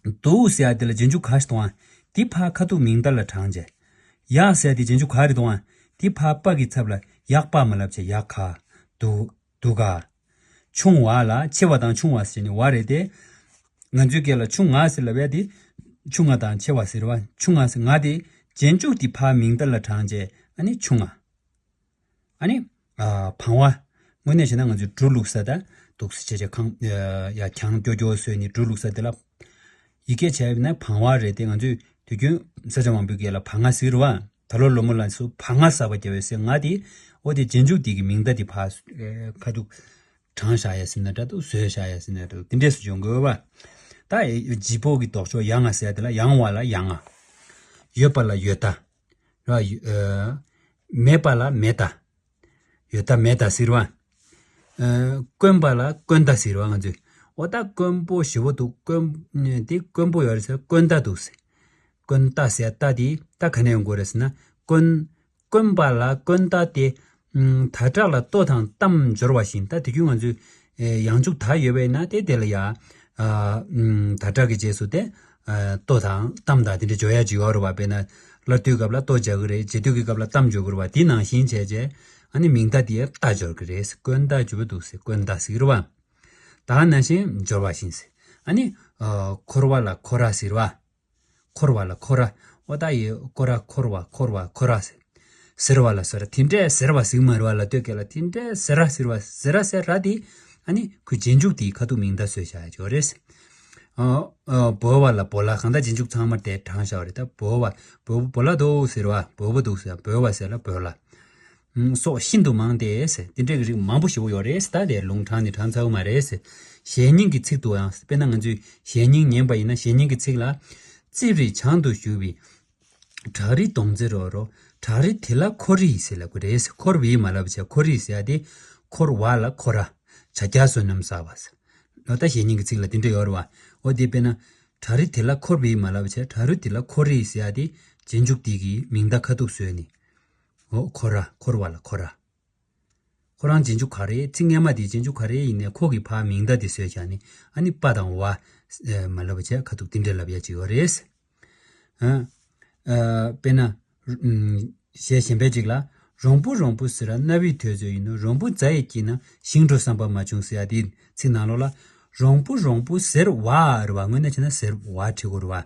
སྡུག་ཟེར་ཡ་དེ་ལ་རྗེས་འཇུག་ག་ཞིག་གཏོང་བ། དེ་ཕར་ཁ་ཐུག་མིང་མཐའ་ལ་དྲངས་བྱས། ཡག་ཟེར་ཡ་དེ་རྗེས་འཇུག་ག་རེ་གཏོང་བ། དེ་ཕར་པ་གི་ཚབ་ལ་ཡག་པ་མ་ལབ་བྱས་ཡག་ག་སྡུག་སྡུག་ག་ཆུང་བ་ལ་ཆེ་བ་དང་ཆུང་བ་ཟེར་ནས་བ་རེད་དེ། ང་ཚོའི་སྐད་ལ་ཆུང་ང་ཟེར་ལབ་ཡ་དེ། ཆུང་ང་དང་ཆེ་བ་ཟེར་བ། ཆུང་ང་ཟེར། ང་དེ་རྗེས་འཇུག་དེ་ཕར་མིང་མཐའ་ལ་དྲངས་བྱས་ཨ་ནི་ཆུང་ང་། ཨ་ནི། ཨ་བང་བ། དངོས་གནས་བྱས་ན་ང་ཚོས་འབྲུ་བླུགས་ས་དང་འདུག་སེ་བྱས་བྱས་གང་ཡ་གྱང་ཀྱོ་ཀྱོ་བཟོས་ནས་འབྲུ་བླུགས་ས་དེ་ལ། ཡི་གེ་བྱས་ན་བང་བ་རེད་དེ། ང་ཚོས་དུས་རྒྱུན་ས་ཆ་མང་པོའི་སྐད་ལ་བ་ང་ཟེར་བ། ད་ལོ་ལོ་མོ་ལ་སུ་བ་ང་ས་བ་རྒྱབ་ཡོད་ཟེར། ང་དེ་འོ་དེ་རྗེས་འཇུག་དེ་གི་མིང་མཐའ་དེ་ཕར་ཁ་ཐུག་དྲངས་བཞག་ཡ་ཟེར་ན་འདྲ་འདུག་བཟོས་བཞག་ཡ་ཟེར་ན་འདྲ་འདུག་དེ་འདྲས་སུ་སྦྱོང་དགོས་པ། ད་ལྗིད་པོ་གི་ལྡོག་ཕྱོགས་ཡ་ང་ཟེར་ཡ་དེ་ལ་ཡང་བ་ལ་ཡ་ང་། ཡོད་པ་ལ་ཡོད་ད། ར་ཡོད་ཨ། མེད་པ་ལ་མེད་ད། ཡོད་ད་མེད་ད་ཟེར་བ། ཨ། དཀོན་པ་ལ་དཀོན་ད་ཟེར་བ་ང་ཚོས། འོ་ད་དཀོན་པོ་ཞེ་པོ་འདུག་དཀོན་དེ་དཀོན་པོ་ཡོད་རེད་ཟེར། དཀོན་ད་འདུག་ཟེར། དཀོན་ད་ཟེར་ད་དེ་ད་ག་ནས་ཡོང་དགོས་རེད་ཟེར་ན། དཀོན། དཀོན་པ་ལ་དཀོན་ད་སྟེ། ཨུམ། ད་དྲག་ལ་ལྟོ་དང་གཏམ་སྦྱོར་བ་བཞིན། ད་དེ་རྒྱུན་ང་ཚོས་ཨེ་ཡང་འཇུག་ད་ཡོད་པས་ན་དེ་དེ་ལ་ཡ། ཨ། ཨུམ། ད་དྲག་གི་རྗེས་སུ་དེ། ཨ། ལྟོ་དང་གཏམ་དང་དེ་འདྲ་སྦྱོར་ཡ་ཅིག་ཡོད་རེད་བ། དཔེར་ན་སླར་དུས་སྐབས་ལ་ལྟོ་སྦྱར་གི་རེད། རྗེས་དུས་ཀྱི་སྐབས་ལ་གཏམ་སྦྱོར་གི་རེད་བ། དེ་ནང་བཞིན་བྱས་བྱས་ཨ་ནི་མིང་མཐའ་དེ་ད་སྦྱོར་གི་རེད། དཀོན་ད་ཅུ་བ་འདུག་ཟེར། དཀོན་ད་ཟེར་གི་རེད་བ། ད་ནང་བཞིན་སྦྱོར་བ་བཞིན་ཟེར། ཨ་ནི། ཨ། འཁོར་བ་ལ་འཁོར་ར་ཟེར་བ། འཁོར་བ་ལ་འཁོར་ར། འོ་ད་ཡི་སྐོར་ར་འཁོར་བ་འཁོར་བ་འཁོར་ར་ཟེར། ཟེར་བ་ལ་ཟེར་ར། དེ་འདྲས་ཟེར་བ་ཟེར་མ་རེད་བ། ལ་སྟོད་སྐད་ལ་དེ་འདྲས་ཟེར་ར་ཟེར་བ་ཟེར་ར་ཟེར་ར་དེ། ཨ་ནི་ཁོའི་རྗེས་འཇུག་དེའི་ཁ་ཐུག་མིང་མཐའ་བཟོས་བཞག་ཡ་ཅིག་ཡོད་རེད། ཨ། ཨ། འབོལ་བ་ལ་འབོལ་ལ། གང་ལྟར་རྗེས་འཇུག་ཚང་མ་དེ་དྲངས་བཞག་པ་རེད། ད་འབོལ་བ། འབོལ་བ་འབོལ་ལ་འདུག་ཟེར་བ། འབོལ་བ་འདུག་ཟེར། འབོལ་བ་ཟེར་ལ་འབོལ་ལ། ཨུམ། སོགས་ཤིན་ཏུ་མང་སྟེ་ཟེར། དེ་འདྲའི་རིགས་མང་པོ་ཞེ་པོ་ཡོད་རེད་ཟེར། ད་དེ་ལུང་དྲངས་ནས་དྲངས་ཚར་བ་མ་རེད་ཟེར། གཞེས་ནིང་གི་ཚིག་ཏུ་ཡང་། དཔེར་ན་ང་ཚོས་གཞེས་ནིང་ཉན་པ་ཡིན་ན་གཞེས་ནིང་གི་ཚིག་ལ། རྩིབས་རིས་བྱང་དུ་བཞུགས་པའི། བྲག་རི་དོང་རྩེ་རོ་རོ། བྲག་རི་དེ་ལ་འཁོར་རིས་ཟེར་ལབ་ཀྱི་རེད་ཟེར། འཁོར་བའི་མ་ལབ་བྱས་འཁོར་རིས་ཟེར་ཡ་དེ། འཁོར་བ་ལ་འཁོར་ར། བྱ་རྒྱ་བསོད་ནམས་བསགས་པ་ཟེར། ལོ་ད་གཞེས་ནིང་གི་ཚིག་ལ་དེ་འདྲ་ཡོད་རེད་བ། འོ་དེ་དཔེར་ན། བྲག་རི་དེ་ལ་འཁོར་བའི་མ་ལབ་བྱས་བྲག་རི་དེ་ལ་འཁོར་རིས་ཟེར་ཡ་དེ། རྗེས་འཇུག་དེ་གི་མིང་མཐའ་ཁ་ཐུག་བཟོས་ནས། འོ་འཁོར་ར། འཁོར་བ་ལ་འཁོར་ར། ཁོ་རང་རྗེས་འཇུག་ག་རེ། ཚིག་སྔ་མ་དེ་རྗེས་འཇུག་ག་རེ་ཡིན་ནའི་ཁོ་གི་ཕར་མིང་མཐའ་དེ་བཟོས་བཞག་ནས་ཨ་ནི་པ་དང་བ། ཨེ། མ་ལབ་བྱས་ཁ་ཐུག་དེ་འདྲ་ལབ་ཡ་ཅིག་ཡོད་རེད། ཨ། ཨ། དཔེར་ན། ཨུམ། གཞས་གཞན་པའི་ཅིག་ལ། རོང་བུ་རོང་བུ་ཟེར་ར་རྣ་བའི་ཐོས་ཚོད་ཡིན་ནོ། རོང་བུ་རྫ་ཡི་དཀྱིལ་ན་ཞིང་འགྲོ་བསམ་པ་མ་བྱུང་ཟེར་ཡ་དེ་ཚིག་ནང་ལོགས་ལ། རོང་བུ་རོང་བུ་ཟེར་བ་རེད་བ། དངོས་གནས་བྱས་ན་ཟེར་བ་བྲིས་དགོས་རེད་བ།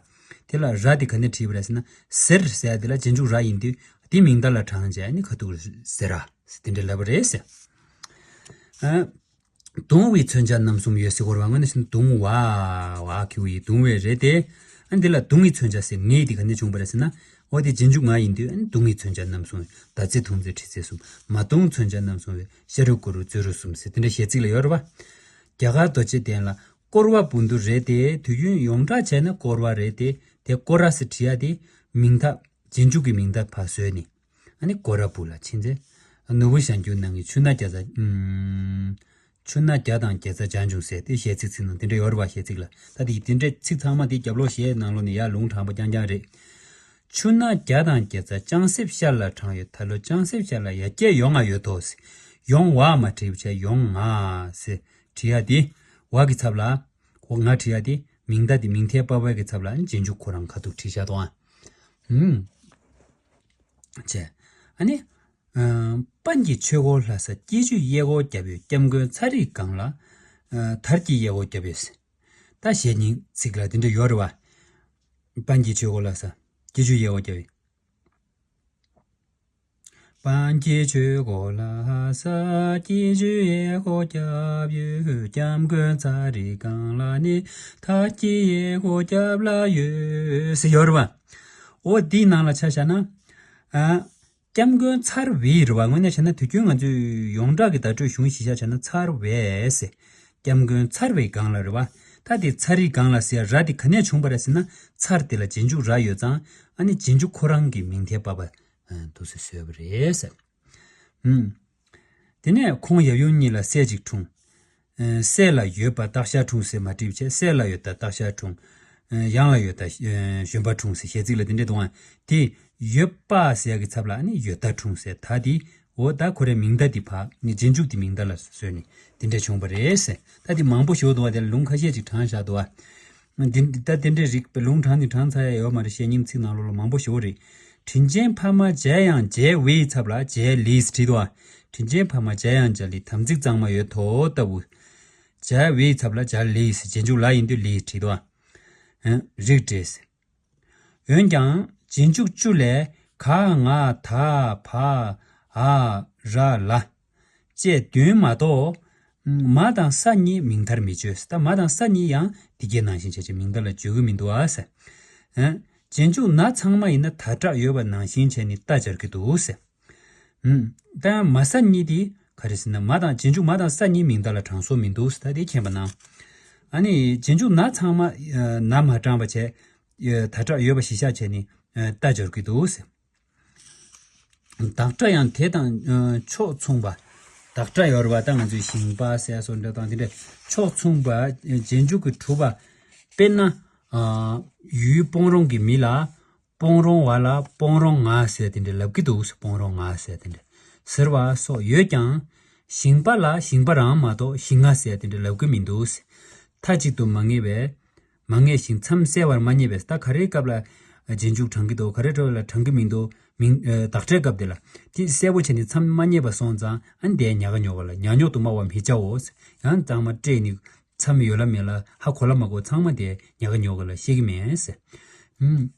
དེ་ལ་ར་དེ་ག་ནས་བྲིས་པ་རེད་ཟེར་ན། ཟེར་ཟེར་ཡ་དེ་ལ་རྗེས་འཇུག་ར་ཡིན་དུས་དེ་མིང་མཐའ་ལ་དྲངས་བྱས་ནི་ཁ་ཐུག་ཟེར་ར་ཟེར་དེ་འདྲ་ལབ་པ་རེད་ཟེར། ཨ། གདུང་བའི་མཚོན་ཆ་རྣམ་གསུམ་ཡོད་ཟེར་དགོས་རེད་བ། དངོས་གནས་བྱས་ན་གདུང་བ། བ་གི་བའི་གདུང་བའི་རེད་དེ། ཨ་འདི་ལ་གདུང་བའི་མཚོན་ཆ་ཟེར་ངེས་དེ་ག་ནས་བྱུང་བ་རེད་ཟེར་ན། འོ་དེ་རྗེས་འཇུག་ང་ཡིན་དུས་ཨ་ནི་གདུང་བའི་མཚོན་ཆ་རྣམ་གསུམ། མདའ་རྩེ་མདུང་རྩེ་གྲི་རྩེ་གསུམ། མ་གདུང་མཚོན་ཆ་རྣམ་གསུམ་ཡོད། ཤ་རུས་སྐོར་རུས་མཛུབ་རུས་གསུམ་ཟེར་དེ་འདྲ་གཞས་ཚིག་ལ་ཡོད་རེད་བ། རྒྱ་གར་རྡོ་རྗེ་གདན་ལ་བསྐོར་བ་འབུམ་དུ་རེད་དེ། དུས་རྒྱུན་ཡོངས་གྲགས་བྱས་ན་བསྐོར་བ་རེད་དེ། དེ་བསྐོར་ར་ཟེར་བྲིས་ཡ་དེ་མིང་མཐའ་རྗེས་འཇུག་གི་མིང་མཐའ་ཕར་བཟོས་ནས། ཨ་ནི་སྐོར་ར་བུ་ལ་ཕྱིན་ཚེ། ནོར་བུ་ཞང་རྒྱུག་ནང་གི་ཆུ་སྣ་བརྒྱ་རྩ། ཨུམ། ཆུ་སྣ་བརྒྱ་དང་བརྒྱ་རྩ་བྱང་བྱུང་ཟེར་དེ་གཞས་ཚིག་ཚིག་ནང་དེ་འདྲ་ཡོད་རེད་བ། གཞས་ཚིག་ལ་ད་དེ་དེ་འདྲའི་ཚིག་ཚང་མ་དེ་རྒྱབ་ལོགས་གཞས་ནང་ལོགས་ནས་ཡར་ལུང་དྲངས་པ་རྐྱང་རྐྱང་རེད། ཆུ་སྣ་བརྒྱ་དང་བརྒྱ་རྩ་ལྕང་གསེབ་ཤར་ལ་དྲངས་ཡོད། ད་ལོ་ལྕང་གསེབ་ཤར་ལ་ཡར་རྒྱས་ཡོང་ང་ཡོད་དོ་ཟེར། ཡོང་བ་མ་བྲིས་བྱས་ཡོང་ང་ཟེར་བྲིས་ཡ་དེ། བ་གི་ཚབ་ལ། འོ་ང་བྲིས་ཡ་དེ་མིང་མཐའ་དེ་མིང་མཐའི་པ་ཕའི་གི་ཚབ་ལ་རྗེས་འཇུག་ཁོ་རང་ཁ་ཐུག་བྲིས་བཞག་དོ་ཨ། ཨུམ། བྱས། ཨ་ནི། ཨ། པཎ་གྱི་ཆོས་འཁོར་ལྷ་ས་སྐྱིད་ཆུའི་གཡས་སྐོར་བརྒྱབ་ཡོད། སྐྱབས་མགོན་ཚ་རིའི་སྒང་ལ། ཨ། དར་གྱི་གཡས་སྐོར་བརྒྱབ་ཡོད་ཟེར། ད་གཞས་རྙིང་ཚིག་ལ་དེ་འདྲ་ཡོད་རེད་བ། པཎ་གྱི་ཆོས་འཁོར་ལྷ་ས་སྐྱིད་ཆུའི་གཡས་སྐོར་བརྒྱབ་ཡོད། པཎ་གྱི་ཆོས་འཁོར་ལྷ་ས་སྐྱིད་ཆུའི་གཡས་སྐོར་བརྒྱབ་ཡོད། སྐྱབས་མགོན་ཚ་རིའི་སྒང་ལ་ནི་དར་གྱི་གཡས་སྐོར་བརྒྱབ་ལ་ཡོད་ཟེར་ཡོད་རེད་བ། འོ་འདིའི་ནང་ལ་ཆ་བཞག་ན། ཨ། སྐྱབས་མགོན་ཚར་བའི་རེད་བ། དངོས་གནས་བྱས་ན་དུས་རྒྱུན་ང་ཚོས་ཡོངས་གྲགས་ཀྱི་བརྡ་སྤྲོད་གཞུང་གཞི་བཞག་བྱས་ན་ཚར་བས་ཟེར། སྐྱབས་མགོན་ཚར་བའི་སྒང་ལ་རེད་བ། ད་དེ་ཚ་རིའི་སྒང་ལ་ཟེར་ར་དེ་ག་ནས་བྱུང་བ་རེད་ཟེར་ན། ཚར་དེ་ལ་རྗེས་འཇུག་ར་ཡོད་ཙང་ཨ་ནི་རྗེས་འཇུག་ཁོ་རང་གི་མིང་མཐའི་པ་ཕ། ཨ། འདུག་སེ་བཟོས་པ་རེད་ཟེར། ཨུམ། དེ་ནས་ཁོང་ཡབ་ཡུམ་གཉིས་ལ་སྲས་གཅིག་འཁྲུངས། ཨ། སྲས་ལ་ཡོད་པ་སྟག་ཤར་འཁྲུངས་ཟེར་མ་བྲིས་བྱས། སྲས་ལ་ཡོད་པ་སྟག་ཤར་འཁྲུངས། ཨ། ཡང་ལ་ཡོད་པ་གཞོན་པ་འཁྲུངས་ཟེར་གཞས་ཚིག་ལ་དེ་འདྲས་འདུག་ཨ། དེ་ཡོད་པ་ཟེར་ཡ་གི་ཚབ་ལ་ཨ་ནི་ཡོད་པ་འཁྲུངས་ཟེར། ད་དེ་འོ་ད་ཁོ་རའི་མིང་མཐའ་དེ་ཕར་ནི་རྗེས་འཇུག་དེ་མིང་མཐའ་ལ་བཟོས་ནས་དེ་འདྲས་བྱུང་བ་རེད་ཟེར། ད་དེ་མང་པོ་ཞིག་འདུག་བ། དེ་ལ་ལུང་ཁ་ཤས་ཅིག་དྲངས་བཞག་འདུག་བ། འདི་ད་དེ་འདྲའི་རིགས་ལུང་དྲངས་ནས་དྲངས་ཚར་ཡ་ཡོད་མ་རེད། གཞས་རྙིང་ཚིག་ནང་ལོགས་ལ་མང་པོ་ཞེ་པོ་རེད། དྲིན་ཅན་ཕ་མ་མཇལ་ཡང་མཇལ་བའི་ཚབ་ལ་མཇལ་ལེ་ཟེར་བྲིས་འདུག་བ། དྲིན་ཅན་ཕ་མ་མཇལ་ཡང་མཇལ་ལེ་དམ་ཚིག་གཙང་མ་ཡོད་དོ་ལྟ་བུ། མཇལ་བའི་ཚབ་ལ་མཇལ་ལེ་ཟེར་རྗེས་འཇུག་ལ་ཡིན་དུས་ལེ་བྲིས་འདུག་བ། རིགས་འགྲེ་ཟེར། འོན་ཀྱང་རྗེས་འཇུག་བཅུ་ལས་ག་ང་ད་བ་འ་ར་ལ་བཅས་བདུན་མ་གཏོགས། མ་དང་ས་གཉིས་མིང་མཐར་མི་བརྗོད། ད་མ་དང་ས་གཉིས་ཡང་འདི་གའི་ནང་བཞིན་བྱས་བྱས་མིང་མཐའ་ལ་བརྗོད་ཀྱི་མི་འདུག་ཨ་ཟེར། ཨ། རྗེས་འཇུག་ན་ཚང་མ་ཡིན་ན་ད་དྲག་ཡོད་པ་ནང་བཞིན་བྱས་ནས་ད་སྦྱར་གྱི་འདུག་ཟེར། ཨུམ། ད་ཡང་མ་ས་གཉིས་དེ་ག་རེ་ཟེར་ན། མ་དང་རྗེས་འཇུག་མ་དང་ས་གཉིས་མིང་བརྡ་ལ་གྲངས་སུ་མི་འདུག་ཟེར། ད་དེ་མཁྱེན་པ་གནང་། ཨ་ནི་རྗེས་འཇུག་ན་ཚང་མ་ན་མ་དྲངས་པ་བྱས། ད་དྲག་ཡོད་པ་གཞི་བཞག་བྱས་ནས་ད་སྦྱར་གྱི་འདུག་ཟེར། བདག་སྒྲ་ཡང་དེ་དང་ཕྱོགས་མཚུངས་པ། བདག་སྒྲ་ཡོད་རེད་པ། ད་ང་ཚོའི་ཞིང་པ་ཟེར་སོགས་འདྲ་དང་དེ་འདྲ་ཕྱོགས་མཚུངས་པ་རྗེས་འཇུག་གི་གྲུབ་པ། དཔེར་ན། ཡུལ་སྤོང་རོང་གི་མི་ལ། སྤོང་རོང་བ་ལ་སྤོང་རོང་ང་ཟེར་དེ་འདྲ་ལབ་ཀྱི་འདུག་སྤོང་རོང་ང་ཟེར་དེ་འདྲ་ཟེར་བ་སོགས་ཡོད་ཀྱང་། ཞིང་པ་ལ་ཞིང་པ་རང་མ་གཏོགས་ཞིང་ང་ཟེར་དེ་འདྲ་ལབ་ཀྱི་མི་འདུག་མཐའ་གཅིག་ཏུ་མ་ངེས་པས། མ་ངེས་ཤིང་མཚམས་གསལ་བར་མ་རྙེད་པས། ད་ག་རེའི་སྐབས་ལ་རྗེས་འཇུག་དྲང་གི་འདུག་ག་རེ་འདྲ་བ་ལ་དྲང་གི་མི་འདུག་མིང་། བདག་སྒྲའི་སྐབས་དེ་ལ་དེ་གསལ་པོ་བྱས་ནས་མཚམས་མ་རྙེད་པ་སོང་ཙང་། ཨ་ནི་དེ་ཉག་ག་ཉོག་ག་ལ་ཉག་ཉོག་ཏུ་སྨྲ་བར་མི་བྱའོ། ཡང་གཙང་མ་བཀྲལ་ནས། མཚམས་ཡོད་ལ་མེད་ལ་ཧ་གོ་ལ་མ་གོ་ཚང་མ་དེ་ཉག་ག་ཉོག་ག་ལ་བཤད་ཀྱི་མེད་ཟེར། ཨུམ།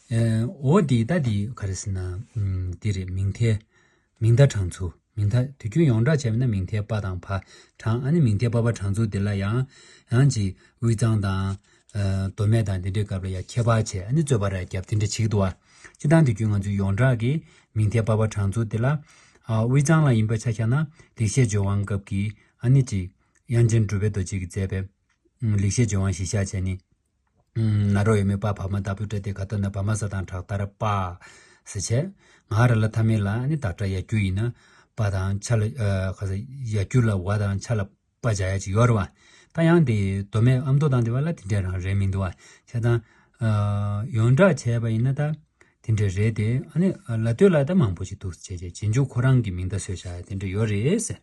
ཨེ། འོ་དེ་ད་དེ་ག་རེ་ཟེར་ན། ཨུམ། དེ་རེད། མིང་མཐའི་མིང་མཐའ་དྲང་ཚུལ། མིང་མཐའ་དུས་རྒྱུན་ཡོངས་གྲགས་བྱས་པ་ན་མིང་མཐའི་པ་དང་བ་དྲང་། ཨ་ནི་མིང་མཐའི་པ་བ་དྲང་ཚུལ་དེ་ལ་ཡང་ཡང་ཅིག་དབུས་གཙང་དང་། ཨ། མདོ་སྨད་དང་དེ་འདྲའི་སྐབས་ལ་ཡང་ཁྱད་པར་བྱས། ཨ་ནི་རྩོད་པ་ར་རྒྱབ་དེ་འདྲ་བྱེད་ཀྱི་འདུག་བ། སྤྱིར་བཏང་དུས་རྒྱུན་ང་ཚོའི་ཡོངས་གྲགས་ཀྱི་མིང་མཐའི་པ་བ་དྲང་ཚུལ་དེ་ལ། ཨ། དབུས་གཙང་ལ་ཡིན་པ་ཆ་བཞག་ན་ལེགས་བཤད་ལྗོན་དབང་སྐབས་ཀྱི། ཨ་ནི་ཅིག་དབྱངས་ཅན་གྲུབ་པའི་རྡོ་རྗེ་གིས་མཛད་པའི་ལེགས་བཤད་ལྗོན་དབང་གཞི་བཞག་བྱས་ནས། ན་རོ་ཡོད་མེད་པ་བ་མ་ལྟ་བུ་སྤྲད་དེ་ག་ཏོ་ན་བ་མ་ས་དང་དྲག་མཐར་པ་ཟེར་བྱས། ང་ར་ལ་མཐའ་མེད་ལ་ནི་བདག་སྒྲ་ཡ་རྒྱུ་ཡིན་ན་པ་དང་ཆ་ལ། ཨ། ག་ས་ཡ་རྒྱུ་ལ་བ་དང་ཆ་ལ་པ་སྦྱར་ཡ་ཅིག་ཡོད་རེད་བ། ད་ཡང་དེ་མདོ་སྨད་ཨ་མདོ་དང་དེ་བ་ལ་དེ་འདྲ་རང་རེད་མི་འདུག་བ། བྱས་ཙང་། ཨ། ཡོངས་གྲགས་བྱས་པ་ཡིན་ན་ད་དེ་འདྲ་རེད་དེ། ཨ་ནི་ལ་སྟོད་ལ་ད་མང་པོ་ཞིག་འདུག་བྱས་བྱས་རྗེས་འཇུག་ཁོ་རང་གི་མིང་མཐའ་བཟོས་བཞག་ཡ་དེ་འདྲ་ཡོད་རེད་ཟེར།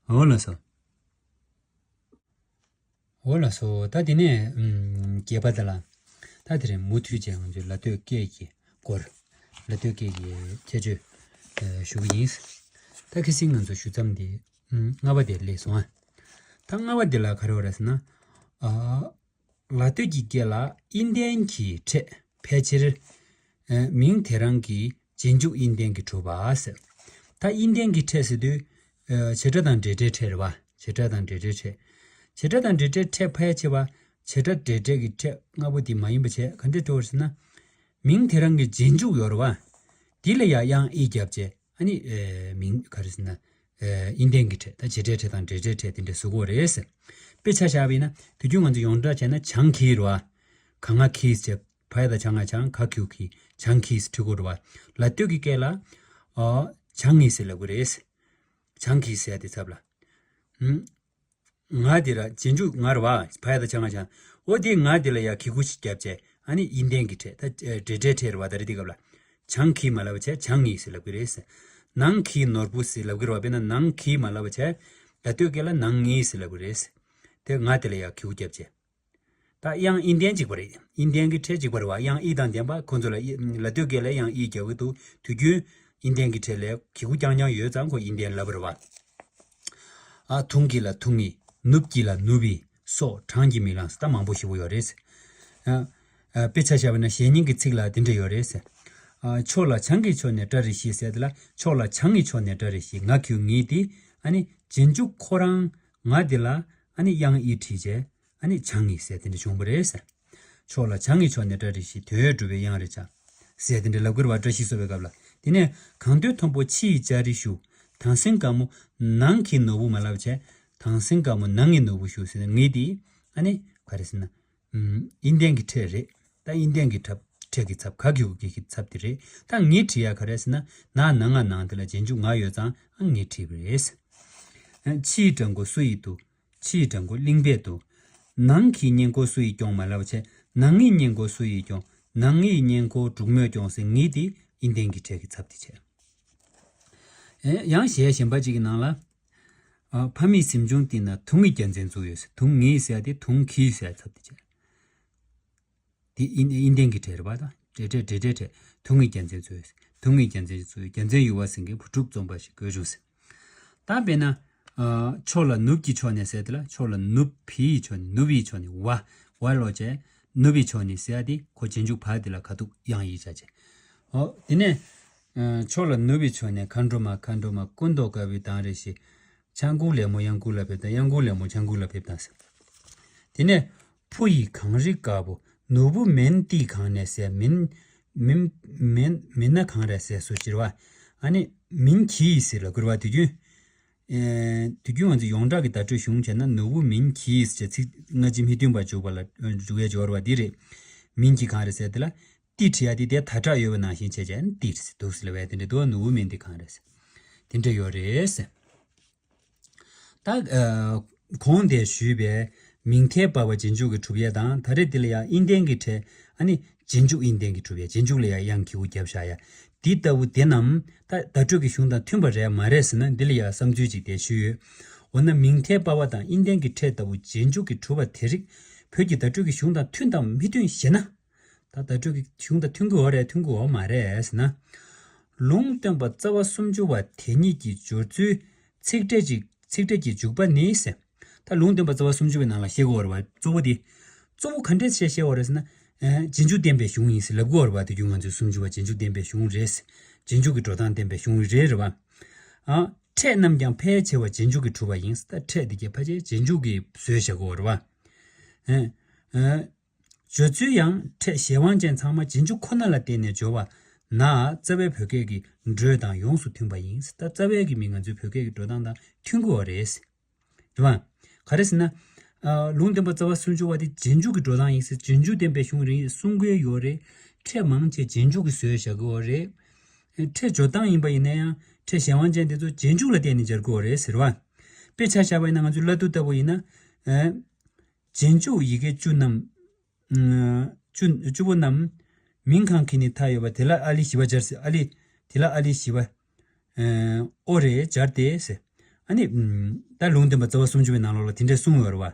འོ་ལགས་སོ། འོ་ལགས་སོ། ད་དེ་ནས། ཨུམ། བརྒྱད་པ་དེ་ལ། ད་དེ་རིང་མུ་མཐུད་ཅན་ང་ཚོའི་ལ་སྟོད་སྐད་ཀྱི་སྐོར། ལ་སྟོད་སྐད་ཀྱི་ཁྱད་ཆོས། ཨ། ཞུ་གི་ཡིན། ད་ཁ་སང་ང་ཚོ་ཞུ་མཚམས་དེ། ཨུམ། ལྔ་པ་དེ་སླེབས་སོང་ཨ། ད་ལྔ་པ་དེ་ལ་ག་རེ་ཡོད་རེད་ཟེར་ན། ཨ། ལ་སྟོད་ཀྱི་སྐད་ལ་དབྱི་ལྡན་གྱི་ཕྲད་ཕལ་ཆེར། ཨ། མིང་དེ་རང་གི་རྗེས་འཇུག་དབྱི་ལྡན་གྱིས་གྲུབ་པ་ཟེར། ད་དབྱི་ལྡན་གྱི་ཕྲད་ཟེར་དུས། ཨ། བྱེད་སྒྲ་དང་འབྲེལ་སྒྲའི་ཕྲད་རེད་བ། བྱེད་སྒྲ་དང་འབྲེལ་སྒྲའི་ཕྲད། བྱེད་སྒྲ་དང་འབྲེལ་སྒྲའི་ཕྲད་ཕལ་ཆེ་བ། བྱེད་སྒྲ་འབྲེལ་སྒྲ་གི་ཕྲད་ལྔ་པོ་དེ་མ་ཡིན་པ་བྱས་ག་འདྲས་འགྲོ་བ་ཟེར་ན། མིང་དེ་རང་གི་རྗེས་འཇུག་ཡོད་རེད་བ། དེ་ལ་ཡང་དབྱངས་དབྱི་བརྒྱབ་བྱས། ཨ་ནི། ཨེ། མིང་ག་རེ་ཟེར་ན། ཨེ། དབྱི་ལྡན་གྱི་ཕྲད། ད་བྱེད་སྒྲའི་ཕྲད་དང་འབྲེལ་སྒྲའི་ཕྲད་དེ་འདྲ་བཟོ་གི་ཡོད་རེད་ཟེར། དཔེ་ཆ་བཞག་པ་ཡིན་ན་དུས་རྒྱུན་ང་ཚོ་ཡོངས་གྲགས་བྱས་ན་བྱང་གི་རེད་བ། ག་ང་གིས་བྱས། བ་ཡ་བཏགས་བྱ་ང་བྱང་། ག་གི་གུ་གི། བྱང་གིས་བྲི་གི་རེད་བ། ལ་སྟོད་ཀྱི་སྐད་ལ། ཨ། བྱང་ངི་ཟེར་ལབ་གི་རེད་ཟེར། བྱང་གིས་ཟེར་ཡ་དེ་ཚབ་ལ། ཧུམ། ང་དེ་ལ་རྗེས་འཇུག་ང་རེད་བ། བ་ཡ་བཏགས་བྱ་ང་བྱང་། འོ་དེ་ང་དེ་ལ་ཡ་གི་གུ་ཞིག་བརྒྱབ་བྱས། ཨ་ནི་དབྱི་ལྡན་གྱི་ཕྲད། ད་འབྲེལ་སྒྲའི་ཕྲད་རེད་བ། ད་རེད། དེ་སྐབས་ལ་བྱང་གི་མ་ལབ་པ་བྱས་བྱང་ངི་ཟེར་ལབ་གི་རེད་ཟེར། ནང་གི་ནོར་བུ་ཟེར་ལབ་གི་རེད་བ། དཔེར་ན་ནང་གི་མ་ལབ་པ་བྱས་ལ་སྟོད་སྐད་ལ་ནང་ངི་ཟེར་ལབ་གི་རེད་ཟེར། དེ་ང་དེ་ལ་ཡ་གི་གུ་བརྒྱབ་བྱས། ད་དབྱངས་དབྱི་ལྡན་གཅིག་པ་རེད། དབྱི་ལྡན་གྱི་ཕྲད་གཅིག་པ་རེད་བ། དབྱངས་དབྱི་དང་ལྡན་པ་ཁོ་ཚོ་ལ་དབྱི། ལ་སྟོད་སྐད་ལ་དབྱངས་དབྱི་རྒྱག་གི་འདུག་དུས་རྒྱུན་དབྱི་ལྡན་གྱི་ཕྲད་ལ་གི་གུ་རྐྱང་རྐྱང་ཡོད་ཙང་ཁོ་དབྱི་ལྡན་ལབ་པ་རེད་བ། ཨ། ཐུང་གི་ལ་ཐུང་ངི། ནུབ་ཀྱི་ལ་ནུབ་ཡི། སོགས་གྲངས་ཀྱིས་མི་ལང་ཟེར། ད་མང་པོ་ཞེ་པོ་ཡོད་རེད་ཟེར། ཨ། ཨ། དཔེ་ཆ་བཞག་པ་ན་གཞན་སྙིང་གི་ཚིག་ལ་དེ་འདྲ་ཡོད་རེད་ཟེར། ཨ། ཕྱོགས་ལ་བྱང་གི་ཕྱོགས་ནས་སྒྲ་རེ་ཞིག་ཟེར་དེ་ལ། ཕྱོགས་ལ་བྱང་གི་ཕྱོགས་ནས་སྒྲ་རེ་ཞིག་ང་གི་གུ་ངི་དེ། ཨ་ནི་རྗེས་འཇུག་ཁོ་རང་ང་དེ་ལ། ཨ་ནི་དབྱངས་དབྱི་བྲིས་བྱས། ཨ་ནི་བྱང་ངི་ཟེར་དེ་འདྲ་བྱུང་བ་རེད་ཟེར། ཕྱོགས་ལ་བྱང་གི་ཕྱོགས་ནས་སྒྲ་རེ་ཞིག་དོན་ཡོད་གྲུབ་པའི་དབྱངས་རེ་བྱ། ཟེར་དེ་འདྲ་ལབ་ཀྱི་རེད་བ། བཀྲ་ཤིས་གསོལ་བའི་སྐབས་ལ། དེ་ནས་གང་འདོད་མཐོན་པོ་ཕྱི་ཡི་ལྕགས་རི་བཞུགས། དྭངས་སིང་དཀར་མོ་ནང་གི་ནོར་བུ་མ་ལབ་བྱས། དྭངས་སིང་དཀར་མོ་ནང་གི་ནོར་བུ་བཞུགས་ཟེར་ན་ངི་དེ། ཨ་ནི་ག་རེ་ཟེར་ན། ཨུམ། དབྱི་ལྡན་གྱི་ཕྲད་རེད། ད་དབྱི་ལྡན་གྱི་ཕྲད་ཕྲད་ཀྱི་ཚབ། ག་གི་གུ་གི་གི་ཚབ་དེ་རེད། ད་ངི་བྲིས་ཡ་ག་རེ་ཟེར་ན། ན་ན་ང་ནང་དེ་ལ་རྗེས་འཇུག་ང་ཡོད་ཙང་ཨ་ངི་བྲིས་པ་རེད། ཕྱི་ཡི་སྦྲང་མགོ་སུ་ཡིས་འདུལ། ཕྱི་ཡི་སྦྲང་མགོ་གླིང་པས་འདུལ། ནང་གི་སྔས་མགོ་སུ་ཡིས་སྐྱོང་མ་ལབ་བྱས། ནང་གི་སྔས་མགོ་སུ་ཡིས་སྐྱོང་། ནང་གི་སྔས་མགོ་འབྲུག་མོས་སྐྱོང་ཟེར་ངི་དེ་དབྱི་ལྡན་གྱི་ཕྲད་ཀྱི་ཚབ་དེ་བྱས། ཨེ། ཡང་གཞས་གཞན་པ་གཅིག་གི་ནང་ལ། ཨ། ཕ་མེས་གཟིམ་ཆུང་དེ་ན་དུང་གི་རྒྱལ་མཚན་འཛུགས་ཡོད་ཟེར། དུང་ངི་ཟེར་ཡ་དེ་དུང་གི་ཟེར་ཡ་ཚབ་དེ་བྱས། དེ་དབྱི་དབྱི་ལྡན་གྱི་ཕྲད་རེད་པ། ད་འབྲེལ་སྒྲའི་འབྲེལ་སྒྲའི་ཕྲད། དུང་གི་རྒྱལ་མཚན་འཛུགས་ཡོད་ཟེར། དུང་གི་རྒྱལ་མཚན་འཛུགས་ཡོད། རྒྱལ་མཚན་ཡུ་བ་སེང་གེ་བུ་ཕྲུག་འཛོམས་པ་ཞིག་དགོས་བྱུང་ཟེར། ད་དཔེར་ན། ཨ། ཕྱོགས་ལ་ནུབ་ཀྱི་ཕྱོགས་ནས་ཟེར་དེ་ལ། ཕྱོགས་ལ་ནུབ་བི་ཡི་ཕྱོགས་ནས། ནུབ་བི་ཕྱོགས་ནས་བ། བ་ལོག་བྱས། ནུབ་བི་ཕྱོགས་ནས་ཟེར་ཡ་དེ་ཁོ་རྗེས་འཇུག་བ་དེ་ལ་ཁ་ཐུག་དབྱངས་དབྱི་བྱ་བྱས། ཨོ། དེ་ནས། ཨ། ཕྱོགས་ལ་ནུབ་བི་ཕྱོགས་ནས་མཁའ་འགྲོ་མ། མཁའ་འགྲོ་མ་སྐུ་མདོག་དཀར་པོའི་མདངས་རེ་ཞིག་ཆང་ཁུག་ལེབ་མོ་གཡང་ཁུག་ལ་ཕེབས་དང་། གཡང་ཁུག་ལེབ་མོ་ཆང་ཁུག་ལ་ཕེབས་དང་ཟེར། དེ་ནས་ཕུ་ཡི་གངས་རི་དཀར་པོ་ ནོར་བུ་མིན་ཏི་གང་ནས་ཟེར། མིན་མིན་མིན་མིན་ན་གང་རེད་ཟེར་སོ་ཅི་རེད་བ། ཨ་ནི་མིན་གྱིས་ཟེར་ལབ་དགོས་རེད་བ། དུས་རྒྱུན། ཨེ། དུས་རྒྱུན་ང་ཚོ་ཡོངས་གྲགས་ཀྱི་བརྡ་སྤྲོད་གཞུང་བྱས་ན་ནོར་བུ་མིན་གྱིས་ཟེར། ཚིག་སྔ་ཕྱི་མི་མཐུན་པ་འཇུག་པ་ལ་འཇུག་ཡས་སྦྱོར་བ་འདི་རེད། མིན་གྱིས་གང་རེད་ཟེར་དེ་ལ་ཏི་བྲིས་ཡ་དེ་དེ་ད་དྲག་ཡོད་པ་ནང་བཞིན་བྱས་བྱས་ཏི་ཟེར་ལབ་ཡ་དེ་འདྲ་འདུག་ནོར་བུ་མིན་ཏི་གང་རེད་ཟེར། དེ་འདྲ་ཡོད་རེད་ཟེར། ད། ཨ། གོང་དེ་ཞུས་པའི་མིང་མཐའི་པ་བ་རྗེས་འཇུག་གི་གྲུབ་ཡས་དང་། ད་རེས་འདི་ལ་ཡང་དབྱིན་ལྡན་གྱི་ཕྲད། ཨ་ནི་རྗེས་འཇུག་དབྱིན་ལྡན་གྱི་གྲུབ་ཡས། རྗེས་འཇུག་ལ་ཡང་དབྱངས་གི་གུ་བརྒྱབ་བཞག་ཡ། འདི་ལྟ་བུ་དེ་རྣམས་ད་བརྡ་སྤྲོད་ཀྱི་གཞུང་དང་མཐུན་པ་རེད་མ་རེད་ཟེར་ན། འདི་ལ་ཡང་བསམ་ཚུལ་ཅིག་དེ་ཞུས་ཡོད། འོ་ན་མིང་མཐའི་པ་བ་དང་དབྱིན་ལྡན་གྱི་ཕྲད་ལྟ་བུ་རྗེས་འཇུག་གི་གྲུབ་པ་དེ་རིགས་བོད་ཀྱི་བརྡ་སྤྲོད་ཀྱི་གཞུང་དང་མཐུན་དང་མི་མཐུན་ཞེ་ན། ད་བརྡ་སྤྲོད་ཀྱི་གཞུང་དང་མཐུན་གྱི་ཡོད་རེད་མཐུན་གྱི་ཡོད་མ་རེད་ཟེར་ན། ལུང་སྟོན་པ་རྩ་བ་སུམ་ཅུ་པ་དེ་ཉིད་ཀྱི་སྦྱོར་ཚུལ་ཚིག་ཕྲད་ཀྱི་ཚིག་ཕྲད་ཀྱི་འཇུག་པ་ནི་ཟེར། ད་ལུང་སྟོན་པ་རྩ་བ་སུམ་ཅུ་པའི་ནང་ལ་བཤད་ཀྱི་ཡོད་རེད་བ། གཙོ་བོ་དེ། གཙོ་བོ་ག་འདྲས་བཤད་བཤད་ཡོད་རེད་ཟེར་ན། ཨེ། རྗེས་འཇུག་བསྟན་པའི་གཞུང་ཡིན་ཟེར་ལབ་ཀྱི་ཡོད་རེད་བ། དུས་རྒྱུན་ང་ཚོས་སུམ་ཅུ་པ་རྗེས་འཇུག་བསྟན་པའི་གཞུང་རེད་ཟེར། རྗེས་འཇུག་གི་འགྲོ་སྟངས་བསྟན་པའི་གཞུང་རེད་རེད་བ། ཨ། ཕྲད་རྣམས་ཀྱང་ཕལ་ཆེ་བ་རྗེས་འཇུག་གི་གྲུབ་པ་ཡིན། ད་ཕྲད་འདི་གའི་ཕལ་ཆེར་རྗེས་འཇུག་གི་བཟོས་བཞག་གི་ཡོད་རེད་བ། ཨེ། ཨེ། སྦྱོར་ཚུལ་ཡང་ཕྲད་གཞན་དབང་ཅན་ཚང་མ་རྗེས་འཇུག་ཁོ་ན་ལ་བརྟེན་ནས་སྦྱོར་བ་ན། རྩ་བའི་བོད་སྐད་ཀྱི་འགྲོས་དང་ཡོངས་སུ་མཐུན་པ་ཡིན། ད་རྩ་བའི་གི་མི་ང་ཚོའི་བོད་སྐད་ཀྱི་འགྲོ་སྟངས་དང་མཐུན་དགོས་པ་རེད། རེད་བ། ག་རེ་ཟེར་ན། ཨ། ལུང་སྟོན་པ་རྩ་བ་སུམ་ཅུ་པ་དེ་རྗེས་འཇུག་གི་འགྲོ་སྟངས་ཡིན་ཟེར། རྗེས་འཇུག་བསྟན་པའི་གཞུང་རེད་གསུང་གི་ཡོད་རེད། ཕྲད་མང་ཆེ་རྗེས་འཇུག་གི་བཟོས་བཞག་གི་ཡོད་རེད། ཕྲད་སྦྱོར་སྟངས་ཡིན་པ་ཡིན་ན་ཡང་ཕྲད་གཞན་དབང་ཅན་དེ་ཚོ་རྗེས་འཇུག་ལ་བརྟེན་ནས་སྦྱར་གི་ཡོད་རེད་ཟེར་བ། དཔེ་ཆ་བཞག་པ་ཡིན་ན་ང་ཚོའི་བླ་རྡོ་ལྟ་བུ་ཡིན་ན། ཨ། རྗེས་འཇུག་ཡི་གེ་བཅུ་རྣམས། ཨ། བཅུ་བཅུ་པོ་རྣམས། མིང་གང་གིས་ནི་མཐའ་ཡོད་པ། དེ་ལ་ཨ་ལི་ཞི་བ་སྦྱར་ཟེར། ཨ་ལི། དེ་ལ་ཨ་ལི་ཞི་བ། ཨ། ཨོ་རེད་སྦྱར་ཏེ་ཟེར། ཨ་ནི། ཨ། ད་ལུང་སྟོན་པ་རྩ་བ་སུམ་ཅུ་པའི་ནང་ལོགས་ལ་དེ་འདྲས་གསུངས་ཡོད་རེད་བ།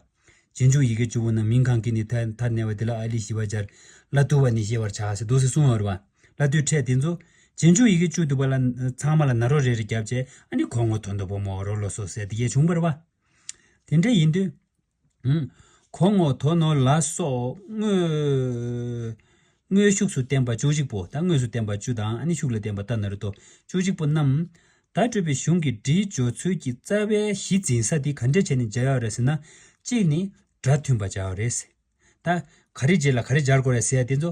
རྗེས་འཇུག་ཡི་གེ་བཅུ་པོ་རྣམས། མིང་གང་གིས་ནི་མཐའ་མཐར་གནས་པ། དེ་ལ་ཨ་ལི་ཞི་བ་སྦྱར། བླ་རྡོ་བ་ནི་ཤེས་པར་བྱ་ཟེར་འདུག་སེ་གསུངས་ཡོད་རེད་བ། བླ་རྡོའི་ཕྲད་དེ་ཚོ། རྗེས་འཇུག་ཡི་གེ་བཅུ་འདུག་པ་ལ་ཚང་མ་ལ་ན་རོ་རེ་རེ་བརྒྱབ་བྱས། ཨ་ནི་གོ་ངོ་དོན་དང་པོ་མོ་རོ་ལོ་སོ་ཟེར་དེ་གས་བྱུང་བ་རེད་བ། དེ་འདྲ་ཡིན་དུས། ཨུམ། གོ་ངོ་དོ་ནོ་ལ་སོགས་དངོས། དངོས་ཤུགས་སུ་བསྟན་པ་བཅུ་གཅིག་པོ། ད་དངོས་སུ་བསྟན་པ་བཅུ་དང་། ཨ་ནི་ཤུགས་ལ་བསྟན་པ་ཏ་ན་རོ་ཏོ་བཅུ་གཅིག་པོ་རྣམས། བརྡ་སྤྲོད་པའི་གཞུང་གི་སྒྲའི་སྦྱོར་ཚུལ་གྱི་རྩ་བའི་གཞི་འཛིན་ས་དེ་ག་འདྲས་བྱས་ནས་སྦྱར་ཡོད་རེད་ཟེར་ན། གཅིག་ནི་སྒྲ་མཐུན་པ་སྦྱར་ཡོད་རེད། ད་ག་རེ་རྗེས་ལ་ག་རེ་སྦྱར་དགོས་རེད་ཟེར་ཡ་དེ་ཚོ།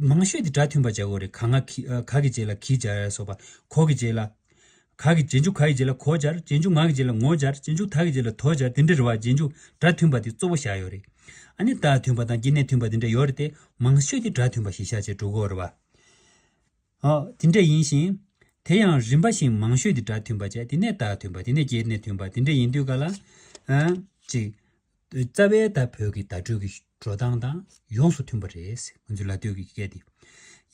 མང་ཤོས་དེ་སྒྲ་མཐུན་པ་སྦྱར་དགོས་རེད། ག་ང་གི། ཨ། ག་གི་རྗེས་ལ་གི་སྦྱར་ཡ་སོགས་པ། གོ་གི་རྗེས་ལ། ག་གི། རྗེས་འཇུག་ག་གི་རྗེས་ལ་གོ་སྦྱར། རྗེས་འཇུག་ང་གི་རྗེས་ལ་ངོ་སྦྱར། རྗེས་འཇུག་ད་གི་རྗེས་ལ་དོ་སྦྱར། དེ་འདྲ་རེད་བ། རྗེས་འཇུག་སྒྲ་མཐུན་པ་དེ་གཙོ་བོ་བཞག་ཡོད་རེད། ཨ་ནི་རྟགས་མཐུན་པ་དང་སྐྱེ་གནས་མཐུན་པ་དེ་འདྲ་ཡོད་རེད་དེ། མང་ཤོས་དེ་སྒྲ་མཐུན་པ་གཞི་བཞག་བྱས་འགྲོ་གི་ཡོད་རེད་བ། ཨ། དེ་འདྲ་ཡིན་ཞིང་། དེ་ཡང་རིམ་པ་བཞིན་མང་ཤོས་དེ་སྒྲ་མཐུན་པ་བྱས། དེ་ནས་རྟགས་མཐུན་པ། དེ་ནས་སྐྱེ་གནས་མཐུན་པ། དེ་འདྲ་ཡིན་དུས་ག་ལ། ཨ། གཅིག་རྩ་བའི་ད་བོད་ཀྱི་བརྡ་སྤྲོད་ཀྱི་འགྲོ་སྟངས་དང་ཡོངས་སུ་མཐུན་པ་རེད། ང་ཚོའི་ལ་སྟོད་ཀྱི་སྐད་དེ།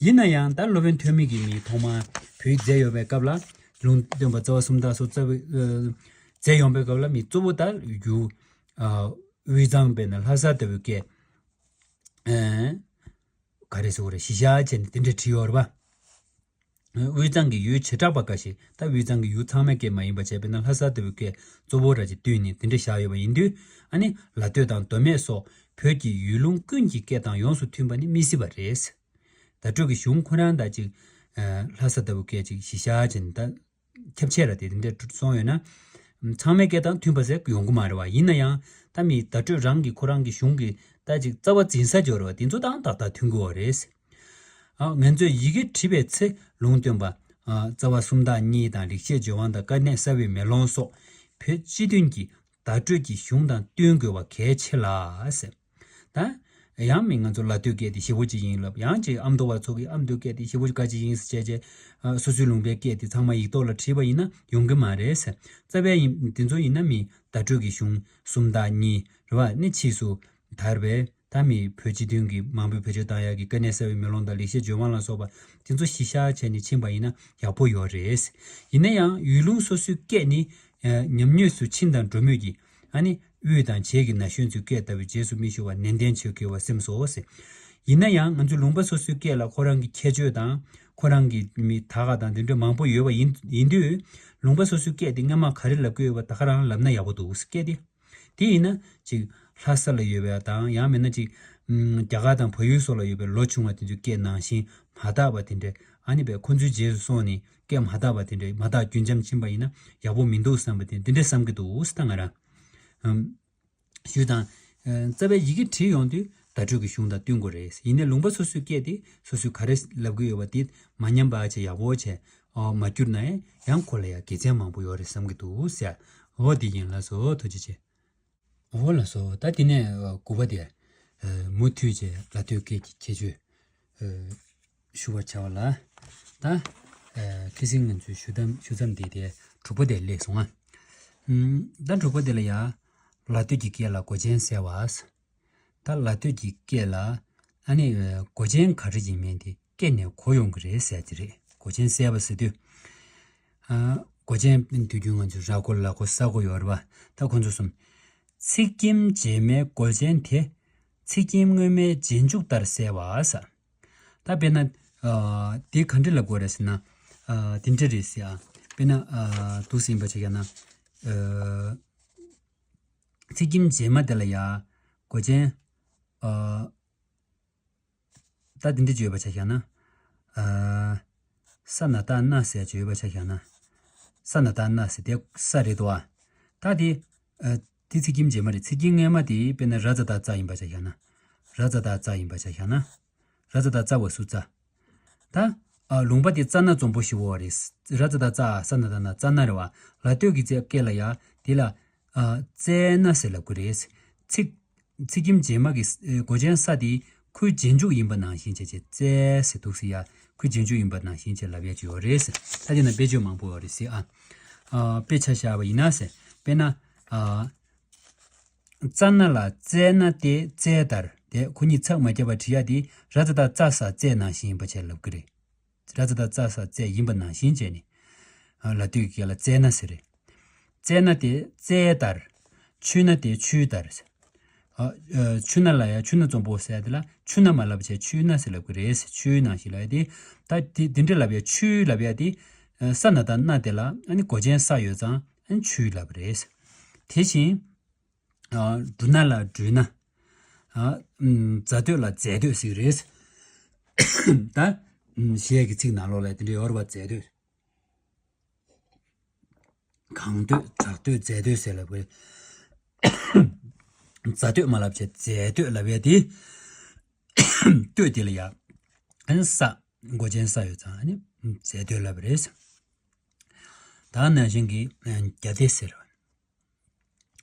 ཡིན་ན་ཡང་ད་སློབ་དཔོན་ཐོན་མི་གིས་མི་ཐོག་མར་བོད་ཡིག་མཛད་ཡོང་བའི་སྐབས་ལ། ལུང་སྟོན་པ་རྩ་བ་གསུམ་དང་སོགས་རྩ་བའི། ཨ། མཛད་ཡོང་བའི་སྐབས་ལ་མི་གཙོ་བོ་ད་ཡུལ། ཨ། དབུས་གཙང་དཔེར་ན་ལྷ་ས་ལྟ་བུའི་སྐད། ཨ། ག་རེ་ཟེར་དགོས་རེད། གཞི་བཞག་བྱས་ནས་དེ་འདྲ་བྲིས་ཡོད་རེད་པ། དབུས་གཙང་གི་ཡུལ་བྱེ་བྲག་པ་འགའ་ཞིག་ད་དབུས་གཙང་གི་ཡུལ་ཚང་མའི་སྐད་མ་ཡིན་པ་བྱས། དཔེར་ན་ལྷ་ས་ལྟ་བུའི་སྐད་གཙོ་བོ་ར་ཅིག་བཏོན་ནས་དེ་འདྲ་བཞག་ཡོད་པ་ཡིན་དུས། ཨ་ནི་ལ་སྟོད་དང་མདོ་སྨད་སོགས་བོད་ཀྱི་ཡུལ་ལུང་ཀུན་གྱི་སྐད་དང་ཡོངས་སུ་མཐུན་པ་ནི་མི་སྲིད་པ་རེད། བརྡ་སྤྲོད་ཀྱི་གཞུང་ཁོ་རང་དང་ཅིག་ལྷ་ས་ལྟ་བུའི་སྐད་ཅིག་གཞི་བཞག་བྱས་ནས་ད་ཁྱབ་ཆེ་ར་དེ་དེ་འདྲ་སོང་ཡོད་ན། ཚང་མའི་སྐད་དང་མཐུན་པ་ཟེར་ཡོང་གི་མ་རེད་བ། ཡིན་ན་ཡང་ད་མི་བརྡ་སྤྲོད་རང་གི་ཁོ་རང་གི་གཞུང་གི་ད་ཅིག་རྩ་བ་འཛིན་ས་སྦྱོར་བ་དེ་ཚོ་དང་ཏག་ཏག་མཐུན་དགོས་པ་རེད། ཨ། ང་ཚོས་ཡི་གེ་བྲིས་པའི་ཚེ་ལུང་སྟོན་པ། ཨ། རྩ་བ་སུམ་རྟགས་གཉིས་དང་ལེགས་བཤད་ལྗོན་དབང་དང་དཀའ་གནད་གསལ་བའི་མེ་ལོང་སོགས་བོད་སྤྱི་མཐུན་གྱི་བརྡ་སྤྲོད་ཀྱི་གཞུང་དང་བསྟུན་དགོས་པ་གལ་ཆེ་ལ་ཟེར། ད་ཡང་མི་ང་ཚོ་ལ་སྟོད་སྐད་དེ་ཞེ་པོ་ཅིག་ཡིན་ལབ། ཡང་ཅིག་ཨ་མདོ་བ་ཚོ་གི་ཨ་མདོ་སྐད་དེ་ཞེ་པོ་ཅིག་ག་ཅིག་ཡིན་ཟེར་བྱས་བྱས། ཨ། སོ་སོའི་ལུང་པའི་སྐད་དེ་ཚང་མ་ཡིག་ཐོག་ལ་བྲིས་པ་ཡིན་ན་ཡོང་གི་མ་རེད་ཟེར། རྩ་བའི་ཡིན་དེ་ཚོ་ཡིན་ན་མི་བརྡ་སྤྲོད་ཀྱི་གཞུང་སུམ་རྟགས་གཉིས་རེད་བ། ནི་ཕྱིས་སུ་དར་བའི། ད་མི་བོད་སྤྱི་མཐུན་གྱི་མང་པོས་བེད་སྤྱོད་བཏང་ཡག་གི་དཀའ་གནད་གསལ་བའི་མེ་ལོང་དང་ལེགས་བཤད་ལྗོན་དབང་ལ་སོགས་པ་དེ་ཚོ་གཞི་བཞག་བྱས་ནས་ཕྱིན་པ་ཡིན་ན་ཡག་པོ་ཡོད་རེད། ཡིན་ན་ཡང་ཡུལ་ལུང་སོ་སོའི་སྐད་ནི། ཨ། ཉམས་མྱོང་སུ་ཕྱིན་དང་འགྲོ་མུས་ཀྱི། ཨ་ནི་དབུས་དང་བྱེས་ཀྱི་ན་གཞོན་ཚོའི་སྐད་ལྟ་བུའི་རྗེས་སུ་མི་ཞུགས་པར་ནན་ཏན་བྱེད་དགོས་པར་སེམས་སོ་ཟེར། ཡིན་ན་ཡང་ང་ཚོའི་ལུང་པ་སོ་སོའི་སྐད་ལ་ཁོ་རང་གི་ཁྱད་ཆོས་དང་། ཁོ་རང་གི་མི་ད་ག་དང་དེ་འདྲ་མང་པོ་ཡོད་པ་ཡིན་ཡིན་དུས། ལུང་པ་སོ་སོའི་སྐད་དེ་སྔ་མ་ག་རེ་ལབ་ཀྱི་ཡོད་པ་ད་ག་རང་ལབ་ན་ཡག་པོ་འདུག་སྐད་དེ། དེ་ཡིན་ན་ཅིག་ལྷ་ས་ལ་ཡོད་པ་དང་། ཡང་མིན་ན་ཅིག་ཨམ། རྒྱ་གར་དང་བལ་ཡུལ་སོགས་ལ་ཡོད་པའི་ལོ་ཆུང་བ་དེ་ཚོའི་སྐད་ནང་བཞིན་མ་དག་པ་དེ་འདྲ། ཨ་ནི་བས་ཁོ་ཚོའི་རྗེས་སུ་སོང་ནས་སྐད་མ་དག་པ་དེ་འདྲ་མ་དག་རྒྱུན་འབྱམས་ཕྱིན་པ་ཡིན་ན་ཡག་པོ་མི་འདུག་བསམ་པ་དེ་འདི་འདྲ་བསམ་གྱི་འདུག་ཟེར། ད་ང་རང་ཨམ། ཞུས་དང་། ཨ། རྩ་བའི་ཡི་གེ་བྲིས་ཡོང་དུས་ བརྡ་སྤྲོད་ཀྱི་གཞུང་དང་བསྟུན་དགོས་རེད། ཡིན་ནའི་ལུང་པ་སོ་སོའི་སྐད་དེ་སོ་སོས་ག་རེ་ལབ་ཀྱི་ཡོད་པ་དེ་མ་ཉམས་པ་བྱས་ཡག་པོ་བྱས་ཨོ་མ་བསྒྱུར་ན་ཡང་ཁོ་ལ་ཡང་དགེ་མཚན་མང་པོ་ཡོད་རེད་བསམ་གྱི་འདུག་ཟེར། འོ་དེ་ཡིན། ལགས་སོ། ཐུགས་རྗེ་ཆེ། འོ་ལགས་སོ། ད་དེ་ནས་དགུ་པ་དེ། མུ་མཐུད་བྱས་ལ་སྟོད་སྐད་ཀྱི་ཁྱད་ཆོས། ཞུ་བར་བྱ་བ་ལ། ད། ཁ་སང་ང་ཚོས་ཞུ་དམ་ཞུ་མཚམས་དེ་དེ་དྲུག་པ་དེ་སླེབས་སོང་ང་། ད་དྲུག་པ་དེ་ལ་ཡ། ལ་སྟོད་ཀྱི་སྐད་ལ་མགོ་ཅན་གསལ་བ། ད་ལ་སྟོད་ཀྱི་སྐད་ལ། ཨ་ནི། མགོ་ཅན་ག་རེ་ཡིན་མིན་དེ་སྐད་ནས་གོ་ཡོང་གི་རེད་ཟེར་གྱི་རེད། མགོ་ཅན་གསལ་བ་ཟེར་དུས། མགོ་ཅན་དུས་རྒྱུན་ང་ཚོས་ར་མགོ་ལ་མགོ་ས་མགོ་ཡོད་རེད་པ། ད་ཁོང་ཚོ་གསུམ། ཚིག་སྐྱེམས་རྗེས་མའི་མགོ་ཅན་དེ། ཚིག་སྐྱེམས་སྔོན་མའི་རྗེས་འཇུག་ལྟར་གསལ་བ་ཟེར། ད་དཔེར་ན། དེ་ག་འདྲ་ལབ་དགོས་རེད་ཟེར་ན། དེ་འདྲ་རེད་ཟེར་ཨ། དཔེར་ན། འདུག་སེ་ཡིན་པ་ཆ་བཞག་ན། ཚིག་སྐྱེམས་རྗེས་མ་དེ་ལ་ཡ། མགོ་ཅན། ད་འདི་འདྲ་ཅིག་ཡོད་པ་ཆ་བཞག་ན། ས་ན་བཏགས་སྣ་ཟེར་ཅིག་ཡོད་པ་ཆ་བཞག་ན། ས་ན་བཏགས་སྣ་ཟེར་དེ་ས་རེད་དོ། ད་དེ། དེ་ཚིག་སྐྱེམས་རྗེས་མ་རེད། ཚིག་སྐྱེམས་སྔོན་མ་དེ་དཔེར་ན་ར་ཛ་བཏགས་རྩ་ཡིན་པ་ཆ་བཞག་ན། ར་ཛ་བཏགས་རྩ་ཡིན་པ་ཆ་བཞག་ན། ར་ཛ་བཏགས་རྩ་བ་སུ་རྩ། ད། ལུང་པ་དེ་རྩ་སྣ་འཛོམས་པོ་ཞིག་ཡོད་རེད། ར་ཛ་བཏགས་རྩ་ས་ན་བཏགས་སྣ་རྩ་སྣ་རེད་པ། ལ་སྟོད་ཀྱི་སྐད་ལ་ཡ་དེ་ལ། རྩའི་སྣ་ཟེར་ལབ་ཀྱི་རེད། ཚིག་ཚིག་སྐྱེམས་རྗེས་མ་གི་མགོ་ཅན་ས་དེ་ཁོའི་རྗེས་འཇུག་ཡིན་པ་ནང་བཞིན་བྱས་བྱས་རྩའི་ཟེར་འདུག་སེ་ཡ། ཁོའི་རྗེས་འཇུག་ཡིན་པ་ནང་བཞིན་བྱས་ལབ་ཡ་ཅིག་ཡོད་རེད་ཟེར། ད་དེ་ན་དཔེ་བརྗོད་མང་པོ་ཡོད་རེད་ཟེར་ཨ། དཔེ་ཆ་བཞག་པ་ཡིན་ན་ཟེར། དཔེར་ན། རྩ་སྣ་ལ་རྩའི་སྣ་སྟེ་རྩའི་ལྟར་དེ་ཁོ་གཉིས་ཚིག་མ་བརྒྱབ་པ་བྲིས་ཡ་དེ་ར་ཛ་བཏགས་རྩ་ས་རྩའི་ནང་བཞིན་ཡིན་པ་བྱས་ལབ་ཀྱི་རེད། ར་ཛ་བཏགས་རྩ་ས་རྩའི་ཡིན་པ་ནང་བཞིན་བྱས་ནས། ལ་སྟོད་ཀྱི་སྐད་ལ་རྩའི་སྣ་ཟེར་རེད། རྩའི་སྣ་དེ་རྩའི་ལྟར། ཆུའི་སྣ་དེ་ཆུའི་ལྟར། ཆུ་སྣ་ལ་ཡ་ཆུ་སྣ་འཛོམས་པོ་ཟེར་ཡ་དེ་ལ་ཆུ་སྣ་མ་ལབ་བྱས་ཆུའི་སྣ་ཟེར་ལབ་ཀྱི་རེད། ཆུའི་ནང་བཞིན་ལབ་ཡ་དེ། ད་དེ་དེ་འདྲ་ལབ་ཡ་ཆུའི་ལབ་ཡ་དེ། ས་ན་བཏགས་སྣ་དེ་ལ་ཨ་ནི་མགོ་ཅན་ས་ཡོད་ཙང་ཨ་ནི་ཆུའི་ལབ་རེད། དེ་བཞིན། འབྲུ་སྣ་ལ་འབྲུའི་སྣ། ཛ་སྟོད་ལ་རྫའི་སྟོད་ཟེར་གྱི་རེད། ད། གཞས་ཀྱི་ཚིག་ནང་ལོགས་ལ་དེ་འདྲ་ཡོད་རེད་པ། རྫའི་སྟོད། གང་སྟོད་བྲག་སྟོད་རྫའི་སྟོད་ཟེར་ལབ་དགོས། རྫ་སྟོད་མ་ལབ་བྱས་རྫའི་སྟོད་ལབ་ཡ་དེ། སྟོད་དེ་ལ་ཡ། ཨ་ནི་ས། མགོ་ཅན་ས་ཡོད་ཙང་ཨ་ནི་རྫའི་སྟོད་ལབ་རེད། ད་ནང་བཞིན་གྱི་རྒྱ་སྡེ་ཟེར་བ།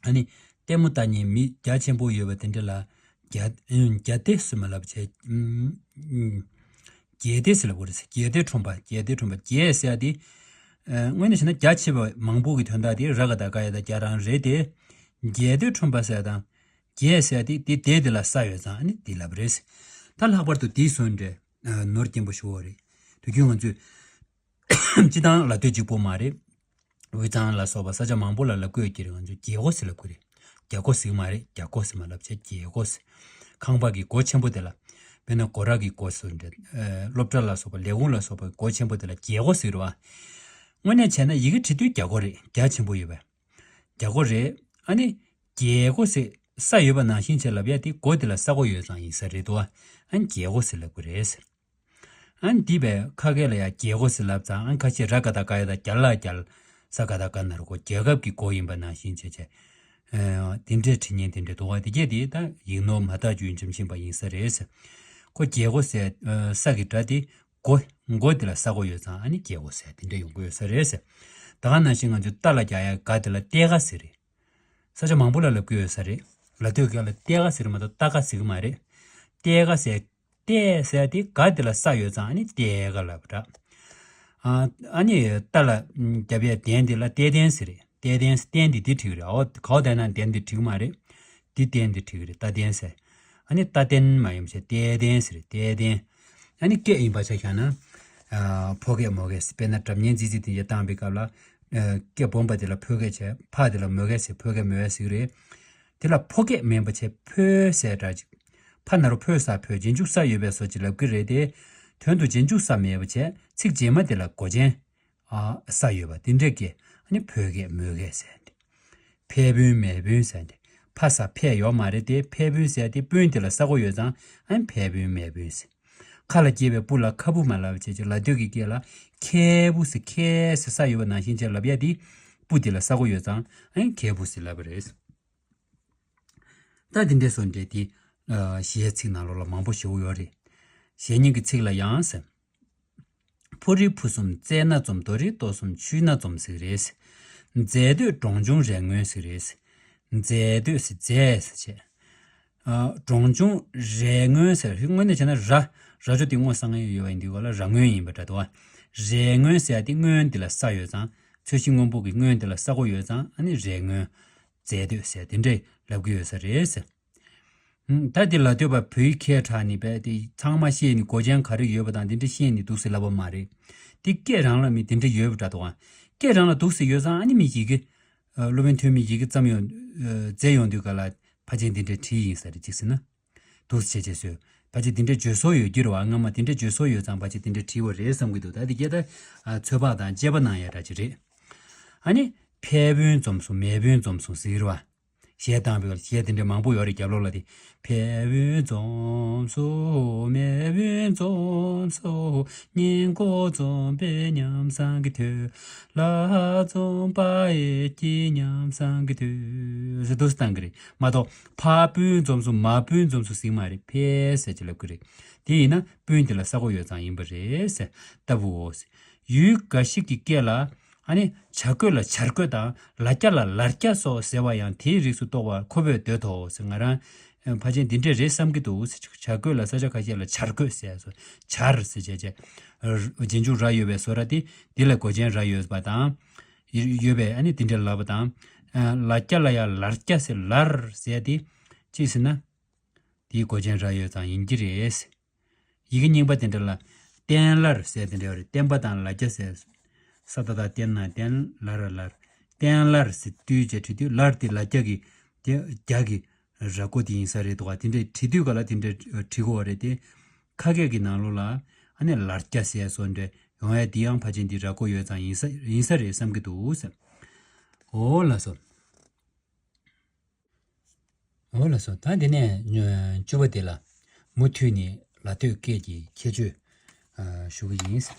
ཨ་ནི། ལྟད་མོ་ལྟ་མཁན་མི་རྒྱ་ཆེན་པོ་ཡོད་པ་དེ་འདྲ་ལ། རྒྱ། རྒྱ་སྡེ་ཟེར་མ་ལབ་བྱས། རྒྱས་སྡེ་ཟེར་ལབ་དགོས་རེད། རྒྱས་སྡེ་ཁྲོམ་པ། རྒྱས་སྡེ་ཁྲོམ་པ། རྒྱས་ཟེར་ཡ་དེ། དངོས་གནས་བྱས་ན་རྒྱ་ཆེ་བ་མང་པོ་གི་དོན་དག་དེ་ར་ག་བཏགས་རྒ་ཡ་བཏགས་རྒྱ་རང་རེད་དེ། རྒྱས་སྡེ་ཁྲོམ་པ་ཟེར་ཡ་དང་། རྒྱས་ཟེར་ཡ་དེ་དེ་སྡེ་དེ་ལ་ས་ཡོད་ཙང་ཨ་ནི་དེ་ལབ་རེད། ད་ལྷག་པར་དུ་དེའི་ཟོན་འདྲ། ནོར་སྐྱེན་པོ་ཞུ་བ་རེད། དུས་རྒྱུན་ང་ཚོས། སྤྱི་བཏང་ལ་སྟོད་གཅིག་པོ་མ་རེད། དབུས་གཙང་ལ་སོགས་པ་ས་ཆ་མང་པོ་ལ་ལབ་དགོས་ཀྱི་རེད། ང་ཚོས་རྒྱལ་སྒོ་ཟེར་ལབ་དགོས་རེད། རྒྱ་སྒོ་ཟེར་གྱི་མ་རེད། རྒྱ་སྒོ་ཟེར་མ་ལབ་བྱས་རྒྱལ་སྒོ་ཟེར། ཁང་པ་གི་སྒོ་ཆེན་པོ་དེ་ལ། དཔེར་ན་སྒོ་ར་གི་སྒོ་ཟེར་འདྲ། སློབ་གྲྭ་ལ་སོགས་པ་ལས་ཁུངས་ལ་སོགས་པ་སྒོ་ཆེན་པོ་དེ་ལ་རྒྱལ་སྒོ་ཟེར་གྱི་རེད་པ། དངོས་གནས་བྱས་ན་ཡི་གེ་བྲིས་དུས་རྒྱ་སྒོ་རེད། རྒྱ་ཆེན་པོ་ཡོད་པས། རྒྱ་སྒོ་རེད། ཨ་ནི། རྒྱལ་སྒོ་ཟེར་ས་ཡོད་པ་ནང་བཞིན་བྱས་ལབ་ཡ་དེ་སྒོ་དེ་ལ་ས་སྒོ་ཡོད་ཙང་ཡིན་ས་རེད་དོ། ཨ་ནི་རྒྱལ་སྒོ་ཟེར་ལབ་དགོས་རེད་ཟེར། ཨ་ནི་འདི་བས་ཁ་སྐད་ལ་ཡང་རྒྱལ་སྒོ་ཟེར་ལབ་ཙང་ཨ་ནི་ཁ་ཤས་ར་ག་བཏགས་རྒ་ཡ་བཏགས་རྒྱ་ལ་རྒྱལ། ས་ག་བཏགས་སྒ་ན་རོ་སྒོ། རྒྱལ་ཁབ་ཀྱི་སྒོ་ཡིན་པ་ནང་བཞིན་བྱས་བྱས། ཨ། དེ་འདྲའི་བྲིས་མཁན་དེ་འདྲ་འདུག་པ། དེ་གས་དེ་ད་ཡིག་ནོར་མ་དག་རྒྱུན་འབྱམས་ཤིང་པ་ཡིན་ས་རེད་ཟེར། ཁོ་རྒྱལ་སྒོ་ཟེར་ས་གི་སྒྲ་དེ་སྒོ། སྒོ་དེ་ལ་ས་སྒོ་ཡོད་ཙང་ཨ་ནི་རྒྱལ་སྒོ་ཟེར་དེ་འདྲ་ཡོང་གི་ཡོད་ས་རེད་ཟེར། ད་ག་ནང་བཞིན་ང་ཚོས་རྟ་ལ་རྒྱག་ཡ་རྒ་དེ་ལ་རྟའི་རྒ་ཟེར་རེད། ས་ཆ་མང་པོ་ལ་ལབ་ཀྱི་ཡོད་ས་རེད། ལ་སྟོད་སྐད་ལ་རྟའི་རྒ་ཟེར་མ་གཏོགས་རྟ་རྒ་ཟེར་གྱི་མ་རེད། རྟའི་རྒ་ཟེར། རྟ་ཟེར་དེ་རྒ་དེ་ལ་ས་ཡོད་ཙང་ཨ་ནི་རྟའི་རྒ་ལབ་པ་འདྲ། ཨ། ཨ་ནི་རྟ་ལ་རྒྱབ་ཡ་གདན་དེ་ལ་རྟའི་གདན་ཟེར་རེད། རྟའི་གདན་ཟེར། གདན་དེ་འདི་བྲིས་ཀྱི་རེད། འོ་ག་བ་བསྡད་ན་གདན་དེ་བྲིས་ཀྱི་མ་རེད། འདི་གདན་དེ་བྲིས་ཀྱི་རེད། རྟ་གདན་ཟེར། ཨ་ནི་རྟ་གདན་མ་ཡིན་པ་བྱས་རྟའི་གདན་ཟེར་རེད། རྟའི་གདན། ཨ་ནི་སྐད་ཡིན་པ་ཆ་བཞག་ན། ཨ། ཕོ་སྐད་མོ་སྐད་ཟེར། དཔེར་ན་སྒྲ་སྙན་ཙི་ཙི་དེ་འདྲ་བཏང་པའི་སྐབས་ལ། ཨ། སྐད་སྦོམ་པ་དེ་ལ་ཕོ་སྐད་བྱས། ཕ་དེ་ལ་མོ་སྐད་ཟེར། ཕོ་སྐད་མོ་སྐད་ཟེར་གྱི་རེད། དེ་ལ་ཕོ་སྐད་མིན་པ་བྱས་ཕོ་ཟེར་སྒྲ་ཅིག་ཕ་ན་རོ་ཕོ་ས་ཕོ། རྗེས་འཇུག་ས་ཡོད་པའི་བཟོ་ཅིག་ལབ་ཀྱི་རེད་དེ། དོན་དུ་རྗེས་འཇུག་ས་མེད་པ་བྱས་ཚིག་རྗེས་མ་དེ་ལ་མགོ་ཅན། ཨ། ས་ཡོད་པ་དེ་འདྲ་སྐད། ཨ་ནི་ཕོ་སྐད་མོ་སྐད་ཟེར་ཏེ། ཕའི་སྤུན་མའི་སྤུན་ཟེར་ཏེ། ཕ་ས་ཕ་ཡོད་མ་རེད་དེ། ཕའི་སྤུན་ཟེར་ཏེ་སྤུན་དེ་ལ་ས་སྒོ་ཡོད་ཙང་ཨ་ནི་ཕའི་སྤུན་མའི་སྤུན་ཟེར། ཁ་ལ་སྐྱེས་པའི་སྤུ་ལ་ཁ་སྤུ་མ་ལབ་བྱས་ཀྱི་ལ་སྟོད་ཀྱི་སྐད་ལ་ཁའི་སྤུ་ཟེར། ཁའི་ཟེར་ས་ཡོད་པ་ནང་བཞིན་བྱས་ལབ་ཡ་དེ། སྤུ་དེ་ལ་ས་སྒོ་ཡོད་ཙང་ཨ་ནི་ཁའི་སྤུ་ཟེར་ལབ་པ་རེད། ད་དེ་འདྲའི་བཟོ་འདྲ་དེ། ཨ་གཞས་ཚིག་ནང་ལོགས་ལ་མང་པོ་ཞེ་པོ་ཡོད་རེད། གཞས་རྙིང་གི་ཚིག་ལ་ཡང་ཟེར། ཕོ་རི་ཕུ་གསུམ་རྩེ་སྣ་འཛོམས། རྡོ་རི་སྟོད་གསུམ་ཆུ་སྣ་འཛོམས་ཟེར་གི་རེད། མཛེས་སྡོད་གྲོང་ཆུང་རས་སྔོན་ཟེར་གི་རེད། མཛེས་སྡོད་ཟེར་མཛེས་ཟེར་བྱས། ཨ་གྲོང་ཆུང་རས་སྔོན་ཟེར། དངོས་གནས་བྱས་ན་ར་ར་ཅོ་དེ་སྔོ་བསང་ཡོད་པ་ཡིན་དུས་ག་ལ་ར་སྔོན་ཡིན་པ་འདྲ་འདུག་ཨ། རས་སྔོན་ཟེར་ཡ་དེ་སྔོན་དེ་ལ་ས་ཡོད་ཙང་། ཚོས་གཞི་སྔོན་པོ་གི་སྔོན་དེ་ལ་ས་གོ་ཡོད་ཙང་ཨ་ནི་རས་སྔོན། མཛེས་སྡོད་ཟེར་དེ་འདྲས་ལབ་གི་ཡོད་ས་རེད་ཟེར། ད་དེ་ལ་ལྟོས་པ་བོད་ཡིག་མཁས་དྲགས་ནི་བས་དེ་ཚང་མ་ཤེས་ནི་གོ་ཅན་ག་རེ་ཡོད་པ་དང་དེ་འདྲ་ཤེས་ནི་འདུག་ཟེར་ལབ་པ་མ་རེད། དེ་སྐད་རང་ལ་མི་དེ་འདྲ་ཡོད་པ་འདྲ་འདུག་ཨ། སྐད་རང་ལ་འདུག་ཟེར་ཡོད་ཙང་ཨ་ནི་མི་ཡི་གེ། སློབ་དཔོན་ཐོན་མི་ཡི་གེ་བརྩམས་ཡོང་མཛད་ཡོང་དུས་ག་ལ་ཕལ་ཆེར་དེ་འདྲ་བྲིས་ཡིན་ས་རེད་ཅིག་ཟེར་ན། འདུག་སེ་བྱས་བྱས་སོ། ཕལ་ཆེར་དེ་འདྲ་བརྗོད་སྲོལ་ཡོད་ཀྱི་རེད་བ། སྔ་མ་དེ་འདྲ་བརྗོད་སྲོལ་ཡོད་ཙང་ཕལ་ཆེར་དེ་འདྲ་བྲིས་པ་རེད་བསམ་གྱི་འདུག་ད་དེ་སྐད་ད་ཚོད་དཔག་དང་དཔྱད་པ་གནང་ཡ་འདྲ་ཅིག་རེད། ཨ་ནི་ཕས་བོན་འཛོམས་སོང་མས་བོན་འཛོམས་སོང་ཟེར་གྱི་རེད་བ། གཞས་བཏང་བའི་གཞས་དེ་འདྲ་མང་པོ་ཡོད་རེད་རྒྱབ་ལོགས་ལ་དེ། ཕས་བོན་འཛོམས་སོང་མས་བོན་འཛོམས་སོང་། སྙིང་གོ་འཛོམས་པའི་ཉམས་བཟང་གི་དོད། ལ་འཛོམས་པ་ཡི་སྐྱིད་ཉམས་བཟང་གི་དོད་ཟེར་འདུག་སེ་བཏང་གི་རེད་མ་གཏོགས་ཕ་སྤུན་འཛོམས་སོང་མ་སྤུན་འཛོམས་སོང་ཟེར་མ་རེད། ཕས་ཟེར་ཅིག་ལབ་གི་རེད། དེ་ཡིན་ན་སྤུན་དེ་ལ་ས་གོ་ཡོད་ཙང་ཡིན་པ་རེད་ཟེར་ལྟ་བུའོ། ཡུལ་འགའ་ཞིག་གི་སྐད་ལ་ཨ་ནི་བྱ་རྒོད་ལ་བྱར་རྒོད་དང་ལ་རྒྱ་ལ་ལར་རྒྱ་སོགས་ཟེར་བ་ཡང་དེའི་རིགས་སུ་གཏོགས་པར་ཁོ་བོས་འདོད་དོ་ཟེར། ང་རང་ཕལ་ཆེར་འདི་འདྲས་རེད་བསམ་གྱི་འདུག་ཟེར། བྱ་རྒོད་ལ་ས་ཆ་ཁ་ཤས་ལ་བྱར་རྒོད་ཟེར་སོ། བྱར་ཟེར་བྱས་བྱས། རྗེས་འཇུག་ར་ཡོད་པའི་བཟོ་འདྲ་དེ་འདི་ལ་གོ་ཅན་ར་ཡོད་པ་དང་། ཡོད་པས་ཨ་ནི་དེ་འདྲ་ལབ་པ་དང་། ལ་རྒྱ་ལ་ཡང་ལར་རྒྱ་ཟེར་ལར་ཟེར་དེ་ཅི་ཟེར་ན། དེའི་གོ་ཅན་ར་ཡོད་ཙང་ཡིན་གྱི་རེད། ཡི་གེ་རྙིང་པ་དེ་འདྲ་ལ་བསྟན་ལར་ཟེར་དེ་འདྲ་ཡོད་རེད། བསྟན་པ་དང་ལ་རྒྱ་ཟེར། ས་ད་བཏགས་བསྟན་ན་བསྟན་ལ་ར་ལར། བསྟན་ལར་ཟེར་དུས་བྱས་བྲིས་དུས་ལར་དེ་ལ་རྒྱ་གི་དེ་རྒྱ་གི་ར་སྐོར་དེ་ཡིན་ས་རེད་འདུག་ག་དེ་འདྲ་བྲིས་དུས་ག་ལ་དེ་འདྲ་བྲིས་དགོས་པ་རེད་དེ། ཁ་སྐད་ཀྱི་ནང་ལོགས་ལ་ཨ་ནི་ལར་རྒྱ་ཟེར་སོགས་འདྲ་ཡོང་ཡ་དེ་ཡང་ཕལ་ཆེར་འདི་ར་སྐོར་ཡོད་ཙང་ཡིན་ས་ཡིན་ས་རེད་བསམ་གྱི་འདུག་ཟེར། འོ་ལགས་སོ། འོ་ལགས་སོ། ད་འདི་ནས་བཅུ་པ་དེ་ལ་མུ་མཐུད་ནས་ལ་སྟོད་སྐད་ཀྱི་ཁྱད་ཆོས་ཨ་ཞུ་གི་ཡིན།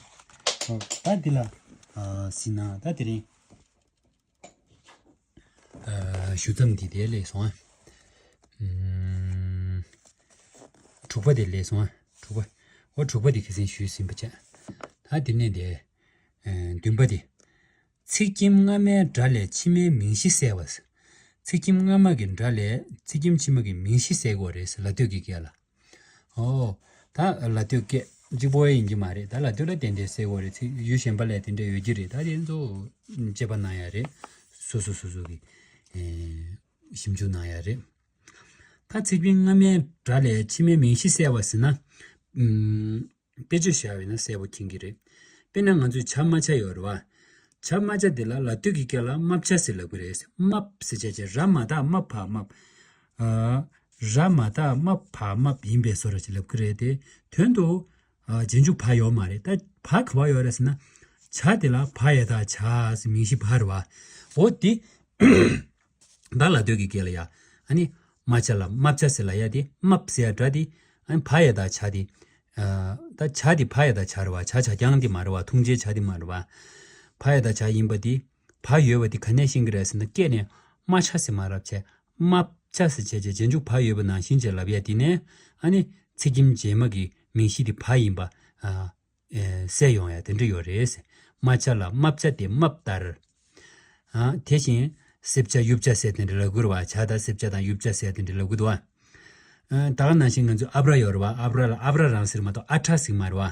ཨོ་ད་འདི་ལ་ཨ་ཟིན་ན་ད་དེ་རིང་ཨ་ཞུ་མཚམས་འདི་དེ་ལས་སོང་ཨ། ཨུམ། དྲུག་པ་དེ་ལས་སོང་ཨ། དྲུག་པ། འོ་དྲུག་པ་དེ་ཁ་སང་ཞུས་ཟིན་པ་བྱས། ད་འདི་ནས་དེ་ཨ་བདུན་པ་དེ། ཚེག་ཁྱིམ་སྔ་མའི་སྒྲ་ལས་ཕྱི་མའི་མིང་གཞི་གསལ་བ། ཚེག་ཁྱིམ་སྔ་མ་གི་སྒྲ་ལས་ཚེག་ཁྱིམ་ཕྱི་མ་གི་མིང་གཞི་གསལ་དགོས་རེད་ཟེར་ལ་སྟོད་ཀྱི་སྐད་ལ། ཨོ། ད་ལ་སྟོད་སྐད་གཅིག་པོ་ཡིན་གྱི་མ་རེད། ད་ལ་སྟོད་ལ་ཏན་ཏན་གསལ་དགོས་རེད། ཚིག་ཡུལ་གཞན་པ་ལས་དེ་འདྲ་ཡོད་ཀྱི་རེད། ད་དེ་ཚོ་དཔྱད་པ་གནང་ཡ་རེད། སོ་སོ་སོ་སོ་གི་ཨེ་ཞིབ་འཇུག་གནང་ཡ་རེད། ད་ཚེག་ཁྱིམ་སྔ་མའི་སྒྲ་ལས་ཕྱི་མའི་མིང་གཞི་གསལ་བ་ཟེར་ན། ཨུམ། དཔེ་བརྗོད་བྱས་པ་ཡིན་ན་གསལ་པོ་མཁྱེན་གྱི་རེད། དཔེར་ན་ང་ཚོས་བྱ་རྨ་བྱ་ཡོད་རེད་བ། བྱ་རྨ་བྱ་དེ་ལ་ལ་སྟོད་ཀྱི་སྐད་ལ་རྨ་བྱ་ཟེར་ལབ་ཀྱི་རེད། རྨ་ཟེར་བྱས་བྱས་ར་མ་བཏགས་རྨ་བ་རྨ། ཨ། ར་མ་བཏགས་རྨ་བ་རྨ་ཡིན་པའི་བཟོ་འདྲ་ཅིག་ལབ་ཀྱི་རེད་དེ། དོན་དུ། ཨ། རྗེས་འཇུག་བ་ཡོད་མ་རེད། ད་བ་ག་བ་ཡོད་རེད་ཟེར་ན། བྱ་དེ་ལ་བ་ཡ་བཏགས་བྱ་ཟེར་མིང་གཞི་བ་རེད་བ། འོ་དེ། ད་ལ་སྟོད་ཀྱི་སྐད་ལ་ཡ། ཨ་ནི། རྨ་བྱ་ལ་རྨ་བྱ་ཟེར་ལབ་ཡ་དེ་རྨ་ཟེར་ཡ་སྒྲ་དེ། ཨ་ནི་བ་ཡ་བཏགས་བྱ་དེ། ཨ། ད་བྱ་དེ་བ་ཡ་བཏགས་བྱ་རེད་བ། བྱ་བྱ་རྐྱང་དེ་མ་རེད་བ། ཐུང་ཅན་བྱ་དེ་མ་རེད་བ། བ་ཡ་བཏགས་བྱ་ཡིན་པ་དེ། བ་ཡོད་པ་དེ་ག་ནས་ཤེས་ཀྱི་རེད་ཟེར་ན་སྐད་ནས་རྨ་བྱ་ཟེར་མ་ལབ་བྱས། རྨ་བྱ་ཟེར་བྱས་བྱས་རྗེས་འཇུག་བ་ཡོད་པ་ནང་བཞིན་བྱས་ལབ་ཡ་དེ་ནས། ཨ་ནི། ཚེག་ཁྱིམ་རྗེས་མ་གི་མིང་གཞི་དེ་བ་ཡིན་པ། ཨ། ཨེ། གསལ་ཡོང་ཡ་དེ་འདྲ་ཡོད་རེད། རྨ་བྱ་ལ་རྨ་བྱ་སྟེ་རྨ་བཏགས་ར། ཨ། དེ་བཞིན་སེར་བྱ་ཡུ་བྱ་ཟེར་དེ་འདྲ་ལབ་ཀྱི་རེད་བ། བྱ་དང་སེར་བྱ་དང་ཡུ་བྱ་ཟེར་དེ་འདྲ་ལབ་ཀྱི་འདུག་བ། ཨ། ད་ག་ནང་བཞིན་ང་ཚོའི་ཨབ་ར་ཡོད་རེད་བ། ཨབ་ར་ལ་ཨབ་ར་རང་ཟེར་མ་གཏོགས་ཨ་ཁྲ་ཟེར་མ་རེད་བ།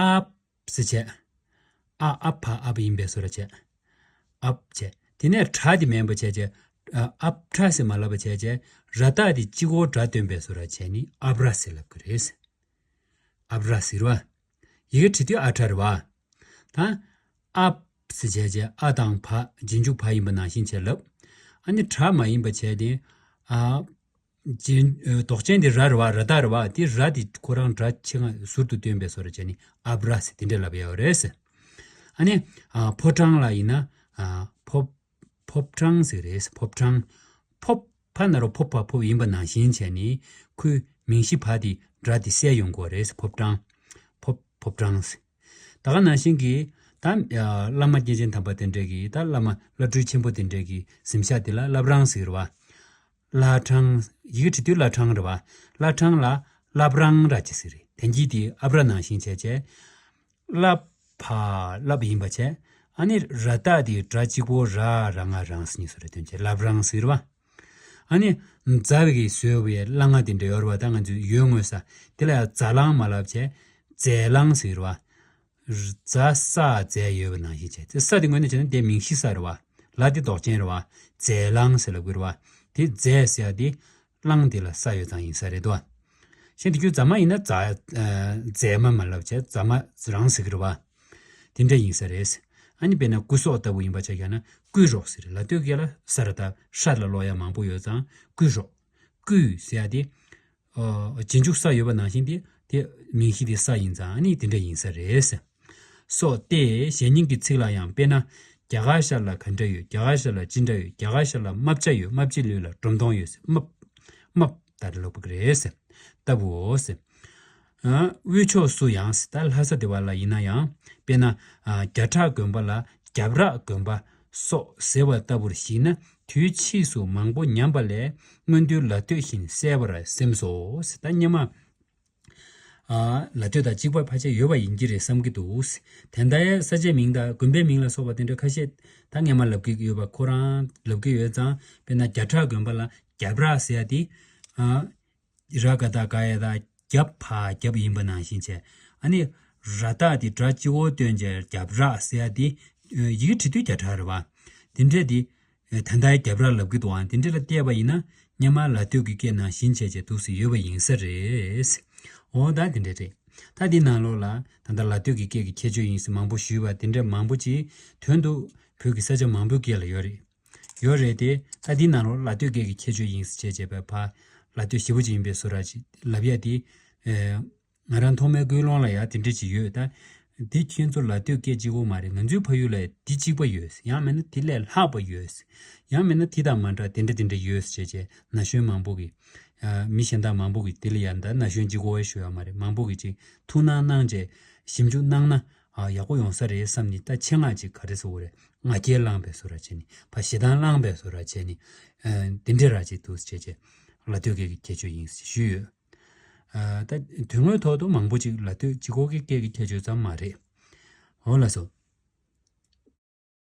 ཨབ་ཟེར་བྱས། ཨ་ཨ་བ་ཨབ་ཡིན་པའི་བཟོ་འདྲ་བྱས། ཨབ་བྱས། དེ་ནས་ཁྲ་དེ་མེད་པ་བྱས་བྱས། ཨ། ཨབ་ཁྲ་ཟེར་མ་ལབ་པ་བྱས་བྱས། ར་བཏགས་དེ་གཅིག་པོ་སྒྲ་སྟོན་པའི་བཟོ་འདྲ་བྱས་ནི་ཨབ་ར་ཟེར་ལབ་ཀྱི་རེད། ཨབ་ར་ཟེར་བ། ཡི་གེ་བྲིས་དུས་ཨ་ཁྲ་རེད་བ། ད། ཨབ་ཟེར་བྱས་བྱས་ཨ་དང་བ་རྗེས་འཇུག་བ་ཡིན་པ་ནང་བཞིན་བྱས་ལབ། ཨ་ནི་སྒྲ་མ་ཡིན་པ་བྱས་ཏེ། ཨ། རྗེས། ཨ། འདོགས་ཅན་དེ་ར་རེད་བ། ར་བཏགས་རེད་བ། དེ་ར་དེ་ཁོ་རང་སྒྲ་ཆེ་ང་ཟུར་དུ་སྟོན་པའི་བཟོ་འདྲ་བྱས་ནི་ཨབ་ར་ཟེར་དེ་འདྲ་ལབ་ཡོད་རེད་ཟེར། ཨ་ནི། ཨ། ཕོ་བྲང་ལ་ཡིན་ན། ཨ། ཕོ། ཕོ་བྲང་ཟེར་རེད་ཟེར། ཕོ་བྲང་། ཕོ། ཕ་ན་རོ་ཕོ་བ་ཕོ་ཡིན་པ་ནང་བཞིན་བྱས་ནི་ཁོའི་མིང་གཞི་བ་དེ་སྒྲ་དེ་གསལ་ཡོང་གི་རེད་ཟེར། ཕོ་བྲང་། ཕོ། ཕོ་བྲང་ཟེར། ད་ག་ནང་བཞིན་གྱི་ད་བླ་མ་སྐྱེས་ཆེན་དམ་པ་དེ་འདྲས་ཀྱི་ད་བླ་མ་བླ་སྤྲུལ་ཆེན་པོ་དེ་འདྲས་ཀྱི་གཟིམ་ཤག་དེ་ལ་བླ་བྲང་ཟེར་བ། བླ་བྲང་། ཡི་གེ་བྲི་དུས་བླ་བྲང་རེད་བ། བླ་བྲང་ལ་བླ་བྲང་ར་ཅི་ཟེར་རེད། དན་གྱི་དེ་ཨ་བྲ་ནང་བཞིན་བྱས་བྱས། བླ་བ་བླ་བ་ཡིན་པ་བྱས། ཨ་ནི་ར་བཏགས་དེ་སྒྲ་གཅིག་པོ་ར་ར་ང་རང་ཟེར་གཉིས་སུ་རེ་དོན་བྱས་བླ་བྲང་ཟེར་བ། ཨ་ནི་རྫ་བའི་གི་བཟོས་པའི་སླ་ང་དེ་འདྲ་ཡོད་རེད་བ། ད་ང་ཚོས་ཡོད་དངོས་ས་དེ་ལ་ཡང་རྫ་གླང་མ་ལབ་བྱས་རྫས་གླང་ཟེར་བ། རྫ་ས་རྫས་ཡོད་པ་ནང་བཞིན་བྱས། དེ་ས་དེ་དངོས་གནས་བྱས་ན་དེ་མིང་གཞི་ས་རེད་བ། ལ་དེ་འདོགས་ཅན་རེད་བ། རྫས་གླང་ཟེར་ལབ་དགོས་རེད་བ། དེ་རྫས་ཟེར་ཡ་དེ་གླང་དེ་ལ་ས་ཡོད་ཙང་ཡིན་ས་རེད་དོ། གཞན་དེ་ཁྱོད་རྫ་མ་ཡིན་ན་རྫ་རྫས་མ་མ་ལབ་བྱས་རྫ་མ་རང་ཟེར་གི་རེད་བ། དེ་འདྲ་ཡིན་ས་རེད། ཨ་ནི་དཔེར་ན་སྐུ་སྲོག་ལྟ་བུ་ཡིན་པ་ཆ་བཞག་ན་སྐུ་རོགས་ཟེར། ལ་སྟོད་སྐད་ལ་ས་ར་བཏགས་ཧྲ་ལ་ཀློག་ཡ་མང་པོ་ཡོད་ཙང་སྐུ་རོགས། སྐུ་ཟེར་ཡ་དེ། ཨོ། རྗེས་འཇུག་ས་ཡོད་པ་ནང་བཞིན་དེ་དེ་མིང་གཞི་དེ་ས་ཡིན་ཙང་ཨ་ནི་དེ་འདྲ་ཡིན་ས་རེད། སོགས་ཏེ་གཞན་སྙིང་གི་ཚིག་ལ་ཡང་དཔེར་ན། རྒྱ་གར་ཤར་ལ་ག་འདྲ་ཡོད། རྒྱ་གར་ཤར་ལ་ཅི་འདྲ་ཡོད། རྒྱ་གར་ཤར་ལ་རྨ་བྱ་ཡོད། རྨ་བྱའི་ལུས་ལ་འབྲོམ་སྟོང་ཡོད། རྨ་རྨ་ད་ལོག་པ་རེད། ལྟ་བུའོ། དབུས་ཕྱོགས་སུ་ཡང་ད་ལྷ་ས་དེ་བ་ལ་ཡིན་ན་ཡང་དཔེར་ན། རྒྱ་བྲག་དགོན་པ་ལ་རྒྱབ་རག་དགོན་པ་སོགས་ཟེར་བ་ལྟ་བུར་བཞེད་ན་དུས་ཕྱིས་སུ་མང་པོ་ཉམས་པ་ལས་སྔོན་དུས་ལ་སྟོད་བཞིན་གསལ་བར་སེམས་སོ། ད་སྔོན་མ། ལ་སྟོད་དང་གཅིག་པ་ཕལ་ཆེར་ཡོད་པ་ཡིན་གྱི་རེད་བསམ་གྱི་འདུག་དེ་འདྲའི་ས་ཆའི་མིང་དང་དགོན་པའི་མིང་ལ་སོགས་པ་དེ་འདྲ་ཁ་ཤས་ད་སྔོན་མ་ལབ་ཀྱི་ཡོད་པ་ཁོ་རང་ལབ་ཀྱི་ཡོད་ཙང་། དཔེར་ན་རྒྱ་བྲག་དགོན་པ་ལ་རྒྱབ་རག་ཟེར་ཡ་དེ། ར་ག་བཏགས་རྒ་ཡ་བཏགས་རྒྱབ་བ་རྒྱབ་ཡིན་པ་ནང་བཞིན་བྱས། ཨ་ནི་ར་བཏགས་དེ་སྒྲ་གཅིག་པོ་བཏོན་བྱས་རྒྱབ་རག་ཟེར་ཡ་དེ་ཡི་གེ་བྲི་དུས་རྒྱ་བྲག་རེད་བ། དེ་འདྲས་དེ། ད་ལྟའི་རྒྱབ་རག་ལབ་ཀྱི་འདུག་ཨང་། དེ་འདྲ་ལ་བལྟས་པ་ཡིན་ན་སྔོན་མ་ལ་སྟོད་ཀྱི་སྐད་ནང་བཞིན་བྱས་བྱས་འདུག་སེ་ཡོད་པ་ཡིན་ས་རེད། འོ་ད་དེ་འདྲ་རེད། ད་འདི་ནང་ལོགས་ལ་ད་ལྟ་ལ་སྟོད་ཀྱི་སྐད་ཀྱི་ཁྱད་ཆོས་ཡིན་ཟེར་མང་པོ་ཞུས་པ་དེ་འདྲ་མང་པོ་ཅིག་དོན་དུ་བོད་ཀྱི་ས་ཆ་མང་པོའི་སྐད་ལ་ཡོད་རེད། ཡོད་རེད་དེ། ད་འདི་ནང་ལོགས་ལ་སྟོད་སྐད་ཀྱི་ཁྱད་ཆོས་ཡིན་ཟེར་བྱས་བྱས་པའི་ཕ་ལ་སྟོད་ཞེ་པོ་ཅིག་ཡིན་པའི་བཟོ་འདྲ་ཅིག་ལབ་ཡ་དེ། ང་རང་ཐོག་མའི་ཀུན་སློང་ལ་ཡང་དེ་འདྲ་ཅིག་ཡོད་ད། འདི་ཁྱེད་ཚོ་ལ་སྟོད་སྐད་གཅིག་པོ་མ་རེད། ང་ཚོའི་ཕ་ཡུལ་ལ་འདི་གཅིག་པ་ཡོད། ཡང་མིན་ན་དེ་ལས་ལྷག་པ་ཡོད། ཡང་མིན་ན་དེ་དང་མ་འདྲ་དེ་འདྲ་དེ་འདྲ་ཡོད་ཅེས་བྱས་ན་གཞོན་མང་པོ་གིས། མི་གཞན་དག་མང་པོ་གིས་དེ་ལ་ཡང་ད་ན་གཞོན་གཅིག་པོ་ཞུ་ཡ་མ་རེད། མང་པོ་གིས་ཅིག་ཐུགས་སྣང་གནང་བྱས་ཞིབ་འཇུག་གནང་ན་ཡག་པོ་ཡོང་ས་རེད་བསམ་ནས། ད་ཆེད་མངགས་ཅིག་ག་རེ་ཟེར་དགོས་རེད། ང་རྒྱལ་བླངས་པའི་བཟོ་འདྲ་བྱས་ནས་ཕ་ཞེ་སྡང་བླངས་པའི་བཟོ་འདྲ་བྱས་ནས་དེ་འདྲ་ར་ཅིག་འདུག་ཅེས་བྱས་ལ་སྟོད་སྐད་ཀྱི་ཁྱད་ཆོས་ཡིན་ཞུས་ཡོད། ད་དོན་དངོས་ཐོག་ཏུ་མང་པོ་ཅིག་ལ་སྟོད་གཅིག་པོ་གི་སྐད་ཀྱི་ཁྱད་ཆོས་ཙམ་མ་རེད། འོ་ལགས་སོ།